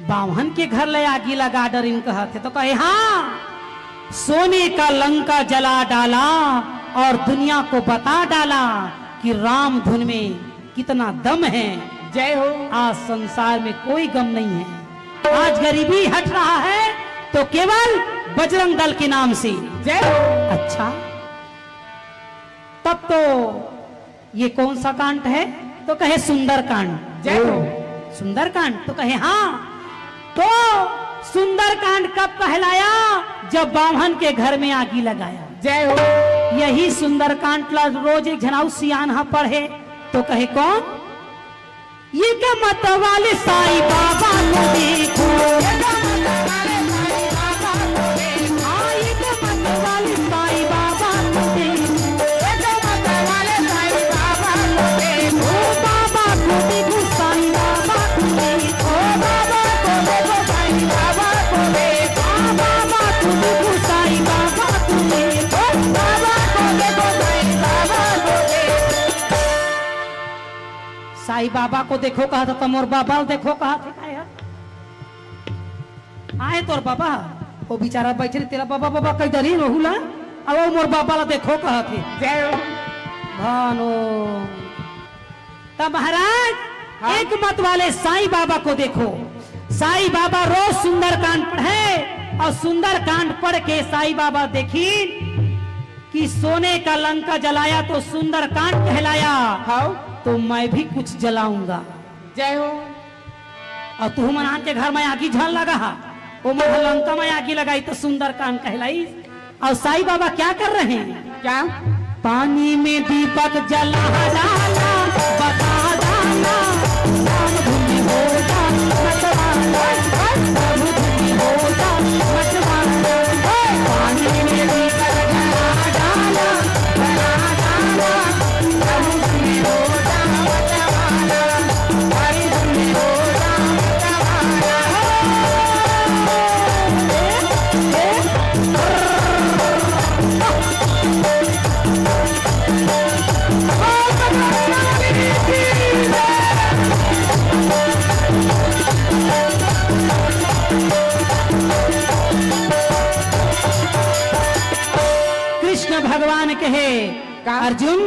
बाम्हन के घर ले आगी लगा डरिन कहत हे, तो कहे, हाँ, सोने का लंका जला डाला और दुनिया को बता डाला कि राम धुन में कितना दम है। जय हो। आज संसार में कोई गम नहीं है। आज गरीबी हट रहा है तो केवल बजरंग दल के नाम से। जय हो। अच्छा, तब तो ये कौन सा कांड है? तो कहे, सुंदर कांड। जय हो। सुंदर कांड? तो कहे, हाँ। तो सुंदर कांड कब कहलाया? जब बाम्हन के घर में आगी लगाया। जय हो। यही सुंदर कांड ला रोज एक झन अउ सियान हा पढ़े, तो कहे, कौन? ये क्या मत वाले साईं बाबा को देखो। हाँ, ये क्या मत वाले साईं बाबा को देखो। ओ बाबा को देखो, साईं बाबा को देखो। हाँ, बाबा को देखो, साईं बाबा को देखो। साईं बाबा को देखो कहत हे, त मोर बाबा ल देखो कहत हे, काय हे? आए तोर बाबा, वो बेचारा बैठे रहे, तेला बाबा, बाबा कहि डरिन ओहू ला, अब वो मोर बाबा ला देखो कहत हे। जय हो। भानो। त महाराज, हाँ। एक मत वाले साईं बाबा को देखो। साईं बाबा रोज सुंदरकांड पढ़े और सुंदरकांड पढ़ के साईं बाबा देखिन कि सोने का लंका जलाया तो सुंदरकांड कहलाया। हाँ। तो मैं भी कुछ जलाऊंगा। जय हो। और तुहू मन आन के घर में आगी झन लगा हा, ओ मन ह लंका में आगी लगाई तो सुंदरकांड कहलाई। और साईं बाबा क्या कर रहे हैं? क्या? पानी में दीपक जला डाला, बता डाला, राम धुन हो जा मतवाला, प्रभु धुन हो जा मतवाला। पानी में दीपक जला डाला, बता डाला, प्रभु धुन हो जा मतवाला। कृष्ण भगवान कहे, का? अर्जुन,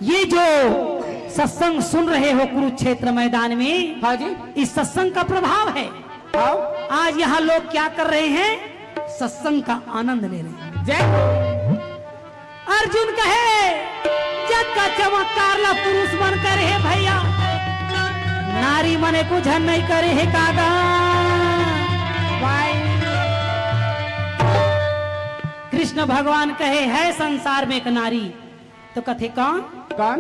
ये जो सत्संग सुन रहे हो कुरुक्षेत्र मैदान में, हाँ जी। इस सत्संग का प्रभाव है। हाँ। आज यहाँ लोग क्या कर रहे हैं? सत्संग का आनंद ले रहे हैं। जय हो। अर्जुन कहे, जग का चमत्कार ला पुरुष मन करे हे भैया, नारी मने कुछ नहीं करे हे कागा। भाई। कृष्ण भगवान कहे, है संसार में एक नारी, तो कथे कौन? कौन?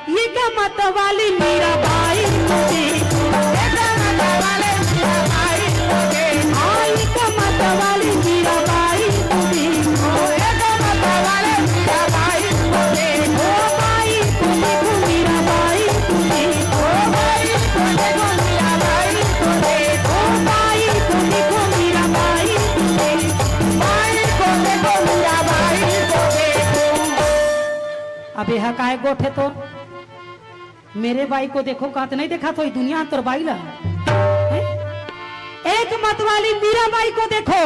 ये का मत वाली मीरा बाई को देखो। ये का मत वाली मीरा बाई को देखो। हाँ, ये का मत वाली मीरा बाई को देखो। ये का मत वाली मीरा बाई को देखो। बाई को देखो, मीरा बाई को देखो। बाई को देखो, मीरा बाई को देखो। बाई को देखो, मीरा बाई को देखो। बाई को देखो, मीरा बाई को देखो। अब यह काय गोठे तो मेरे बाई को देखो, कहा तो नहीं देखा तो दुनिया तोर बाई ला। हैं? एक मत वाली मीरा बाई को देखो।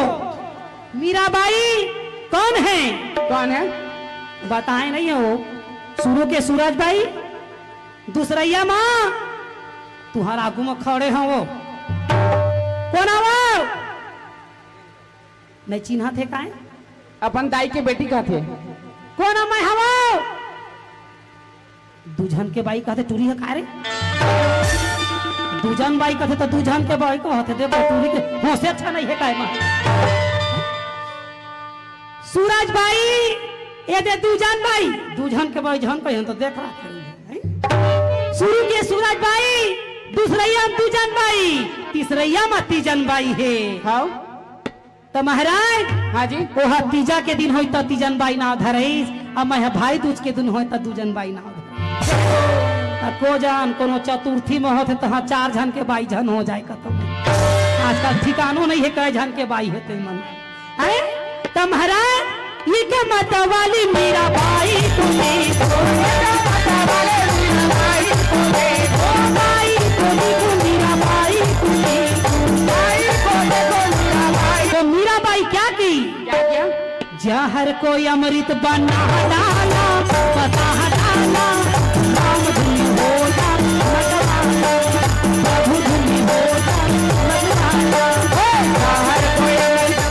मीरा बाई कौन है? कौन है? बताए नहीं हो। शुरू के सूरज बाई, दूसरैया माँ, तुहर आगू में खड़े हो वो। कौन है वो? नहीं चिन्हा थे काहे? अपन दाई के बेटी कहा थे। कौन है मैं हवो? दू झन के बाई कहते टूरी हे का रे? दू झन बाई कहते तो दू झन के बाई कहते, देखो टूरी के होशे अच्छा नहीं है काय मा। सूरज बाई, ये दे दू झन बाई, दू झन के बाई झन कहिन तो देख रहा है। शुरू के सूरज बाई, दूसरइया म दू जन बाई, तीसरइया म तीजन बाई हे। हाँ। त महाराज, हाँ जी। ओहा तीजा के दिन होई त तीजन बाई नाव धरइस, अउ मैं ह भाई दूज के दिन होई त दू जन बाई नाव धरइस। त को जान कोनो चतुर्थी म होथे तहाँ चार झन के बाई झन हो जाय कतो। आजकल ठिकानो नइ हे कै झन के बाई हे ते मन। हैं? त महाराज, ये क्या माता वाली मीरा बाई तू देखो, ये क्या माता वाली मीरा बाई तू देखो, बाई तू देखो, मीरा बाई तू देखो, बाई को देखो, मीरा बाई। तो मीरा बाई क्या की? क्या किया? जहर को अमृत बना डाला, पता डाला, राम धुन हो जा, मगवाला, प्रभु धुन हो जा, मगवाला। हे! जहर को अमृत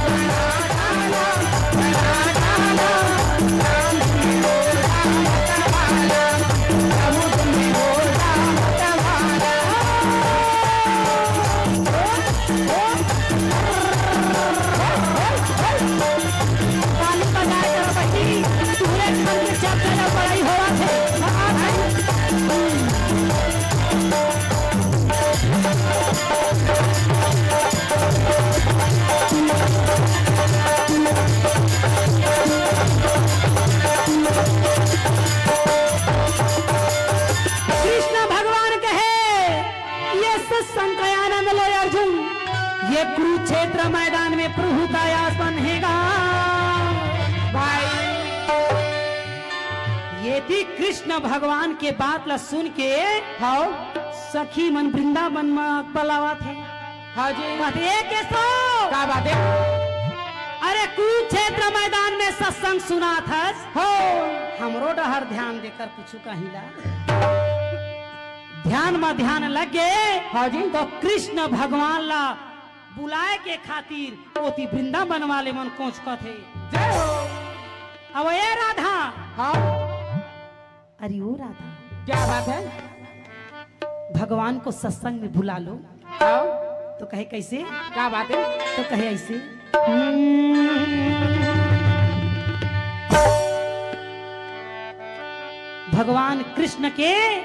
कृष्ण भगवान कहे, ये सत्संग का आनंद लो अर्जुन, ये कुरुक्षेत्र मैदान में प्रभु का आसन हेगा। भाई, ये थी कृष्ण भगवान के बात ला सुन के, हाँ। सखी मन वृंदावन में पलावत हे। हाँ जी। कहत हे, "ए केशव, का बात हे? अरे कुरुक्षेत्र मैदान में सत्संग सुनात हस, हो, हमरो डहर ध्यान देकर कुछ कहिला।" ध्यान म ध्यान लग गे, हाँ जी। तो कृष्ण भगवान ला बुलाय के खातिर ओती वृंदावन वाले मन कोचकत हे। जय हो। अब ए राधा, हाँ। अरे ओ राधा, क्या बात है? भगवान को सत्संग में बुला लो। आओ। तो कहे कैसे? क्या बात है? तो कहे ऐसे, हम्म। भगवान कृष्ण के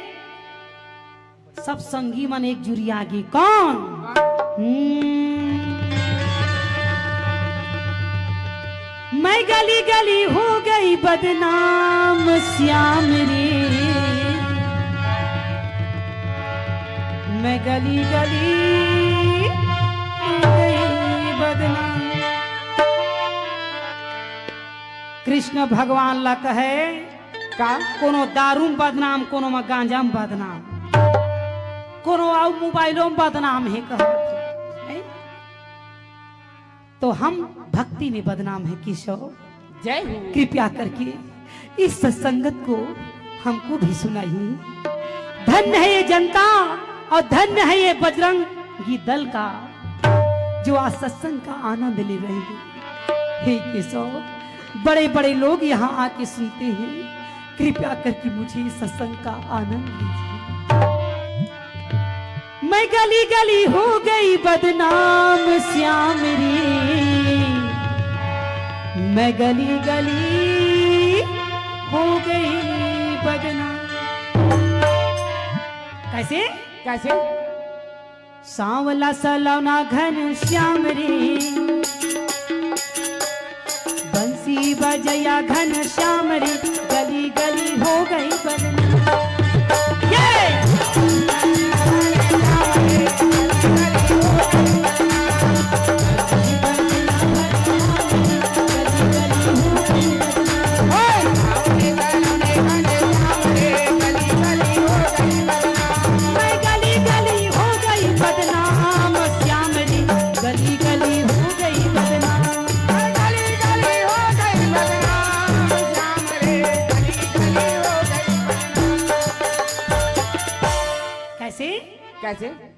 सब संगी मन एक जुरिया गे। कौन? हम्म। मैं गली गली हो गई बदनाम श्याम रे, मैं गली गली हो गई बदनाम। कृष्ण भगवान ला कहे, का? कोनो दारू म बदनाम, कोनो म गांजा म बदनाम, कोनो अउ मोबाइलो म बदनाम हे कहत हे। तो हम भक्ति में बदनाम है केशव। जय हो। कृपया करके इस सत्संगत को हमको भी सुनाइए। धन्य है ये जनता और धन्य है ये बजरंगी दल का, जो आज सत्संग का आनंद ले रहे हैं। हे केशव, बड़े-बड़े लोग यहाँ आके सुनते हैं, कृपया करके मुझे इस सत्संग का आनंद दीजिए। मैं गली गली हो गई बदनाम श्याम रे, मैं गली गली हो गई बदनाम। कैसे? कैसे? सांवला सलोना घन श्याम रे, बंसी बजैया घन श्याम रे, गली गली हो गई बदनाम। ये! मैं गली गली हो गई बदनाम श्याम रे, गली गली हो गई बदनाम। गली गली हो गई बदनाम श्याम रे, गली गली हो गई बदनाम। कैसे? कैसे?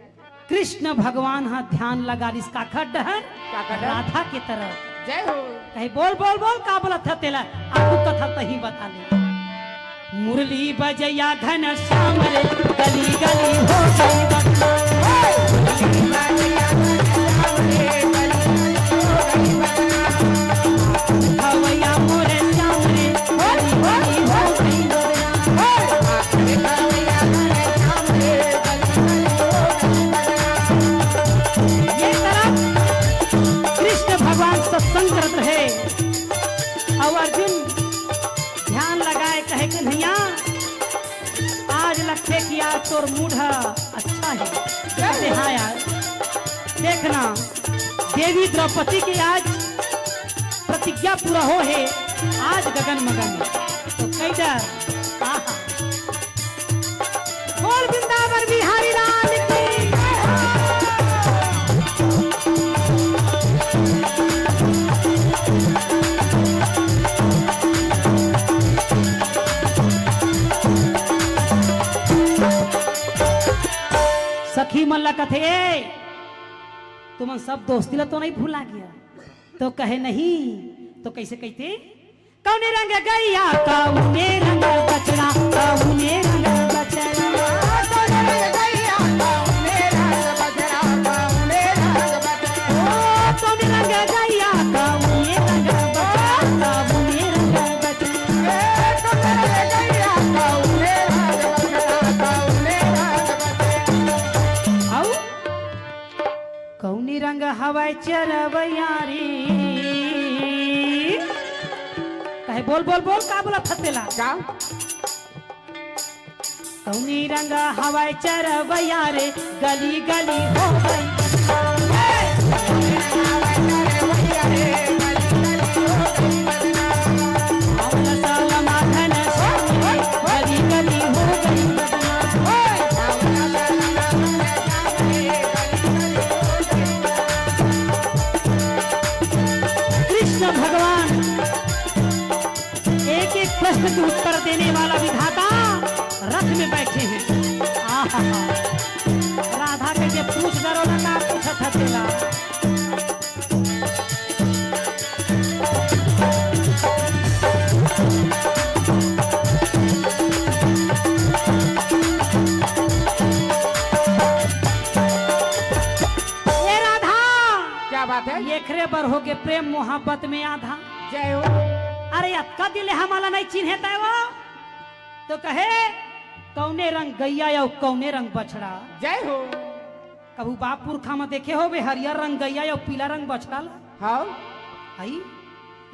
कृष्ण भगवान ह ध्यान लगा लिस काखर डहर? काखर डहर? राधा के तरफ। जय हो। कहे, "बोल, बोल, बोल, का बोलत ह तेला?" आगू कथा तही बता ले। मुरली बजैया घन श्याम रे, गली गली हो गई बदनाम। भवैया मोरे श्याम रे, गली गली हो गई बदनाम। लगथे कि यार तोर मूड ह अच्छा हे। कहथे, हाँ यार, देखना, देवी द्रौपदी के आज प्रतिज्ञा पूरा हो हे, आज गगन मगन हे। तो कई डर, आहा। बोल वृंदावन बिहारी लाल की जय हो। सखी मन ला कथे, "ए, तुमन सब दोस्ती ला तो नहीं भुला गया?" तो कहे, "नहीं।" तो कैसे कहते? कौने रंग गैया, कौने रंग बछड़ा, कौने रंग बछड़ा। कौने रंग गैया, कौने रंग बछड़ा, कौने रंग बछड़ा। ओ, कौने रंग गैया, कौने रंग बछड़ा, कौने रंग बछड़ा। ए, कौने रंग गैया, कौने रंग बछड़ा, कौने रंग बछड़ा। अउ कौनी रंग हवय चरवैया रे? कहे, बोल, बोल, बोल, का बोलत हस तेला? का? कौनी रंग हवय चरवैया रे, गली गली हो गई। कृष्ण भगवान एक एक प्रश्न के उत्तर देने वाला विधाता रथ में बैठे हैं। आहा, राधा के जे पूछ डरो ना का पूछत हतेला। ए राधा, क्या बात है? एखरे बर होगे प्रेम मोहब्बत में आधा। जय हो। अरे अतका दिन ले हमला नहीं चिन्हे तय वो। तो कहे, कौने रंग गैया अउ कौने रंग बछड़ा। जय हो। कभू बाप पुरखा म देखे होबे हरियर रंग गैया अउ पीला रंग बछड़ा ला? हाँ। हई?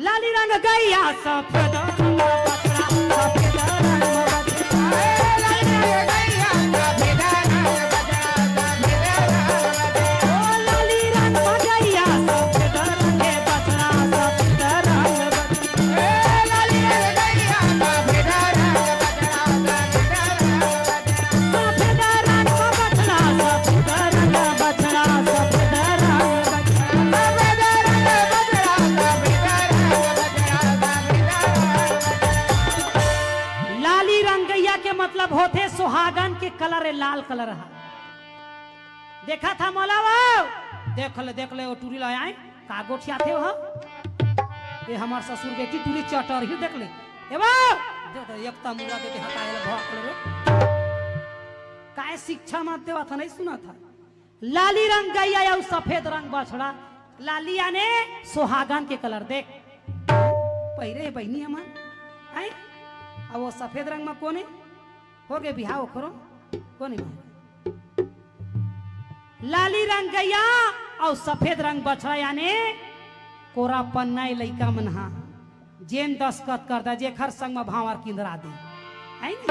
लाली रंग गैया, सफेद रंग बछड़ा, सफेद रंग बछड़ा। ए, लाली रंग गैया, सफेद रंग बछड़ा, सफेद रंग बछड़ा। ओ, लाली रंग गैया, सफेद रंग बछड़ा, सफेद रंग बछड़ा। ए, लाली रंग गैया, सफेद रंग बछड़ा, सफेद रंग बछड़ा। लाली रंगैया के मतलब होथे सुहागन के कलर, ए लाल कलर ह। देखा था मोला वो? देख ले, देख ले, वो टूरी ला आए। का गोठियाथे हो? ये हमार ससुर बेटी टूरी चटर ही देख ले। ए बा! दे दे, एक तमुरा दे दे, हटा, ये भौंक ले रे। काय शिक्षा मत देवा था, नहीं सुना था। लाली रंग गैया अउ सफेद रंग बछड़ा। लाली आने सुहागन के कलर देख। पहिरे हे बहिनी हमन। हैं? अब वो सफेद रंग में कोन हे? होगे बिहाव ओखरो? कोन हे? लाली रंग गैया अउ सफेद रंग बछड़ा, याने कोरा पन्ना ए लइका मन हा, जेन दस्खत कर दा, जेखर संग म भांवर किंदरा दे, है नी?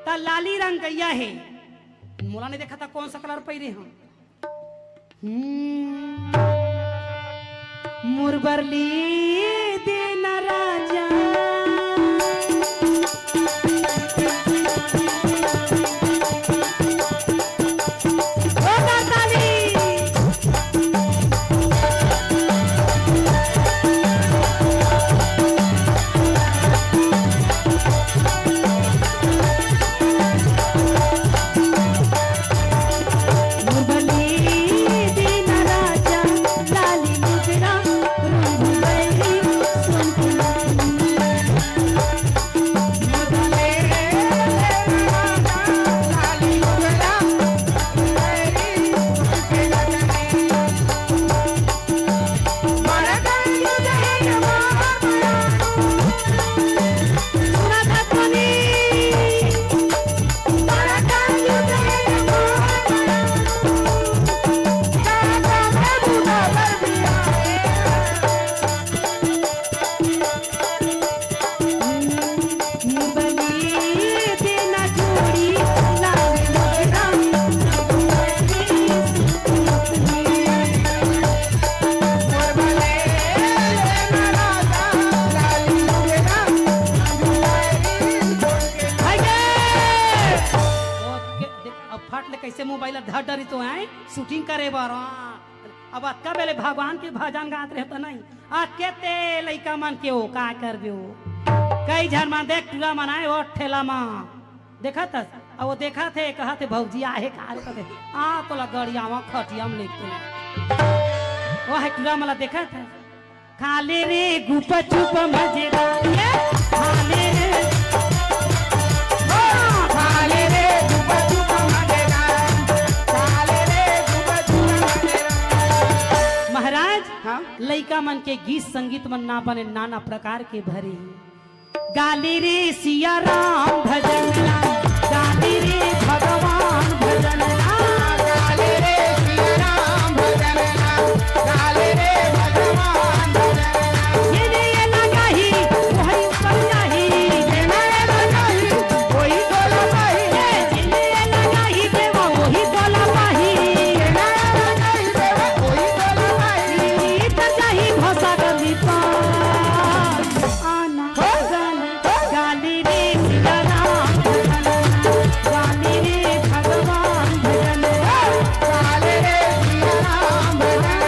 त लाली रंग गैया हे, मोला नहीं देखा था कौन सा कलर पहिरे हंव। हम्म, मुरबरली देना राजा। ओ दाताली। ले कइसे मोबाइल धर डरी तो आए शूटिंग करे बर। अब अतका बेले भगवान के भजन गात रहे त नहीं, अतके ते लइका मन के ओ का करबे ओ। कई झन मन देख टूरा मन आए ओ ठेला म देखत हस, अउ वो देखत हे, कहत हे, "भौजी आहे का रे?" कथे, "आ तोला गड़ियावा खटिया म लेके।" वो हे टूरा मन ला देखत हे, "खा ले रे गुपचुप मजेदार, ये खा ले रे, हाँ, खा ले रे गुपचुप मजेदार, खा ले रे गुपचुप मजेदार।" महाराज, हाँ? लइका मन के गीत संगीत मन ना बने, नाना प्रकार के भरे। गाली रे सिया राम भजन राम, गाली रे भगवान भजन राम, गाली रे सिया राम भजन राम, गाली रे भगवान भजन राम। ये ने ये लगाही, वही ऊपर जाही, ये ने ये लगाही, वही गोला पाही। ये ने ये लगाही, देवा वही गोला पाही। ये ने ये लगाही, देवा वही गोला पाही। इधर जाही भोसा गली पार। आना जाना, गाली रे सिया राम भजन, गाली रे भगवान भजन, गाली रे सिया राम भजन,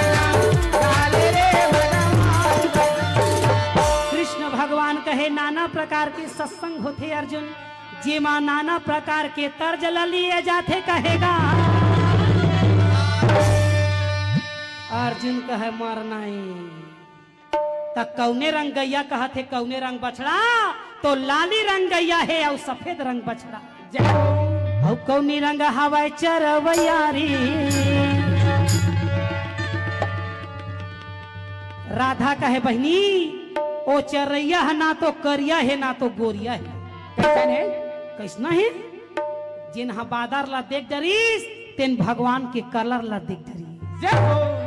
गाली रे भगवान भजन। कृष्ण भगवान कहे, नाना प्रकार के सत्संग होथे अर्जुन, जेमा नाना प्रकार के तर्ज ल लिए जाथे कहे गा। अर्जुन कहे, मरना ही। त कउने रंग गैया कहत हे, कउने रंग बछड़ा? तो लाली रंग गैया हे अउ सफेद रंग बछड़ा। जय हो। अउ कौनी रंग हवय चरवैया रे? राधा कहे, बहिनी, ओ चरैया ह ना तो करिया हे, ना तो गोरिया हे। कैसन हे? कैसना हे? जेन ह बादर ला देख डरिस, तेन भगवान के कलर ला देख डरिस। जय हो।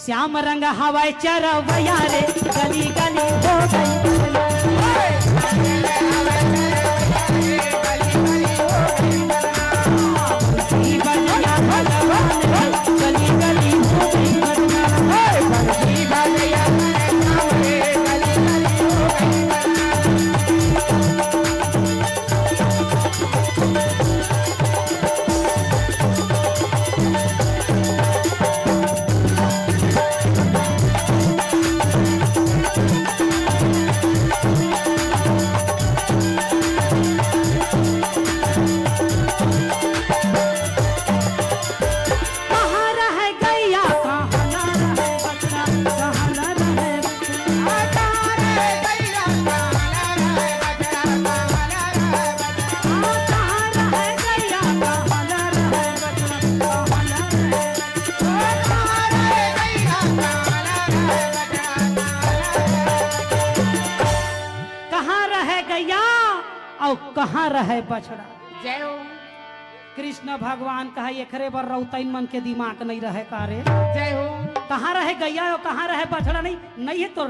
श्याम रंग हवय चरवैया रे, गली गली हो गई। गली गली हो गई। कहाँ रहे गैया, कहाँ ना रहे बछड़ा, कहाँ ना रहे बछड़ा। कहाँ रहे गैया अउ कहाँ रहे बछड़ा? जय हो। कृष्ण भगवान कहा, "एकरे बर रउतइन मन के दिमाग नइ रहे का रे?" जय हो। कहाँ रहे गैया अउ कहाँ रहे बछड़ा? नहीं, नहीं हे तोर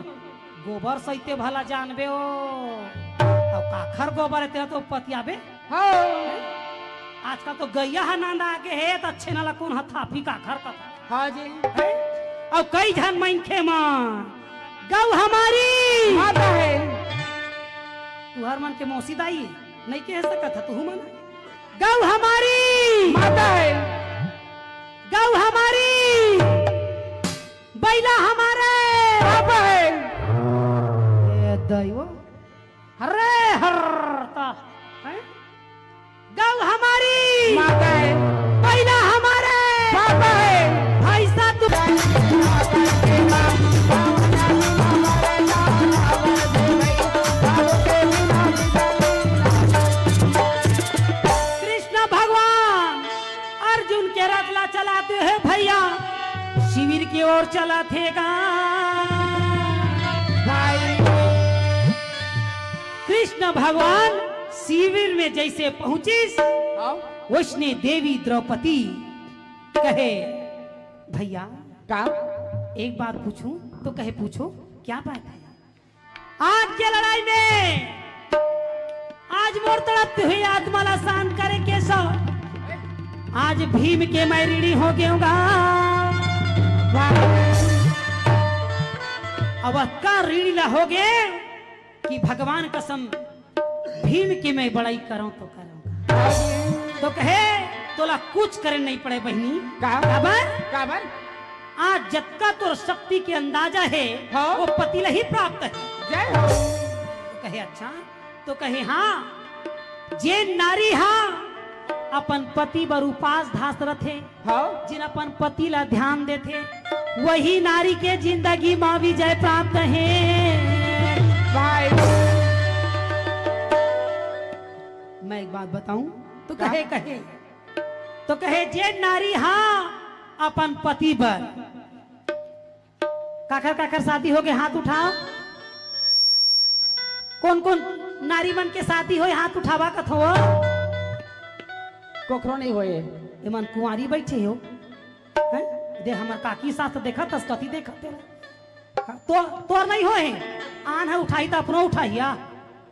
गोबर सहिते भला जानबे ओ। अउ काखर गोबर हे तेला तो पतियाबे। हाँ। आजकल तो गैया ह नांदा आगे हे, त अच्छे नाला कोन ह थापी काखर कथा। हाँ जी। हैं? अउ कई झन मनखे मन, "गऊ हमारी।" माता हे। तुहर मन के मौसी दाई हे, नइ कहे सकत ह, तुहू मन। "गऊ हमारी।" माता हे। "गऊ हमारी।" "बैला हमारे।" पापा हे। ए दैव। हरे हर ता, हैं? "गऊ हमारी।" माता हे। "बैला हमारे।" पापा हे। "भाई साहब तू।" कृष्ण भगवान अर्जुन के रथ ला चलाते हे भैया, शिविर के ओर चलत हे गा। भाई। कृष्ण भगवान शिविर में जैसे पहुंचिस, हाँ। वैसने देवी द्रौपदी कहे, "भैया।" का? "एक बात पूछूं?" तो कहे, "पूछो, क्या बात है?" आज के लड़ाई में आज मोर तड़पती हुई आत्मा ला शांत करे केशव। आज भीम के मैं ऋणी हो गए हूँ गा। अब का ऋणी ला हो गए कि भगवान कसम भीम के मैं बड़ाई करूँ तो करूँ। तो कहे, तोला कुछ करे नहीं पड़े बहिनी। का? काबर? काबर? आज जतका तोर शक्ति के अंदाजा हे, हाँ। वो पति ला ही प्राप्त हे। जय हो। तो कहे, "अच्छा?" तो कहे, "हाँ, जे नारी हा अपन पति बर उपास धास रथे, हाँ। जिन अपन पति ला ध्यान देथे, वही नारी के जिंदगी मा विजय प्राप्त हे।" भाई। मैं एक बात बताऊं? तो का? कहे, कहे। तो कहे, "जे नारी हा अपन पति बर।" काखर काखर शादी होगे, हाथ उठाव। कोन कोन नारी मन के शादी होय, हाथ उठावा कथो। कोखरो नहीं होए। एमन कुंवारी बैठे हो। हैं? दे हमर काकी सास तो देखत हस, कति देखत हे। हाँ, तो, तोर नहीं होए। आन हे उठाही त अपनो उठाही, आ।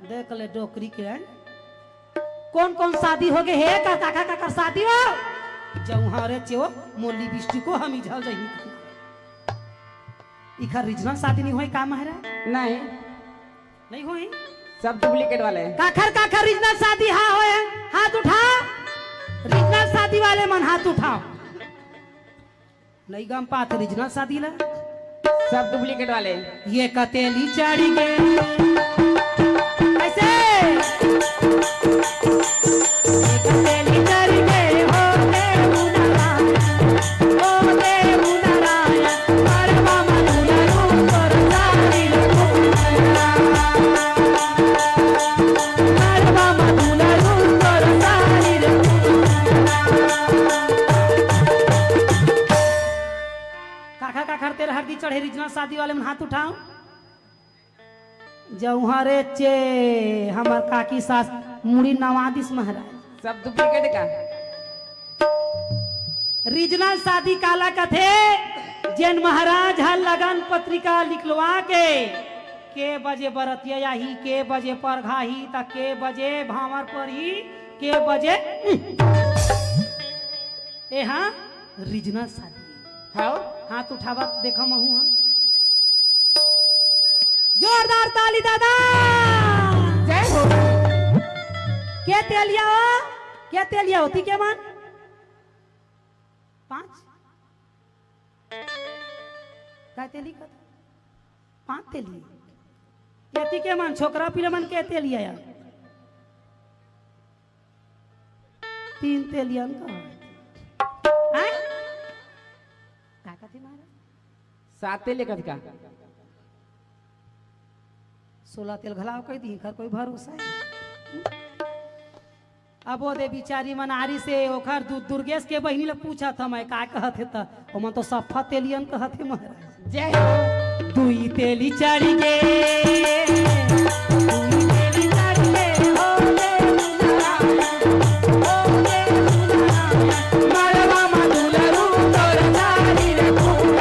देख ले डोकरी के, हैं? कोन कोन शादी होगे हे, का, काखर काखर शादी हो? जऊहा रे चेव, मोर लिपस्टिको हमी झल जही। इखर original शादी नहीं होए का महाराज? नहीं। नहीं होए? सब duplicate वाले हैं। काखर काखर original शादी हा होए, हाथ उठा। Original शादी वाले मन हाथ उठाव। नहीं गम पात original शादी ला। सब duplicate वाले। ये कतेली चढ़ी गे। ऐसे। ये कतेली चढ़ी गे, हो देव नारायण, हो देव नारायण, परवा मधुर रूप तोर सारी रे फूल। परवा मधुर रूप तोर सारी रे फूल। काखर काखर तेल हरदी चढ़े original शादी वाले मन हाथ उठाव। जऊहा रे चे, हमर काकी सास मुड़ी नवा दिस महाराज। सब duplicate का। Original शादी काला कथे, जेन महाराज ह लगन पत्रिका लिखलवा के, के बजे बरतिया आही, के बजे परघाही, त के बजे भांवर परही, के बजे ए हाँ, original शादी। हाँ? हाथ उठावा, देखा महू हाँ। जोरदार ताली दादा। जय हो। के तेलिया हो? के तेलिया होती के मन? पाँच? का तेली का? पाँच तेली। केती के मन, छोकरा पिला मन के तेलिया यार। तीन तेलियन का। हैं? का कथी मारा? सात तेल एक अधिका। सोलह तेल घलाव कह दी, कर कोई भरोसा है। अब वो दे बिचारी मन आरी से ओखर दु-, दुर्गेश के बहिनी ले पूछत हंव मैं का कहत हे त, ओमन तो सफा तेलियन कहत हे महाराज। जय हो। दुई तेली चढ़ गे, दुई तेली चढ़ गे, हो गे दुलारा, हो गे दुलारा, मड़वा मा दुलरू तोर सारी रे फूल।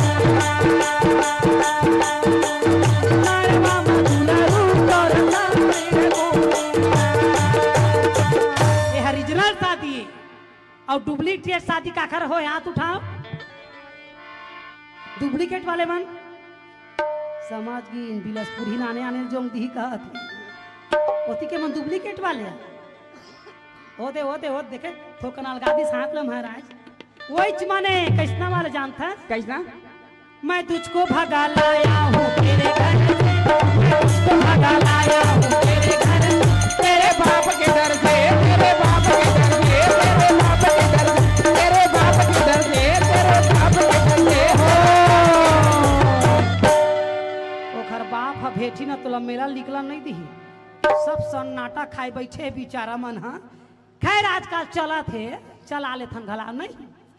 मड़वा मा दुलरू तोर सारी रे फूल। ये original शादी। अउ duplicate शादी काखर होय, हाथ उठाव। Duplicate वाले मन समझ गिन, बिलासपुर ही नाने आने जोंग दिही कहत हे। ओती के मन duplicate वाले हे। ओ दे, ओ दे, ओ देखे, थोकन अलगा दिस हाथ ल महाराज। वहीच माने कइसना वाला जानथस? कइसना? मैं तुझको भगा लाया हूँ तेरे घर से, मैं तुझको भगा लाया हूँ तेरे घर से, तेरे बाप के डर से, तेरे बाप के डर से, तेरे बाप के डर से, तेरे बाप के डर से, तेरे बाप के डर से हो। ओखर बाप ह भेठी न तोला मेला निकला नहीं दिही। सब सन्नाटा खाए बैठे बिचारा मन ह। खैर, आजकल चलत हे, चला लेथन घला नहीं।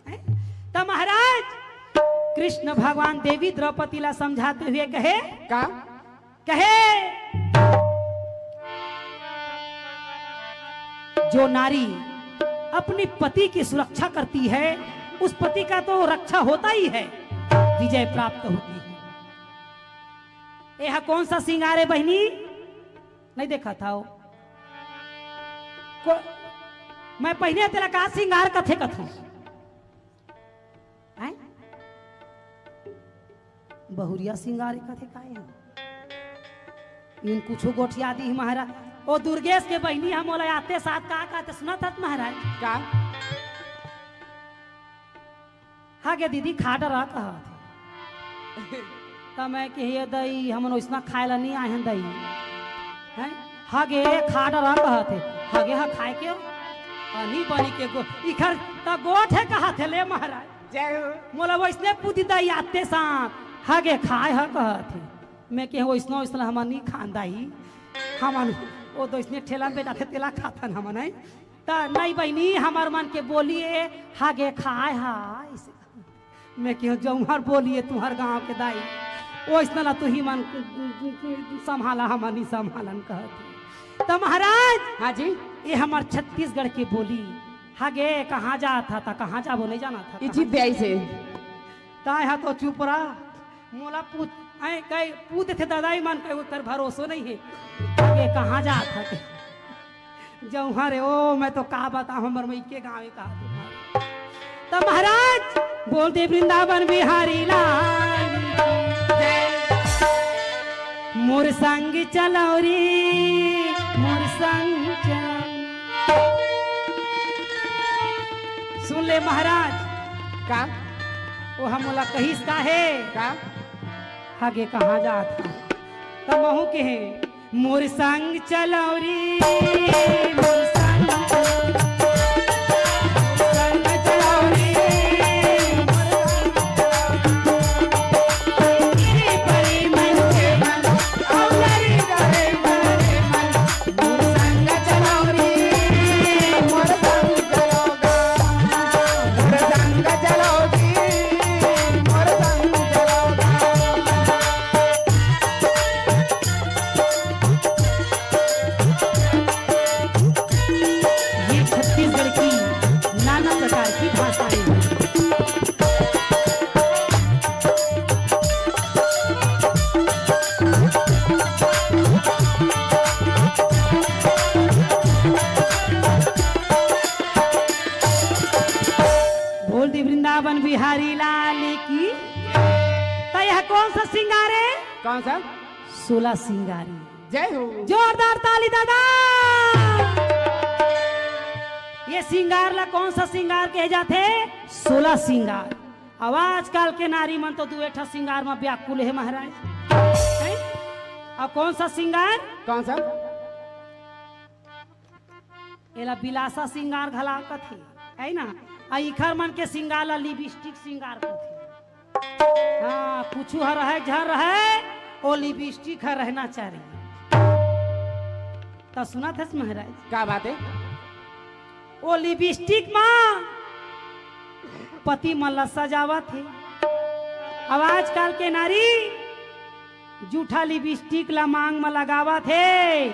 हैं? त महाराज, कृष्ण भगवान देवी द्रौपदी ला समझाते हुए कहे, का? कहे, जो नारी अपने पति की सुरक्षा करती है, उस पति का तो रक्षा होता ही है, विजय प्राप्त होती है। यह कौन सा श्रृंगार है बहिनी? नहीं देखा था वो। को-, मैं पहिने तेला का श्रृंगार कथे कथों। हैं? बहुरिया श्रृंगार कथे काहे हम? इन कुछो गोठिया दी महाराज। ओ दुर्गेश के बहिनी हम ओला आते साथ का कहते सुनत हत महाराज? का? "हाँ गे दीदी, खा डरा," कहत हे। त मैं कहे, "ए दई, हमन ओइसना खाए ला नइ आए हन दई।" हैं? "हाँ गे, खा डरा," कहत हे। "हाँ गे, हाँ खाए के हो?" अनी बनी के गो-, इखर त गोठ हे कहत हे, ले महाराज। जय हो। मोला ओइसने पूदी दई आते साथ, "हाँ गे, खाए ह," कहत हे। मैं कहे, "ओइसना, ओइसना हमन नइ खान दई। हमन ओ दोइसने ठेला में बेचाथे, तेला खाथन हमन, हैं?" त नहीं बहिनी, हमर मन के बोली ए, "हाँ गे, खाए ह," अइसे। मैं कहे, "जौहर बोली ए तुंहर गांव के दाई, ओइसना ला तुही मन संभाला, हमन नइ संभालन," कहत हे। त महाराज, हाँ जी। ए हमर छत्तीसगढ़ के बोली, "हाँ गे, कहाँ जात ह?" त कहाँ जाबो, नइ जानत ह, ए कहाँ जी, जाबो? ब्याई से। ताय हा तो चुप रहा। मोला पूछ, ऐ कई पूछ थे दादा, ई मन कई ओकर भरोसो नइ हे। आगे कहाँ जात हके? जौहर हे, ओ, मैं तो का बताहूँ, हमर मइके गाँव हे, कहा तुँहर। त महाराज, बोल दे वृंदावन बिहारी लाल। मोर संग चलव रे, मोर संग चलव। सुन ले महाराज। का? ओ ह मोला कहिस का हे? का? आगे कहाँ जात हँव? त महूँ कहेंव, मोर संग चलव रे, मोर संग चलव, संग चलव रे, मोर संग चलव रे। तेरे परे मन के मन, अउ लरे डरे मन, मोर संग चलव रे, मोर संग चलव गा, मोर संग चलव जी, मोर संग चलव गा। ये छत्तीसगढ़ की नाना प्रकार की भाषाएं हैं। बोल दे वृंदावन बिहारी लाल की। त यह कौन सा श्रृंगार हे? कौन सा? सोलह श्रृंगार हे। जय हो। जोरदार ताली दादा। ये श्रृंगार ला कौन सा श्रृंगार कहे जाथे? सोलह श्रृंगार। अब आजकल के नारी मन तो दुए ठा श्रृंगार म व्याकुल हे महाराज। हैं? अब कौन सा श्रृंगार? कौन सा? एला बिलासा श्रृंगार घला कथे, है ना? अउ इखर मन के श्रृंगार ला लिपस्टिक श्रृंगार कथे। हाँ, कुछु ह रहय, झन रहय, ओ लिपस्टिक ह रहना चाहिए। त सुनत हस महाराज? का बात हे? ओ लिपस्टिक म पति मन ला सजावत हे। अब आजकल के नारी जूठा लिपस्टिक ला मांग म लगावत हे,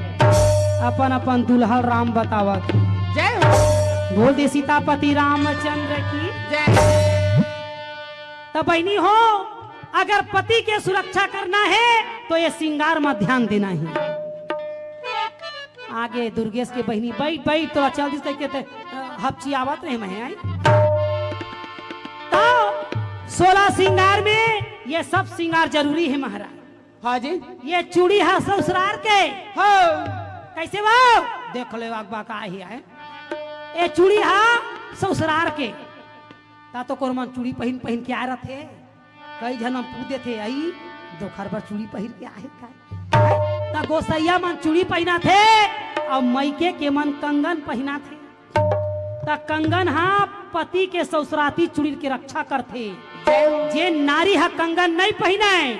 अपन अपन दुल्हा राम बतावत हे। जय हो। बोल दे सीतापति रामचंद्र की। जय। त बहिनी हो, अगर पति के सुरक्षा करना हे, तो ये श्रृंगार म ध्यान देना हे। आगे दुर्गेश के बहिनी, "बइठ, बइठ, तोला चल दिस," कहिके ते, अ, हपचियावत रहे मैं, आई। त सोलह श्रृंगार में ये सब श्रृंगार जरूरी हे महाराज। हाँ जी। ये चूड़ी हा ससुरार के। हो। कइसे वो? देख ले अगबा का ही हे। ये चूड़ी हा ससुरार के। त तो कोरमन चूड़ी पहिन, पहिन के आय रथे। कई झन पूछ देथे, "अई, दोखर बर चूड़ी पहिर के आहे का?" त गोसइया मन चूड़ी पहिनाथे, अउ मइके के मन कंगन पहिनाथे। त कंगन हा पति के ससुराती चूड़ी के रक्षा करथे। जे नारी हा कंगन नइ पहिने,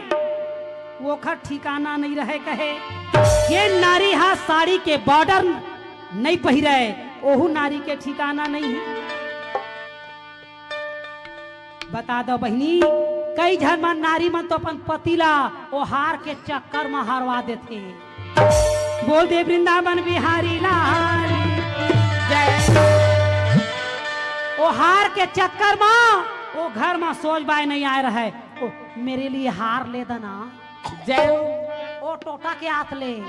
ओखर ठिकाना नइ रहे कहे। जे नारी हा साड़ी के border नइ पहिरे, ओहू नारी के ठिकाना नइ हे। बता दव बहिनी, कई झन मन, नारी मन तो अपन पति ला ओ हार के चक्कर म हरवा देथे। बोल दे वृंदावन बिहारी लाल की जय। ओ हार के चक्कर म ओ घर म सोज बाय नइ आय रहय, ओ मेरे लिए हार ले देना। जय। ओ टोटा के हाथ ले।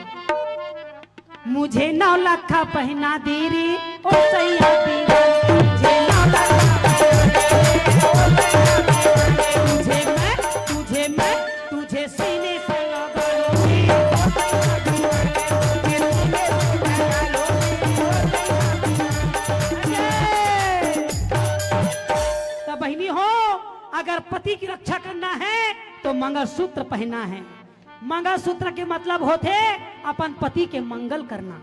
मुझे नौ लखा पहिना दे रे, ओ सैया दीवाना। मुझे नौ लखा पहिना दे रे, ओ सैया दीवाना। तुझे मैं, तुझे मैं, तुझे सीने से लगा लूंगी, ओ सैया दीवाना। तुझे सीने से लगा लूंगी, ओ सैया दीवाना। त बहिनी हो, अगर पति की रक्षा करना है तो मंगलसूत्र पहनना है। मंगलसूत्र के मतलब होथे अपन पति के मंगल करना।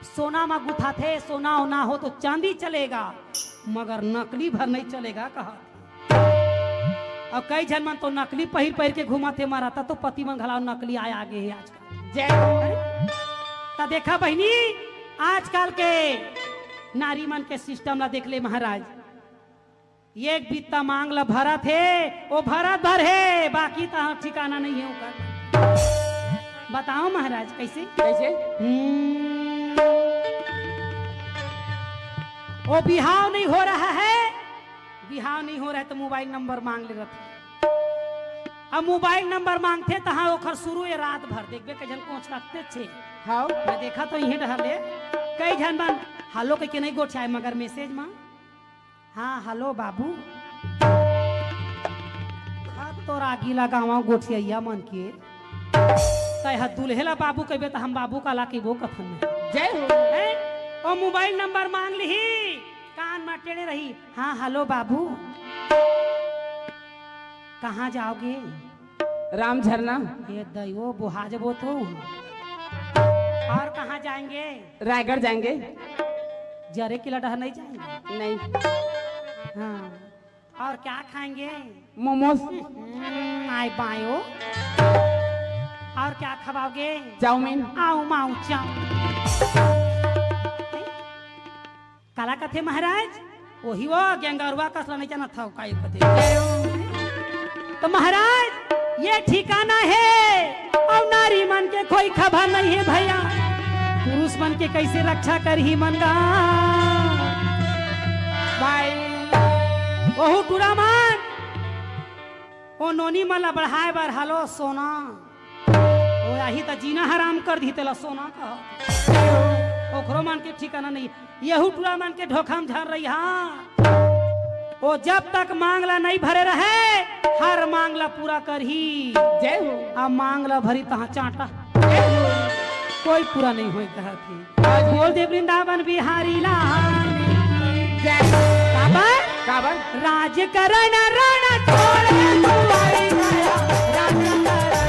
सोना म गुथाथे, सोना ओना हो तो चांदी चलेगा, मगर नकली भर नहीं चलेगा कहा। अउ कई झन मन तो नकली पहिर पहिर के घूमत हे, मरता तो पति मन घलाव नकली आय आगे हे आजकल। जय हो। त देखा बहिनी, आजकल के नारी मन के सिस्टम ला देख ले महाराज, एक बित्ता मांग ला भरत हे, ओ भरत भर हे, बाकी त ठिकाना नहीं हे ओकर। बताओ महाराज, कैसे? कैसे? हम्म। ओ बिहाव नहीं हो रहा है, बिहाव नहीं हो रहा है त मोबाइल नंबर मांग ले रथे। अब मोबाइल नंबर मांगथे तहां ओखर शुरू ए रात भर देखबे कई झन कोंच रखते छे। हाव। मैं देखा तो इहे डहर ले कई झन मन हेलो कहिके नहीं गोठियाय मगर मैसेज मा, हाँ हेलो बाबू। हाँ तोर आगी लगावा गोठियैया मन के। तै ह दूल्हे ला बाबू कहिबे त हम बाबू काला कहिबो कथन नहीं। जय हो। हैं? ओ मोबाइल नंबर मांग लिही, कान म टेढ़े रही, हाँ हेलो बाबू। कहाँ जाओगे? राम झरना। ये दई वो बुहा जबो तो। और कहाँ जाएंगे? रायगढ़ जाएंगे। जरे किला डहर नहीं जाएंगे। नहीं। हाँ। और क्या खाएंगे? मोमोज। हम्म, आय बायो। और क्या खवाओगे? चाउमीन। आऊ माऊ चाऊ। काला कथे महाराज, ओही वो गेंगरुआ कस ला नहीं जानत हव, का कथे। तो महाराज, ये ठिकाना हे, अउ नारी मन के कोई खबर नहीं हे भैया। पुरुष मन के कैसे रक्षा करही मन गा? भाई। ओहू टूरा मन, ओ नोनी मन ला बढ़ाए बर हेलो सोना। ओ आही त जीना हराम कर दी तेला सोना कहा। ओखरो मन के ठिकाना नहीं। यहू टूरा मन के ढोखा म झन रही हाँ। ओ जब तक मांग ला नहीं भरे रहे, हर मांग ला पूरा करही। जय हो। अब मांग ला भरी तहाँ चांटा। कोई पूरा नहीं होय कहा थी। बोल दे वृंदावन बिहारी लाल। जय। काबर? काबर? राजकरण रण छोड़े दुआरी गया। राजकरण रण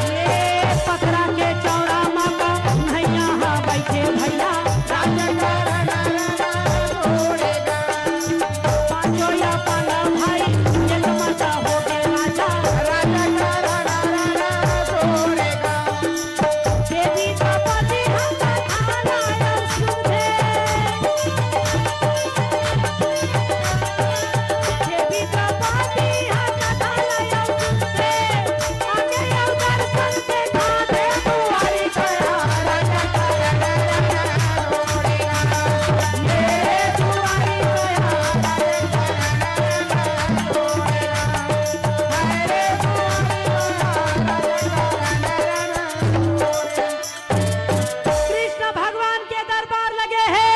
ये पथरा के चौड़ा मा का नैया हा बैठे भैया। पांचों अपन भाई एक मता हो गए राजा। देवी द्रौपदी हम थाना सुधे। कृष्ण भगवान के दरबार लगे हे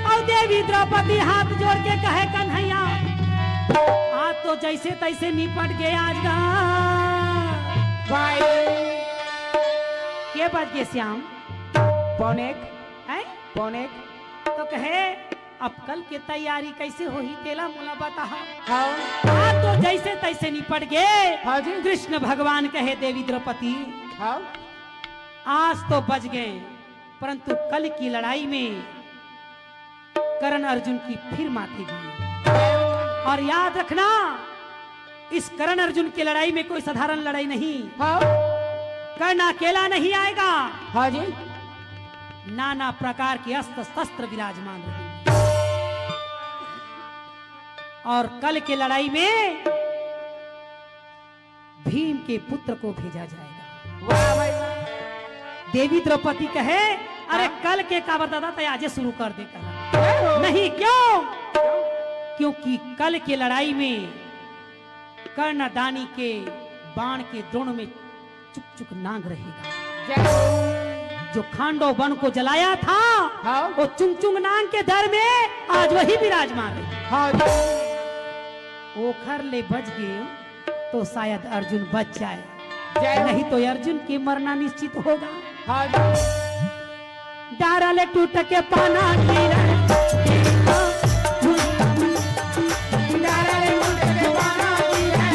अउ देवी द्रौपदी हाथ जोड़ के कहे, "कन्हैया, आज तो जैसे तैसे निपट गए आज गा।" भाई। के बज गए श्याम? पौने एक। हैं? पौने एक। तो कहे, अब कल के तैयारी कैसे होही, तेला मोला बताहा। हाँ। आज तो जैसे तैसे निपट गए। हाँ जी। कृष्ण भगवान कहे, देवी द्रौपदी, हाँ। आज तो बच गए, परंतु कल की लड़ाई में कर्ण अर्जुन की फिर माथे गिरी। और याद रखना, इस कर्ण अर्जुन की लड़ाई में कोई साधारण लड़ाई नहीं। हाँ। कर्ण अकेला नहीं आएगा। हाँ जी। नाना प्रकार के अस्त्र शस्त्र विराजमान रहेंगे। और कल के लड़ाई में भीम के पुत्र को भेजा जाएगा। वाह भाई वाह। देवी द्रौपदी कहे, "अरे हाँ। कल के काबर दादा, तय आजे शुरू कर दे," कहा। जय हो। नहीं, क्यों? क्योंकि कल के लड़ाई में कर्णदानी के बाण के द्रोण में चुक चुक नांग रहेगा। जय हो। जो खांडव वन को जलाया था, हाँ। वो चुंग चुंग नांग के दर में आज वही विराजमान है। हाँ। ओखर ले बच गए तो शायद अर्जुन बच जाए, जय हो। नहीं तो अर्जुन के मरना निश्चित होगा। हाँ। डारा ले टूट के पाना गिरे। डारा ले टूट के पाना गिरे।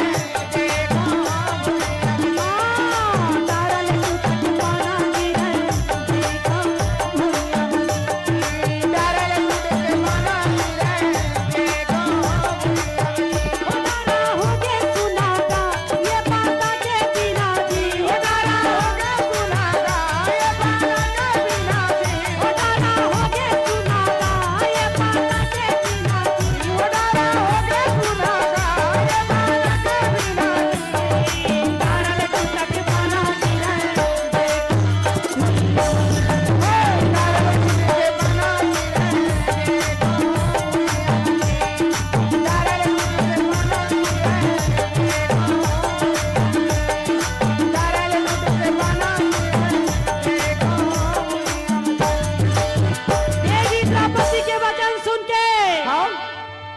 देवी द्रौपदी के वचन सुन के हाँ।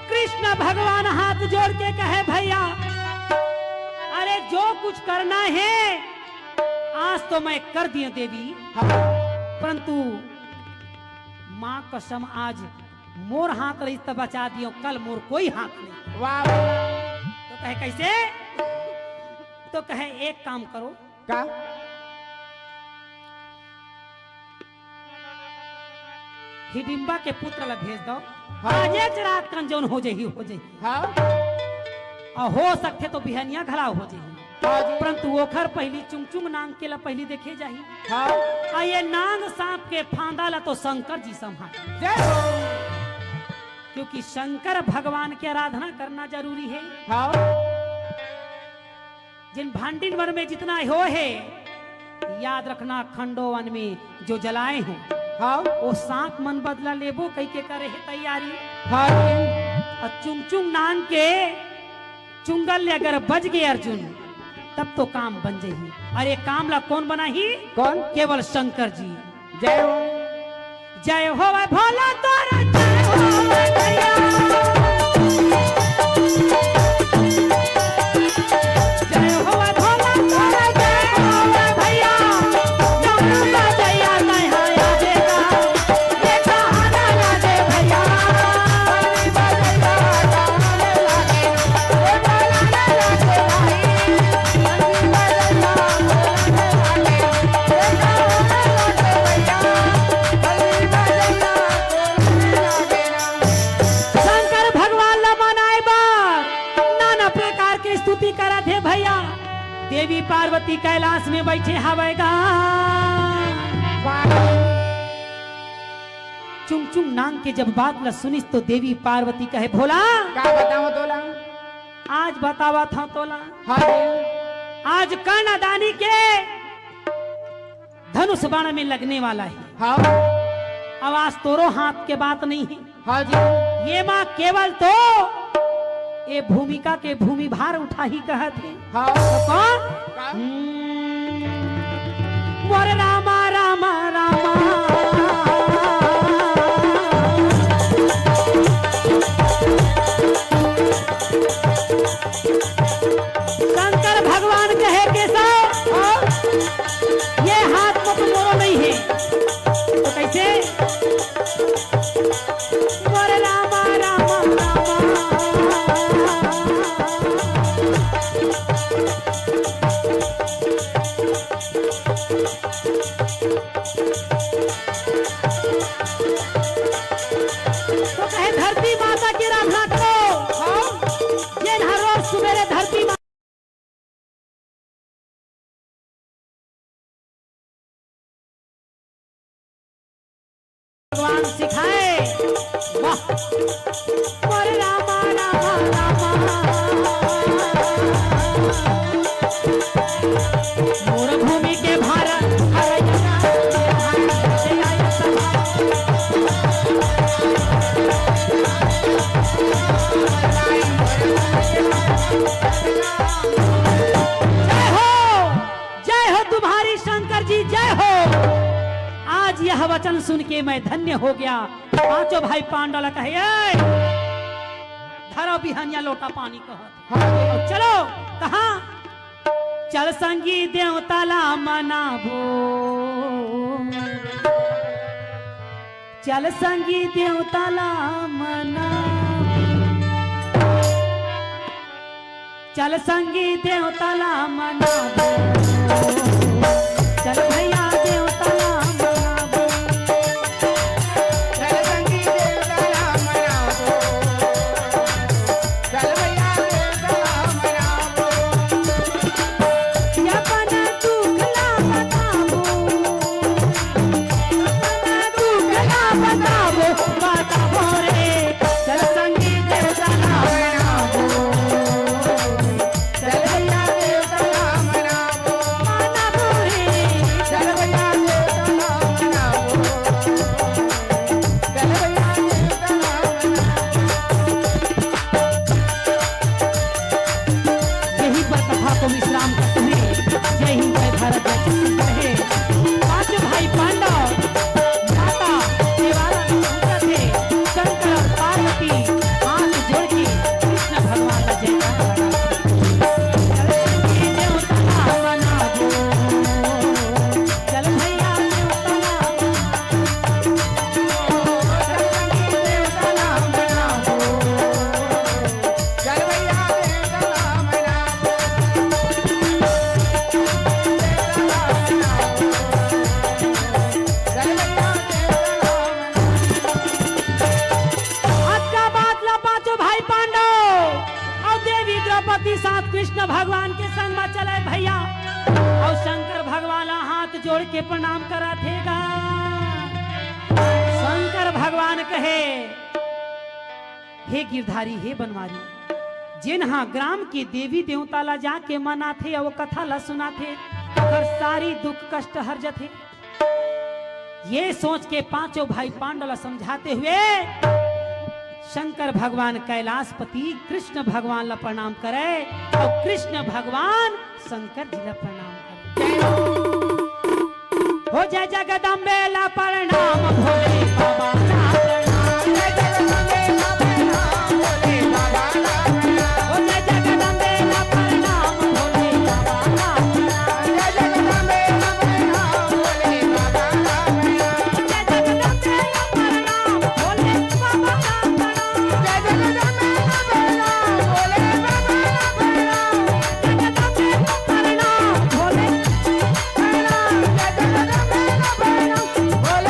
कृष्ण भगवान हाथ जोड़ के कहे, भैया, अरे जो कुछ करना है आज तो मैं कर दियो देवी, हाँ। परंतु माँ कसम आज मोर हाथ रहिस त बचा दियो, कल मोर कोई हाथ नहीं। वाह, वाह। तो कहे कैसे? तो कहे एक काम करो, का? हिडिम्बा के पुत्र ला भेज दो। हाँ। आज एक रात कन जौन हो जाही, हो जाही। हाँ। और हो सकथे तो बिहनिया घला हो जाही। हाँ जी। परंतु ओखर पहली चुंगचुंग नांग के ला पहली देखे जाही। हाँ। और ये नांग सांप के फांदा ला तो शंकर जी संभाल। जय हो। क्योंकि शंकर भगवान की आराधना करना जरूरी है। हाँ। जिन भांडिन वन में जितना हो है, याद रखना, खंडो वन में जो जलाए हो, हाँ। वो सांप मन बदला लेबो कही के करे है तैयारी। हाँ। और चुंगचुंग नांग के चुंगल ले अगर बज गए अर्जुन, तब तो काम बन जाही। और ये काम ला कौन बनाही? कौन? केवल शंकर जी। जय हो। जय हो भोला तोरा, जय हो भैया। जय हो भोला तोरा, जय हो भैया। जय हो भैया, जय हो भैया। शंकर भगवान ला मनाए बर नाना प्रकार के स्तुति करत हे भैया। देवी पार्वती कैलाश में बैठे हवय गा। चुंगचुंग नांग के जब बात ला सुनिस तो देवी पार्वती कहे, भोला, का बतावं तोला? आज बतावत हंव तोला। हाँ जी। आज कर्णदानी के धनुष बाण में लगने वाला है। हाँ। अब आज तोरो हाथ के बात नहीं है। हाँ जी। ये माँ केवल तो ये भूमिका के भूमि भार उठाही कहत हे। हाँ। तो कौन? का? हम्म, मोर रामा, रामा, रामा। शंकर भगवान कहे, केशव, ये हाथ में तो मोरो नहीं है। तो कैसे? मोर रामा, रामा, रामा। यह वचन सुन के मैं धन्य हो गया। पांचों भाई पांडव ला कहे, "ए, धरो बिहनिया लोटा पानी," कहत। हाँ। "चलो।" कहा, "चल संगी देवता ला मनाबो, चल संगी देवता ला मनाबो।" चल संगी देवता ला मनाबो, चल भैया देवता ला मनाबो। चल संगी देवता ला मनाबो, चल भैया देवता ला मनाबो। अपन दुख ला बताबो, अपन दुख ला बताबो, बताबो रे। चल संगी देवता ला मनाबो। चल भैया देवता ला मनाबो। मनाबो रे। चल भैया देवता ला मनाबो। चल भैया देवता ला मनाबो। यहीं पर कथा को विश्राम करते हुए जय हिंद, जय भारत, जय छत्तीसगढ़ है। पांचों भाई पांडव माता शिवाला में पहुंचे थे। शंकर और पार्वती हाथ जोड़ के कृष्ण भगवान का जयकारा लगा। चल भैया देवता ला मनाबो, चल भैया देवता ला मनाबो, चल भैया देवता ला मनाबो। अतका बात ला पांचों भाई पांडव अउ देवी द्रौपदी साथ कृष्ण भगवान के संग म चले भैया। अउ शंकर भगवान ला हाथ जोड़ के प्रणाम करत हे गा। शंकर भगवान कहे, "हे गिरधारी, हे बनवारी, जेन हा ग्राम के देवी देवता ला जाके मनाथे अउ कथा ला सुनाथे, ओकर सारी दुख कष्ट हर जथे।" ये सोच के पांचों भाई पांडव ला समझाते हुए शंकर भगवान कैलाशपति कृष्ण भगवान ला प्रणाम करे अउ कृष्ण भगवान शंकर जी ला प्रणाम करे। हो जय जगदम्बे ला प्रणाम, भोले बाबा ला प्रणाम। जय जगदम्बे ला प्रणाम, भोले बाबा ला प्रणाम। हो जय जगदम्बे ला प्रणाम, भोले बाबा ला प्रणाम। जय जगदम्बे ला प्रणाम, भोले बाबा ला प्रणाम। जय जगदम्बे ला प्रणाम, भोले बाबा ला प्रणाम। जय जगदम्बे ला प्रणाम, भोले बाबा ला प्रणाम। जय जगदम्बे ला प्रणाम, भोले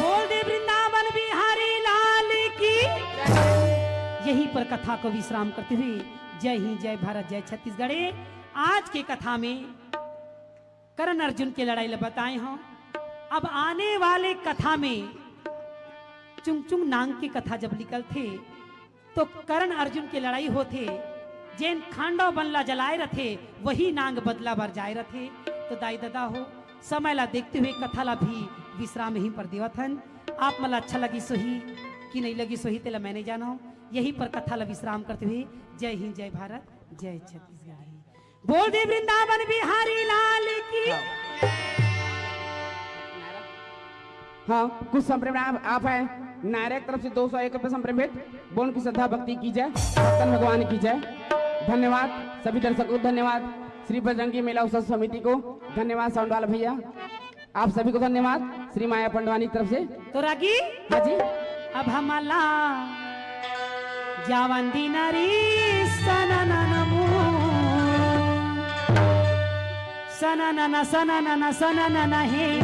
बोल दे वृंदावन बिहारी लाल की। यहीं पर कथा को विश्राम करते हुए जय हिंद, जय भारत, जय छत्तीसगढ़। आज के कथा में कर्ण अर्जुन के लड़ाई ल बताए हंव। अब आने वाले कथा में चुंगचुंग नांग के कथा जब निकलथे तो कर्ण अर्जुन के लड़ाई होथे, जेन खांडव बन ला जलाए रथे, वही नांग बदला बर जाए रथे। तो दाई ददा हो, समय ला देखते हुए कथा ला भी विश्राम यहीं पर देवत हन। आप मन ला अच्छा लगिस होही कि नहीं लगिस होही, तेला मैं नहीं जानव। यहीं पर कथा ला विश्राम करते हुए जय हिंद, जय भारत, जय छत्तीसगढ़। बोल दे वृंदावन बिहारी लाल की। हाँ, कुछ संप्रेम आप, आप है नायरा के तरफ से दो सौ एक रुपये संप्रेम भेंट। बोल की श्रद्धा भक्ति की जय, भक्तन भगवान की जय। धन्यवाद सभी दर्शकों को, धन्यवाद श्री बजरंगी मेला उत्सव समिति को, धन्यवाद साउंड वाला भैया, आप सभी को धन्यवाद श्री माया पंडवानी की तरफ से। तो रागी, हाँ जी। अब हमला जावन दीना री सननन मू। सननन, सननन, सननन हे।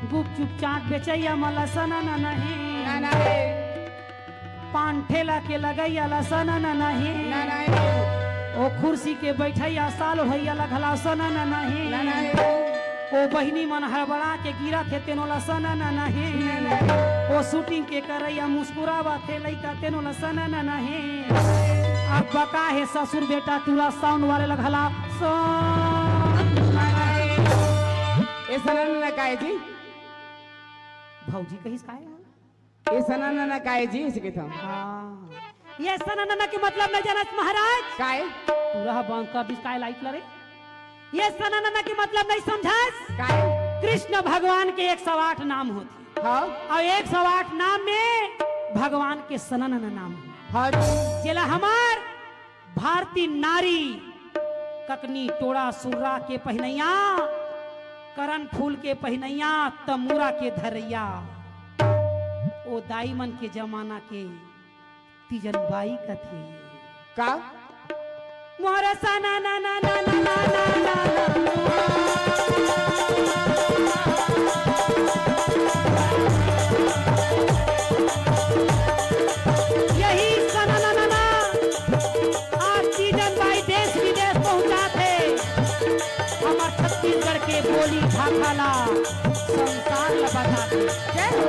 गुपचुप चाट बेचैया मला सननन हे। पांठे ला के लगइया ला सनन नहीं। ना, नहीं। ओ कुर्सी के बैठइया साल होइया ला घला सनन नहीं। ना, नहीं। ओ बहिनी मन हड़बड़ा के गिरत हे तेनो ला सनन नहीं। ना, नहीं। ओ shooting के करइया मुस्कुरावत हे लइका तेनो ला सनन नहीं। अब बका हे ससुर बेटा टूरा sound वाले ला घला सनन नहीं। ए सनन न काय जी? भौजी कहिस काय? ए सनन न काय जी, इसे कहता हूँ। हाँ। ये सनन न के मतलब नहीं जानस महाराज? काय? पूरा बंद कर दिस काय light ला रे? ये सनन न के मतलब नहीं समझस? काय? कृष्ण भगवान के एक सौ आठ नाम होथे। हाँ। अउ एक सौ आठ नाम में भगवान के सनन न नाम हे। हाँ जी। जेला हमर भारतीय नारी ककनी टोड़ा सुर्रा के पहिनइया, करन फूल के पहिनइया, तमूरा के धरइया, ओ दाई मन के जमाना के तीजन बाई कथे। का? मोर सना ना ना ना ना ना ना ना ना। यही सना ना ना ना। आज तीजन बाई देश विदेश पहुंचात हे, हमर छत्तीसगढ़ के बोली भाखा ला संसार ला बतात हे। जय हो।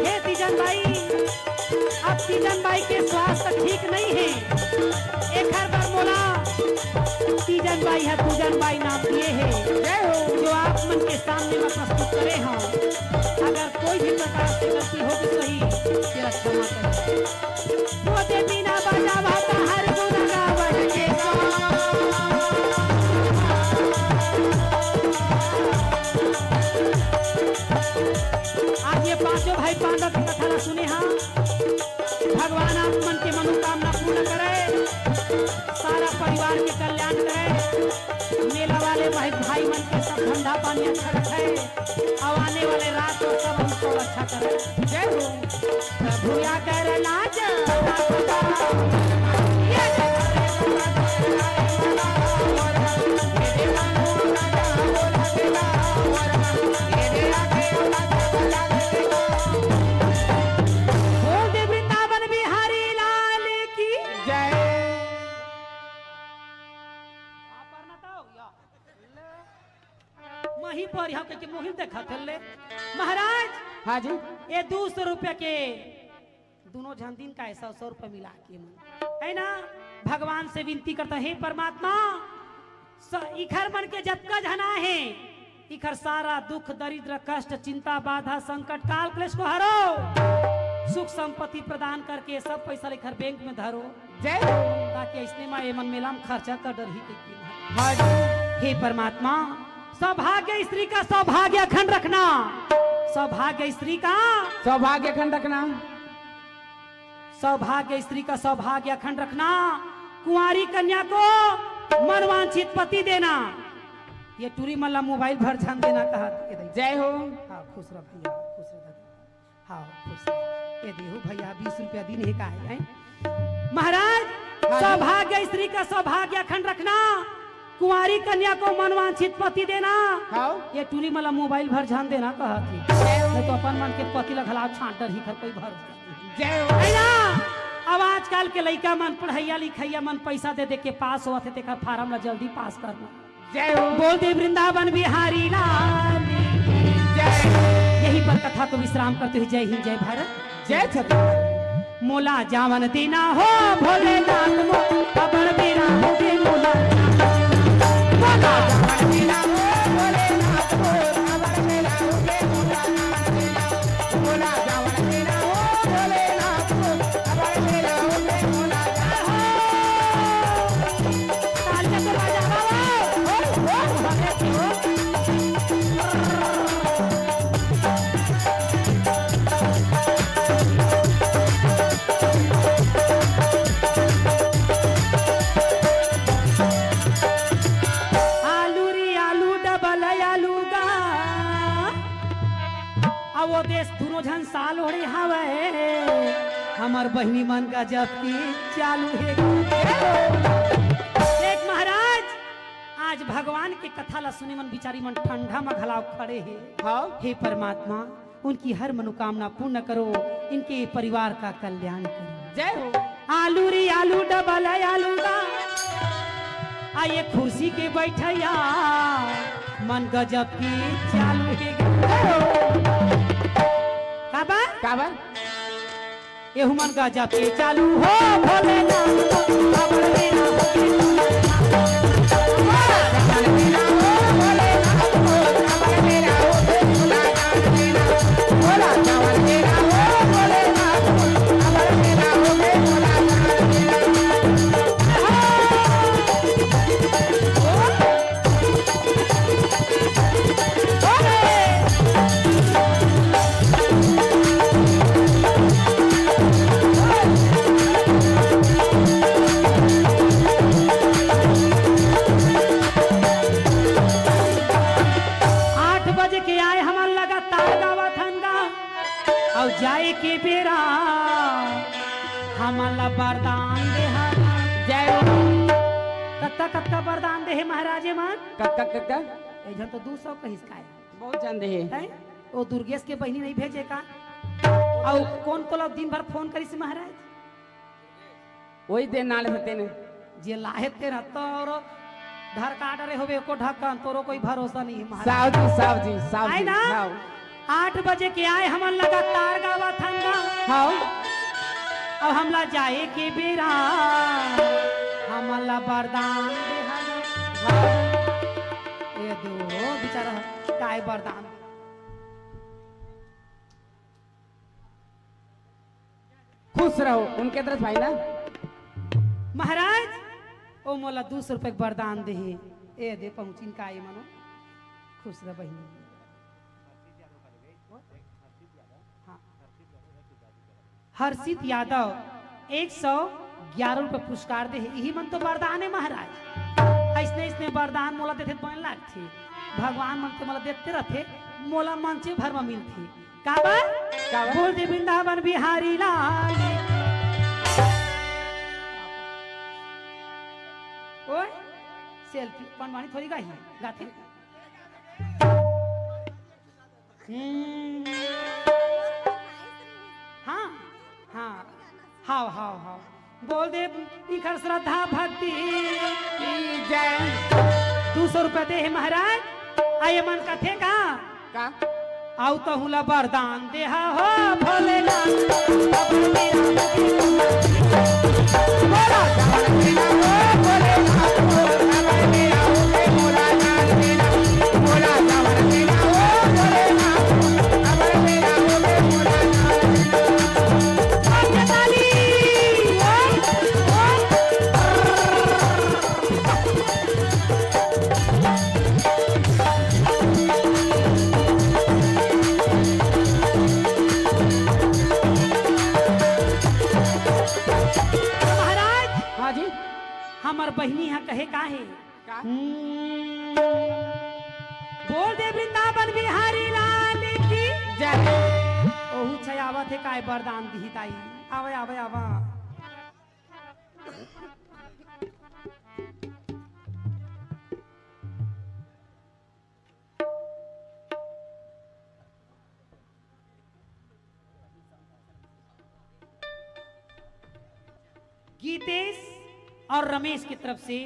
हे तीजन बाई, अब तीजन बाई के स्वास्थ्य ठीक नहीं हे, एखर बर मोला तीजन बाई ह पूजन बाई नाम दिए हे। जय हो। जो आप मन के सामने मैं प्रस्तुत करे हूँ, अगर कोई भी प्रकार से गलती हो गई सही, तेरा क्षमा करें। वो दे बिना बजावा का हर गुण गावत के सो। आज ये पांचों भाई पांडव की कथा ला सुने हा। भगवान आप मन के मनोकामना पूर्ण करे, सारा परिवार के कल्याण करे। मेला वाले भाई, भाई मन के सब धंधा पानी अच्छा रखे, अउ आने वाले रात को सब हमको अच्छा करे। जय हो। प्रभु या करना चाहता। बोल दे वृंदावन बिहारी लाल की जय। मही पर यहाँ के मोहिल देखा थे ले। महाराज, हाँ जी। ये दो सौ रुपया के दोनों झन दिन का ऐसा सौ रुपया मिला के मन, है ना, भगवान से विनती करता, हे परमात्मा, स-, इखर मन के जतका झना हे, इखर सारा दुख, दरिद्र, कष्ट, चिंता, बाधा, संकट, काल, क्लेश को हरो, सुख संपत्ति प्रदान करके सब पैसा लेकर बैंक में धरो। जय हो। ताकि इसने मा एमन मेला में खर्चा कर डरही के की। हाँ जी। हे परमात्मा, सौभाग्य स्त्री का सौभाग्य अखंड रखना। सौभाग्य स्त्री का सौभाग्य अखंड रखना। सौभाग्य स्त्री का सौभाग्य अखंड रखना। कुंवारी कन्या को मनवांछित पति देना। ये टूरी मन ला मोबाइल भर झन देना कहा। जय हो। हाँ, खुश रह भैया, खुश रह। हाँ, खुश रह। ये देहू भैया, बीस रुपया दिन हे का हे, हैं? महाराज, हाँ जी। सौभाग्य स्त्री का सौभाग्य अखंड रखना, कुंवारी कन्या को मनवांछित पति देना। हाँ। ये टूरी मन ला मोबाइल भर झन देना कहा थी। जय हो। नहीं तो अपन मन के पति ला घला छांट डरही घर कोई भर। जय हो। है ना? अब आजकल के लइका मन पढ़ैया लिखैया मन पैसा दे दे के पास होवत हे, तेकर फार्म ला जल्दी पास करना। जय हो। बोल दे वृंदावन बिहारी लाल की जय। यहीं पर कथा को विश्राम करते हुए जय हिंद, जय भारत, जय छत्तीसगढ़। मोला जावन देना हो भोलेनाथ मो, अबड़ बेरा हो गे मोला। मोला जावन देना हो भोलेनाथ मो, अबड़ बेरा हो गे मोला। मोला जावन देना हो भोलेनाथ मो, अबड़ बेरा हो गे मोला। तालियां तो बजावा हो। हो, हो, हो, हो। आलू री आलू, डबल आलू गा। अब वो देश दुनों झन साल ओढ़े हवय, हमर बहिनी मन गजब की चालू हे। देख महाराज, आज भगवान के कथा ला सुने मन बिचारी मन ठंडा म घलाव खड़े हे। हाँ। हे परमात्मा, उनकी हर मनोकामना पूर्ण करो, इनके परिवार का कल्याण करो। जय हो। आलू रे आलू, डबल आलू गा, आ ये कुर्सी के बैठैया, मन गजब के चालू के गा। काबर? काबर? एहू मन गजब के चालू हो भोलेनाथ, अबड़ बेरा हो गे। आठ बजे के आए हमन लगातार गावत हन गा, अउ जाए के बेरा हमन ला वरदान दे हन। जय हो। कतका कतका वरदान दे हे महाराज मन? कतका कतका? ए झन तो दू सौ कहिस काय? बहुत झन दे हे। हैं? ओ दुर्गेश के बहिनी नहीं भेजे का? अउ कोन कोला दिन भर फोन करिस महाराज? वही दे नाले से तेने। जे लाहे तेरा तोरो धर का डरे होबे एको ढक्कन, तोरो कोई भरोसा नहीं है महाराज। साहब जी, साहब जी, साहब आए जी, ना? साहब। आठ बजे के आए हमन लगातार गावत हन गा। हाँ। अब हमला जाए के बेरा, हमला वरदान दे हन। हाँ। ये दो बेचारा काय वरदान। खुश रहो, उनके तरफ भाई ना। महाराज, ओ मोला दू सौ रुपये के वरदान दे हे। ए दे पहुँचिन का ए मनो। खुश रह बहिनी। हाँ। हर्षित यादव एक सौ ग्यारह रुपये पुरस्कार दे हे। यही मन तो वरदान है महाराज। ऐसने ऐसने वरदान मोला देथे बन लागथे। भगवान मन के मोला देते रहथे, मोला मंचे भर में मिलथे। काबर? काबर? बोल दे वृंदावन बिहारी लाल। ओए, सेल्फी, पंडवानी थोड़ी गाही, गाथे। हम्म। हाँ, हाँ, हाव, हाव, हाव। बोल दे, इखर श्रद्धा भक्ति की जय। दू सौ रुपया दे हे महाराज। आ ये मन कथे का? का? आउ तहूँ ला वरदान देहा हो भोलेनाथ। महाराज, हाँ जी। हमर बहिनी ह कहे का हे? का? हम्म, बोल दे वृंदावन बिहारी लाल की जय। ओहू छै आवत हे, काय वरदान दिही ताई। आवे, आवे, आवा। गीतेश और रमेश की तरफ से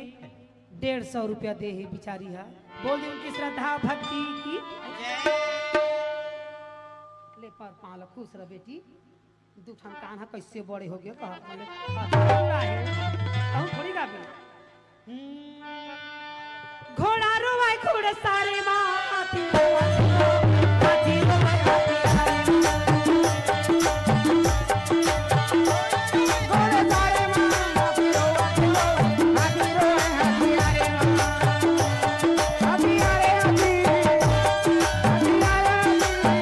डेढ़ सौ रुपया दे हे बिचारी हा। बोल दे उनकी श्रद्धा भक्ति की। ले पर पाँव ल, खुश रह बेटी। दू ठन कान ह कइसे बड़े हो गए कहा, बोले, "हाँ, पूरा है।" कहूँ थोड़ी गाबे। हम्म, घोड़ा रोवाय घोड़ा सारे माँ, हाथी रोवाय हाथी रोवाय हाथी सारे माँ। घोड़ा सारे माँ, हाथी रोवाय हाथी रोवाय हाथी सारे माँ। हाथी आ रे हाथी, हाथी आ रे हाथी,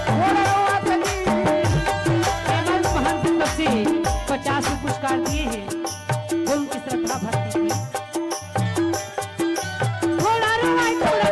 घोड़ा रोवाय हाथी। हेमंत महंत की तरफ से पचास रुपये पुरस्कार दिए हैं। बोल उनकी श्रद्धा भक्ति की। घोड़ा रोवाय घोड़ा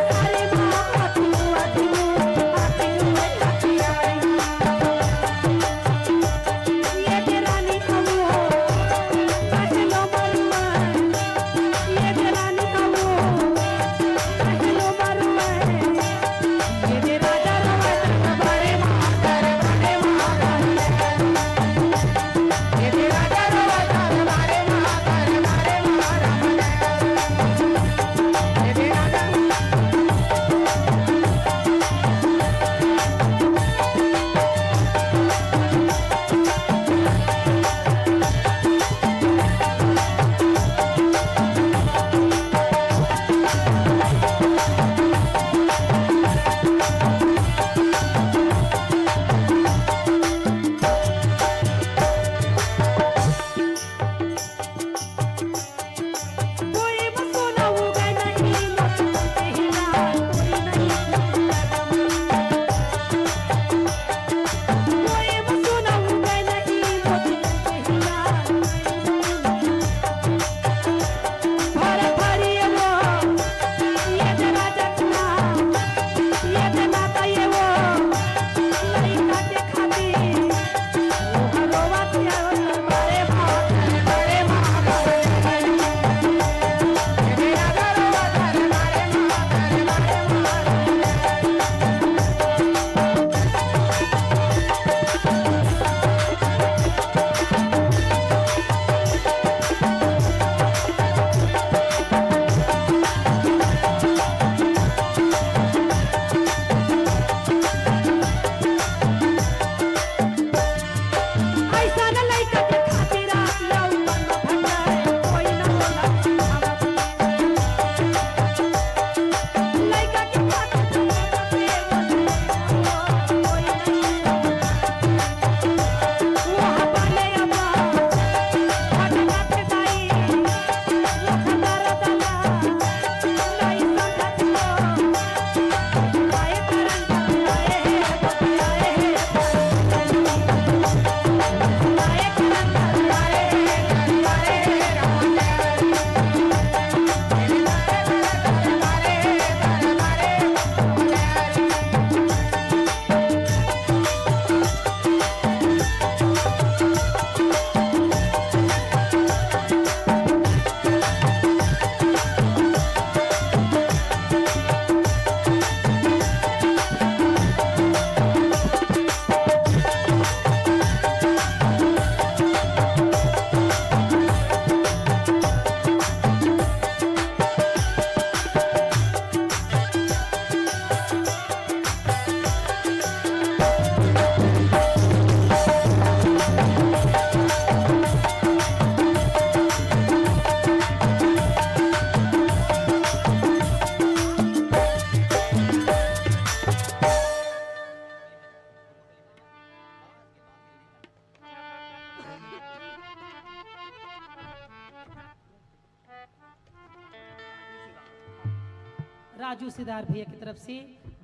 राजू सिदार भैया की तरफ से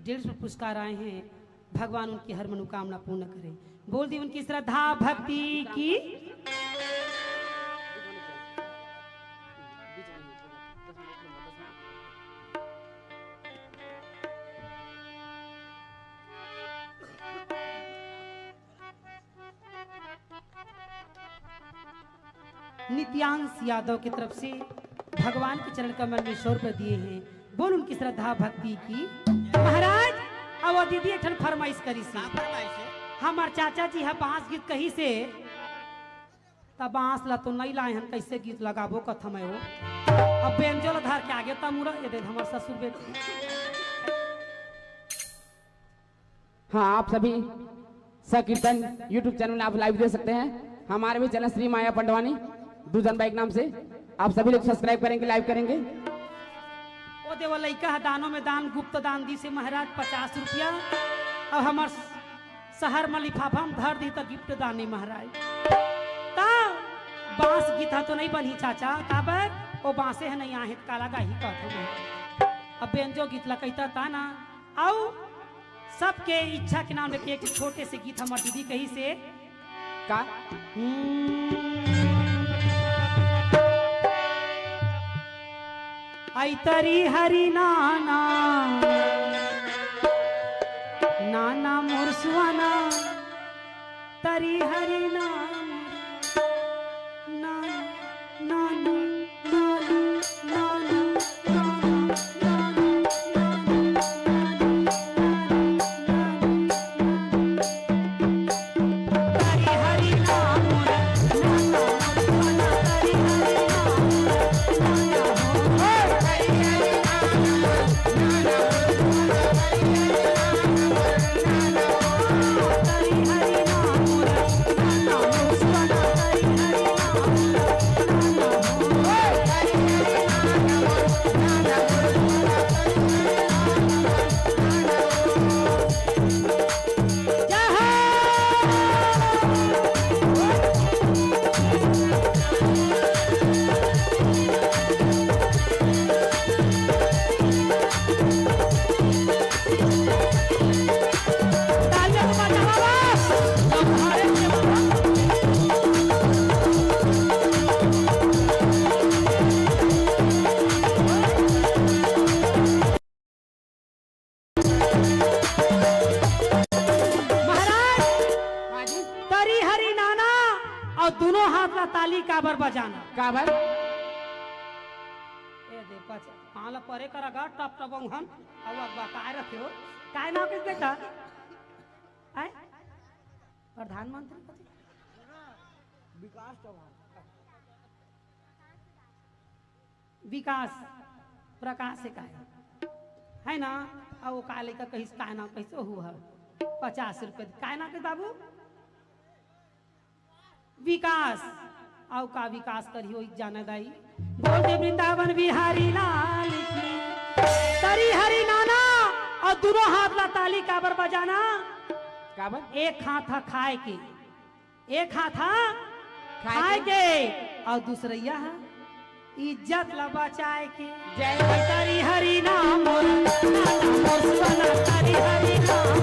डेढ़ सौ पुरस्कार आए हैं। भगवान उनकी हर मनोकामना पूर्ण करें। बोल दी उनकी श्रद्धा भक्ति की। नित्यांश यादव की तरफ से भगवान के चरण कमल में सौ रुपये दिए हैं। बोल उनकी श्रद्धा भक्ति की। महाराज, अब वो दीदी एक ठन फरमाइश करी से। का फरमाइश है? हमार चाचा जी ह बांस गीत कही से, त बांस ला तो नहीं लाए हन, कैसे गीत लगाबो कथम है वो। अब बेंजो ला धर के आगे त मुड़ा, ये दे हमार ससुर बेटा। हाँ, आप सभी संकीर्तन YouTube चैनल में आप लाइव दे सकते हैं। हमारे भी चैनल श्री माया पंडवानी दूजन बाइक नाम से, आप सभी लोग सब्सक्राइब करेंगे, लाइव करेंगे। ओ देवा, लइका ह दानों में दान, गुप्त दान दी से महाराज पचास रुपया, और हमार शहर में लिफाफा में धर दी त गिफ्ट दान नहीं महाराज। त बांस गीत ह तो नहीं बनही चाचा, काबर ओ बांसे ह नहीं आहे त काला गाही कहत हूँ। अब बेंजो गीत ला कहता ता ना, अउ सबके इच्छा के नाम लेके एक छोटे से गीत हमार दीदी कही से। का? हम्म। आई तरी हरी नाना, नाना मोर सुहाना, तरी हरी नाना, नाना। महाराज, हाँ जी। तरी हरी नाना अउ दुनों हाथ ला ताली काबर बजाना? काबर? ए दे, पच-, हाँ ला परे करा गा, टप टप औंघन, अउ अगवा काय रखे हो? काय नाम किस बेटा? आय? प्रधानमंत्री कथी? विकास चौहान। विकास प्रकाश हे काय, है ना? अउ वो का लइका कहिस, काय नाम कहिस? ओहू ह पचास रुपया। काय नाम कहिस बाबू? विकास। अउ का विकास करही, ओही जाने दाई। बोल दे वृंदावन बिहारी लाल की। तरी हरी नाना अउ दुनों हाथ ला ताली काबर बजाना? काबर? एक हाथ ह खाए के, एक हाथ ह खाए खाए के। के, अउ दूसरइया ह इज्जत ला बचाए के। जय हो। तरी हरी नाम मोर, नाम मोर सुहाना, तरी हरी नाम।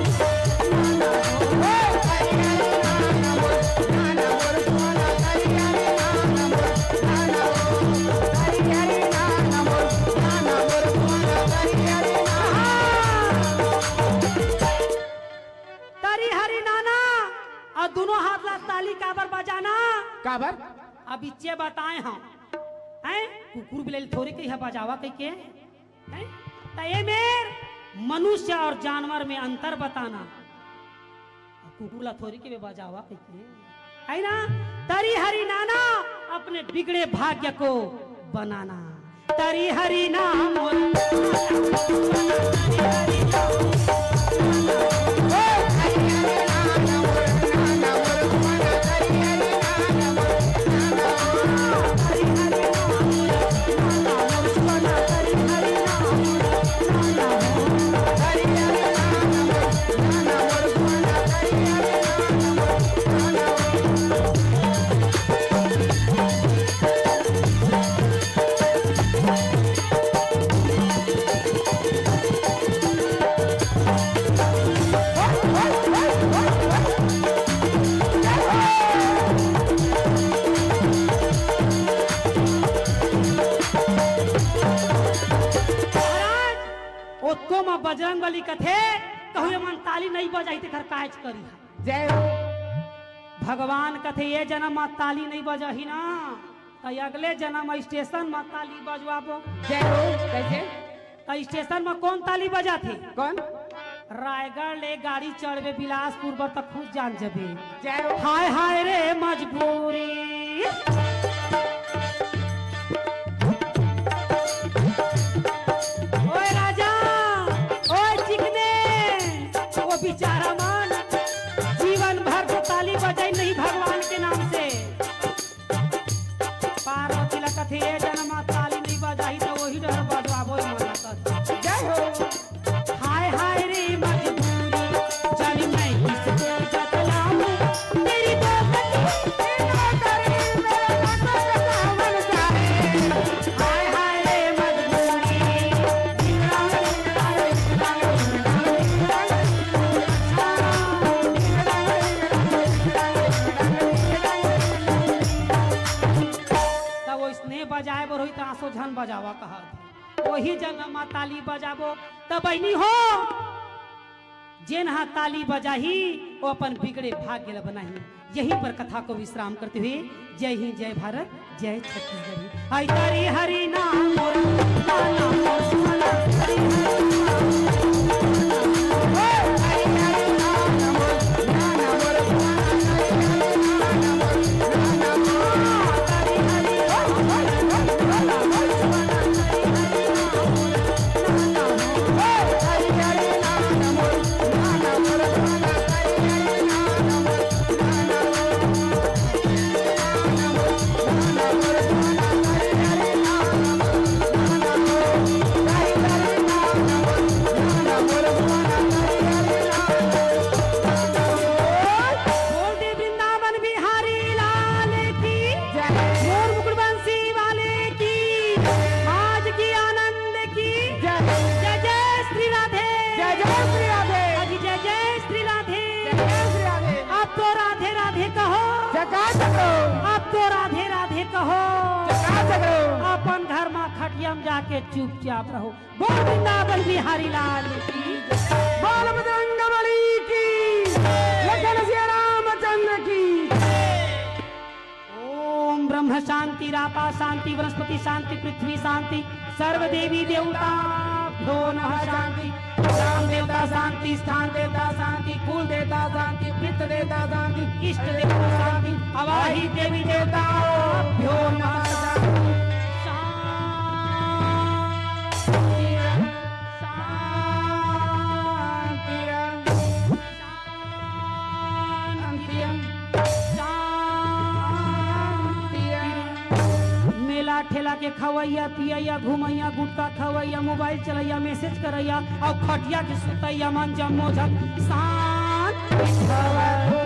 तरी हरी नाना, अउ दुनों हाथ ला ताली काबर बजाना? काबर? अब इच्चे बताए हम, हैं? कुकुर बिलई ल थोड़ी कही बजावा कहिके, हैं? त ए मेर मनुष्य अउ जानवर में अंतर बताना। कुकुर ला थोड़ी के बजावा कहिके, है ना? तरी हरी नाना, अपने बिगड़े भाग्य को बनाना। तरी हरी नाम। बजरंग बली कथे, कहूँ ये मन ताली नहीं बजाही तेखर कायच करी। जय हो। भगवान कथे, ये जन्म म ताली नहीं बजाही ना, त अगले जन्म म स्टेशन म ताली बजवाबो। जय हो। कैसे? त स्टेशन म कौन ताली बजाथे? कौन? रायगढ़ ले गाड़ी चढ़बे बिलासपुर बर, त खुद जान जबे। जय हो। हाय हाय रे मजबूरी। ओए राजा, ओए चिकने, वो बेचारा मन जीवन भर तो ताली बजाई नहीं भगवान के नाम से। पार्वती ला कथे, "ये जन्म म ताली नहीं बजाही, त वही डहर बजवाबो, ये मन ला कथे।" जय हो। हाय हाय रे मजबूरी, जानी मैं किसको बतलाऊं, तेरी दो कटी तेरा दर्द मेरा लगा सावन जाए। हाय हाय रे मजबूरी, त वइसने बजाए बर होही त आंसू झन बजावा कहत हे। वही जगह म ताली बजाबो त बहिनी हो, जेन ह ताली बजाही, वो अपन बिगड़े भाग्य ल बनाही। यहीं पर कथा को विश्राम करते हुए जय हिंद, जय भारत, जय छत्तीसगढ़। आई तारी हरी नाम मोर, नाम मोर सुमना, हरी हरी नाम। बोल दे वृंदावन बिहारी लाल की, जय। मोर मुकुट बंसी वाले की, आज की आनंद की, जय। जय जय श्री राधे। जय जय श्री राधे। अजी जय जय श्री राधे। जय जय श्री राधे। अब तो राधे राधे कहो। जकात करो। अब तो राधे राधे कहो। जकात करो। अपन घर मा खटिया म जाके चुपचाप रहो। बोल वृंदावन बिहारी लाल की। बोल बजरंग बली की। लखन सिया रामचंद्र की। ओम ब्रह्म शांति, रापा शांति, वनस्पति शांति, पृथ्वी शांति, सर्व देवी देवताभ्यो नमः शांति। ग्राम देवता शांति, स्थान देवता शांति, कुल देवता शांति, पितृ देवता शांति, इष्ट देवता शांति, अवाही देवी देवताभ्यो नमः शांति। शांति। शांति। शांति। मेला ठेला के खवैया, पियैया, घुमैया, गुटखा खवैया, मोबाइल चलैया, मैसेज करैया अउ खटिया के सुतैया मन जम्मो झन शांत भवतु।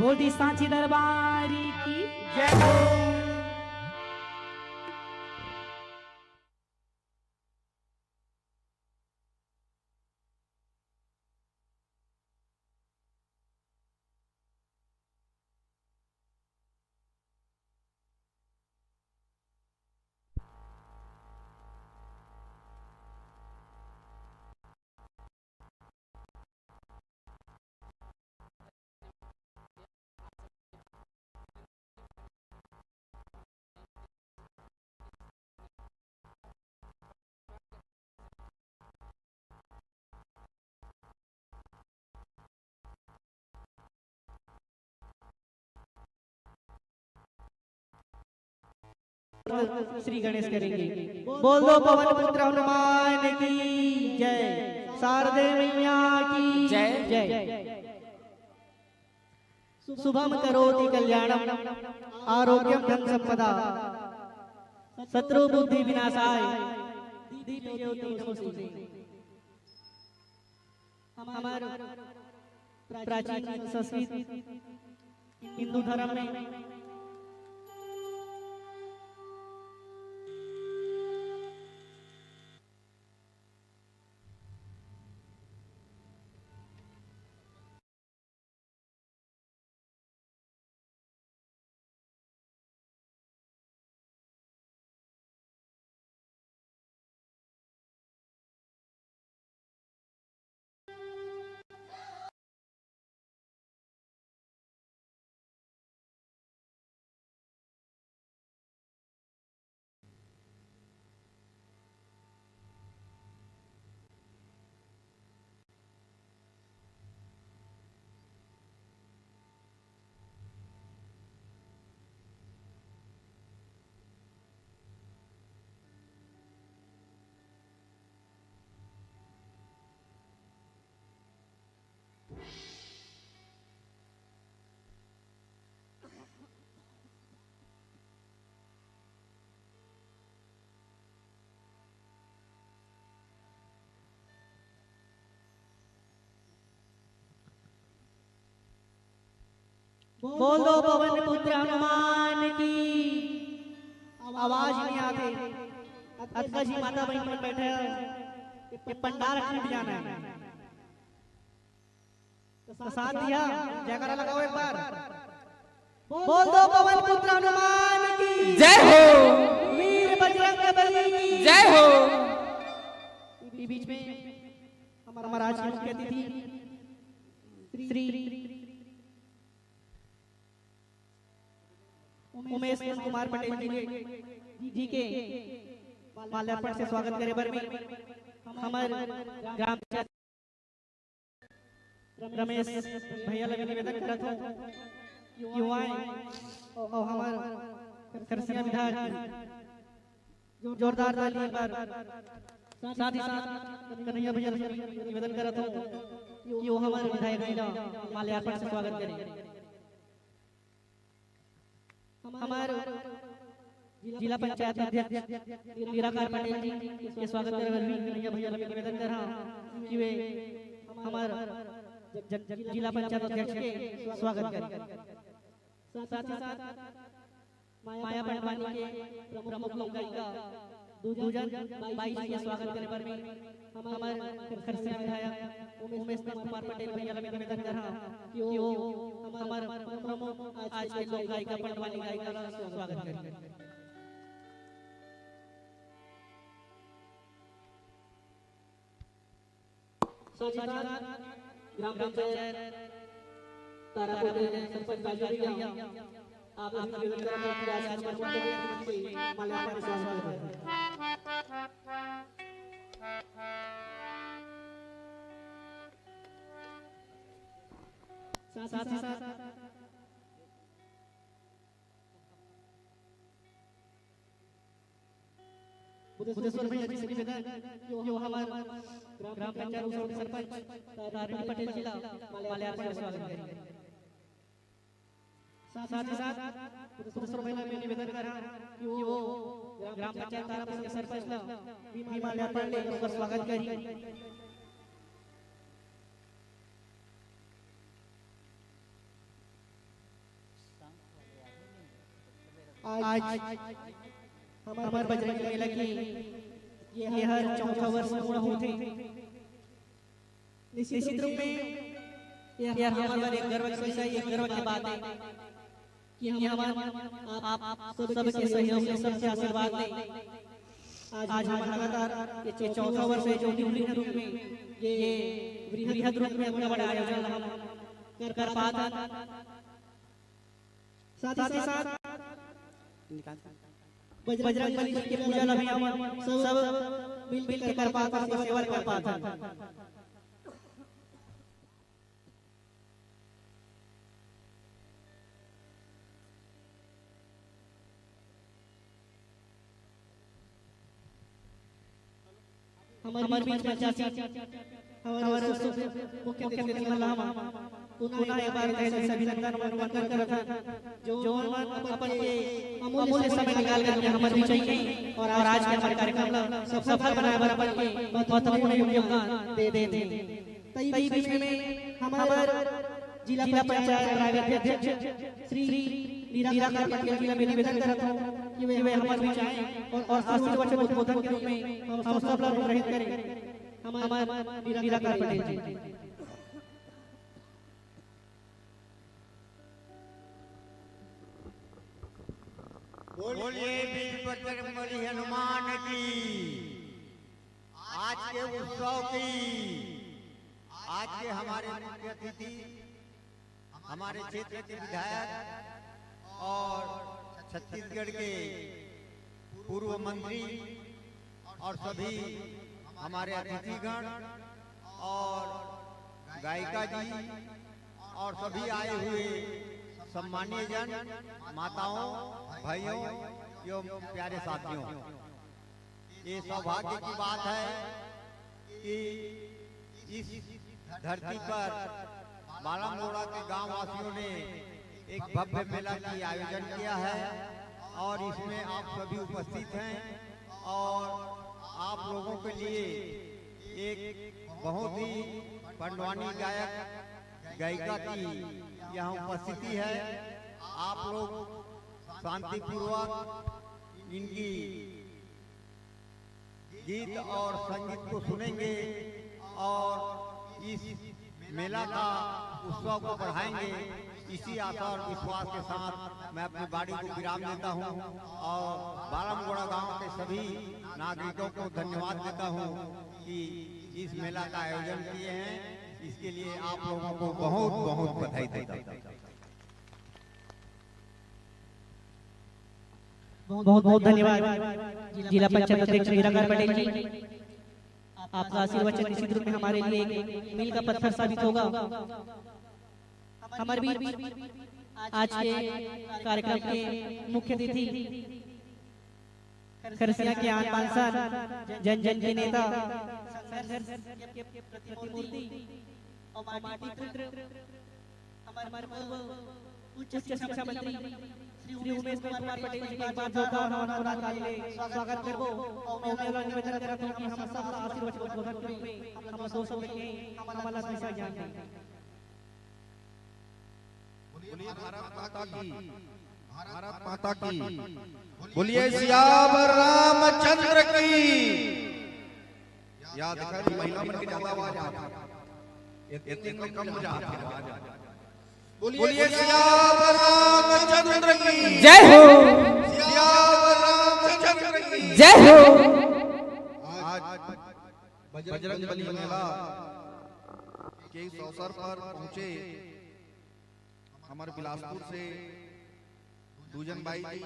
बोल दी सांची दरबारी की जय हो। श्री गणेश करेंगे। बोल दो पवन पुत्र हनुमान की जय, शारदे मैया की जय। जय। शुभम करोति कल्याणम आरोग्यम धन संपदा शत्रु बुद्धि विनाशाय दीप ज्योति नमोस्तुते। हमर प्राचीन संस्कृत हिंदू धर्म में बोल दो पवन पुत्र हनुमान की। आवाज नहीं आते। अतका जी माता बहन मन बैठे हैं। ये पंडाल टूट जाना है। तो साथ दिया, जयकारा लगाओ एक बार। बोल दो पवन पुत्र हनुमान की। जय हो। वीर बजरंग बली की। जय हो। ये बीच में हमारा, हमारा आज के मुख्य अतिथि श्री उमेश कुमार पटेल जी के, जी के माल्यार्पण से स्वागत करे बर में हमर ग्राम पंचायत रमेश भैया लगे निवेदन करत हूँ कि वो आए और हमार खरसिया विधायक जोरदार ताली एक बार। साथ ही साथ कन्हैया भैया से निवेदन करत हूँ कि वो हमारे विधायक जी का माल्यार्पण से स्वागत करें। हमारे जिला पंचायत अध्यक्ष निराकार पटेल जी के स्वागत करे बर भी कन्हैया भैया से निवेदन कर रहा हूँ कि वे हमारे ज-, ज-, जिला पंचायत अध्यक्ष के स्वागत करें। साथ ही साथ माया पंडवानी के प्रमुख लोक गायिका दूजन बाई के स्वागत करे बर में हमर खरसिया विधायक उमेश कुमार पटेल भैया ला निवेदन करहा कि वो हमर प्रमुख आज के लोक गायिका पंडवानी गायिका ला स्वागत करें। साथ ही साथ ग्राम पंचायत तारापुर के सरपंच राजू भैया, आप लोग निवेदन करत हन कि आज हमारे मुख्य अतिथि के माल्यार्पण के स्वागत करें। साथ ही साथ बुद्धेश्वर भैया जी से निवेदन, जो हमार ग्राम पंचायत उसौर के सरपंच तारिणी पटेल जी ला माल्यार्पण के स्वागत करें। साथ ही साथ बुद्धेश्वर भैया मैं निवेदन कर रहा हूँ कि वो ग्राम पंचायत तारापुर के सरपंच ला भी माल्यार्पण ले ओकर स्वागत करी। आज हमार बजरंग मेला के ये हर चौथा वर्ष पूरा होथे। निश्चित रूप में ये हमारे बर एक गर्व के विषय, एक गर्व के बात है कि हम आप सबके सहयोग से, सबके आशीर्वाद ले आज हम लगातार ये चौथा वर्ष है जो कि वृहद रूप में, ये वृहद रूप में इतना बड़ा आयोजन हम कर, कर पात हन। साथ ही साथ बजरंग बली जी के पूजा ला भी हम सब मिल, मिल के कर पात हन, सेवा कर पात हन। हमारे बीच में चाची, हमारे मुख्य अतिथि मन ला हम पुनः एक बार तहे दिल से अभिनंदन, वंदन करत हन, जो मन अपन के अमूल्य समय निकाल करके हमारे बीच आइन और आज के हमारे कार्यक्रम ला सफल बनाए बर अपन के महत्वपूर्ण योगदान दे, दे, दे। तई बीच में हमार जिला पंचायत रायगढ़ के अध्यक्ष श्री निराकार पटेल जी ला मैं निवेदन करत हूँ कि वे हमारे बीच आए और, और आशीर्वचन उद्बोधन के रूप में हम सब ला अनुग्रहित करें। हमार निराकार पटेल जी। बोलिए वीर बजरंगबली हनुमान की। आज के उत्सव की, आज के हमारे मुख्य अतिथि, हमारे क्षेत्र के विधायक और छत्तीसगढ़ के पूर्व मंत्री और सभी हमारे अतिथिगण और गायिका जी और सभी आए हुए सम्मानीय जन, माताओं, भाइयों एवं प्यारे साथियों, ये सौभाग्य की बात है कि इस धरती पर बालामोड़ा के गांव वासियों ने एक भव्य मेला की आयोजन किया है और इसमें आप सभी उपस्थित हैं और आप लोगों के लिए एक बहुत ही पंडवानी गायक गायिका की यहाँ उपस्थिति है, आप लोग शांतिपूर्वक इनकी गीत और संगीत को सुनेंगे और इस मेला का उत्सव को बढ़ाएंगे। इसी आशा और विश्वास के साथ मैं अपनी वाणी को विराम देता हूँ और बालमगोड़ा गांव के सभी नागरिकों को धन्यवाद देता हूँ कि इस मेला का आयोजन किए हैं। इसके लिए आप लोगों को बहुत बहुत बधाई देता हूँ। बहुत बहुत धन्यवाद जिला पंचायत अध्यक्ष निराकार पटेल जी, आपका आशीर्वचन निश्चित रूप में हमारे लिए एक मील का पत्थर साबित होगा। हमारे बीच आज के कार्यक्रम के मुख्य अतिथि खरसिया के आन बान शान, जन जन के नेता, संघर्ष के प्रतिमूर्ति और माटी पुत्र हमारे पूर्व उच्च शिक्षा मंत्री श्री उमेश कुमार पटेल जी के एक बार जोरदार हवन होना के लिए स्वागत करबो और मैं निवेदन करत हूँ कि हम सब ला आशीर्वचन उद्बोधन के रूप में हम दो शब्द के हमला दिशा ज्ञान दें। बोलिए भारत माता की, भारत माता की। बोलिए सियावर रामचंद्र की। याद कर, महिला मन के ज्यादा आवाज आती है, इतने में कम हो जाती है आवाज। बोलिए सियावर रामचंद्र की। जय हो। सियावर रामचंद्र की। जय हो। आज बजरंग बली मेला के इस अवसर पर पहुंचे हमारे बिलासपुर से दूजन बाई जी,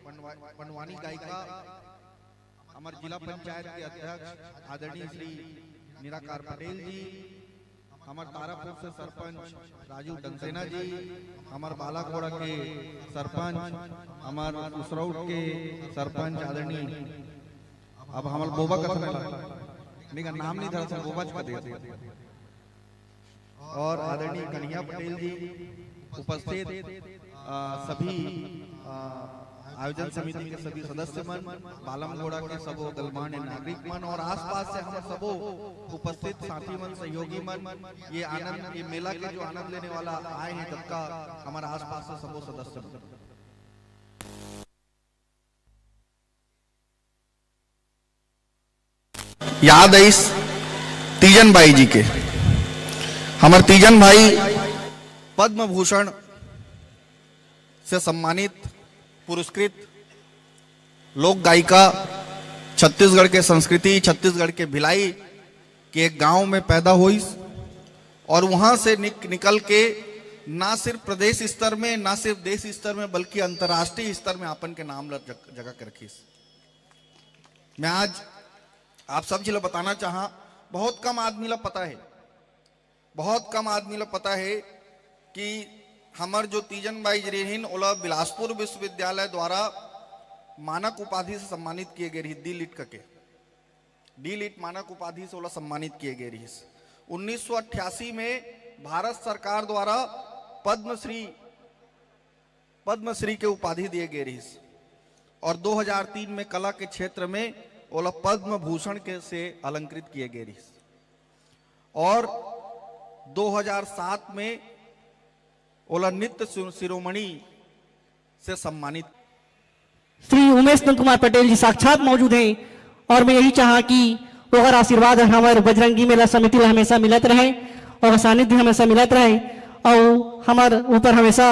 पंडवा- पंडवानी गायिका, हमारे जिला पंचायत के अध्यक्ष आदरणीय श्री निराकार पटेल जी, हमारे तारापुर से सरपंच राजू डंसेना जी, हमारे बालाघोड़ा के सरपंच, हमारे उसरौट के सरपंच आदरणीय, अब हमारे बोबा कथने लगा, नहीं का नाम नहीं धरा था, बोबा चुका दिया। और आदरणीय कन्हैया पटेल जी, उपस्थित अ, सभी अ, आयोजन समिति के सभी सदस्य मन, बालमगोड़ा के सबो गणमान्य नागरिक मन और आसपास से हम सबो उपस्थित साथी मन, सहयोगी मन, ये आनंद, ये मेला के जो आनंद लेने वाला आए हैं, जबका हमारे आसपास से सबो सदस्य मन। याद आइस तीजन बाई जी के। हमर तीजन भाई पद्म भूषण से सम्मानित, पुरस्कृत लोक गायिका, छत्तीसगढ़ के संस्कृति, छत्तीसगढ़ के भिलाई के एक गांव में पैदा होइस और वहां से निक, निकल के ना सिर्फ प्रदेश स्तर में, ना सिर्फ देश स्तर में, बल्कि अंतर्राष्ट्रीय स्तर में आपन के नाम ल जग, जगह के रखिस। मैं आज आप सब झी ल बताना चाहा, बहुत कम आदमी ल पता है, बहुत कम आदमी ल पता है कि हमर जो तीजन बाई जी रहिन, ओला बिलासपुर विश्वविद्यालय द्वारा मानक उपाधि से सम्मानित किए गए रही, डी लिट करके, डी लिट मानक उपाधि से ओला सम्मानित किए गए रहिस। उन्नीस सौ अट्ठासी में भारत सरकार द्वारा पद्मश्री, पद्मश्री के उपाधि दिए गए रहिस और दो हज़ार तीन में कला के क्षेत्र में ओला पद्म भूषण के से अलंकृत किए गए रहिस और दो हज़ार सात में ओला नित्य शिरो-, शिरोमणि से सम्मानित। श्री उमेश नंद कुमार पटेल जी साक्षात मौजूद हैं और मैं यही चाहा कि ओकर आशीर्वाद हर हमर बजरंगी मेला समिति ला हमेशा मिलत रहे और सानिध्य हमेशा मिलत रहे और हमर ऊपर हमेशा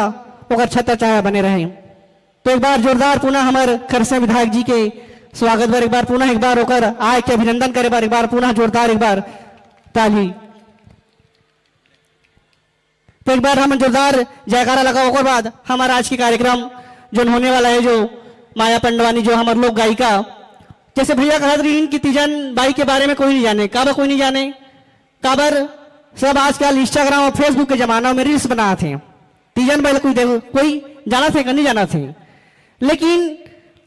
ओकर छत्र छाया बने रहे। तो एक बार जोरदार पुनः हमर खरसिया विधायक जी के स्वागत बर एक बार पुनः एक बार ओकर आय के अभिनंदन करे बर एक बार पुनः जोरदार एक बार ताली। तो एक बार हम जोरदार जयकारा लगा, ओकर बाद हमारा आज के कार्यक्रम जोन होने वाला है, जो माया पंडवानी, जो हमारे लोक गायिका, जैसे भैया कहत रहिन कि तीजन बाई के बारे में कोई नहीं जाने, काबर कोई नहीं जाने, काबर सब आजकल Instagram और Facebook के जमाना में reels बनात हैं। तीजन बाई ला कोई देख, कोई जानत है कि नहीं जानत है, लेकिन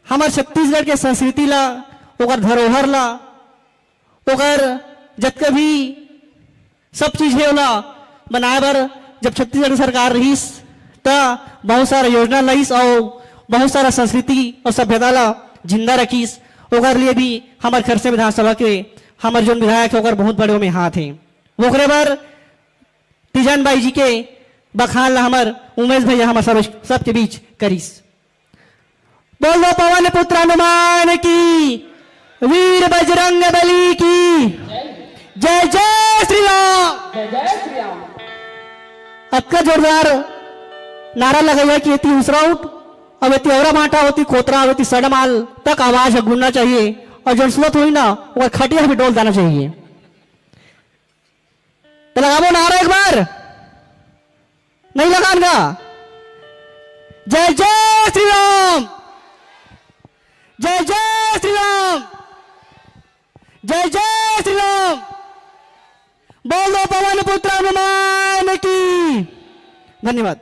हमारे छत्तीसगढ़ के संस्कृति ला, ओकर धरोहर ला, ओकर जतका भी सब चीज हे ओला बनाए बर जब छत्तीसगढ़ सरकार रहिस त बहुत सारा योजना लइस और बहुत सारा संस्कृति और सभ्यता ला जिंदा रखिस। ओकर लिए भी हमर खरसिया विधानसभा के हमर जोन विधायक हे ओकर बहुत बड़े ओमे हाथ हे। ओकरे बर तीजन बाई जी के बखान ला हमर उमेश भैया हमर सब, सबके बीच करिस। बोल दो पवन पुत्र हनुमान की, वीर बजरंग बली की, जय जय श्री राम। अतका जोरदार नारा लगइया कि एती उसरा उठ, अब एती औरा भांटा होती खोतरा, अब एती सड़माल तक आवाज ह गूंजना चाहिए, और जोन सुनत होही ना, ओकर खटिया भी डोल जाना चाहिए। तो लगाबो नारा एक बार, नहीं लगान गा? जय जय श्री राम, जय जय श्री राम, जय जय श्री राम। बोल दो पवन पुत्र हनुमान की। धन्यवाद।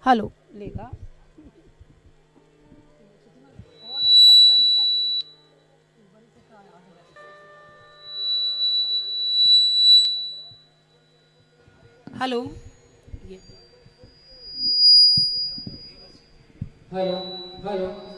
हेलो, लेगा। हेलो। Hello, hello.